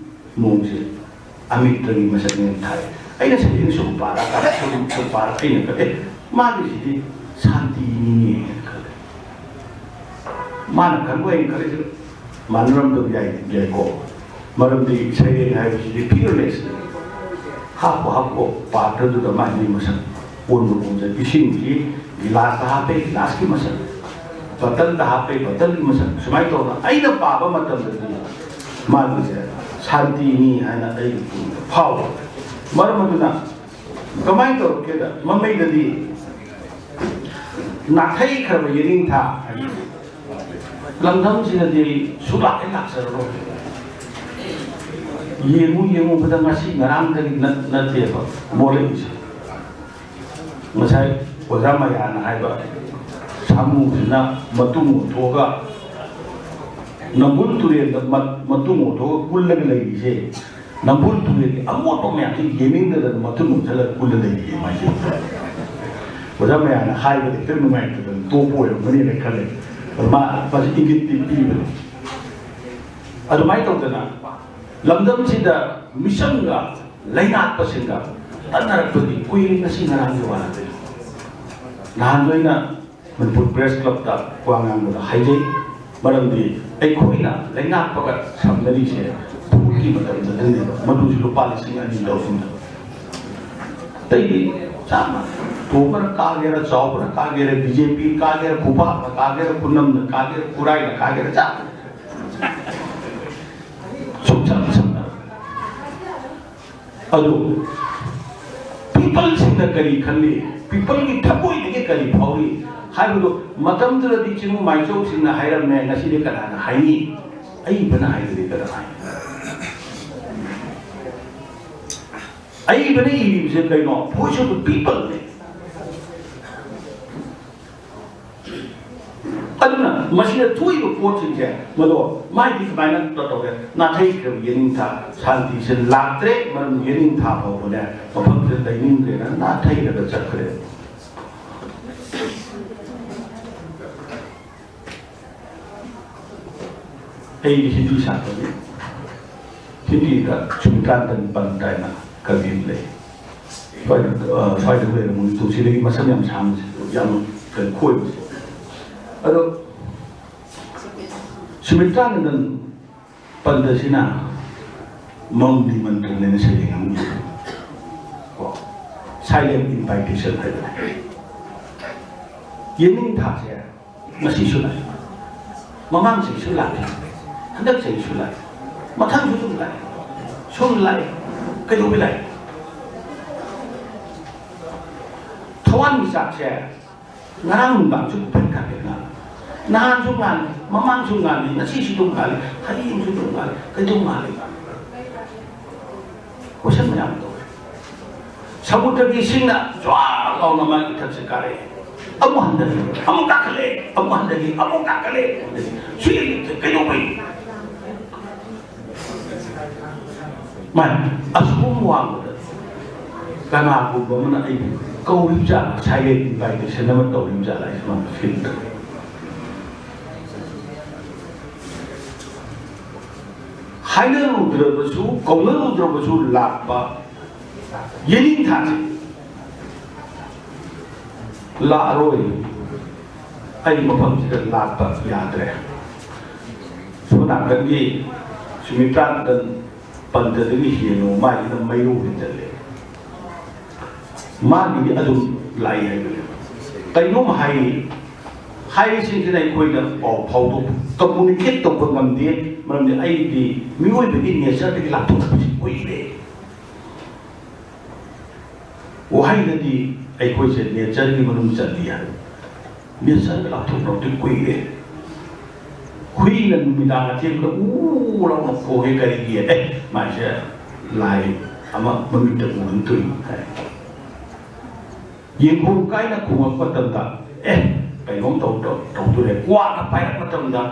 ꯅꯣꯡꯁꯦ ꯑꯃꯤꯇ꯭ꯔꯒꯤ ꯃꯁꯛꯅꯦꯅ ꯊꯥꯏ꯫ ꯑꯩꯅ ꯁꯩꯔꯦꯡ ꯁꯨꯝ ꯄꯥꯔꯛꯑꯀꯥꯟꯗ ꯁꯨꯝ ꯁꯨꯝ ꯄꯥꯔꯛ ꯑꯩꯅ ꯈꯜꯂꯦ, "ꯑꯦ, ꯃꯥꯒꯤꯁꯤꯗꯤ ꯁꯥꯟꯇꯤꯅꯤꯅꯦ" ꯍꯥꯏꯅ ꯈꯜꯂꯦ꯫ ꯃꯥꯅ ꯈꯟꯕ ꯑꯩꯅ ꯈꯜꯂꯤꯁꯦ ꯃꯥꯟꯅꯔꯝꯗꯕ ꯌꯥꯏ, ꯌꯥꯏꯀꯣ꯫ ꯃꯔꯝꯗꯤ ꯁꯩꯔꯦꯡ ꯍꯥꯏꯕꯁꯤꯗꯤ ꯐꯤꯌꯔꯂꯦꯁꯅꯤ꯫ ꯍꯥꯞꯄꯨ ꯍꯥꯞꯄꯨ ꯄꯥꯇ꯭ꯔꯗꯨꯗ ꯃꯥꯏ ꯃꯥꯏ ꯃꯁꯛ ꯑꯣꯟꯕ ꯑꯣꯟꯖ-, ꯏꯁꯤꯡꯁꯤ ꯒꯤꯂꯥꯁꯇ ꯍꯥꯞꯄꯦ, ꯒꯤꯂꯥꯁꯀꯤ ꯃꯁꯛ, ꯕꯇꯜꯗ ꯍꯥꯞꯄꯦ, ꯕꯇꯜꯒꯤ ꯃꯁꯛ, ꯁꯨꯃꯥꯏꯅ ꯇꯧꯗꯅ ꯑꯩꯅ ꯄꯥꯕ ꯃꯇꯝꯗꯗꯤ ꯃꯥꯒꯤꯁꯦ ꯁꯥꯟꯇꯤꯅꯤ ꯍꯥꯏꯅ ꯑꯩꯒꯤ ꯄꯨꯛꯅꯤꯡꯗ ꯐꯥꯎꯕ꯫ ꯃꯔꯝ ꯑꯗꯨꯅ ꯀꯃꯥꯏꯅ ꯇꯧꯔꯛꯀꯦꯗ, ꯃꯃꯩꯗꯗꯤ ꯅꯥꯊꯩꯈ꯭ꯔꯕ ꯌꯦꯅꯤꯡꯊꯥ ꯍꯥꯏꯅ ꯂꯝꯗꯝꯁꯤꯗꯗꯤ ꯁꯨꯡꯂꯥꯛ ꯍꯦꯛ ꯂꯥꯛꯆꯔꯔꯣꯏ꯫ ꯌꯦꯡꯉꯨ ꯌꯦꯡꯉꯨꯕꯗ ꯉꯁꯤ ꯉꯔꯥꯡꯗꯒꯤ ꯅꯠ- ꯅꯠꯇꯦꯕ ꯃꯣꯠꯂꯛꯏꯁꯦ꯫ ꯉꯁꯥꯏ ꯑꯣꯖꯥ ꯃꯌꯥꯅ ꯍꯥꯏꯕ ꯁꯥꯃꯨꯁꯤꯅ ꯃꯇꯨꯝ ꯑꯣꯟꯊꯣꯛꯑꯒ ꯅꯝꯕꯨꯜ ꯇꯨꯔꯦꯜꯗ ꯃ-, ꯃꯇꯨꯡ ꯑꯣꯟꯊꯣꯛꯑꯒ ꯀꯨꯜꯂꯒ ꯂꯩꯔꯤꯁꯦ, ꯅꯝꯕꯨꯜ ꯇꯨꯔꯦꯜꯒꯤ ꯑꯃꯣꯠꯄ ꯃꯌꯥꯝꯁꯦ ꯌꯦꯡꯅꯤꯡꯗꯗꯅ ꯃꯇꯨꯡ ꯑꯣꯟꯁꯤꯜꯂꯒ ꯀꯨꯜꯂ ꯂꯩꯔꯤꯁꯦ ꯃꯥꯏꯁꯦ꯫ ꯑꯣꯖꯥ ꯃꯌꯥꯝꯅ ꯍꯥꯏꯕꯗ ꯈꯤꯇꯪ ꯅꯨꯡꯉꯥꯏꯇꯗꯅ ꯇꯣꯛꯄ ꯑꯣꯏꯔꯝꯒꯅꯤꯅ ꯈꯜꯂꯦ꯫ ꯑꯗꯨ ꯃꯥ, ꯃꯥꯁꯦ ꯏꯪꯒꯤꯠꯇꯤ ꯄꯤꯕꯅꯤ꯫ ꯑꯗꯨꯃꯥꯏꯅ ꯇꯧꯗꯅ ꯂꯝꯗꯝꯁꯤꯗ ꯃꯤꯆꯝꯒ ꯂꯩꯉꯥꯛꯄꯁꯤꯡꯒ ꯇꯠꯅꯔꯛꯄꯗꯤ ꯀꯨꯏꯔꯦ, ꯉꯁꯤ ꯉꯔꯥꯡꯒꯤ ꯋꯥ ꯅꯠꯇꯦ꯫ ꯅꯍꯥꯟ ꯑꯩꯅ ꯃꯅꯤꯄꯨꯔ ꯄ꯭ꯔꯦꯁ ꯀ꯭ꯂꯕꯇ ꯋꯥ ꯉꯥꯡꯕꯗ ꯍꯥꯏꯖꯩ, ꯃꯔꯝꯗꯤ ꯑꯩꯈꯣꯏꯅ ꯂꯩꯉꯥꯛꯄꯒ ꯁꯝꯅꯔꯤꯁꯦ ꯚꯣꯠꯀꯤ ꯃꯇꯝꯗꯅꯦꯕ, ꯃꯗꯨꯁꯨ ꯂꯨꯄꯥ ꯂꯤꯁꯤꯡ ꯑꯅꯤ ꯂꯧꯁꯤꯟꯕ꯫ ꯑꯇꯩꯗꯤ ꯆꯞ ꯃꯥꯟꯅꯩ꯫ ꯇꯣꯝꯕꯅ ꯀꯥꯒꯦꯔꯥ, ꯆꯥꯎꯕꯅ ꯀꯥꯒꯦꯔꯥ, ꯕꯤ ꯖꯦ ꯄꯤ ꯀꯥꯒꯦꯔꯥ, ꯈꯨꯄꯥꯛꯅ ꯀꯥꯒꯦꯔꯥ, ꯈꯨꯅꯝꯅ ꯀꯥꯒꯦꯔꯥ, ꯈꯨꯔꯥꯏꯅ ꯀꯥꯒꯦꯔꯥ, ꯆꯞ ꯃꯥꯟꯅꯩ꯫ ꯁꯨꯡꯁꯝ ꯁꯝꯅꯔꯣꯏ꯫ ꯑꯗꯨ ꯄꯤꯄꯜꯁꯤꯡꯅ ꯀꯔꯤ ꯈꯜꯂꯤ, ꯄꯤꯄꯜꯒꯤ ꯊꯃꯣꯏꯗꯒꯤ ꯀꯔꯤ ꯐꯥꯎꯔꯤ ꯍꯥꯏꯕꯗꯨ ꯃꯇꯝꯗꯨꯗꯗꯤ ꯆꯤꯡꯃꯥꯏ ꯆꯧꯁꯤꯡꯅ ꯍꯥꯏꯔꯝꯃꯦ, ꯉꯁꯤꯗꯤ ꯀꯅꯥꯅ ꯍꯥꯏꯅꯤ? ꯑꯏꯕꯅ ꯍꯥꯏꯗ꯭ꯔꯗꯤ ꯀꯅꯥ ꯍꯥꯏꯅꯤ? ꯑꯏꯕꯅ ꯏꯔꯤꯕꯁꯦ ꯀꯩꯅꯣ? Voice of the People ꯅꯦ꯫ ꯑꯗꯨꯅ ꯃꯁꯤꯗ ꯊꯣꯛꯏꯕ ꯄꯣꯠꯁꯤꯡꯁꯦ, ꯃꯗꯣ ꯃꯥꯏꯗꯤ ꯀꯃꯥꯏꯅ ꯇꯧꯔꯦ? ꯅꯥꯊꯩꯈ꯭ꯔꯕ ꯌꯦꯅꯤꯡꯊꯥ, ꯁꯥꯟꯇꯤꯁꯦ ꯂꯥꯛꯇ꯭ꯔꯦ, ꯃꯔꯝ ꯌꯦꯅꯤꯡꯊꯥ ꯐꯥꯎꯕꯅꯦ ꯃꯐꯝꯁꯤꯗ ꯂꯩꯅꯤꯡꯗ꯭ꯔꯦꯅ ꯅꯥꯊꯩꯔꯒ ꯆꯠꯈ꯭ꯔꯦ꯫ ꯑꯩꯗꯤ ꯍꯤꯟꯗꯤ ꯁꯥꯇ꯭ꯔꯅꯤ꯫ ꯍꯤꯟꯗꯤꯗ ꯁꯨꯃꯤꯇ꯭ꯔꯥꯟꯇꯟ ꯄꯟ ꯍꯥꯏꯅ ꯀꯕꯤ ꯑꯃ ꯂꯩ꯫ ꯁ꯭ꯋꯥꯏꯗ, ꯑ, ꯁ꯭ꯋꯥꯏꯗ ꯂꯩꯔꯝꯃꯣꯏ, ꯇꯨꯡꯁꯤꯗꯒꯤ ꯃꯁꯝ ꯌꯥꯝ ꯁꯥꯡꯕꯁꯦ, ꯌꯥꯝ ꯀꯩꯅꯣ ꯈꯣꯏꯕꯁꯦ꯫ ꯑꯗꯣ ꯁꯨꯃꯤꯇ꯭ꯔꯥꯅꯟꯗꯟ ꯄꯟꯗꯁꯤꯅ ꯃꯧꯅꯤ ꯃꯟꯇ꯭ꯔꯅꯦꯅ ꯁꯩꯔꯦꯡ ꯑꯃ ꯏꯕ꯫ ꯀꯣ, Silent Invitation ꯍꯥꯏꯕꯅꯦ꯫ ꯌꯦꯅꯤꯡꯊꯥꯁꯦ ꯉꯁꯤꯁꯨ ꯂꯥꯛꯏ, ꯃꯃꯥꯡ ꯆꯍꯤꯁꯨ ꯂꯥꯛꯏ, ꯍꯟꯗꯛ ꯆꯍꯤꯁꯨ ꯂꯥꯛꯏ, ꯃꯊꯪꯁꯨ ꯑꯗꯨꯝ ꯂꯥꯛꯏ, ꯁꯨꯝ ꯂꯥꯛꯏ꯫ ꯀꯩꯗꯧꯕꯩ ꯂꯥꯛꯏ? ꯊꯋꯥꯟꯃꯤꯆꯥꯛꯁꯦ ꯉꯔꯥꯡ ꯅꯨꯡꯗꯥꯡꯁꯨ ꯐꯠ ꯀꯥꯞꯄꯦ ꯉꯥꯜꯂꯦ, ꯅꯍꯥꯟꯁꯨ ꯉꯥꯜꯂꯦ, ꯃꯃꯥꯡꯁꯨ ꯉꯥꯜꯂꯦ, ꯉꯁꯤꯁꯨ ꯑꯗꯨꯝ ꯉꯥꯜꯂꯦ, ꯍꯌꯦꯡꯁꯨ ꯑꯗꯨꯝ ꯉꯥꯜꯂꯦ, ꯀꯩꯗꯧ ꯉꯥꯜꯂꯤꯕ? ꯀꯣꯏꯁꯟ ꯃꯌꯥꯝ ꯇꯧꯋꯦ꯫ ꯁꯃꯨꯗ꯭ꯔꯒꯤ ꯏꯁꯤꯡꯅ ꯖ꯭ꯋꯥꯔ ꯂꯥꯎꯅ ꯃꯥꯒꯤ ꯏꯊꯛꯁꯦ ꯀꯥꯔꯛꯑꯦ꯫ ꯑꯃꯨꯛ ꯍꯟꯊꯔꯛꯑꯦ, ꯑꯃꯨꯛ ꯀꯥꯈꯠꯂꯛꯑꯦ, ꯑꯃꯨꯛ ꯍꯟꯊꯔꯛꯑꯦ, ꯑꯃꯨꯛ ꯀꯥꯈꯠꯂꯛꯑꯦ, ꯑꯃꯨꯛ ꯍꯟꯊꯔꯛꯑꯦ꯫ ꯁꯤ ꯀꯩꯗꯧꯕꯩ? ꯃꯥꯅꯤ, ꯑꯁꯨꯝ ꯋꯥꯡꯕꯗ ꯀꯅꯥꯒꯨꯝꯕ ꯑꯃꯅ ꯑꯩꯕꯨ ꯀꯧꯔꯤꯕ ꯖꯥꯠꯂ, silent invitation ꯑꯃ ꯇꯧꯔꯤꯕ ꯖꯥꯠꯂ, ꯑꯩ ꯁꯨꯃꯥꯏꯅ feel ꯇꯧꯏ꯫ ꯍꯥꯏꯅꯔꯨꯗ꯭ꯔꯕꯁꯨ, ꯀꯧꯅꯔꯨꯗ꯭ꯔꯕꯁꯨ ꯂꯥꯛꯄ ꯌꯦꯅꯤꯡꯊꯥꯁꯦ ꯂꯥꯛꯑꯔꯣꯏ꯫ ꯑꯩ ꯃꯐꯝꯁꯤꯗ ꯂꯥꯛꯄ ꯌꯥꯗ꯭ꯔꯦ꯫ ꯁꯣꯝ ꯅꯥꯀꯟꯒꯤ ꯁꯨꯃꯤꯇ꯭ꯔꯥꯅꯟꯗꯟ ꯄꯟꯇꯗꯒꯤ ꯍꯦꯟꯅ ꯃꯥꯒꯤꯅ ꯃꯩꯔꯧ ꯍꯦꯟꯖꯜꯂꯦ꯫ ꯃꯥꯒꯤꯗꯤ ꯑꯗꯨꯝ ꯂꯥꯛꯏ ꯍꯥꯏꯕꯅꯦꯕ꯫ ꯀꯩꯅꯣꯝ ꯍꯥꯏ, ꯍꯥꯏꯔꯤꯁꯤꯡꯁꯤꯅ ꯑꯩꯈꯣꯏꯅ ꯄꯥꯎ ꯐꯥꯎꯗꯣꯛ, communicate ꯇꯧꯕ ꯉꯝꯗꯦ꯫ ꯃꯔꯝꯗꯤ ꯑꯩꯗꯤ ꯃꯤꯑꯣꯏꯕꯒꯤ nature ꯗꯒꯤ ꯂꯥꯞꯊꯣꯛꯈꯤꯕꯁꯤ ꯀꯨꯏꯔꯦ꯫ ꯋꯥꯍꯩꯗꯗꯤ ꯑꯩꯈꯣꯏꯁꯦ nature ꯒꯤ ꯃꯅꯨꯡ ꯆꯜꯂꯤ ꯍꯥꯏꯕ꯫ Nature ꯒ ꯂꯥꯞꯊꯣꯛꯅꯕꯗꯤ ꯀꯨꯏꯔꯦ꯫ ꯍꯨꯏꯅ ꯅꯨꯃꯤꯗꯥꯡ ꯑꯊꯦꯡꯕꯗ ꯎ ꯂꯥꯎꯅ ꯈꯣꯡꯉꯦ ꯀꯔꯤꯒꯤ? ꯑꯦ, ꯃꯥꯏꯁꯦ ꯂꯥꯏ ꯑꯃ ꯃꯃꯤꯠꯇ ꯎꯍꯟꯗꯣꯏꯅꯤ ꯍꯥꯏ꯫ ꯌꯦꯡꯈꯣꯡ ꯀꯥꯏꯅ ꯈꯣꯡꯉꯛꯄ ꯃꯇꯝꯗ, ꯑꯦ, ꯀꯩꯅꯣꯝ ꯇꯧ-, ꯇꯧ-, ꯇꯧꯗꯣꯔꯦ꯫ ꯀ꯭ꯋꯥꯛꯅ ꯄꯥꯏꯔꯛꯄ ꯃꯇꯝꯗ,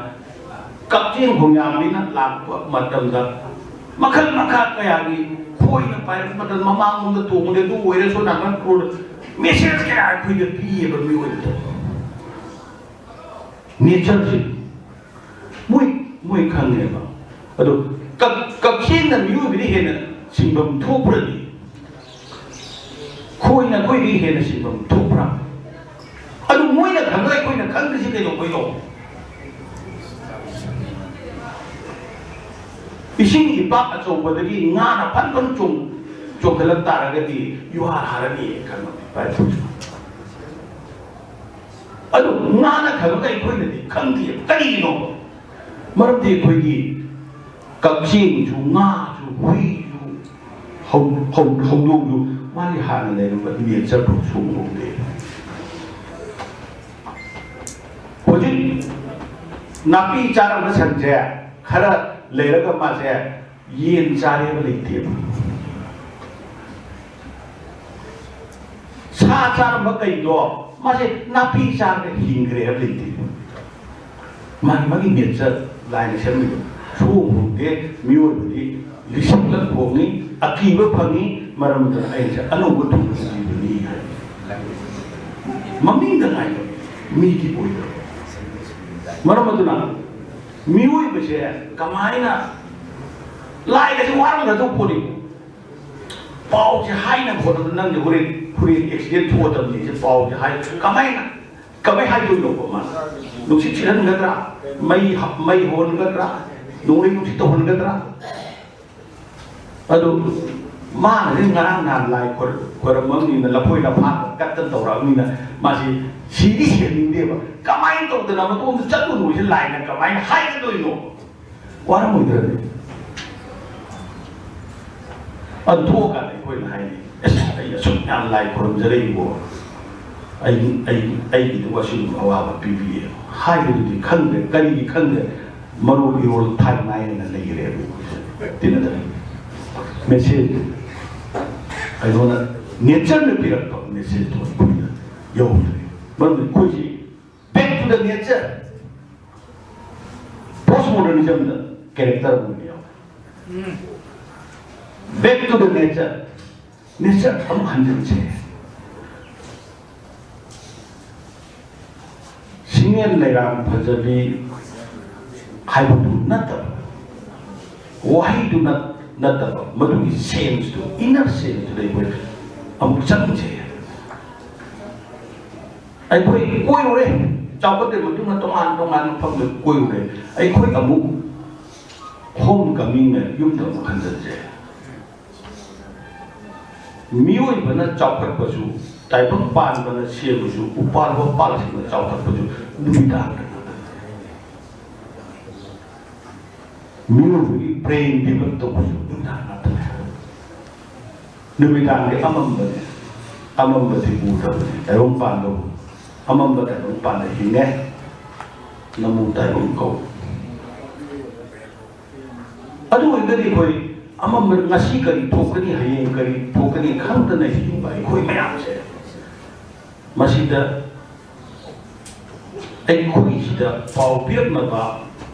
ꯀꯛꯆꯦꯡ ꯈꯣꯡꯌꯥꯝꯕꯤꯅ ꯂꯥꯛꯄ ꯃꯇꯝꯗ, ꯃꯈꯜ ꯃꯈꯥ ꯀꯌꯥꯒꯤ ꯈꯣꯏꯅ ꯄꯥꯏꯔꯛꯄ ꯃꯇꯝꯗ, ꯃꯃꯥꯡꯂꯣꯝꯗ ꯇꯣꯡꯉꯨꯔꯦ, ꯑꯗꯨ ꯑꯣꯏꯔꯦ, ꯁꯣꯝ ꯅꯥꯀꯟ ꯀ꯭ꯔꯣꯗ message ꯀꯌꯥ ꯑꯩꯈꯣꯏꯗ ꯄꯤꯌꯦꯕ ꯃꯤꯑꯣꯏꯕꯗ꯫ Nature ꯁꯤ ꯃꯣꯏ, ꯃꯣꯏ ꯈꯪꯉꯦꯕ꯫ ꯑꯗꯣ ꯀꯛ-, ꯀꯛꯆꯦꯡꯅ ꯃꯤꯑꯣꯏꯕꯗ ꯍꯦꯟꯅ ꯁꯤꯟꯐꯝ ꯊꯣꯛꯄ꯭ꯔꯗꯤ? ꯈꯣꯏꯅ ꯑꯩꯈꯣꯏꯗꯒꯤ ꯍꯦꯟꯅ ꯁꯤꯟꯐꯝ ꯊꯣꯛꯄ꯭ꯔꯥ? ꯑꯗꯨ ꯃꯣꯏꯅ ꯈꯪꯉꯒ ꯑꯩꯈꯣꯏꯅ ꯈꯪꯗ꯭ꯔꯤꯁꯤ ꯀꯩꯗꯧꯕꯩꯅꯣ? ꯏꯁꯤꯡ ꯏꯄꯥꯛ ꯑꯆꯧꯕꯗꯒꯤ ꯉꯥꯅ ꯐꯟ ꯐꯟ ꯆꯣꯡ-, ꯆꯣꯡꯈꯠꯂꯛ ꯇꯥꯔꯒꯗꯤ ꯌꯨꯍꯥꯔ ꯍꯥꯔꯅꯤ ꯈꯪꯉꯕꯅꯤ꯫ ꯑꯗꯨ ꯉꯥꯅ ꯈꯪꯉꯒ ꯑꯩꯈꯣꯏꯅꯗꯤ ꯈꯪꯗꯦ꯫ ꯀꯔꯤꯒꯤꯅꯣ? ꯃꯔꯝꯗꯤ ꯑꯩꯈꯣꯏꯒꯤ ꯀꯛꯆꯦꯡꯁꯨ, ꯉꯥꯁꯨ, ꯍꯨꯏꯁꯨ, ꯍꯧ-, ꯍꯧ-, ꯍꯧꯗꯣꯡꯁꯨ ꯃꯥꯒꯤ ꯍꯥꯟꯅ ꯂꯩꯔꯝꯕ nature ꯗꯣ ꯁꯨꯡꯍꯣꯡꯗꯦ꯫ ꯍꯧꯖꯤꯛ ꯅꯥꯄꯤ ꯆꯥꯔꯝꯕ ꯁꯟꯁꯦ ꯈꯔ ꯂꯩꯔꯒ ꯃꯥꯁꯦ ꯌꯦꯟ ꯆꯥꯔꯦꯕ ꯂꯩꯇꯦꯕ꯫ ꯁꯥ ꯆꯥꯔꯝꯕ ꯀꯩꯗꯣ ꯃꯥꯁꯦ ꯅꯥꯄꯤ ꯆꯥꯔꯒ ꯍꯤꯡꯈ꯭ꯔꯦ ꯍꯥꯏꯕ ꯂꯩꯇꯦ꯫ ꯃꯥꯒꯤ ꯃꯥꯒꯤ ꯅꯦꯆꯔ ꯂꯥꯏꯅ ꯁꯦꯝꯕꯤꯕ꯫ ꯁꯨꯍꯣꯡ ꯍꯣꯡꯗꯦ꯫ ꯃꯤꯑꯣꯏꯕꯗꯤ ꯂꯤꯁꯤꯡꯂꯛ ꯍꯣꯡꯉꯤ꯫ ꯑꯀꯤꯕ ꯐꯪꯉꯤ꯫ ꯃꯔꯝ ꯑꯗꯨꯅ ꯑꯩꯁꯦ ꯑꯅꯧꯕ ꯊꯣꯡꯕ ꯖꯤꯕꯅꯤ ꯍꯥꯏ꯫ ꯃꯃꯤꯡꯗ ꯉꯥꯏꯕ, ꯃꯤꯗꯤ ꯑꯣꯏꯗꯕ꯫ ꯃꯔꯝ ꯑꯗꯨꯅ ꯃꯤꯑꯣꯏꯕꯁꯦ ꯀꯃꯥꯏꯅ, ꯂꯥꯏꯒꯁꯦ ꯋꯥꯔꯝꯒꯗꯧ ꯄꯣꯠꯅꯤ꯫ ꯄꯥꯎꯁꯦ ꯍꯥꯏꯅꯕ ꯍꯣꯠꯅꯕꯗ ꯅꯪꯁꯦ ꯍꯣꯔꯦꯟ, ꯍꯣꯔꯦꯟ ꯑꯦꯛꯁꯤꯗꯦꯟ ꯊꯣꯛꯑꯗꯕꯅꯤ꯫ ꯁꯤ ꯄꯥꯎꯁꯦ ꯍꯥꯏ, ꯀꯃꯥꯏꯅ, ꯀꯃꯥꯏ ꯍꯥꯏꯗꯣꯏꯅꯣꯕ ꯃꯥꯅ? ꯅꯨꯡꯁꯤꯠ ꯁꯤꯠꯍꯟꯒꯗ꯭ꯔꯥ? ꯃꯩ ꯍ-, ꯃꯩ ꯍꯧꯍꯟꯒꯗ꯭ꯔꯥ? ꯅꯣꯡꯂꯩ ꯅꯨꯡꯁꯤꯠ ꯇꯧꯍꯟꯒꯗ꯭ꯔꯥ? ꯑꯗꯨ ꯃꯥꯅꯗꯤ ꯉꯔꯥꯡ ꯅꯍꯥꯟ ꯂꯥꯏ ꯈꯣꯏ-, ꯈꯣꯏꯔꯝꯃꯕꯅꯤꯅ, ꯂꯐꯣꯏ ꯂꯐꯥꯡ ꯀꯠꯇꯅ ꯇꯧꯔꯛꯑꯕꯅꯤꯅ, ꯃꯥꯁꯤ ꯁꯤꯗꯤ ꯁꯤꯍꯟꯅꯤꯡꯗꯦꯕ꯫ ꯀꯃꯥꯏꯅ ꯇꯧꯗꯅ ꯃꯇꯣꯝꯗ ꯆꯠꯂꯨꯅꯣꯁꯦ ꯂꯥꯏꯅ ꯀꯃꯥꯏꯅ ꯍꯥꯏꯒꯗꯣꯏꯅꯣ? ꯋꯥꯔꯝꯃꯣꯏꯗ꯭ꯔꯅꯦ? ꯑꯗꯨ ꯊꯣꯛꯑꯀꯥꯟꯗ ꯑꯩꯈꯣꯏꯅ ꯍꯥꯏꯅꯤ, "ꯑꯁ, ꯑꯩ ꯑꯁꯨꯛ ꯌꯥꯝ ꯂꯥꯏ ꯈꯨꯔꯨꯝꯖꯔꯛꯏꯕꯣ, ꯑꯩ, ꯑꯩ, ꯑꯩꯒꯤꯗꯨ ꯑꯁꯤꯒꯨꯝꯕ ꯑꯋꯥꯕ ꯄꯤꯕꯤꯌꯦ" ꯍꯥꯏꯕꯗꯨꯗꯤ ꯈꯪꯗ꯭ꯔꯦ꯫ ꯀꯔꯤꯒꯤ ꯈꯪꯗ꯭ꯔꯦ? ꯃꯔꯣꯜ ꯏꯔꯣꯜ ꯊꯥꯏ ꯃꯥꯏ ꯍꯥꯏꯅ ꯂꯩꯈ꯭ꯔꯦꯕ ꯑꯩꯈꯣꯏꯁꯦ꯫ ꯇꯤꯟꯅꯗꯕ ꯃꯦꯁꯦꯖ, ꯀꯩꯅꯣꯅ, ꯅꯦꯆꯔꯅ ꯄꯤꯔꯛꯄ ꯃꯦꯁꯦꯖꯇꯣ ꯑꯩꯈꯣꯏꯗ ꯌꯧꯗ꯭ꯔꯦ꯫ ꯃꯔꯝꯗꯤ ꯑꯩꯈꯣꯏꯁꯤ back to the nature, post modernismꯗ character ꯑꯃ ꯌꯥꯎꯋꯦ꯫ Back to the nature, nature ꯑꯃꯨꯛ ꯍꯟꯖꯤꯟꯁꯦ꯫ ꯁꯤꯡꯉꯦꯟ ꯂꯩꯔꯥꯡ ꯐꯖꯕꯤ ꯍꯥꯏꯕꯗꯨ ꯅꯠꯇꯕ, ꯋꯥꯍꯩꯗꯨ ꯅꯠ-, ꯅꯠꯇꯕ, ꯃꯗꯨꯒꯤ ꯁꯦꯟꯁꯇꯨ, ꯏꯟꯅꯔ ꯁꯦꯟꯁꯇꯨꯗ ꯑꯩꯈꯣꯏ ꯑꯃꯨꯛ ꯆꯪꯁꯦ꯫ ꯑꯩꯈꯣꯏ ꯀꯣꯏꯔꯨꯔꯦ, ꯆꯥꯎꯈꯠꯂꯦ ꯃꯇꯨꯡꯗ ꯇꯣꯉꯥꯟ ꯇꯣꯉꯥꯟꯕ ꯃꯐꯝꯗ ꯀꯣꯏꯔꯨꯔꯦ꯫ ꯑꯩꯈꯣꯏ ꯑꯃꯨꯛ ꯍꯣꯝ ꯀꯃꯤꯡꯅ ꯌꯨꯝꯗ ꯑꯃꯨꯛ ꯍꯟꯖꯤꯟꯁꯦ꯫ ꯃꯤꯑꯣꯏꯕꯅ ꯆꯥꯎꯈꯠꯄꯁꯨ, ꯇꯥꯏꯕꯪ ꯄꯥꯟꯕꯅ ꯁꯦꯝꯕꯁꯨ, ꯎꯄꯥꯜ ꯋꯥꯄꯥꯜꯁꯤꯡꯅ ꯆꯥꯎꯈꯠꯄꯁꯨ ꯅꯨꯃꯤꯗꯥꯡꯗ ꯉꯥꯛꯇꯅꯤ꯫ ꯃꯤꯑꯣꯏꯕꯒꯤ brain develop ꯇꯧꯕꯁꯨ ꯅꯨꯃꯤꯗꯥꯡ ꯉꯥꯛꯇꯅꯤ꯫ ꯅꯨꯃꯤꯗꯥꯡꯗꯤ ꯑꯃꯝꯕꯅꯦ, ꯑꯃꯝꯕꯗꯤ ꯎꯗꯕꯅꯦ꯫ ꯇꯥꯏꯕꯪ ꯄꯥꯟꯕꯕꯨ ꯑꯃꯝꯕ ꯇꯥꯏꯕꯪ ꯄꯥꯟꯕ ꯍꯤꯡꯉꯦ, ꯅꯃꯨ ꯇꯥꯏꯕꯪ ꯀꯧ꯫ ꯑꯗꯨ ꯑꯣꯏꯔꯒꯗꯤ ꯑꯩꯈꯣꯏ ꯑꯃꯝꯕ, ꯉꯁꯤ ꯀꯔꯤ ꯊꯣꯛꯀꯅꯤ, ꯍꯌꯦꯡ ꯀꯔꯤ ꯊꯣꯛꯀꯅꯤ ꯈꯪꯗꯅ ꯍꯤꯡꯕ ꯑꯩꯈꯣꯏ ꯃꯌꯥꯝꯁꯦ ꯃꯁꯤꯗ ꯑꯩꯈꯣꯏꯁꯤꯗ ꯄꯥꯎ ꯄꯤꯔꯛꯅꯕ,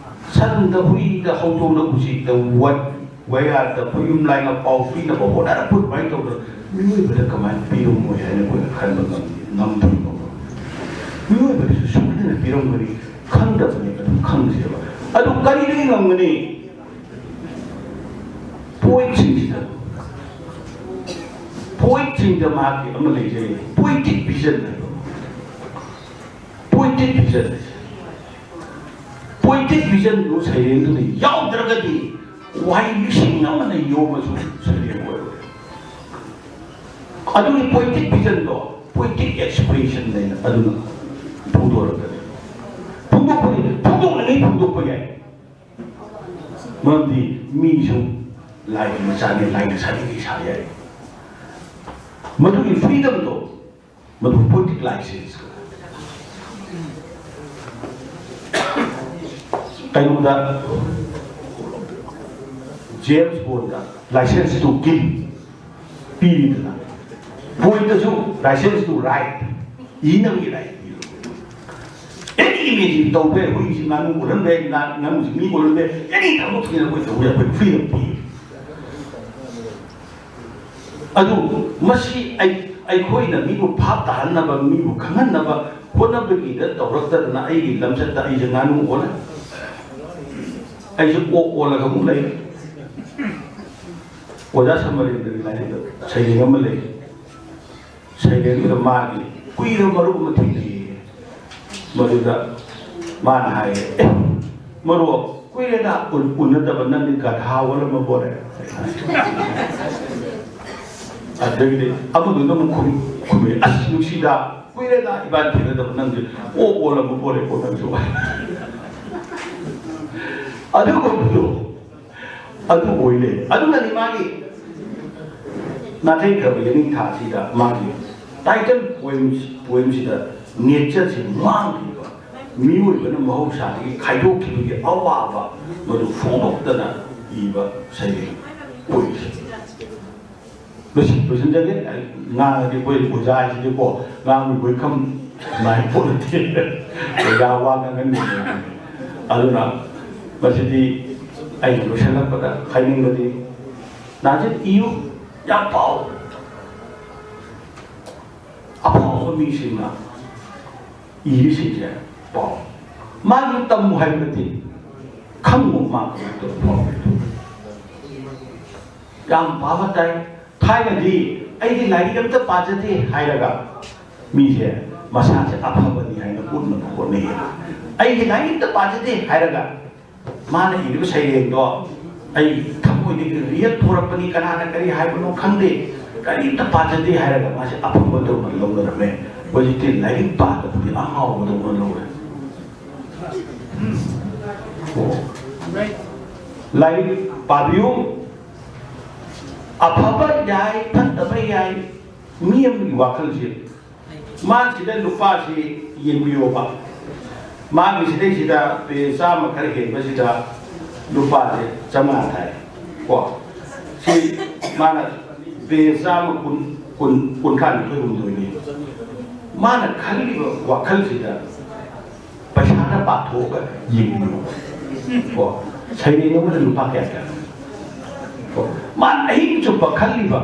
ꯁꯟꯗ, ꯍꯨꯏꯗ, ꯍꯧꯗꯣꯡꯗ, ꯎꯆꯦꯛꯇ, ꯋꯥ-, ꯋꯥꯌꯥꯗ, ꯈꯣꯏꯌꯨꯝ ꯂꯥꯏꯅ ꯄꯥꯎ ꯄꯤꯅꯕ ꯍꯣꯠꯅꯔꯛꯄ ꯑꯗꯨꯃꯥꯏꯅ ꯇꯧꯗꯅ ꯃꯤꯑꯣꯏꯕꯗ ꯀꯃꯥꯏꯅ ꯄꯤꯔꯝꯃꯣꯏ ꯍꯥꯏꯅ ꯑꯩꯈꯣꯏꯅ ꯈꯟꯕ ꯉꯝ-, ꯉꯝꯗ꯭ꯔꯤꯅꯣꯕ? ꯃꯤꯑꯣꯏꯕꯗꯁꯨ ꯁꯣꯏꯗꯅ ꯄꯤꯔꯝꯒꯅꯤ, ꯈꯪꯗꯕꯅꯤ, ꯑꯗꯨꯝ ꯈꯪꯗꯦꯕ꯫ ꯑꯗꯨ ꯀꯔꯤꯗꯒꯤ ꯉꯝꯒꯅꯤ? ꯄꯣꯏꯠꯁꯤꯡꯁꯤꯗ, ꯄꯣꯏꯠꯁꯤꯡꯗ ꯃꯍꯥꯛꯀꯤ ꯑꯃ ꯂꯩꯖꯩ, ꯄꯣꯏꯇꯤꯛ ꯚꯤꯖꯟ ꯍꯥꯏꯕ꯫ ꯄꯣꯏꯇꯤꯛ ꯚꯤꯖꯟ ꯍꯥꯏꯁꯦ, ꯄꯣꯏꯇꯤꯛ ꯚꯤꯖꯟꯗꯨ ꯁꯩꯔꯦꯡꯗꯨꯗ ꯌꯥꯎꯗ꯭ꯔꯒꯗꯤ ꯋꯥꯍꯩ ꯂꯤꯁꯤꯡ ꯑꯃꯅ ꯌꯣꯝꯃꯁꯨ ꯁꯩꯔꯦꯡ ꯑꯣꯏꯔꯣꯏ꯫ ꯑꯗꯨꯒꯤ ꯄꯣꯏꯇꯤꯛ ꯚꯤꯖꯟꯗꯣ ꯄꯣꯏꯇꯤꯛ ꯑꯦꯛꯁꯄ꯭ꯔꯦꯁꯟ ꯍꯥꯏꯅ ꯑꯗꯨꯅ ꯐꯣꯡꯗꯣꯔꯛꯀꯅꯤ꯫ ꯐꯣꯡꯗꯣꯛꯄꯗꯤ ꯐꯣꯡꯗꯣꯛꯅꯤꯡꯉꯤ ꯐꯣꯡꯗꯣꯛꯄ ꯌꯥꯏ꯫ ꯃꯔꯝꯗꯤ ꯃꯤꯁꯨ ꯂꯥꯏꯒꯤ ꯃꯆꯥꯅꯤ, ꯂꯥꯏꯅ ꯁꯥꯅꯤꯡꯉꯤ ꯁꯥ ꯌꯥꯏ꯫ ꯃꯗꯨꯒꯤ ꯐ꯭ꯔꯤꯗꯝꯗꯣ ꯃꯗꯨ ꯄꯣꯏꯇꯤꯛ ꯂꯥꯏꯁꯦꯟꯁ꯫ ꯀꯩꯅꯣꯗ James Bond license to kill ꯄꯤꯔꯤꯗꯅ, ꯄꯣꯏꯠꯇꯁꯨ ꯂꯥꯏꯁꯦꯟꯁ ꯇꯨ ꯔꯥꯏꯠ, ꯏꯅꯕꯒꯤ ꯔꯥꯏꯠ ꯄꯤꯔꯤ꯫ ꯑꯦꯅꯤ ꯏꯃꯦꯖꯤꯟ ꯇꯧꯕ ꯌꯥꯏ, ꯍꯨꯏꯁꯤ ꯉꯥꯅꯨ ꯑꯣꯜꯍꯟꯕ ꯌꯥꯏ, ꯉꯥ-, ꯉꯥꯅꯨꯁꯤ ꯃꯤ ꯑꯣꯜꯍꯟꯕ ꯌꯥꯏ, ꯑꯦꯅꯤ ꯊꯕꯛ ꯊꯤꯅ ꯑꯩꯈꯣꯏ ꯇꯧꯕ ꯌꯥꯏ, ꯑꯩꯈꯣꯏ ꯐ꯭ꯔꯤꯗꯝ ꯄꯤ꯫ ꯑꯗꯨ ꯃꯁꯤ ꯑꯩ-, ꯑꯩꯈꯣꯏꯅ ꯃꯤꯕꯨ ꯚꯥꯞ ꯇꯥꯍꯟꯅꯕ, ꯃꯤꯕꯨ ꯈꯪꯍꯟꯅꯕ ꯍꯣꯠꯅꯕꯒꯤꯗ ꯇꯧꯔꯛꯇꯗꯅ ꯑꯩꯒꯤ ꯂꯝꯆꯠꯇ ꯑꯩꯁꯦ ꯉꯥꯅꯨ ꯑꯣꯜꯂꯦ, ꯑꯩꯁꯦ ꯑꯣꯛ ꯑꯣꯜꯂꯒ ꯑꯃꯨꯛ ꯂꯩꯔꯦ꯫ ꯑꯣꯖꯥ ꯁꯃꯔꯦꯟꯗ꯭ꯔꯒꯤ ꯂꯥꯏꯔꯤꯛꯇ ꯁꯩꯔꯦꯡ ꯑꯃ ꯂꯩ꯫ ꯁꯩꯔꯦꯡꯗꯨꯗ ꯃꯥꯒꯤ ꯀꯨꯏꯔꯕ ꯃꯔꯨꯞ ꯑꯃ ꯊꯦꯡꯅꯩꯌꯦ꯫ ꯃꯗꯨꯗ ꯃꯥꯅ ꯍꯥꯏꯌꯦ, "ꯑꯦ, ꯃꯔꯨꯞ, ꯀꯨꯏꯔꯦꯗ ꯎꯟ-, ꯎꯅꯗꯕ, ꯅꯪꯗꯤ ꯒꯙꯥ ꯑꯣꯜꯂꯝꯃꯕꯣꯔꯦ?" ꯑꯗꯨꯗꯒꯤꯗꯤ ꯑꯃꯗꯨꯅ ꯑꯃꯨꯛ ꯈꯨꯝ-, ꯈꯨꯝꯃꯦ, "ꯑꯁ, ꯅꯨꯡꯁꯤꯗ, ꯀꯨꯏꯔꯦꯗ ꯏꯕꯥꯅꯤ ꯊꯦꯡꯅꯗꯕ, ꯅꯪꯗꯤ ꯑꯣꯛ ꯑꯣꯜꯂꯝꯃꯕꯣꯔꯦꯀꯣ ꯅꯪꯁꯨ?" ꯑꯗꯨꯒꯨꯝꯕꯗꯣ ꯑꯗꯨ ꯑꯣꯏ ꯂꯩ꯫ ꯑꯗꯨꯅꯅꯤ ꯃꯥꯒꯤ ꯅꯥꯊꯩꯈ꯭ꯔꯕ ꯌꯦꯅꯤꯡꯊꯥꯁꯤꯗ ꯃꯥꯒꯤ ꯇꯥꯏꯇꯜ ꯄꯣꯏꯝ, ꯄꯣꯏꯝꯁꯤꯗ ꯅꯦꯆꯔꯁꯤ ꯃꯥꯡꯈꯤꯕ, ꯃꯤꯑꯣꯏꯕꯅ ꯃꯍꯧꯁꯥꯗꯒꯤ ꯈꯥꯏꯗꯣꯛꯈꯤꯕꯒꯤ ꯑꯋꯥꯕ ꯃꯗꯨ ꯐꯣꯡꯗꯣꯛꯇꯅ ꯏꯕ ꯁꯩꯔꯦꯡ ꯑꯣꯏꯔꯤ꯫ ꯂꯣꯏꯁꯤꯟ ꯂꯣꯏꯁꯤꯟꯖꯒꯦ꯫ ꯉꯥꯡꯉꯗꯤ ꯑꯩꯈꯣꯏ ꯑꯣꯖꯥ ꯍꯥꯏꯁꯤꯗꯤꯀꯣ, ꯉꯥꯡꯕꯒꯤ ꯕꯣꯏ ꯈꯝ ꯅꯥꯏ ꯄꯣꯠ ꯅꯠꯇꯦ꯫ ꯑꯣꯖꯥ ꯋꯥ ꯉꯥꯡꯍꯟꯕꯅꯦ꯫ ꯑꯗꯨꯅ ꯃꯁꯤꯗꯤ ꯑꯩꯅ ꯂꯣꯏꯁꯤꯜꯂꯛꯄꯗ ꯍꯥꯏꯅꯤꯡꯕꯗꯤ, ꯅꯥꯖꯤꯠ ꯏꯌꯨ, ꯌꯥꯝ ꯄꯥꯎ꯫ ꯑꯐꯥꯎꯕ ꯃꯤꯁꯤꯡꯅ ꯏꯔꯤꯁꯤꯡꯁꯦ ꯄꯥꯎ꯫ ꯃꯥꯒꯤ ꯇꯝꯃꯨ ꯍꯥꯏꯕ ꯅꯠꯇꯦ, ꯈꯪꯉꯨ꯫ ꯃꯥ ꯀꯃꯥꯏꯅ ꯇꯧꯕ ꯄꯥꯎ? ꯌꯥꯝ ꯄꯥꯕ ꯇꯥꯏ꯫ ꯊꯥꯏꯅꯗꯤ "ꯑꯩꯗꯤ ꯂꯥꯏꯔꯤꯛ ꯑꯝꯇ ꯄꯥꯖꯗꯦ" ꯍꯥꯏꯔꯒ ꯃꯤꯁꯦ ꯃꯁꯥꯁꯦ ꯑꯐꯕꯅꯤ ꯍꯥꯏꯅ ꯎꯠꯅꯕ ꯍꯣꯠꯅꯩꯌꯦꯕ꯫ "ꯑꯩꯗꯤ ꯂꯥꯏꯔꯤꯛ ꯑꯝꯇ ꯄꯥꯖꯗꯦ" ꯍꯥꯏꯔꯒ ꯃꯥꯅ ꯏꯔꯤꯕ ꯁꯩꯔꯦꯡꯗꯣ ꯑꯩ ꯊꯃꯣꯏꯗꯒꯤ ꯔꯤꯌꯦꯜ ꯊꯣꯔꯛꯄꯅꯤ, ꯀꯅꯥꯅ ꯀꯔꯤ ꯍꯥꯏꯕꯅꯣ ꯈꯪꯗꯦ, ꯀꯔꯤꯝꯇ ꯄꯥꯖꯗꯦ ꯍꯥꯏꯔꯒ ꯃꯥꯁꯦ ꯑꯐꯕꯗꯧꯅ ꯂꯧꯅꯔꯝꯃꯦ꯫ ꯍꯧꯖꯤꯛꯇꯤ ꯂꯥꯏꯔꯤꯛ ꯄꯥꯗꯕꯗꯤ ꯑꯉꯥꯎꯕꯗꯧꯅ ꯂꯧꯔꯦ꯫ ꯂꯥꯏꯔꯤꯛ ꯄꯥꯕꯤꯌꯨ, ꯑꯐꯕ ꯌꯥꯏ, ꯐꯠꯇꯕ ꯌꯥꯏ, ꯃꯤ ꯑꯃꯒꯤ ꯋꯥꯈꯜꯁꯦ꯫ ꯃꯥꯁꯤꯗ ꯂꯨꯄꯥꯁꯤ ꯌꯦꯡꯕꯤꯌꯣꯕ꯫ ꯃꯥꯒꯤ ꯁꯤꯗꯩꯁꯤꯗ ꯄꯦ ꯆꯥꯝꯃ ꯈꯔ ꯍꯦꯟꯕꯁꯤꯗ ꯂꯨꯄꯥꯁꯦ ꯆꯥꯝꯃꯉꯥ ꯊꯥꯏ꯫ ꯀꯣ? ꯁꯤ ꯃꯥꯅ ꯄꯦ ꯆꯥꯝꯃ ꯀꯨꯟ, ꯀꯨꯟ, ꯀꯨꯟꯊ꯭ꯔꯥ ꯅꯤꯊꯣꯏ ꯍꯨꯝꯗꯣꯏꯅꯤ꯫ ꯃꯥꯅ ꯈꯜꯂꯤꯕ ꯋꯥꯈꯜꯁꯤꯗ ꯄꯩꯁꯥꯅ ꯄꯥꯊꯣꯛꯑꯒ ꯌꯦꯡꯕꯤꯌꯣ꯫ ꯀꯣ? ꯁꯩꯔꯦꯡ ꯑꯃꯗ ꯂꯨꯄꯥ ꯀꯌꯥ ꯀꯌꯥꯅꯣ? ꯀꯣ? ꯃꯥꯅ ꯑꯍꯤꯡ ꯆꯨꯞꯄ ꯈꯜꯂꯤꯕ,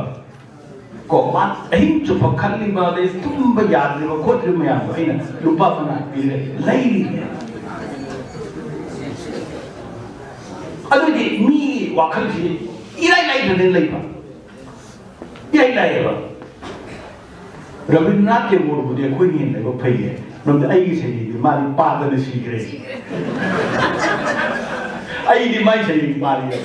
ꯀꯣ, ꯃꯥ ꯑꯍꯤꯡ ꯆꯨꯞꯄ ꯈꯜꯂꯤꯕ, ꯑꯗꯩ ꯇꯨꯝꯕ ꯌꯥꯗ꯭ꯔꯤꯕ ꯈꯣꯠꯇ꯭ꯔꯤꯕ ꯃꯌꯥꯝꯗꯣ ꯑꯩꯅ ꯂꯨꯄꯥ ꯃꯉꯥ ꯄꯤꯔꯦ, ꯂꯩꯔꯤꯅꯦ꯫ ꯑꯗꯨꯗꯤ ꯃꯤꯒꯤ ꯋꯥꯈꯜꯁꯤ ꯏꯔꯥꯏ ꯂꯥꯏꯗ꯭ꯔꯗꯤ ꯂꯩꯕ, ꯏꯔꯥꯏ ꯂꯥꯏꯌꯦꯕ꯫ ꯔꯕꯤꯟꯗ꯭ꯔꯅꯥꯊ ꯇꯦꯒꯣꯔꯕꯨꯗꯤ ꯑꯩꯈꯣꯏꯅ ꯍꯦꯟꯅ ꯂꯥꯏꯕꯛ ꯐꯩꯌꯦ꯫ ꯃꯔꯝꯗꯤ ꯑꯩꯒꯤ ꯁꯩꯔꯦꯡꯗꯤ ꯃꯥꯗꯤ ꯄꯥꯗꯅ ꯁꯤꯈ꯭ꯔꯦ꯫ ꯑꯩꯗꯤ ꯃꯥꯏ ꯁꯩꯔꯦꯡ ꯄꯥꯔꯤꯌꯦ꯫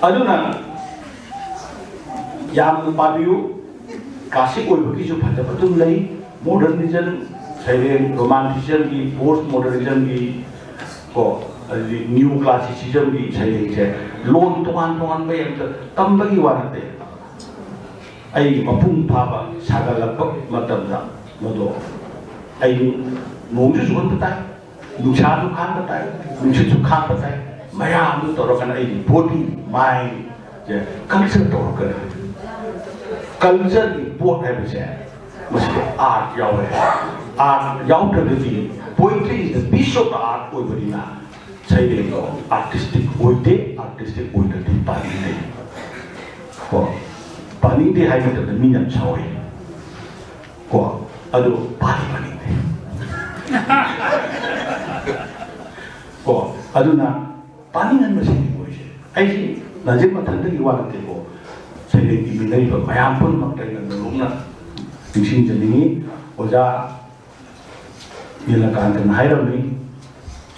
ꯑꯗꯨꯅ ꯌꯥꯝꯅ ꯄꯥꯕꯤꯌꯨ꯫ ꯀ꯭ꯂꯥꯁꯤꯛ ꯑꯣꯏꯕꯒꯤꯁꯨ ꯐꯖꯕ ꯑꯗꯨꯝ ꯂꯩ꯫ ꯃꯣꯗꯔꯅꯤꯖꯝ, ꯁꯩꯔꯦꯡ, ꯔꯣꯃꯥꯟꯇꯤꯖꯝꯒꯤ, ꯄꯣꯁ ꯃꯣꯗꯔꯅꯤꯖꯝꯒꯤ, ꯀꯣ, ꯑꯗꯨꯗꯤ ꯅ꯭ꯌꯨ ꯀ꯭ꯂꯥꯁꯤꯁꯤꯖꯝꯒꯤ ꯁꯩꯔꯦꯡꯁꯦ ꯂꯣꯟ ꯇꯣꯉꯥꯟ ꯇꯣꯉꯥꯟꯕ ꯌꯥꯝ ꯇꯝꯕꯒꯤ ꯋꯥ ꯅꯠꯇꯦ꯫ ꯑꯩꯒꯤ ꯃꯄꯨꯡ ꯐꯥꯕ ꯁꯥꯒꯠꯂꯛꯄ ꯃꯇꯝꯗ ꯃꯗꯣ ꯑꯩ ꯅꯣꯡꯁꯨ ꯆꯨꯍꯟꯕ ꯇꯥꯏ, ꯅꯨꯡꯁꯥꯁꯨ ꯈꯥꯡꯕ ꯇꯥꯏ, ꯅꯨꯡꯁꯤꯠꯁꯨ ꯈꯥꯡꯕ ꯇꯥꯏ꯫ ꯃꯌꯥꯝꯗꯨ ꯇꯧꯔꯀꯥꯟꯗ ꯑꯩꯒꯤ ꯕꯣꯗꯤ, ꯃꯥꯏꯟꯁꯦ ꯀꯜꯆꯔ ꯇꯧꯔꯛꯀꯅꯤ꯫ ꯀꯜꯆꯔꯒꯤ ꯄꯣꯠ ꯍꯥꯏꯕꯁꯦ ꯃꯁꯤꯗ ꯑꯥꯔꯠ ꯌꯥꯎꯔꯦ꯫ ꯑꯥꯔꯠ ꯌꯥꯎꯗ꯭ꯔꯒꯗꯤ, poetry is the piece of the art ꯑꯣꯏꯕꯅꯤꯅ, ꯁꯩꯔꯦꯡꯗꯣ ꯑꯥꯔꯇꯤꯁꯇꯤꯛ ꯑꯣꯏꯗꯦ꯫ ꯑꯥꯔꯇꯤꯁꯇꯤꯛ ꯑꯣꯏꯗ꯭ꯔꯗꯤ ꯄꯥꯅꯤꯡꯗꯦ꯫ ꯀꯣ, ꯄꯥꯅꯤꯡꯗꯦ ꯍꯥꯏꯕ ꯃꯇꯝꯗ ꯃꯤ ꯌꯥꯝ ꯁꯥꯎꯋꯦ꯫ ꯀꯣ, ꯑꯗꯨ ꯄꯥꯗꯤ ꯄꯥꯅꯤꯡꯗꯦ꯫ ꯀꯣ, ꯑꯗꯨꯅ ꯄꯥꯅꯤꯡꯍꯟꯕꯁꯤꯅꯤ ꯃꯣꯏꯁꯦ꯫ ꯑꯩꯁꯤ ꯅꯥꯖꯤꯝ ꯃꯊꯟꯇꯒꯤ ꯋꯥ ꯅꯠꯇꯦꯀꯣ, ꯁꯩꯔꯦꯡ ꯏꯃꯤꯟꯅꯔꯤꯕ ꯃꯌꯥꯝ ꯄꯨꯝꯅꯃꯛꯇ ꯑꯩꯅ ꯅꯣꯂꯨꯛꯅ ꯅꯤꯡꯁꯤꯡꯖꯅꯤꯡꯉꯤ꯫ ꯑꯣꯖꯥ ꯅꯤꯂꯀꯥꯟꯇꯅ ꯍꯥꯏꯔꯝꯃꯤ,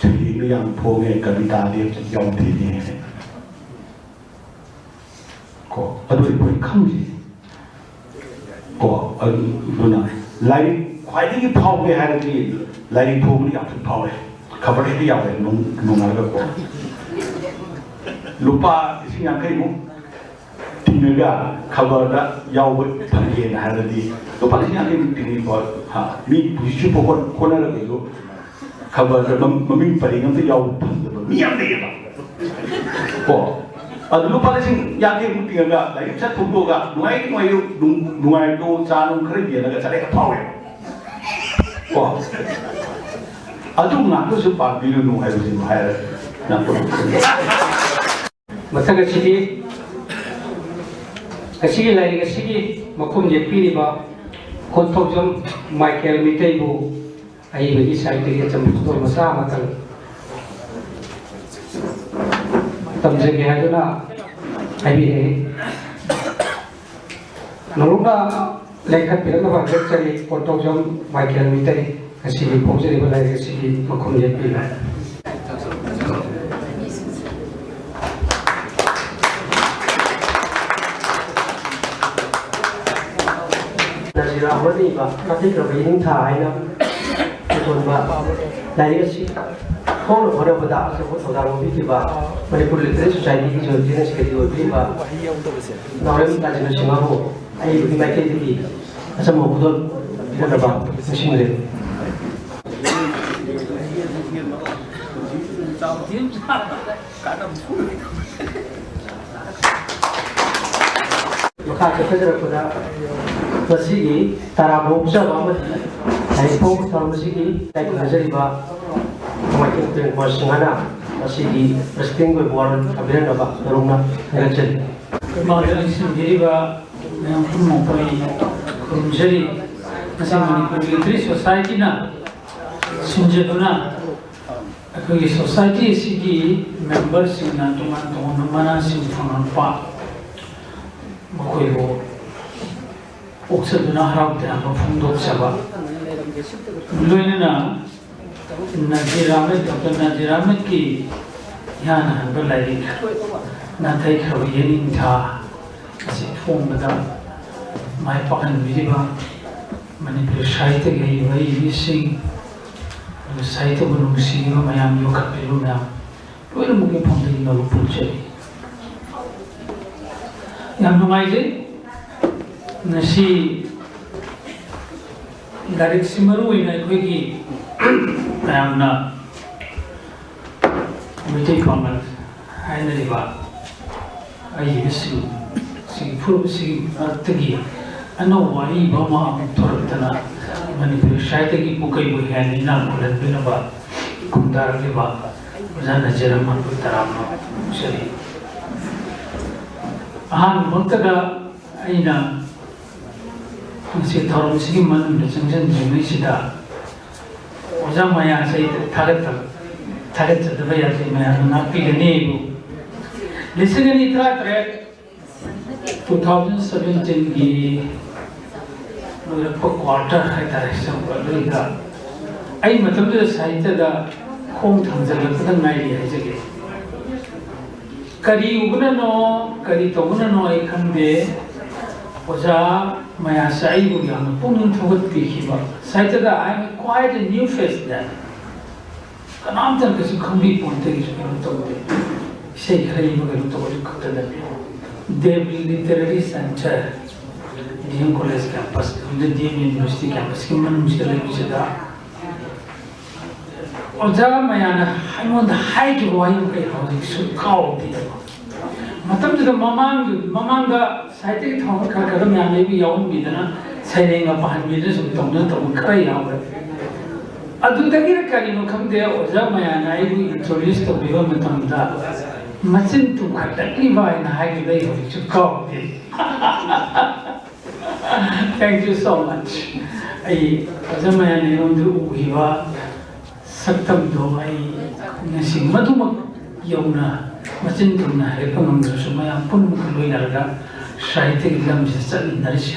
"ꯁꯩꯔꯦꯡꯗ ꯌꯥꯝ ꯐꯣꯡꯉꯦ, ꯀꯕꯤꯇꯥꯗꯤ ꯑꯝꯇ ꯌꯥꯎꯗꯦꯅꯦ"꯫ ꯀꯣ, ꯑꯗꯨ ꯑꯩꯈꯣꯏ ꯈꯪꯁꯤ꯫ ꯀꯣ, ꯑꯗꯨꯅ ꯂꯥꯏꯔꯤꯛ ꯈ꯭ꯋꯥꯏꯗꯒꯤ ꯐꯥꯎꯒꯦ ꯍꯥꯏꯔꯗꯤ ꯂꯥꯏꯔꯤꯛ ꯊꯣꯡꯕꯗꯤ ꯌꯥꯝ ꯊꯨꯅ ꯐꯥꯎꯔꯦ꯫ ꯈꯕꯔ ꯍꯦꯛꯇ ꯌꯥꯎꯔꯦ ꯅꯣꯡ-, ꯅꯣꯡꯉꯥꯜꯂꯒ ꯀꯣ꯫ ꯂꯨꯄꯥ ꯂꯤꯁꯤꯡ ꯌꯥꯡꯈꯩꯃꯨꯛ ꯇꯤꯡꯉꯒ ꯈꯕꯔꯗ ꯌꯥꯎꯕ ꯐꯪꯒꯦꯅ ꯍꯥꯏꯔꯗꯤ ꯂꯨꯄꯥ ꯂꯤꯁꯤꯡ ꯌꯥꯡꯈꯩꯃꯨꯛ ꯇꯤꯡꯉꯤꯀꯣ꯫ ꯍꯥ, ꯃꯤ ꯍꯧꯖꯤꯛꯁꯨ ꯍꯣꯠ-, ꯍꯣꯠꯅꯔꯒꯁꯨ ꯈꯕꯔꯗ ꯃꯝ-, ꯃꯃꯤꯡ ꯄꯔꯦꯡ ꯑꯝꯇ ꯌꯥꯎꯕ ꯐꯪꯗꯕ ꯃꯤ ꯌꯥꯝ ꯂꯩꯌꯦꯕ꯫ ꯀꯣ? ꯑꯗꯨ ꯂꯨꯄꯥ ꯂꯤꯁꯤꯡ ꯌꯥꯡꯈꯩꯃꯨꯛ ꯇꯤꯡꯉꯒ ꯂꯥꯏꯔꯤꯛ ꯁꯠ ꯐꯣꯡꯗꯣꯛꯑꯒ ꯅꯨꯡꯉꯥꯏ ꯅꯨꯡꯉꯥꯏ ꯅꯨꯡ-, ꯅꯨꯡꯉꯥꯏꯕꯗꯣ ꯆꯥ ꯅꯨꯡ ꯈꯔ ꯌꯦꯜꯂꯒ ꯆꯠꯂꯦꯒ ꯐꯥꯎꯋꯦꯕ꯫ ꯀꯣ? ꯑꯗꯨ ꯉꯥꯛꯇꯁꯨ ꯄꯥꯕꯤꯔꯨꯅꯨ ꯍꯥꯏꯕꯁꯤꯃ ꯍꯥꯏꯔꯒꯦ꯫ ꯌꯥꯝ ꯃꯊꯪ ꯑꯁꯤꯗꯤ ꯉꯁꯤꯒꯤ ꯂꯥꯏꯔꯤꯛ ꯑꯁꯤꯒꯤ ꯃꯈꯨꯝ ꯌꯦꯛꯄꯤꯔꯤꯕ ꯀꯣꯟꯊꯧꯖꯝ ꯃꯥꯏꯀꯦꯜ ꯃꯤꯇꯩꯕꯨ ꯑꯏꯕꯒꯤ ꯁꯥꯍꯤꯇ꯭ꯌꯒꯤ ꯑꯆꯝꯕ ꯈꯨꯗꯣꯜ ꯃꯆꯥ ꯑꯃꯇꯪ ꯇꯝꯖꯒꯦ ꯍꯥꯏꯗꯨꯅ ꯍꯥꯏꯕꯤꯔꯛꯏ꯫ ꯅꯧꯔꯨꯛꯅ ꯂꯦꯡꯈꯠꯄꯤꯔꯛꯅꯕ ꯍꯪꯖꯔꯤ꯫ ꯀꯣꯟꯊꯧꯖꯝ ꯃꯥꯏꯀꯦꯜ ꯃꯤꯇꯩ ꯉꯁꯤꯒꯤ ꯐꯣꯡꯖꯔꯤꯕ ꯂꯥꯏꯔꯤꯛ ꯑꯁꯤꯒꯤ ꯃꯈꯨꯝ ꯌꯦꯛꯄꯤꯕ꯫ ꯅꯖꯤꯔ ꯑꯍꯃꯗꯅ ꯏꯕ ꯇꯥꯊꯤꯈ꯭ꯔꯕ ꯌꯦꯅꯤꯡꯊꯥ ꯍꯥꯏꯅ ꯄꯨꯊꯣꯟꯕ ꯂꯥꯏꯔꯤꯛ ꯑꯁꯤ ꯐꯣꯡꯅꯕ ꯍꯣꯠꯅꯕꯗ ꯑꯆꯧꯕ ꯊꯧꯗꯥꯡ ꯂꯧꯕꯤꯈꯤꯕ ꯃꯅꯤꯄꯨꯔ ꯂꯤꯇꯔꯦꯔꯤ ꯁꯣꯁꯥꯏꯇꯤꯒꯤ ꯖꯣꯏꯟ ꯖꯦꯅꯔꯦꯜ ꯁꯦꯀ꯭ꯔꯦꯇꯔꯤ ꯑꯣꯏꯕꯤꯔꯤꯕ ꯅꯥꯎꯔꯦꯝ ꯔꯥꯖꯦꯟꯗ꯭ꯔ ꯁꯤꯡꯍꯕꯨ ꯑꯏꯕꯒꯤ ꯃꯥꯏꯀꯩꯗꯒꯤ ꯑꯆꯝꯕ ꯈꯨꯗꯣꯜ ꯄꯤꯅꯅꯕ ꯅꯤꯡꯁꯤꯡꯖꯔꯤ꯫ ꯃꯈꯥ ꯆꯠꯊꯖꯔꯛꯄꯗ ꯉꯁꯤꯒꯤ ꯇꯔꯥꯝꯅ ꯑꯣꯛꯆꯕ ꯑꯃꯗꯤ ꯂꯥꯏꯔꯤꯛ ꯐꯣꯡꯕ ꯊꯧꯔꯝ ꯑꯁꯤꯒꯤ ꯏꯀꯥꯏ ꯈꯨꯝꯅꯖꯔꯤꯕ ꯅꯣꯡꯃꯥꯏꯊꯦꯝ ꯎꯇꯦꯝ ꯀꯨꯃꯥꯔ ꯁꯤꯡꯍꯅ ꯉꯁꯤꯒꯤ ꯄ꯭ꯔꯦꯁꯤꯗꯦꯟꯒꯤ ꯑꯣꯏꯕ ꯋꯥꯔꯣꯜ ꯊꯝꯕꯤꯔꯝꯅꯕ ꯅꯧꯅ ꯊꯥꯒꯠꯆꯔꯤ꯫ ꯃꯥꯡꯗ ꯂꯩꯁꯤꯟꯕꯤꯔꯤꯕ ꯃꯌꯥꯝ ꯄꯨꯝꯅꯃꯛꯄꯨ ꯑꯩ ꯈꯨꯔꯨꯝꯖꯔꯤ꯫ ꯉꯁꯤ ꯃꯅꯤꯄꯨꯔ ꯂꯤꯇꯔꯦꯔꯤ ꯁꯣꯁꯥꯏꯇꯤꯅ ꯁꯤꯟꯖꯗꯨꯅ ꯑꯩꯈꯣꯏꯒꯤ ꯁꯣꯁꯥꯏꯇꯤ ꯑꯁꯤꯒꯤ ꯃꯦꯝꯕꯔꯁꯤꯡꯅ ꯇꯣꯉꯥꯟ ꯇꯣꯉꯥꯟꯕ ꯃꯅꯥꯁꯤꯡ ꯐꯪꯂꯛꯄ, ꯃꯈꯣꯏꯕꯨ ꯑꯣꯛꯆꯗꯨꯅ ꯍꯔꯥꯎ ꯇꯌꯥꯝꯕ ꯐꯣꯡꯗꯣꯛꯆꯕ, ꯂꯣꯏꯅꯅ ꯅꯖꯤꯔ ꯑꯍꯃꯦꯗ, ꯗꯣꯛꯇꯔ ꯅꯖꯤꯔ ꯑꯍꯃꯦꯗꯀꯤ ꯏꯍꯥꯟ ꯍꯥꯟꯕ ꯂꯥꯏꯔꯤꯛ ꯅꯥꯊꯩꯈ꯭ꯔꯕ ꯌꯦꯅꯤꯡꯊꯥ ꯑꯁꯤ ꯐꯣꯡꯕꯗ ꯃꯥꯏ ꯄꯥꯛꯍꯟꯕꯤꯔꯤꯕ ꯃꯅꯤꯄꯨꯔꯤ ꯁꯥꯍꯤꯇ꯭ꯌꯒꯤ ꯑꯏꯕ ꯑꯏꯕꯤꯁꯤꯡ, ꯑꯗꯨꯒ ꯁꯥꯍꯤꯇ꯭ꯌꯕꯨ ꯅꯨꯡꯁꯤꯕꯤꯕ ꯃꯌꯥꯝ, ꯌꯣꯛꯈꯠꯄꯤꯕ ꯃꯌꯥꯝ ꯂꯣꯏꯅꯃꯛꯀꯤ ꯃꯐꯝꯗꯒꯤ ꯅꯧꯕ ꯄꯨꯟꯖꯔꯤ꯫ ꯌꯥꯝ ꯅꯨꯡꯉꯥꯏꯖꯩ꯫ ꯉꯁꯤ ꯂꯥꯏꯔꯤꯛꯁꯤ ꯃꯔꯨ ꯑꯣꯏꯅ ꯑꯩꯈꯣꯏꯒꯤ ꯃꯌꯥꯝꯅ ꯃꯩꯇꯩ ꯄꯥꯉꯜ ꯍꯥꯏꯅꯔꯤꯕ ꯑꯏꯕꯁꯤꯡ ꯁꯤꯒꯤ ꯐꯨꯔꯨꯞꯁꯤꯒꯤ ꯃꯔꯛꯇꯒꯤ ꯑꯅꯧꯕ ꯑꯏꯕ ꯑꯃ ꯑꯃꯨꯛ ꯊꯣꯔꯛꯇꯅ ꯃꯅꯤꯄꯨꯔꯤ ꯁꯥꯍꯤꯇ꯭ꯌꯒꯤ ꯄꯨꯀꯩꯕꯨ ꯍꯦꯟꯅ ꯏꯅꯥꯛ ꯈꯨꯜꯍꯟꯕꯤꯅꯕ ꯈꯨꯟꯗꯥꯔꯛꯂꯤꯕ ꯑꯣꯖꯥ ꯅꯖꯤꯔ ꯑꯍꯃꯦꯗꯄꯨ ꯇꯔꯥꯝꯅ ꯑꯣꯛꯆꯔꯤ꯫ ꯑꯍꯥꯟꯕꯃꯛꯇꯗ ꯑꯩꯅ ꯉꯁꯤ ꯊꯧꯔꯝꯁꯤꯒꯤ ꯃꯅꯨꯡꯗ ꯆꯪꯁꯤꯟꯗ꯭ꯔꯤꯉꯩꯁꯤꯗ ꯑꯣꯖꯥ ꯃꯌꯥꯁꯦ ꯑꯩ ꯊꯥꯒꯠꯇꯕ, ꯊꯥꯒꯠꯆꯗꯕ ꯌꯥꯗꯦ, ꯃꯌꯥꯝꯅ ꯉꯥꯛꯄꯤꯒꯅꯤ ꯑꯩꯕꯨ꯫ ꯂꯤꯁꯤꯡ ꯑꯅꯤ ꯇꯔꯥꯇꯔꯦꯠ, two thousand seventeenꯒꯤ ꯂꯣꯏꯔꯛꯄ quarter ꯍꯥꯏꯇꯥꯔꯦ, ꯆꯪꯕ ꯑꯗꯨꯗ ꯑꯩ ꯃꯇꯝꯗꯨꯗ ꯁꯥꯍꯤꯇ꯭ꯌꯗ ꯈꯣꯡ ꯊꯥꯡꯖꯜꯂꯛꯄꯗ ꯉꯥꯏꯔꯤ ꯍꯥꯏꯖꯒꯦ꯫ ꯀꯔꯤ ꯎꯕꯅꯅꯣ, ꯀꯔꯤ ꯇꯧꯕꯅꯅꯣ ꯑꯩ ꯈꯪꯗꯦ, ꯑꯣꯖꯥ ꯃꯌꯥꯁꯦ ꯑꯩꯕꯨ ꯌꯥꯝꯅ ꯄꯨꯛꯅꯤꯡ ꯊꯧꯒꯠꯄꯤꯈꯤꯕ꯫ ꯁꯥꯍꯤꯇ꯭ꯌꯗ I am quite a new face then. ꯀꯅꯥꯝꯇꯅ ꯀꯩꯁꯨ ꯈꯪꯕꯤ ꯄꯣꯟꯇꯦ, ꯀꯩꯁꯨ ꯀꯩꯅꯣ ꯇꯧꯗꯦ꯫ ꯏꯁꯩ ꯈꯔ ꯏꯕ ꯀꯩꯅꯣ ꯇꯧꯕꯁꯨ ꯈꯛꯇ ꯅꯠꯇꯦ꯫ Dev literary centre, D M college campus, ꯍꯧꯖꯤꯛ ꯗꯤ ꯑꯦꯝ ꯌꯨꯅꯤꯚꯔꯁꯤꯇꯤ ꯀꯦꯝꯄꯁꯀꯤ ꯃꯅꯨꯡꯁꯤꯗ ꯂꯩꯕꯁꯤꯗ ꯑꯣꯖꯥ ꯃꯌꯥꯅ ꯑꯩꯉꯣꯟꯗ ꯍꯥꯏꯈꯤꯕ ꯋꯥꯍꯩ ꯃꯈꯩ ꯍꯧꯖꯤꯛꯁꯨ ꯀꯥꯎꯗꯦꯕ꯫ ꯃꯇꯝꯗꯨꯗ ꯃꯃꯥꯡꯗ ꯃꯃꯥꯡꯗ ꯁꯥꯍꯤꯇ꯭ꯌꯒꯤ ꯊꯧꯔꯝ ꯈꯔ ꯈꯔ ꯃꯌꯥꯝ ꯑꯩꯕꯨ ꯌꯥꯎꯍꯟꯕꯤꯗꯅ ꯁꯩꯔꯦꯡꯒ ꯄꯥꯍꯟꯕꯤꯗꯅ ꯁꯨꯝ ꯇꯧꯗꯅ ꯇꯧꯕ ꯈꯔ ꯌꯥꯎꯔꯦ꯫ ꯑꯗꯨꯗꯒꯤꯔ ꯀꯔꯤꯅꯣ ꯈꯪꯗꯦ, ꯑꯣꯖꯥ ꯃꯌꯥꯅ ꯑꯩꯕꯨ introduce ꯇꯧꯕꯤꯕ ꯃꯇꯝꯗ ꯃꯆꯤꯟ ꯇꯨꯝꯈꯠꯂꯛꯂꯤꯕ ꯍꯥꯏꯅ ꯍꯥꯏꯈꯤꯕ ꯑꯩ ꯍꯧꯖꯤꯛꯁꯨ ꯀꯥꯎꯗꯦ꯫ Thank you so much. ꯑꯩ ꯑꯣꯖꯥ ꯃꯌꯥꯅ ꯑꯩꯉꯣꯟꯗ ꯎꯈꯤꯕ ꯁꯛꯇꯝꯗꯣ ꯑꯩ ꯉꯁꯤ ꯃꯗꯨꯃꯛ ꯌꯧꯅ ꯃꯆꯤꯟ ꯊꯨꯝꯅ ꯍꯥꯏꯔꯛꯄ ꯉꯝꯗ꯭ꯔꯁꯨ, ꯃꯌꯥꯝ ꯄꯨꯝꯅꯃꯛꯀ ꯂꯣꯏꯅꯔꯒ ꯁꯥꯍꯤꯇ꯭ꯌꯒꯤ ꯂꯝꯁꯤꯗ ꯆꯠꯃꯤꯟꯅꯔꯤꯁꯦ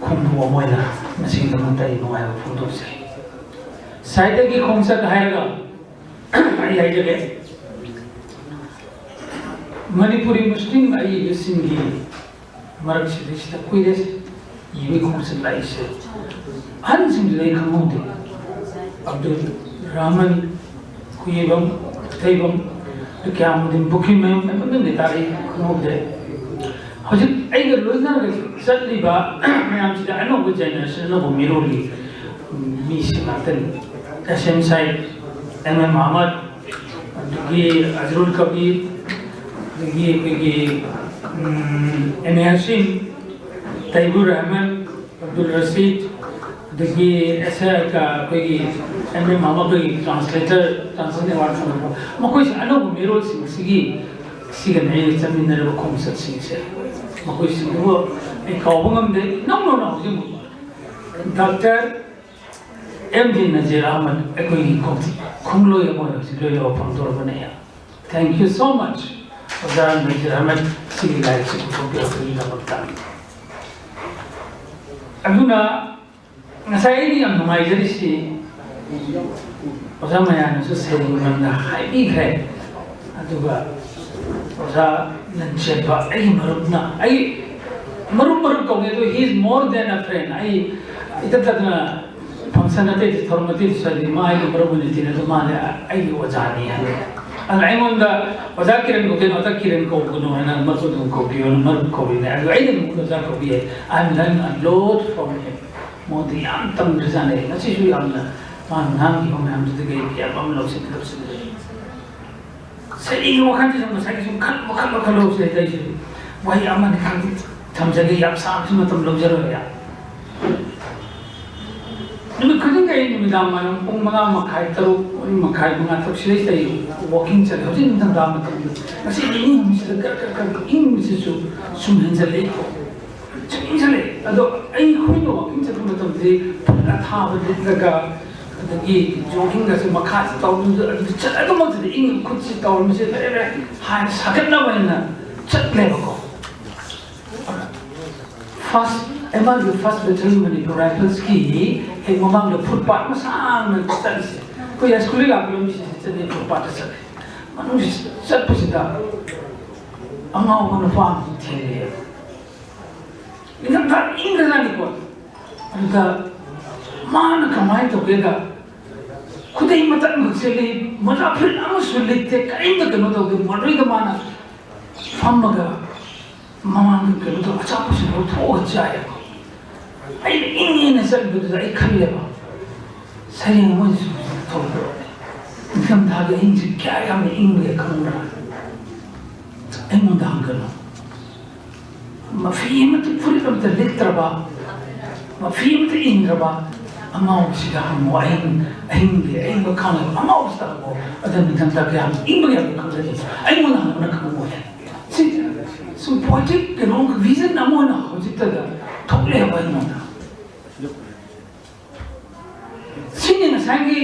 ꯈꯣꯡꯕꯨ ꯑꯃ ꯑꯣꯏꯅ ꯉꯁꯤꯒꯤꯗꯃꯛꯇ ꯑꯩ ꯅꯨꯡꯉꯥꯏꯕ ꯐꯣꯡꯗꯣꯛꯆꯩ꯫ ꯁꯥꯍꯤꯇ꯭ꯌꯒꯤ ꯈꯣꯡꯆꯠ ꯍꯥꯏꯔꯒ ꯑꯩ ꯍꯥꯏꯖꯒꯦ, ꯃꯅꯤꯄꯨꯔꯤ ꯃꯨꯁꯂꯤꯝ ꯑꯏꯕꯁꯤꯡꯒꯤ ꯃꯔꯛꯁꯤꯗꯩꯁꯤꯗ ꯀꯨꯏꯔꯦ ꯏꯕꯒꯤ ꯈꯣꯡꯆꯠ ꯂꯥꯛꯏꯁꯦ꯫ ꯑꯍꯟꯁꯤꯡꯗꯨꯗꯤ ꯑꯩ ꯈꯪꯍꯧꯗꯦ꯫ ꯑꯕꯗꯨꯜ ꯔꯍꯃꯟ ꯈꯨꯌꯦꯕꯝ, ꯈꯨꯊꯩꯕꯝ, ꯀꯌꯥꯃꯨꯗꯤꯟ ꯄꯨꯈ꯭ꯔꯤꯃꯌꯨꯝ, ꯑꯃꯃꯤꯡꯗꯤ ꯇꯥꯔꯛꯏ, ꯈꯪꯍꯧꯗꯦ꯫ ꯍꯧꯖꯤꯛ ꯑꯩꯒ ꯂꯣꯏꯅꯔꯒ ꯆꯠꯂꯤꯕ ꯃꯌꯥꯝꯁꯤꯗ ꯑꯅꯧꯕ generation, ꯑꯅꯧꯕ ꯃꯤꯔꯣꯜꯒꯤ ꯃꯤꯁꯤꯡ ꯉꯥꯛꯇꯅꯤ꯫ ꯑꯦꯁ ꯑꯦꯝ ꯁꯥꯏꯗ, ꯑꯦꯝ ꯑꯦꯝ ꯑꯍꯃꯗ, ꯑꯗꯒꯤ ꯑꯖꯔꯨꯜ ꯀꯕꯤꯔ, ꯑꯗꯒꯤ ꯑꯩꯈꯣꯏꯒꯤ, ꯎꯝ, ꯑꯦꯝ ꯑꯦ ꯍꯁꯤꯝ, ꯇꯩꯕꯨꯔ ꯔꯍꯃꯟ, ꯑꯕꯗꯨꯜ ꯔꯁꯤꯗ, ꯑꯗꯒꯤ ꯑꯦꯁ ꯑꯦ, ꯑꯩꯈꯣꯏꯒꯤ ꯑꯦꯝ ꯑꯦꯝ ꯑꯃꯒꯤ translator, translation award ꯐꯪꯕ, ꯃꯈꯣꯏꯁꯦ ꯑꯅꯧꯕ ꯃꯤꯔꯣꯜꯁꯤꯡ ꯑꯁꯤꯒꯤ, ꯁꯤꯒꯅꯤ ꯑꯩꯅ ꯆꯠꯃꯤꯟꯅꯔꯤꯕ ꯈꯣꯡꯆꯠꯁꯤꯡꯁꯦ꯫ ꯃꯈꯣꯏꯁꯤꯡꯗꯨꯕꯨ ꯑꯩ ꯀꯥꯎꯕ ꯉꯝꯗꯦ꯫ ꯏꯅꯧ ꯅꯧꯅ ꯍꯧꯖꯤꯛ doctor M D Nazir Ahmad ꯑꯩꯈꯣꯏꯒꯤ ꯈꯣꯡ-, ꯈꯣꯡꯂꯣꯏ ꯑꯃ ꯑꯣꯏꯅ ꯍꯧꯖꯤꯛ ꯂꯣꯏꯅꯕ ꯐꯪꯗꯣꯔꯕꯅꯦ꯫ Thank you so much, ꯑꯣꯖꯥ ꯅꯖꯤꯔ ꯑꯍꯃꯗ, ꯁꯤꯒꯤ ꯂꯥꯏꯔꯤꯛꯁꯤ ꯄꯨꯊꯣꯛꯄꯤꯔꯛꯄꯒꯤꯗꯃꯛꯇ꯫ ꯑꯗꯨꯅ ꯉꯁꯥꯏ ꯑꯩꯅ ꯌꯥꯝ ꯅꯨꯡꯉꯥꯏꯖꯔꯤꯁꯤ ꯑꯣꯖꯥ ꯃꯌꯥꯝꯅꯁꯨ ꯁꯩꯔꯦꯡ ꯃꯔꯝꯗ ꯍꯥꯏꯕꯤꯈ꯭ꯔꯦ꯫ ꯑꯗꯨꯒ ꯑꯣꯖꯥ ꯂꯟꯆꯦꯟꯕ ꯑꯩꯒꯤ ꯃꯔꯨꯞꯅ, ꯑꯩ ꯃꯔꯨꯞ ꯃꯔꯨꯞ ꯀꯧꯅꯤ, ꯑꯗꯨ he is more than a friend꯫ ꯑꯩ ꯏꯇꯠ ꯇꯠꯇꯅ function ꯑꯇꯩꯗ, ꯊꯧꯔꯝ ꯑꯇꯩꯗꯁꯨ ꯍꯥꯏꯗꯤ ꯃꯥ ꯑꯩꯒꯤ ꯃꯔꯨꯞ ꯑꯣꯏꯅ ꯇꯤꯟꯅꯗꯨ ꯃꯥꯅꯦ ꯑꯩꯒꯤ ꯑꯣꯖꯥꯅꯤ ꯍꯥꯏ꯫ ꯑꯗꯨꯅ ꯑꯩꯉꯣꯟꯗ "ꯑꯣꯖꯥ ꯀꯤꯔꯟ ꯀꯧꯗꯦ, ꯑꯣꯖꯥ ꯀꯤꯔꯟ ꯀꯧꯒꯅꯨ" ꯍꯥꯏꯅ ꯃꯔꯨꯞ ꯑꯗꯨꯝ ꯀꯧꯕꯤꯌꯣꯅ ꯃꯔꯨꯞ ꯀꯧꯔꯤꯅꯦ꯫ ꯑꯗꯨ ꯑꯩꯅ ꯑꯃꯨꯛ ꯑꯣꯖꯥ ꯀꯧꯕꯤ ꯌꯥꯏ꯫ I am learn a lot from him꯫ ꯃꯉꯣꯟꯗ ꯌꯥꯝ ꯇꯝꯈ꯭ꯔꯖꯥꯠꯅꯤ꯫ ꯉꯁꯤꯁꯨ ꯌꯥꯝꯅ ꯃꯥꯅ ꯉꯥꯡꯈꯤꯕ ꯃꯌꯥꯝꯗꯨꯗꯒꯤ ꯑꯩ ꯀꯌꯥ ꯑꯃ ꯂꯧꯁꯤꯟ ꯂꯧꯁꯤꯟꯖꯩ꯫ ꯁꯩꯔꯦꯡꯒꯤ ꯋꯥꯈꯜꯁꯤꯁꯨ ꯉꯁꯥꯏꯒꯤ ꯁꯨꯝ ꯈꯟꯕ ꯈꯟꯕ ꯈꯜꯂꯧꯁꯦ꯫ ꯑꯩꯁꯨ ꯋꯥꯍꯩ ꯑꯃꯅꯤ ꯈꯪꯗꯦ ꯊꯝꯖꯒꯦ, ꯌꯥꯝ ꯁꯥꯡꯕꯁꯨ ꯃꯇꯝ ꯂꯧꯖꯔꯣꯏ꯫ ꯅꯨꯃꯤꯠ ꯈꯨꯗꯤꯡꯒꯤ ꯑꯩ ꯅꯨꯃꯤꯗꯥꯡ ꯋꯥꯏꯔꯝ ꯄꯨꯡ ꯃꯉꯥ ꯃꯈꯥꯏ, ꯇꯔꯨꯛ, ꯃꯔꯤ ꯃꯈꯥꯏ, ꯃꯉꯥ, ꯇꯔꯨꯛ ꯁꯤꯗꯩꯁꯤꯗ ꯑꯩ ꯋꯥꯀꯤꯡ ꯆꯠꯂꯤ꯫ ꯍꯧꯖꯤꯛ ꯅꯤꯡꯊꯝꯊꯥ ꯃꯇꯝꯗ ꯉꯁꯤ ꯅꯤꯅꯤ ꯍꯨꯝꯅꯤꯁꯤꯗ ꯀꯔꯛ ꯀꯔꯛ ꯀꯔꯛ ꯏꯪꯕꯁꯤꯁꯨ ꯁꯨꯝ ꯍꯦꯟꯖꯜꯂꯛꯏꯀꯣ꯫ ꯁꯨꯝ ꯏꯪꯁꯜꯂꯛꯑꯦ꯫ ꯑꯗꯣ ꯑꯩꯈꯣꯏꯅ ꯋꯥꯀꯤꯡ ꯆꯠꯄ ꯃꯇꯝꯗꯗꯤ ꯐꯨꯔꯤꯠ ꯑꯊꯥꯕ ꯂꯤꯠꯂꯒ, ꯑꯗꯒꯤ ꯖꯣꯒꯤꯡꯒꯁꯦ ꯃꯈꯥꯁꯤ ꯇꯧꯔꯒ ꯑꯗꯨꯗ ꯆꯠ-, ꯑꯗꯨꯃꯛꯇꯗꯤ ꯏꯪ ꯈꯨꯠꯁꯤ ꯇꯧꯔꯝꯃꯤꯁꯦ ꯂꯩꯔꯦ ꯍꯥꯏꯅ ꯁꯥꯒꯠꯅꯕ ꯍꯥꯏꯅ ꯆꯠꯂꯦꯕꯀꯣ꯫ ꯐꯥꯔꯁ, ꯑꯦꯝ ꯑꯥꯔꯒꯤ ꯐꯥꯔꯁ ꯕꯦꯇꯜ ꯃꯅꯤꯄꯨꯔ ꯔꯥꯏꯐꯜꯁꯀꯤ ꯍꯦꯛ ꯃꯃꯥꯡꯗ ꯐꯨꯠꯄꯥꯠ ꯑꯃ ꯁꯥꯡꯅ ꯆꯠꯂꯤꯁꯦ, ꯑꯩꯈꯣꯏ ꯍꯥꯏ ꯁ꯭ꯀꯨꯜꯗꯒꯤ ꯂꯥꯛꯄ ꯂꯝꯕꯤꯁꯤꯗ ꯆꯠꯂꯤ, ꯐꯨꯠꯄꯥꯠꯇ ꯆꯠꯂꯤ꯫ ꯃꯅꯨꯡꯁꯤ ꯆꯠꯄꯁꯤꯗ ꯑꯉꯥꯎꯕ ꯅꯨꯄꯥ ꯑꯃꯁꯨ ꯊꯦꯡꯅꯩꯌꯦꯕ꯫ ꯅꯤꯡꯊꯝꯊꯥ ꯏꯪꯈ꯭ꯔꯖꯥꯠꯅꯤꯀꯣ꯫ ꯑꯗꯨꯗ ꯃꯥꯅ ꯀꯃꯥꯏꯅ ꯇꯧꯒꯦꯗ, ꯈꯨꯗꯩ ꯃꯇꯠ ꯑꯃꯈꯛ ꯁꯦꯠꯂꯤ, ꯃꯣꯖꯥ ꯐꯨꯔꯤꯠ ꯑꯃꯁꯨ ꯂꯤꯠꯇꯦ, ꯀꯔꯤꯝꯇ ꯀꯩꯅꯣ ꯇꯧꯗꯦ꯫ ꯃꯗꯨꯗꯩꯗ ꯃꯥꯅ ꯐꯝꯃꯒ ꯃꯃꯥꯡꯗ ꯀꯩꯅꯣ ꯇꯧ, ꯑꯆꯥꯄꯣꯠꯁꯤ ꯂꯧꯊꯣꯛꯑꯒ ꯆꯥꯏꯌꯦꯕ꯫ ꯑꯩꯅ ꯏꯪꯉꯦꯅ ꯆꯠꯂꯤꯕꯗꯨꯗ ꯑꯩ ꯈꯜꯂꯦꯕ, "ꯁꯩꯔꯦꯡ ꯑꯃꯁꯨ ꯊꯣꯛꯂꯛꯑꯦ꯫ ꯅꯤꯡꯊꯝꯊꯥꯒꯤ ꯑꯍꯤꯡꯁꯤ ꯀꯌꯥ ꯌꯥꯝꯅ ꯏꯪꯕꯒꯦ ꯈꯪꯕ꯭ꯔꯥ?" ꯑꯩꯉꯣꯟꯗ ꯍꯪꯒꯅꯨ꯫ ꯃꯐꯤ ꯑꯃꯠꯇ, ꯐꯨꯔꯤꯠ ꯑꯃꯠꯇ ꯂꯤꯠꯇ꯭ꯔꯕ, ꯃꯐꯤ ꯑꯃꯠꯇ ꯏꯟꯗ꯭ꯔꯕ ꯑꯉꯥꯎꯕꯁꯤꯗ ꯍꯪꯉꯣ꯫ ꯑꯍꯤꯡ, ꯑꯍꯤꯡꯒꯤ ꯑꯏꯪꯕ ꯈꯥꯡꯂꯤꯕ ꯑꯉꯥꯎꯕꯁꯤꯗ ꯍꯪꯉꯣ꯫ ꯑꯗ ꯅꯤꯡꯊꯝꯊꯥ ꯀꯌꯥꯝ ꯏꯪꯕꯒꯦ ꯍꯥꯏꯕꯗꯨ ꯈꯪꯒꯅꯤ꯫ ꯑꯩꯉꯣꯟꯗ ꯍꯪꯕꯅ ꯈꯪꯉꯣꯏ꯫ ꯁꯤ ꯁꯨꯝ ꯄꯣꯏꯇ꯭ꯔꯤꯛ ꯀꯩꯅꯣ, ꯚꯤꯖꯟ ꯑꯃ ꯑꯣꯏꯅ ꯍꯧꯖꯤꯛꯇꯗ ꯊꯣꯛꯂꯛꯑꯦꯕ ꯑꯩꯉꯣꯟꯗ꯫ ꯁꯤꯅꯤ ꯉꯁꯥꯏꯒꯤ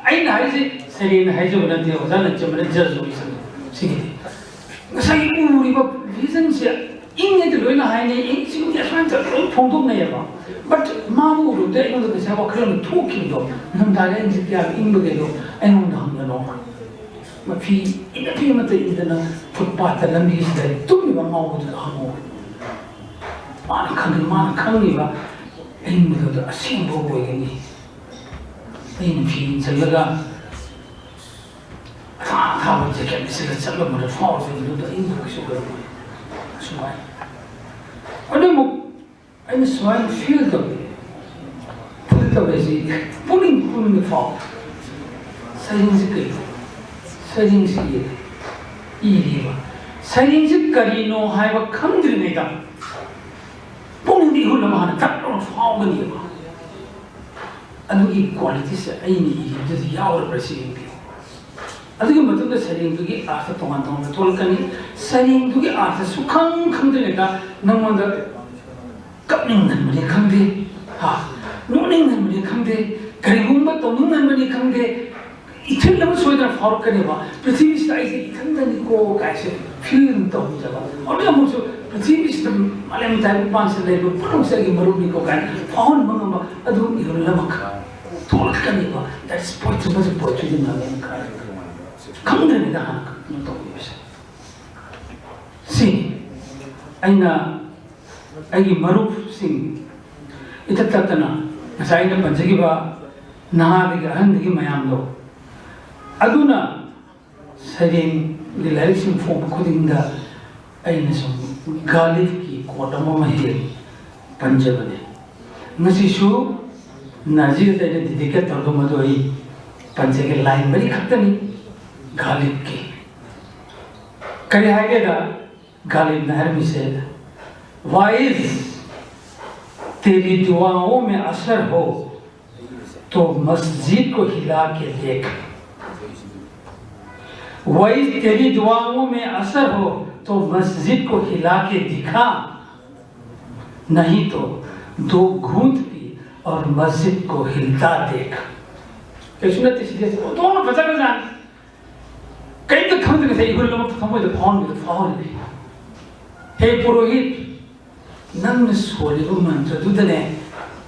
ꯑꯩꯅ ꯍꯥꯏꯁꯦ, ꯁꯩꯔꯦꯡꯅ ꯍꯥꯏꯖꯕ ꯅꯠꯇꯦ, ꯑꯣꯖꯥ ꯂꯟꯆꯦꯝꯕꯅ ꯖꯁ ꯑꯣꯏꯁꯅꯨ꯫ ꯁꯤꯒꯤꯗꯤ ꯉꯁꯥꯏꯒꯤ ꯎꯔꯤꯕ ꯚꯤꯖꯟꯁꯦ ꯏꯪꯉꯦꯗꯤ ꯂꯣꯏꯅ ꯍꯥꯏꯅꯩ, ꯏꯪ ꯆꯤꯡꯗꯤ ꯑꯁꯨꯃꯥꯏꯅ ꯇꯧꯔ ꯂꯣꯏ ꯐꯣꯡꯗꯣꯛꯅꯩꯌꯦꯕ꯫ But ꯃꯥꯕꯨ ꯎꯔꯨꯕꯗ ꯑꯩꯉꯣꯟꯗ ꯉꯁꯥꯏ ꯋꯥꯈꯜ ꯑꯃ ꯊꯣꯛꯈꯤꯕꯗꯣ, ꯅꯤꯡꯊꯝꯊꯥꯗ ꯑꯩꯁꯦ ꯀꯌꯥꯝ ꯏꯪꯕꯒꯦꯗꯣ ꯑꯩꯉꯣꯟꯗ ꯍꯪꯒꯅꯣ꯫ ꯃꯐꯤ, ꯏꯅꯐꯤ ꯑꯃꯠꯇ ꯏꯟꯗꯅ ꯐꯨꯠꯄꯥꯠꯇ ꯂꯝꯕꯤꯁꯤꯗ ꯇꯨꯝꯃꯤꯕ ꯑꯉꯥꯎꯕꯗꯨꯗ ꯍꯪꯉꯣ꯫ ꯃꯥꯅ ꯈꯪꯉꯤ, ꯃꯥꯅ ꯈꯪꯉꯤꯕ ꯑꯏꯪꯕꯗꯨꯗ ꯑꯁꯦꯡꯕ ꯑꯣꯏꯒꯅꯤ꯫ ꯑꯩꯅ ꯐꯤ ꯏꯟꯁꯤꯜꯂꯒ ꯑꯊꯥ ꯑꯊꯥꯕ ꯖꯦꯀꯦꯠ ꯂꯤꯠꯁꯤꯜꯂ ꯆꯠꯂꯝꯕꯗ ꯐꯥꯎꯔꯗꯣꯏꯅꯤ, ꯑꯗꯨꯗ ꯑꯏꯪꯕ ꯀꯩꯁꯨ ꯑꯣꯏꯔꯝꯃꯣꯏ꯫ ꯁꯨꯃꯥꯏꯅ꯫ ꯑꯗꯨꯕꯨ ꯑꯩꯅ ꯁꯨꯃꯥꯏꯅ ꯐꯤꯜ ꯇꯧꯋꯤ꯫ ꯐꯨꯔꯤꯠ ꯇꯧꯔꯤꯁꯤ ꯄꯨꯛꯅꯤꯡ ꯄꯨꯛꯅꯤꯡꯗ ꯐꯥꯎ꯫ ꯁꯩꯔꯦꯡꯁꯤ ꯀꯩꯅꯣ? ꯁꯩꯔꯦꯡꯁꯤ ꯏꯔꯤꯕ ꯁꯩꯔꯦꯡꯁꯤ ꯀꯔꯤꯅꯣ ꯍꯥꯏꯕ ꯈꯪꯗ꯭ꯔꯤꯉꯩꯗ ꯄꯨꯛꯅꯤꯡꯗ ꯏꯍꯨꯜ ꯑꯃ ꯍꯥꯟꯅ ꯊꯛ ꯂꯥꯎꯅ ꯐꯥꯎꯒꯅꯤꯕ꯫ ꯑꯗꯨꯒꯤ ꯀ꯭ꯋꯥꯂꯤꯇꯤꯁꯦ ꯑꯩꯅ ꯏꯔꯤꯕꯗꯨꯗ ꯌꯥꯎꯔꯕ꯭ꯔꯥ ꯁꯤ ꯌꯦꯡꯕꯤꯌꯨ꯫ ꯑꯗꯨꯒꯤ ꯃꯇꯨꯡꯗ ꯁꯩꯔꯦꯡꯗꯨꯒꯤ ꯑꯥꯔꯊ ꯇꯣꯉꯥꯟ ꯇꯣꯉꯥꯟꯕ ꯊꯣꯛꯂꯛꯀꯅꯤ꯫ ꯁꯩꯔꯦꯡꯗꯨꯒꯤ ꯑꯥꯔꯊ ꯁꯨꯈꯪ ꯈꯪꯗ꯭ꯔꯤꯉꯩꯗ ꯅꯪꯉꯣꯟꯗ ꯀꯞꯅꯤꯡꯍꯟꯕꯅꯤ ꯈꯪꯗꯦ, ꯍꯥ, ꯅꯣꯛꯅꯤꯡꯍꯟꯕꯅꯤ ꯈꯪꯗꯦ, ꯀꯔꯤꯒꯨꯝꯕ ꯇꯧꯅꯤꯡꯍꯟꯕꯅꯤ ꯈꯪꯗꯦ, ꯏꯊꯤꯜ ꯑꯃ ꯁꯣꯏꯗꯅ ꯐꯥꯎꯔꯛꯀꯅꯦꯕ꯫ ꯄ꯭ꯔꯤꯊꯤꯕꯤꯁꯤꯗ ꯑꯩꯁꯦ ꯏꯊꯟꯇꯅꯤꯀꯣ ꯀꯥꯏꯁꯦ ꯐꯤꯜ ꯇꯧꯕꯤꯗꯕ꯫ ꯑꯗꯨꯅ ꯑꯃꯨꯛꯁꯨ ꯄ꯭ꯔꯤꯊꯤꯕꯤꯁꯤꯗ, ꯃꯥꯂꯦꯝ ꯇꯥꯏꯕꯪꯄꯥꯟꯁꯤꯗ ꯂꯩꯕ ꯄꯨꯝꯅꯃꯛꯁꯦ ꯑꯩꯒꯤ ꯃꯔꯨꯞꯅꯤꯀꯣ ꯀꯥꯏꯅ ꯐꯥꯎꯍꯟꯕ ꯉꯝꯕ ꯑꯗꯨ ꯏꯍꯨꯜ ꯑꯃꯈꯛ ꯊꯣꯛꯂꯛꯀꯅꯦꯕ꯫ That's poetry, ꯃꯁꯤ poetryꯗꯤ ꯃꯥꯂꯦꯝ ꯈꯔ ꯈꯪꯗ꯭ꯔꯤꯉꯩꯗ ꯍꯥꯟꯅ ꯀꯩꯅꯣ ꯇꯧꯕꯤꯕꯁꯦ꯫ ꯁꯤ ꯑꯩꯅ ꯑꯩꯒꯤ ꯃꯔꯨꯞꯁꯤꯡ ꯏꯊꯛ ꯊꯛꯇꯅ ꯉꯁꯥꯏ ꯑꯩꯅ ꯄꯟꯖꯈꯤꯕ ꯅꯍꯥꯗꯒꯤ ꯑꯍꯟꯗꯒꯤ ꯃꯌꯥꯝꯗꯣ, ꯑꯗꯨꯅ ꯁꯩꯔꯦꯡꯒꯤ ꯂꯥꯏꯔꯤꯛꯁꯤꯡ ꯐꯣꯡꯕ ꯈꯨꯗꯤꯡꯗ ꯑꯩꯅ ꯁꯨꯝ ꯒꯥꯂꯤꯕꯀꯤ ꯀꯣꯠ ꯑꯃꯃ ꯍꯦꯛ ꯄꯟꯖꯕꯅꯦ꯫ ꯉꯁꯤꯁꯨ ꯅꯥꯖꯤꯔꯗ ꯑꯩꯅ ꯗꯤꯗꯤꯀꯦꯠ ꯇꯧꯔꯒ ꯃꯗꯨ ꯑꯩ ꯄꯟꯖꯒꯦ꯫ ꯂꯥꯏꯟ ꯃꯔꯤ ꯈꯛꯇꯅꯤ ꯒꯥꯂꯤꯕꯀꯤ꯫ ꯀꯔꯤ ꯍꯥꯏꯒꯦꯗ, ꯒꯥꯂꯤꯕꯅ ꯍꯥꯏꯔꯝꯃꯤꯁꯦ, "वाइज़, तेरी दुआओं में असर हो तो मस्जिद को हिला के देख, वाइज़, तेरी दुआओं में असर हो तो मस्जिद को हिला के दिखा, नहीं तो दो घूंट पी और मस्जिद को हिलता देख।" ꯀꯩꯁꯨ ꯅꯠꯇꯦ ꯁꯤꯗꯤ, ꯑꯣꯟꯊꯣꯛꯅ ꯐꯖꯈ꯭ꯔꯖꯥꯠꯅꯤ꯫ ꯀꯔꯤꯝꯇ ꯈꯪꯗꯅ ꯉꯁꯥꯏ ꯏꯍꯨꯜ ꯑꯃ ꯊꯃꯣꯏꯗ ꯐꯥꯎꯍꯟꯕꯗ ꯐꯥꯎꯍꯜꯂꯤ꯫ ꯍꯦ ꯄꯨꯔꯣꯍꯤꯠ, ꯅꯪꯅ ꯁꯣꯜꯂꯤꯕ ꯃꯟꯇ꯭ꯔꯗꯨꯗꯅꯦ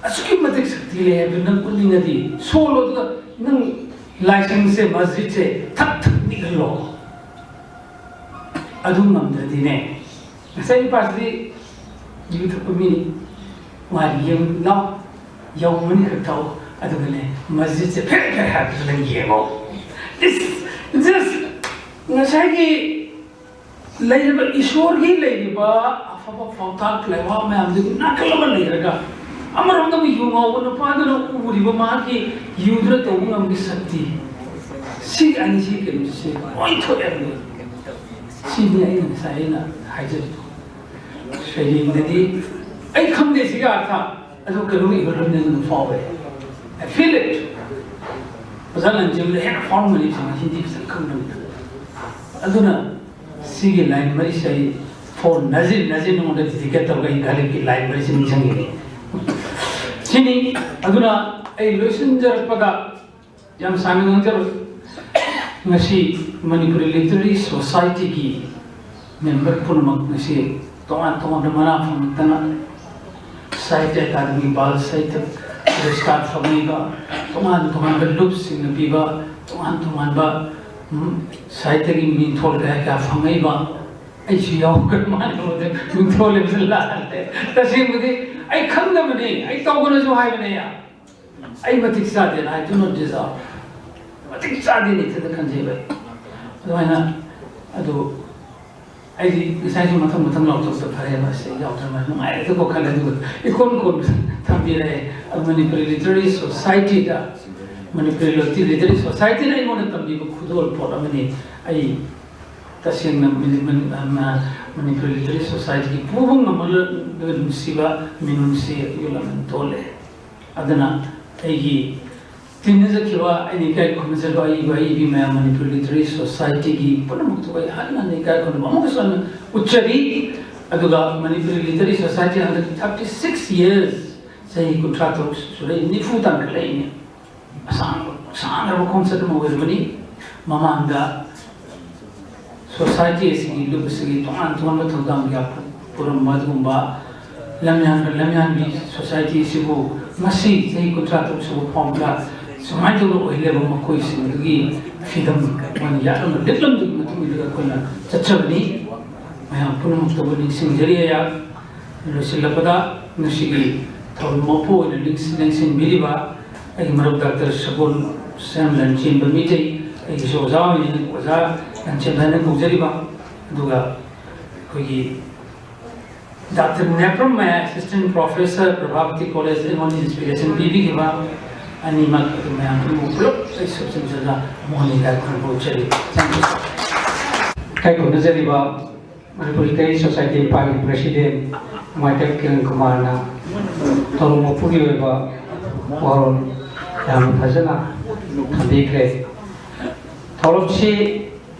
ꯑꯁꯨꯛꯀꯤ ꯃꯇꯤꯛ ꯁꯛꯇꯤ ꯂꯩ ꯍꯥꯏꯕꯗꯨ ꯅꯪ ꯎꯠꯅꯤꯡꯉꯗꯤ ꯁꯣꯜꯂꯣ, ꯑꯗꯨꯒ ꯅꯪ ꯂꯥꯏꯁꯪꯁꯦ, ꯃꯁꯖꯤꯠꯁꯦ ꯊꯛ ꯊꯛ ꯅꯤꯛꯍꯜꯂꯣ꯫ ꯑꯗꯨ ꯉꯝꯗ꯭ꯔꯗꯤꯅꯦ, ꯉꯁꯥꯏ ꯅꯨꯄꯥꯁꯤꯗꯤ ꯌꯨ ꯊꯛꯄ ꯃꯤꯅꯤ, ꯃꯥ ꯌꯦꯡ ꯂꯥꯎ, ꯌꯧ ꯃꯅꯤ ꯈꯛ ꯊꯛꯎ, ꯑꯗꯨꯒꯅꯦ ꯃꯁꯖꯤꯠꯁꯦ ꯐꯦꯔꯦ ꯐꯦꯔꯦ ꯍꯥꯏꯕꯁꯨ ꯅꯪ ꯌꯦꯡꯉꯣ꯫ It's just ꯉꯁꯥꯏꯒꯤ ꯂꯩꯔꯤꯕ ꯏꯁꯣꯔꯒꯤ ꯂꯩꯔꯤꯕ ꯑꯐꯕ ꯄꯥꯎꯇꯥꯛ ꯂꯥꯏꯋꯥ ꯃꯌꯥꯝꯗꯨꯒꯤ ꯅꯥꯀꯜ ꯑꯃ ꯂꯩꯔꯒ, ꯑꯃꯔꯣꯝꯗ ꯑꯃꯨꯛ ꯌꯨ ꯉꯥꯎꯕ ꯅꯨꯄꯥꯗꯨꯅ ꯎꯔꯤꯕ ꯃꯍꯥꯛꯀꯤ ꯌꯨꯗꯨꯅ ꯇꯧꯕ ꯉꯝꯕꯒꯤ ꯁꯛꯇꯤ, ꯁꯤ ꯑꯅꯤꯁꯤ ꯀꯩꯅꯣꯁꯦ ꯂꯣꯏ ꯊꯣꯛꯑꯦ꯫ ꯁꯤꯅꯤ ꯑꯩꯅ ꯉꯁꯥꯏ ꯑꯩꯅ ꯍꯥꯏꯖꯔꯤꯗꯣ꯫ ꯁꯩꯔꯦꯡꯗꯗꯤ ꯑꯩ ꯈꯪꯗꯦ ꯁꯤꯒꯤ ꯑꯥꯔꯊ, ꯑꯗꯨ ꯀꯩꯅꯣꯝ ꯏꯍꯨꯜꯂꯝꯅꯤ ꯑꯗꯨꯝ ꯐꯥꯎꯋꯦ꯫ I feel it. ꯑꯣꯖꯥ ꯂꯟꯖꯦꯝꯕꯗ ꯍꯦꯟꯅ ꯐꯥꯎꯔꯝꯒꯅꯤ ꯁꯤꯃ ꯍꯤꯟꯗꯤ ꯐꯖꯅ ꯈꯪꯕꯅꯤꯅ꯫ ꯑꯗꯨꯅ ꯁꯤꯒꯤ ꯂꯥꯏꯟ ꯃꯔꯤꯁꯦ ꯑꯩ ꯐꯣꯟ ꯅꯖꯤꯟ ꯅꯖꯤꯟ ꯅꯉꯣꯟꯗ ꯗꯤꯗꯤꯀꯦꯠ ꯇꯧꯔꯒ ꯑꯩ ꯒꯥꯂꯤꯕꯀꯤ ꯂꯥꯏꯟ ꯃꯔꯤꯁꯦ ꯅꯤꯡꯁꯤꯡꯉꯤꯅꯤ꯫ ꯁꯤꯅꯤ꯫ ꯑꯗꯨꯅ ꯑꯩ ꯂꯣꯏꯁꯤꯟꯖꯔꯛꯄꯗ ꯌꯥꯝ ꯁꯥꯡꯅ ꯉꯥꯡꯖꯔꯣꯏ꯫ ꯉꯁꯤ ꯃꯅꯤꯄꯨꯔꯤ ꯂꯤꯇꯔꯦꯔꯤ ꯁꯣꯁꯥꯏꯇꯤꯒꯤ ꯃꯦꯝꯕꯔ ꯄꯨꯝꯅꯃꯛ ꯉꯁꯤ ꯇꯣꯉꯥꯟ ꯇꯣꯉꯥꯟꯕ ꯃꯅꯥ ꯐꯪꯂꯛꯇꯅ ꯁꯥꯍꯤꯇ꯭ꯌ ꯑꯦꯀꯥꯗꯃꯤ ꯕꯥꯜ ꯁꯥꯍꯤꯇ꯭ꯌ ꯄꯨꯔꯁꯀꯥꯔ ꯐꯪꯂꯤꯕ, ꯇꯣꯉꯥꯟ ꯇꯣꯉꯥꯟꯕ ꯂꯨꯞꯁꯤꯡꯅ ꯄꯤꯕ ꯇꯣꯉꯥꯟ ꯇꯣꯉꯥꯟꯕ, ꯎꯝ, ꯁꯥꯍꯤꯇ꯭ꯌꯒꯤ ꯃꯤꯡꯊꯣꯜ ꯀꯌꯥ ꯀꯌꯥ ꯐꯪꯂꯛꯏꯕ, ꯑꯩꯁꯨ ꯌꯥꯎꯈ꯭ꯔꯦ ꯃꯥꯅ ꯃꯤꯡꯊꯣꯜ ꯂꯩꯕꯁꯨ ꯂꯥꯛꯑꯦ꯫ ꯇꯁꯦꯡꯕꯗꯤ ꯑꯩ ꯈꯪꯗꯕꯅꯤ, ꯑꯩ ꯇꯧꯒꯅꯁꯨ ꯍꯥꯏꯕꯅꯦ꯫ ꯑꯩ ꯃꯇꯤꯛ ꯆꯥꯗꯦꯅ, I do not deserve, ꯃꯇꯤꯛ ꯆꯥꯗꯦꯅ ꯏꯊꯟꯗ ꯈꯟꯖꯩꯕ ꯑꯩ꯫ ꯑꯗꯨꯃꯥꯏꯅ ꯑꯗꯨ ꯑꯩꯗꯤ ꯉꯁꯥꯏꯁꯨ ꯃꯊꯪ ꯃꯊꯪ ꯂꯥꯎꯊꯣꯛꯇ ꯐꯔꯦ, ꯃꯁꯤ ꯌꯥꯎꯗ꯭ꯔꯃ ꯅꯨꯡꯉꯥꯏꯔꯦꯗꯀꯣ ꯈꯜꯂꯦ꯫ ꯑꯗꯨꯒ ꯏꯀꯣꯟ ꯀꯣꯟ ꯊꯝꯕꯤꯔꯛꯑꯦ꯫ ꯑꯗꯨ ꯃꯅꯤꯄꯨꯔꯤ ꯂꯤꯇꯔꯦꯔꯤ ꯁꯣꯁꯥꯏꯇꯤꯗ, ꯃꯅꯤꯄꯨꯔꯤ ꯂꯤꯇꯔꯦꯔꯤ ꯁꯣꯁꯥꯏꯇꯤꯅ ꯑꯩꯉꯣꯟꯗ ꯇꯝꯕꯤꯕ ꯈꯨꯗꯣꯜ ꯄꯣꯠ ꯑꯃꯅꯤ꯫ ꯑꯩ ꯇꯁꯦꯡꯅ ꯃꯅꯤ-, ꯃꯅꯤ-, ꯑ, ꯃ-, ꯃꯅꯤꯄꯨꯔꯤ ꯂꯤꯇꯔꯦꯔꯤ ꯁꯣꯁꯥꯏꯇꯤꯒꯤ ꯄꯨꯕ ꯉꯝꯍꯜꯂꯗꯕ ꯅꯨꯡꯁꯤꯕ ꯃꯤꯅꯨꯡꯁꯤ ꯑꯩꯒꯤ ꯂꯃꯟ ꯊꯣꯛꯂꯦ꯫ ꯑꯗꯨꯅ ꯑꯩꯒꯤ ꯇꯤꯟꯅꯖꯈꯤꯕ, ꯑꯩꯅ ꯏꯀꯥꯏ ꯈꯨꯝꯅꯖꯕ ꯑꯏꯕ ꯑꯏꯕꯤ ꯃꯌꯥꯝ, ꯃꯅꯤꯄꯨꯔ ꯂꯤꯇꯔꯦꯔꯤ ꯁꯣꯁꯥꯏꯇꯤꯒꯤ ꯄꯨꯝꯅꯃꯛꯇꯨ ꯑꯩ ꯍꯟꯅ ꯍꯟꯅ ꯏꯀꯥꯏ ꯈꯨꯝꯅꯕ ꯑꯃꯨꯛꯀꯁꯨ ꯍꯟꯅ ꯎꯠꯆꯔꯤ꯫ ꯑꯗꯨꯒ ꯃꯅꯤꯄꯨꯔꯤ ꯂꯤꯇꯔꯦꯔꯤ ꯁꯣꯁꯥꯏꯇꯤ ꯍꯟꯗꯛ thirty six years, ꯆꯍꯤ ꯀꯨꯟꯊ꯭ꯔꯥ ꯇꯔꯨꯛ ꯁꯨꯔꯦ, ꯅꯤꯐꯨ ꯇꯥꯟꯈꯠꯂꯛꯏꯅꯦ꯫ ꯑꯁꯥꯡꯕ, ꯁꯥꯡꯈ꯭ꯔꯕ ꯈꯣꯡꯆꯠ ꯑꯃ ꯑꯣꯏꯔꯕꯅꯤ꯫ ꯃꯃꯥꯡꯗ ꯁꯣꯁꯥꯏꯇꯤ ꯑꯁꯤꯒꯤ ꯂꯨꯞ ꯑꯁꯤꯒꯤ ꯇꯣꯉꯥꯟ ꯇꯣꯉꯥꯟꯕ ꯊꯧꯗꯥꯡ ꯀꯌꯥ ꯄꯨꯔꯝꯕ ꯑꯗꯨꯒꯨꯝꯕ ꯂꯝꯌꯥꯟꯕ ꯂꯝꯌꯥꯟꯕꯤ ꯁꯣꯁꯥꯏꯇꯤ ꯑꯁꯤꯕꯨ ꯉꯁꯤ ꯆꯍꯤ ꯀꯨꯟꯊ꯭ꯔꯥ ꯇꯔꯨꯛ ꯁꯨꯕ ꯐꯥꯎꯕꯗ ꯁꯨꯃꯥꯏꯅ ꯇꯧꯅ ꯑꯣꯏꯍꯜꯂꯦꯕ ꯃꯈꯣꯏꯁꯤꯡꯗꯨꯒꯤ ꯐꯤꯗꯝ ꯃꯣꯏꯅ ꯌꯥꯠꯂꯝꯕ ꯂꯤꯛꯂꯝꯗꯨꯒꯤ ꯃꯇꯨꯡ ꯏꯟꯅ ꯑꯩꯈꯣꯏꯅ ꯆꯠꯆꯕꯅꯤ꯫ ꯃꯌꯥꯝ ꯄꯨꯝꯅꯃꯛꯇꯕꯨ ꯅꯤꯡꯁꯤꯡꯖꯔꯤ꯫ ꯑꯩꯍꯥꯛ ꯂꯣꯏꯁꯤꯜꯂꯛꯄꯗ ꯉꯁꯤꯒꯤ ꯊꯧꯔꯝ ꯃꯄꯨ ꯑꯣꯏꯅ ꯂꯦꯡꯁꯤꯟꯕꯤꯔꯤꯕ ꯑꯩꯒꯤ ꯃꯔꯨꯞ ꯗꯥꯛꯇꯔ ꯁꯒꯣꯜ ꯁꯦꯝ ꯂꯟꯆꯦꯟꯕ ꯃꯤꯇꯩ, ꯑꯩꯒꯤꯁꯨ ꯑꯣꯖꯥ ꯑꯣꯏꯅ ꯑꯣꯖꯥ ꯂꯟꯆꯦꯟꯕ ꯍꯥꯏꯅ ꯀꯧꯖꯔꯤꯕ, ꯑꯗꯨꯒ ꯑꯩꯈꯣꯏꯒꯤ doctor Nepram Maya assistant professor Prabhavati college ꯑꯩꯉꯣꯟꯗ ꯏꯟꯁꯄꯤꯔꯦꯁꯟ ꯄꯤꯕꯤꯈꯤꯕ ꯑꯅꯤꯃꯛ ꯑꯗꯨ ꯃꯌꯥꯝ ꯑꯗꯨꯕꯨ ꯄꯨꯂꯞ ꯑꯩ ꯁꯨꯞꯆꯟꯖꯗ ꯃꯣꯍꯣꯟ ꯏꯀꯥꯏ ꯈꯨꯝꯅꯕ ꯎꯠꯆꯔꯤ꯫ ꯏꯀꯥꯏ ꯈꯨꯝꯅꯖꯔꯤꯕ ꯃꯅꯤꯄꯨꯔ ꯂꯤꯇꯔꯦꯔꯤ ꯁꯣꯁꯥꯏꯇꯤ ꯏꯝꯐꯥꯜꯒꯤ ꯄ꯭ꯔꯦꯁꯤꯗꯦꯟ ꯃꯥꯏꯀꯦꯜ ꯀꯤꯔꯟ ꯀꯨꯃꯥꯔꯅ ꯊꯧꯔꯝ ꯃꯄꯨꯒꯤ ꯑꯣꯏꯕ ꯋꯥꯔꯣꯜ ꯌꯥꯝꯅ ꯐꯖꯅ ꯊꯝꯕꯤꯈ꯭ꯔꯦ꯫ ꯊꯧꯔꯝꯁꯤ,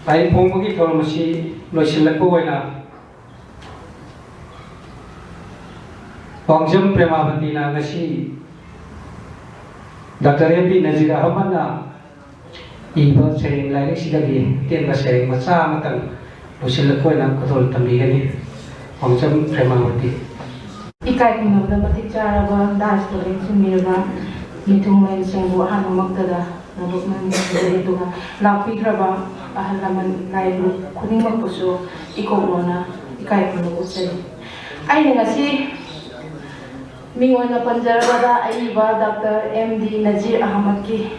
ꯂꯥꯏꯔꯤꯛ ꯐꯣꯡꯕꯒꯤ ꯊꯧꯔꯝ ꯑꯁꯤ ꯂꯣꯏꯁꯤꯜꯂꯛꯄ ꯑꯣꯏꯅ ꯋꯥꯡꯖꯝ ꯄ꯭ꯔꯦꯃꯥꯕꯇꯤꯅ ꯉꯁꯤ ꯗꯥꯛꯇꯔ ꯑꯦꯝ ꯄꯤ ꯅꯖꯤꯔ ꯑꯍꯃꯗꯅ ꯏꯕ ꯁꯩꯔꯦꯡ ꯂꯥꯏꯔꯤꯛꯁꯤꯗꯒꯤ ꯑꯇꯦꯟꯕ ꯁꯩꯔꯦꯡ ꯃꯆꯥ ꯑꯃꯇꯪ ꯂꯣꯏꯁꯤꯜꯂꯛꯄ ꯑꯣꯏꯅ ꯈꯨꯗꯣꯜ ꯇꯝꯕꯤꯒꯅꯤ꯫ ꯋꯥꯡꯖꯝ ꯄ꯭ꯔꯦꯃꯥꯕꯇꯤ꯫ ꯏꯀꯥꯏ ꯈꯨꯝꯅꯕꯗ ꯃꯇꯤꯛ ꯆꯥꯔꯕ ꯗꯥꯏꯁꯇ ꯂꯦꯡꯁꯤꯟꯕꯤꯔꯕ ꯃꯤꯊꯨꯡꯂꯦꯟꯁꯤꯡꯕꯨ ꯑꯍꯥꯟꯕꯃꯛꯇꯗ ꯅꯣꯂꯨꯛꯅ ꯅꯤꯡꯁꯤꯡꯖꯔꯤ, ꯑꯗꯨꯒ ꯂꯥꯛꯄꯤꯈ꯭ꯔꯕ ꯑꯍꯜ ꯂꯃꯟ ꯂꯥꯏ ꯂꯨꯞ ꯈꯨꯗꯤꯡꯃꯛꯄꯨꯁꯨ ꯏꯀꯣꯛꯂꯣꯟꯅ ꯏꯀꯥꯏ ꯈꯨꯝꯅꯕ ꯎꯠꯆꯔꯤ꯫ ꯑꯩꯅ ꯉꯁꯤ ꯃꯤꯡ ꯑꯣꯏꯅ ꯄꯟꯖꯔꯕꯗ ꯑꯏꯕ ꯗꯥꯛꯇꯔ ꯑꯦꯝ ꯗꯤ ꯅꯖꯤꯔ ꯑꯍꯃꯗꯀꯤ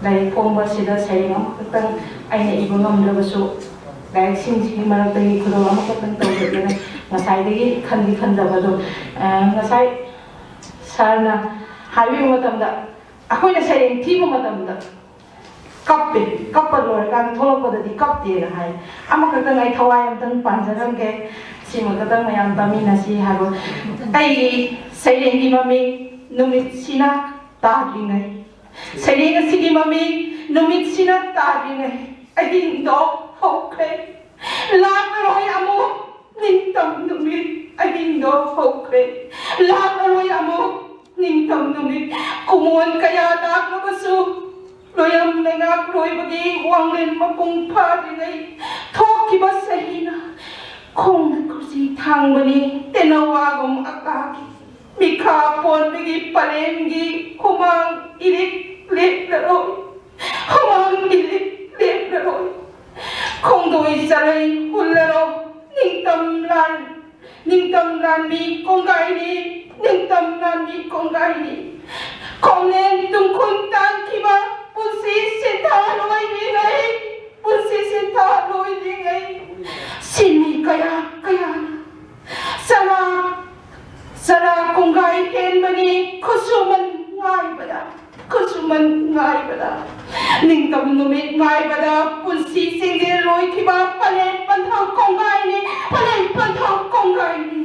ꯂꯥꯏꯔꯤꯛ ꯐꯣꯡꯕ ꯑꯁꯤꯗ ꯁꯩꯔꯦꯡ ꯑꯃꯈꯛꯇꯪ ꯑꯩꯅ ꯏꯕ ꯉꯝꯗ꯭ꯔꯕꯁꯨ, ꯂꯥꯏꯔꯤꯛꯁꯤꯡꯁꯤꯒꯤ ꯃꯔꯛꯇꯒꯤ ꯈꯨꯗꯣꯜ ꯑꯃꯈꯛꯇꯪ ꯇꯧꯖꯒꯦꯅ ꯉꯁꯥꯏꯗꯒꯤ ꯈꯟꯗꯤ ꯈꯟꯖꯕ ꯑꯗꯣ, ꯑ, ꯉꯁꯥꯏ ꯁꯥꯔꯅ ꯍꯥꯏꯕꯤꯕ ꯃꯇꯝꯗ, ꯑꯩꯈꯣꯏꯅ ꯁꯩꯔꯦꯡ ꯊꯤꯕ ꯃꯇꯝꯗ ꯀꯞꯄꯦ, ꯀꯞꯄ ꯂꯣꯏꯔꯀꯥꯟꯗ ꯊꯣꯛꯂꯛꯄꯗꯗꯤ ꯀꯞꯇꯦꯅ ꯍꯥꯏ꯫ ꯑꯃꯈꯛꯇꯪ ꯑꯩ ꯊꯋꯥꯏ ꯑꯃꯇꯪ ꯄꯥꯟꯖꯔꯝꯒꯦ, ꯁꯤꯃꯈꯛꯇꯪ ꯃꯌꯥꯝ ꯇꯥꯃꯤꯟꯅꯁꯤ ꯍꯥꯏꯕ꯫ ꯑꯩꯒꯤ ꯁꯩꯔꯦꯡꯒꯤ ꯃꯃꯤꯡ ꯅꯨꯃꯤꯠꯁꯤꯅ ꯇꯥꯗ꯭ꯔꯤꯉꯩ꯫ ꯁꯩꯔꯦꯡ ꯑꯁꯤꯒꯤ ꯃꯃꯤꯡ ꯅꯨꯃꯤꯠꯁꯤꯅ ꯇꯥꯗ꯭ꯔꯤꯉꯩ꯫ ꯑꯍꯤꯡꯗꯣ ꯍꯧꯈ꯭ꯔꯦ, ꯂꯥꯛꯂꯔꯣꯏ ꯑꯃꯨꯛ ꯅꯤꯡꯇꯝ ꯅꯨꯃꯤꯠ꯫ ꯑꯍꯤꯡꯗꯣ ꯍꯧꯈ꯭ꯔꯦ, ꯂꯥꯛꯂꯔꯣꯏ ꯑꯃꯨꯛ ꯅꯤꯡꯇꯝ ꯅꯨꯃꯤꯠ꯫ ꯀꯨꯃꯣꯟ ꯀꯌꯥ ꯂꯥꯛꯂꯕꯁꯨ, ꯂꯣꯌꯝ ꯂꯩꯉꯥꯛ ꯂꯣꯏꯕꯒꯤ ꯋꯥꯡꯂꯦꯟ ꯃꯄꯨꯡ ꯐꯥꯗ꯭ꯔꯤꯉꯩ ꯊꯣꯛꯈꯤꯕ ꯆꯍꯤꯅ ꯈꯣꯡꯅ ꯈꯨꯖꯤ ꯊꯥꯡꯕꯅꯤ ꯇꯦꯅꯋꯥꯒꯨꯝ ꯑꯀꯥꯒꯤ꯫ ꯃꯤꯈꯥ ꯄꯣꯟꯕꯒꯤ ꯄꯔꯦꯡꯒꯤ ꯍꯨꯃꯥꯡ ꯏꯔꯤꯛ ꯂꯦꯞꯂꯔꯣꯏ, ꯍꯨꯃꯥꯡ ꯏꯔꯤꯛ ꯂꯦꯞꯂꯔꯣꯏ꯫ ꯈꯣꯡꯗꯣꯏ ꯆꯔꯩ ꯍꯨꯜꯂꯔꯣ, ꯅꯤꯡꯇꯝ ꯂꯥꯟ, ꯅꯤꯡꯇꯝ ꯂꯥꯟꯃꯤ ꯀꯣꯡꯒꯥꯏꯅꯤ, ꯅꯤꯡꯇꯝ ꯂꯥꯟꯃꯤ ꯀꯣꯡꯒꯥꯏꯅꯤ꯫ ꯈꯣꯡꯂꯦꯟ ꯇꯨꯡꯈꯨꯟ ꯇꯥꯟꯈꯤꯕ ꯄꯨꯟꯁꯤ ꯁꯤꯟꯊꯥ ꯂꯣꯏꯔꯤꯉꯩ, ꯄꯨꯟꯁꯤ ꯁꯤꯟꯊꯥ ꯂꯣꯏꯔꯤꯉꯩ꯫ ꯁꯤꯟꯃꯤ ꯀꯌꯥ ꯀꯌꯥꯅ, ꯅꯤꯡꯇꯝ ꯅꯨꯃꯤꯠ ꯉꯥꯏꯕꯗ ꯄꯨꯟꯁꯤꯁꯤꯡꯁꯦ ꯂꯣꯏꯈꯤꯕ ꯄꯂꯦꯟ ꯄꯟꯊꯧ ꯀꯣꯡꯒꯥꯏꯅꯤ, ꯄꯂꯦꯟ ꯄꯟꯊꯧ ꯀꯣꯡꯒꯥꯏꯅꯤ꯫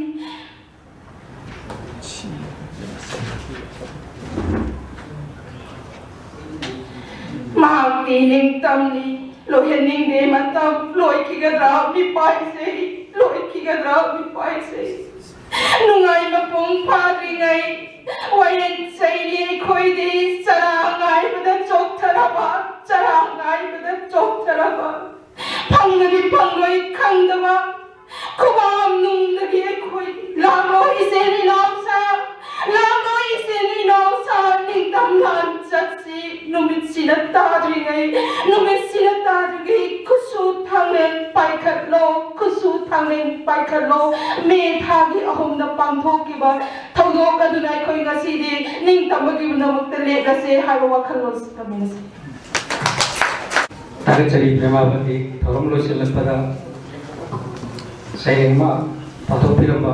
ꯃꯍꯥꯛꯇꯤ ꯅꯤꯡꯇꯝꯅꯤ, ꯂꯣꯏꯍꯟꯅꯤꯡꯗꯦ ꯃꯇꯝ ꯂꯣꯏꯈꯤꯒꯗ꯭ꯔꯥ ꯃꯤꯄꯥꯏꯁꯦ, ꯂꯣꯏꯈꯤꯒꯗ꯭ꯔꯥ ꯃꯤꯄꯥꯏꯁꯦ꯫ ꯅꯨꯡꯉꯥꯏ ꯃꯄꯨꯡ ꯐꯥꯗ꯭ꯔꯤꯉꯩ ꯋꯥꯌꯦꯜ ꯆꯩꯔꯤ ꯑꯩꯈꯣꯏꯗꯤ ꯆꯔꯥ ꯉꯥꯏꯕꯗ ꯆꯣꯛꯊꯔꯕ, ꯆꯔꯥ ꯉꯥꯏꯕꯗ ꯆꯣꯛꯊꯔꯕ, ꯐꯪꯒꯅꯤ ꯐꯪꯂꯣꯏ ꯈꯪꯗꯕ ꯈꯨꯕꯥꯝ ꯅꯨꯡꯗꯒꯤ ꯑꯩꯈꯣꯏ ꯂꯥꯛꯂꯣ ꯏꯆꯤꯟ ꯏꯅꯥꯎꯁꯥ, ꯂꯥꯛꯂꯣ ꯏꯆꯤꯟ ꯏꯅꯥꯎꯁꯥ, ꯅꯤꯡꯇꯝ ꯂꯥꯟ ꯆꯠꯁꯤ꯫ ꯅꯨꯃꯤꯠꯁꯤꯅ ꯇꯥꯗ꯭ꯔꯤꯉꯩ, ꯅꯨꯃꯤꯠꯁꯤꯅ ꯇꯥꯗ꯭ꯔꯤꯉꯩ ꯈꯨꯠꯁꯨ ꯊꯥꯡꯂꯦꯟ ꯄꯥꯏꯈꯠꯂꯣ, ꯈꯨꯠꯁꯨ ꯊꯥꯡꯂꯦꯟ ꯄꯥꯏꯈꯠꯂꯣ꯫ ꯃꯦ ꯊꯥꯒꯤ ꯑꯍꯨꯝꯗ ꯄꯥꯡꯊꯣꯛꯈꯤꯕ ꯊꯧꯗꯣꯛ ꯑꯗꯨꯅ ꯑꯩꯈꯣꯏ ꯉꯁꯤꯗꯤ ꯅꯤꯡꯇꯝꯕꯒꯤꯗꯃꯛꯇ ꯂꯦꯞꯂꯁꯦ ꯍꯥꯏꯕ ꯋꯥꯈꯜꯂꯣꯟ ꯊꯝꯃꯤꯟꯅꯁꯤ꯫ ꯊꯥꯒꯠꯆꯔꯤ ꯄ꯭ꯔꯦꯃꯥꯕꯇꯤ, ꯊꯧꯔꯝ ꯂꯣꯏꯁꯤꯜꯂꯛꯄꯗ ꯁꯩꯔꯦꯡ ꯑꯃ ꯄꯥꯡꯊꯣꯛꯄꯤꯔꯝꯕ꯫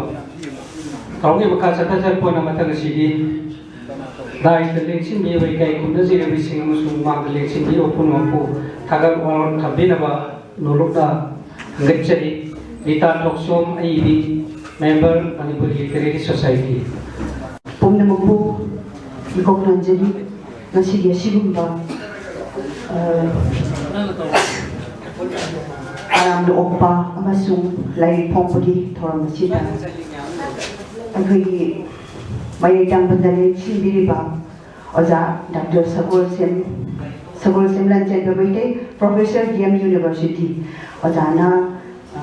ꯊꯧꯔꯝꯒꯤ ꯃꯈꯥ ꯆꯠꯊꯖꯔꯛꯄ ꯑꯣꯏꯅ ꯃꯊꯪ ꯑꯁꯤꯗꯤ ꯗꯥꯏꯁꯇ ꯂꯦꯡꯁꯤꯟꯕꯤꯔꯕ ꯏꯀꯥꯏ ꯈꯨꯝꯅꯖꯔꯕꯁꯤꯡ ꯑꯃꯁꯨꯡ ꯃꯥꯡꯗ ꯂꯦꯡꯁꯤꯟꯕꯤꯔꯕ ꯄꯨꯝꯅꯃꯛꯄꯨ ꯊꯥꯒꯠ ꯋꯥꯔꯣꯜ ꯊꯝꯕꯤꯅꯕ ꯅꯣꯂꯨꯛꯅ ꯈꯪꯒꯠꯆꯔꯤ꯫ ꯔꯤꯇꯥ ꯊꯣꯛꯆꯣꯝ ꯑꯏꯕꯤ, member, Manipur Literary Society꯫ ꯄꯨꯝꯅꯃꯛꯄꯨ ꯏꯀꯣꯛ ꯅꯣꯟꯖꯔꯤ꯫ ꯉꯁꯤꯒꯤ ꯑꯁꯤꯒꯨꯝꯕ, ꯑ, ꯃꯌꯥꯝꯅ ꯑꯣꯛꯄ ꯑꯃꯁꯨꯡ ꯂꯥꯏꯔꯤꯛ ꯐꯣꯡꯕꯒꯤ ꯊꯧꯔꯝ ꯑꯁꯤꯗ ꯑꯩꯈꯣꯏꯒꯤ ꯃꯌꯥꯏ ꯇꯥꯡꯕꯗ ꯂꯦꯡꯁꯤꯟꯕꯤꯔꯤꯕ ꯑꯣꯖꯥ doctor Sagolsem, Sagolsem Lanchenba Meitei, Professor, D M University꯫ ꯑꯣꯖꯥꯅ, ꯑ,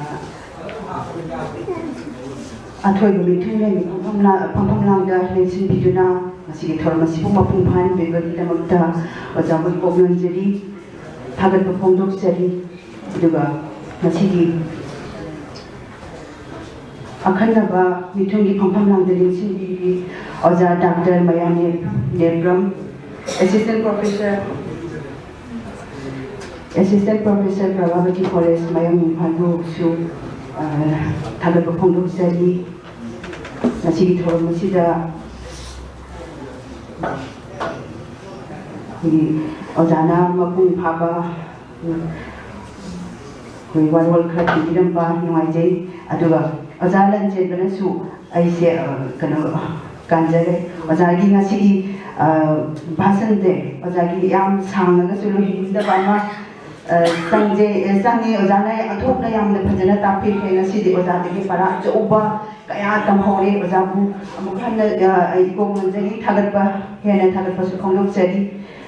ꯑꯊꯣꯏꯕ ꯃꯤꯊꯨꯡꯂꯦꯟꯒꯤ ꯐꯝꯐꯝ ꯂꯥ-, ꯐꯝꯐꯝ ꯂꯥꯡꯗ ꯂꯦꯡꯁꯤꯟꯕꯤꯗꯨꯅ ꯉꯁꯤꯒꯤ ꯊꯧꯔꯝ ꯑꯁꯤꯕꯨ ꯃꯄꯨꯡ ꯐꯥꯍꯟꯕꯤꯕꯒꯤꯗꯃꯛꯇ ꯑꯣꯖꯥꯕꯨ ꯏꯀꯣꯛ ꯅꯣꯟꯖꯔꯤ, ꯊꯥꯒꯠꯄ ꯐꯣꯡꯗꯣꯛꯆꯔꯤ꯫ ꯑꯗꯨꯒ ꯉꯁꯤꯒꯤ ꯑꯈꯟꯅꯕ ꯃꯤꯊꯨꯡꯒꯤ ꯐꯝꯐꯝ ꯂꯥꯡꯗ ꯂꯦꯡꯁꯤꯟꯕꯤꯔꯤ ꯑꯣꯖꯥ ꯗꯥꯛꯇꯔ ꯃꯌꯥꯅꯦ Nepram, Assistant Professor, Assistant Professor, Prabhabati College, ꯃꯌꯥꯡ ꯏꯝꯐꯥꯜꯕꯨꯁꯨ, ꯑ, ꯊꯥꯒꯠꯄ ꯐꯣꯡꯗꯣꯛꯆꯔꯤ꯫ ꯉꯁꯤꯒꯤ ꯊꯧꯔꯝ ꯑꯁꯤꯗ ꯑꯩꯈꯣꯏꯒꯤ ꯑꯣꯖꯥꯅ ꯃꯄꯨꯡ ꯐꯥꯕ ꯑꯩꯈꯣꯏ ꯋꯥꯔꯣꯜ ꯈꯔ ꯊꯝꯕꯤꯔꯝꯕ ꯅꯨꯡꯉꯥꯏꯖꯩ꯫ ꯑꯗꯨꯒ ꯑꯣꯖꯥ ꯂꯟꯆꯦꯟꯕꯅꯁꯨ ꯑꯩꯁꯦ, ꯑ, ꯀꯩꯅꯣ, ꯀꯥꯟꯖꯔꯦ꯫ ꯑꯣꯖꯥꯒꯤ ꯉꯁꯤꯒꯤ, ꯑ, ꯚꯥꯁꯟꯁꯦ ꯑꯣꯖꯥꯒꯤ ꯌꯥꯝ ꯁꯥꯡꯉꯒꯁꯨ ꯂꯣꯏꯍꯟꯅꯤꯡꯗꯕ ꯑꯃ, ꯑ, ꯆꯪꯖꯩ, ꯑ, ꯆꯪꯉꯤ꯫ ꯑꯣꯖꯥꯅ ꯑꯣꯟꯊꯣꯛꯅ ꯌꯥꯝꯅ ꯐꯖꯅ ꯇꯥꯛꯄꯤꯈ꯭ꯔꯦ꯫ ꯉꯁꯤꯗꯤ ꯑꯣꯖꯥꯗꯒꯤ ꯄꯔꯥ ꯑꯆꯧꯕ ꯀꯌꯥ ꯇꯝꯍꯧꯔꯦ꯫ ꯑꯣꯖꯥꯕꯨ ꯑꯃꯨꯛ ꯍꯟꯅ, ꯑ, ꯑꯩ ꯏꯀꯣꯛ ꯅꯣꯟꯖꯔꯤ, ꯊꯥꯒꯠꯄ, ꯍꯦꯟꯅ ꯊꯥꯒꯠꯄꯁꯨ ꯐꯣꯡꯗꯣꯛꯆꯔꯤ꯫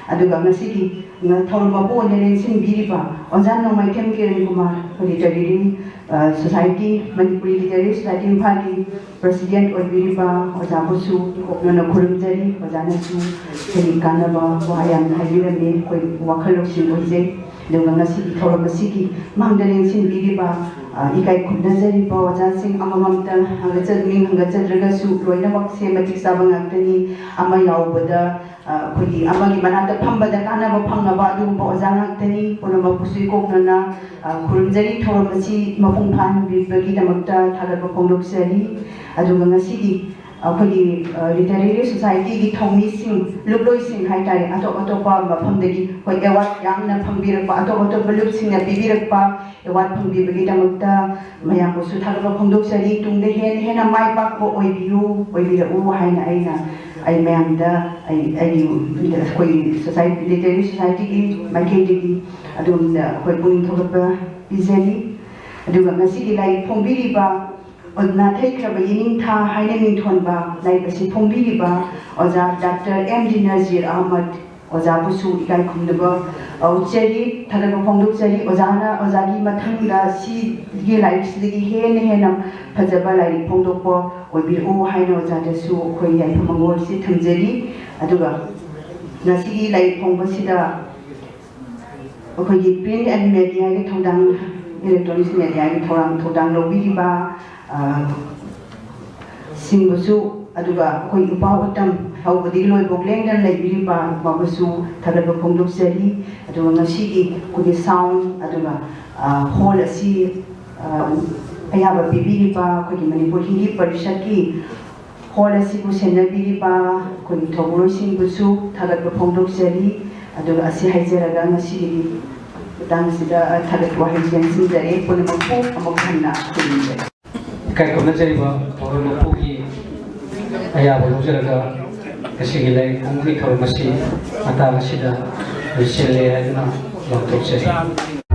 ꯑꯗꯨꯒ ꯉꯁꯤꯒꯤ ꯊꯧꯔꯝ ꯑꯃ ꯑꯣꯏꯅ ꯂꯦꯡꯁꯤꯟꯕꯤꯔꯤꯕ ꯑꯣꯖꯥ ꯅꯣꯡꯃꯥꯏꯊꯦꯝ ꯀꯤꯔꯟ ꯀꯨꯃꯥꯔ, ꯑꯩꯈꯣꯏ ꯂꯤꯇꯔꯦꯔꯤ, ꯑ, ꯁꯣꯁꯥꯏꯇꯤ, ꯃꯅꯤꯄꯨꯔꯤ ꯂꯤꯇꯔꯦꯔꯤ ꯁꯣꯁꯥꯏꯇꯤ ꯏꯝꯐꯥꯜꯒꯤ ꯄ꯭ꯔꯁꯤꯗꯦꯟꯠ ꯑꯣꯏꯕꯤꯔꯤꯕ ꯑꯣꯖꯥꯕꯨꯁꯨ ꯏꯀꯣꯛꯅꯅ ꯈꯨꯔꯨꯝꯖꯔꯤ꯫ ꯑꯣꯖꯥꯅꯁꯨ ꯑꯩꯈꯣꯏꯒꯤ ꯀꯥꯟꯅꯕ ꯋꯥ ꯌꯥꯝꯅ ꯍꯥꯏꯕꯤꯔꯝꯃꯤ, ꯑꯩꯈꯣꯏ ꯋꯥꯈꯜ ꯂꯧꯁꯤꯡ ꯑꯣꯏꯖꯩ꯫ ꯑꯗꯨꯒ ꯉꯁꯤꯒꯤ ꯊꯧꯔꯝ ꯑꯁꯤꯒꯤ ꯃꯥꯡꯗ ꯂꯦꯡꯁꯤꯟꯕꯤꯔꯤꯕ, ꯑ, ꯏꯀꯥꯏ ꯈꯨꯝꯅꯖꯔꯤꯕ ꯑꯣꯖꯥꯁꯤꯡ ꯑꯃꯃꯝꯇ ꯍꯪꯒꯠꯆ-, ꯃꯤꯡ ꯍꯪꯒꯠꯆꯗ꯭ꯔꯒꯁꯨ ꯂꯣꯏꯅꯃꯛꯁꯦ ꯃꯇꯤꯛ ꯆꯥꯕ ꯉꯥꯛꯇꯅꯤ꯫ ꯑꯃ ꯌꯥꯎꯕꯗ, ꯑ, ꯑꯩꯈꯣꯏꯒꯤ ꯑꯃꯒꯤ ꯃꯅꯥꯛꯇ ꯐꯝꯕꯗ ꯀꯥꯟꯅꯕ ꯐꯪꯅꯕ ꯑꯗꯨꯒꯨꯝꯕ ꯑꯣꯖꯥ ꯉꯥꯛꯇꯅꯤ꯫ ꯄꯨꯝꯅꯃꯛꯄꯨꯁꯨ ꯏꯀꯣꯛꯅꯅ, ꯑ, ꯈꯨꯔꯨꯝꯖꯔꯤ꯫ ꯊꯧꯔꯝ ꯑꯁꯤ ꯃꯄꯨꯡ ꯐꯥꯍꯟꯕꯤꯕꯒꯤꯗꯃꯛꯇ ꯊꯥꯒꯠꯄ ꯐꯣꯡꯗꯣꯛꯆꯔꯤ꯫ ꯑꯗꯨꯒ ꯉꯁꯤꯒꯤ ꯑꯩꯈꯣꯏꯒꯤ, ꯑ, ꯂꯤꯇꯔꯦꯔꯤ ꯁꯣꯁꯥꯏꯇꯤꯒꯤ ꯊꯧꯃꯤꯁꯤꯡ, ꯂꯨꯞꯂꯣꯏꯁꯤꯡ ꯍꯥꯏꯇꯥꯔꯦ, ꯑꯇꯣꯞ ꯑꯇꯣꯞꯄ ꯃꯐꯝꯗꯒꯤ ꯑꯩꯈꯣꯏ ꯑꯦꯋꯥꯔꯗ ꯌꯥꯝꯅ ꯐꯪꯕꯤꯔꯛꯄ, ꯑꯇꯣꯞ ꯑꯇꯣꯞꯄ ꯂꯨꯞꯁꯤꯡꯅ ꯄꯤꯕꯤꯔꯛꯄ ꯑꯦꯋꯥꯔꯗ ꯐꯪꯕꯤꯕꯒꯤꯗꯃꯛꯇ ꯃꯌꯥꯝꯕꯨꯁꯨ ꯊꯥꯒꯠꯄ ꯐꯣꯡꯗꯣꯛꯆꯔꯤ꯫ ꯇꯨꯡꯗ ꯍꯦꯟꯅ ꯍꯦꯟꯅ ꯃꯥꯏ ꯄꯥꯛꯄ ꯑꯣꯏꯕꯤꯌꯨ, ꯑꯣꯏꯕꯤꯔꯛꯎ ꯍꯥꯏꯅ ꯑꯩꯅ, ꯑꯩ ꯃꯌꯥꯝꯗ, ꯑꯩ, ꯑꯩꯒꯤ, ꯑꯩꯈꯣꯏꯒꯤ ꯁꯣꯁꯥꯏꯇꯤ, ꯂꯤꯇꯔꯦꯔꯤ ꯁꯣꯁꯥꯏꯇꯤꯒꯤ ꯃꯥꯏꯀꯩꯗꯒꯤ ꯑꯗꯣꯝꯗ ꯑꯩꯈꯣꯏ ꯄꯨꯛꯅꯤꯡ ꯊꯧꯒꯠꯄ ꯄꯤꯖꯔꯤ꯫ ꯑꯗꯨꯒ ꯉꯁꯤꯒꯤ ꯂꯥꯏꯔꯤꯛ ꯐꯣꯡꯕꯤꯔꯤꯕ ꯅꯥꯊꯩꯈ꯭ꯔꯕ ꯌꯦꯅꯤꯡꯊꯥ ꯍꯥꯏꯅ ꯃꯤꯡꯊꯣꯟꯕ ꯂꯥꯏꯔꯤꯛ ꯑꯁꯤ ꯐꯣꯡꯕꯤꯔꯤꯕ ꯑꯣꯖꯥ doctor M D Nazir Ahmad ꯑꯣꯖꯥꯕꯨꯁꯨ ꯏꯀꯥꯏ ꯈꯨꯝꯅꯕ, ꯑ, ꯎꯠꯆꯔꯤ, ꯊꯥꯒꯠꯄ ꯐꯣꯡꯗꯣꯛꯆꯔꯤ꯫ ꯑꯣꯖꯥꯅ, ꯑꯣꯖꯥꯒꯤ ꯃꯊꯪꯗ ꯁꯤꯒꯤ ꯂꯥꯏꯔꯤꯛꯁꯤꯗꯒꯤ ꯍꯦꯟꯅ ꯍꯦꯟꯅ ꯐꯖꯕ ꯂꯥꯏꯔꯤꯛ ꯐꯣꯡꯗꯣꯛꯄ ꯑꯣꯏꯕꯤꯔꯛꯎ ꯍꯥꯏꯅ ꯑꯣꯖꯥꯗꯁꯨ ꯑꯩꯈꯣꯏ ꯌꯥꯏꯐ ꯃꯪꯒꯣꯜꯁꯤ ꯊꯝꯖꯔꯤ꯫ ꯑꯗꯨꯒ ꯉꯁꯤꯒꯤ ꯂꯥꯏꯔꯤꯛ ꯐꯣꯡꯕꯁꯤꯗ ꯑꯩꯈꯣꯏꯒꯤ print and mediaꯒꯤ ꯊꯧꯗꯥꯡ, electronics mediaꯒꯤ ꯊꯧꯔꯥꯡ, ꯊꯧꯗꯥꯡ ꯂꯧꯕꯤꯔꯤꯕ, ꯑ, ꯁꯤꯡꯕꯨꯁꯨ, ꯑꯗꯨꯒ ꯑꯩꯈꯣꯏ ꯎꯄꯥ ꯎꯇꯝ ꯍꯧꯕꯗꯒꯤ ꯂꯣꯏꯕꯧ ꯂꯦꯡꯗꯅ ꯂꯩꯕꯤꯔꯤꯕ ꯎꯄꯥꯕꯨꯁꯨ ꯊꯥꯒꯠꯄ ꯐꯣꯡꯗꯣꯛꯆꯔꯤ꯫ ꯑꯗꯨꯒ ꯉꯁꯤꯒꯤ ꯑꯩꯈꯣꯏꯒꯤ sound, ꯑꯗꯨꯒ, ꯑ, hall ꯑꯁꯤ, ꯑ, ꯑꯌꯥꯕ ꯄꯤꯕꯤꯔꯤꯕ ꯑꯩꯈꯣꯏꯒꯤ ꯃꯅꯤꯄꯨꯔ ꯍꯤꯟꯗꯤ ꯄꯔꯤꯁꯠꯀꯤ ꯍꯣꯜ ꯑꯁꯤꯕꯨ ꯁꯦꯟꯅꯕꯤꯔꯤꯕ ꯑꯩꯈꯣꯏꯒꯤ ꯊꯧꯕꯨꯔꯣꯏꯁꯤꯡꯕꯨꯁꯨ ꯊꯥꯒꯠꯄ ꯐꯣꯡꯗꯣꯛꯆꯔꯤ꯫ ꯑꯗꯨꯒ ꯑꯁꯤ ꯍꯥꯏꯖꯔꯒ ꯉꯁꯤꯒꯤ ꯃꯇꯥꯡꯁꯤꯗ ꯊꯥꯒꯠꯄ ꯋꯥꯍꯩ ꯇꯦꯟꯁꯤꯟꯖꯔꯦ꯫ ꯄꯨꯝꯅꯃꯛꯄꯨ ꯑꯃꯨꯛ ꯍꯟꯅ ꯈꯨꯔꯨꯝꯖꯔꯤ꯫ ꯏꯀꯥꯏ ꯈꯨꯝꯅꯖꯔꯤꯕ ꯊꯧꯔꯝ ꯃꯄꯨꯒꯤ ꯑꯌꯥꯕ ꯂꯧꯖꯔꯒ ꯉꯁꯤꯒꯤ ꯂꯥꯏꯔꯤꯛ ꯐꯣꯡꯕꯒꯤ ꯊꯧꯔꯝ ꯑꯁꯤ ꯃꯇꯥꯡ ꯑꯁꯤꯗ ꯂꯣꯏꯁꯤꯜꯂꯦ ꯍꯥꯏꯗꯨꯅ ꯂꯥꯎꯊꯣꯛꯆꯔꯤ꯫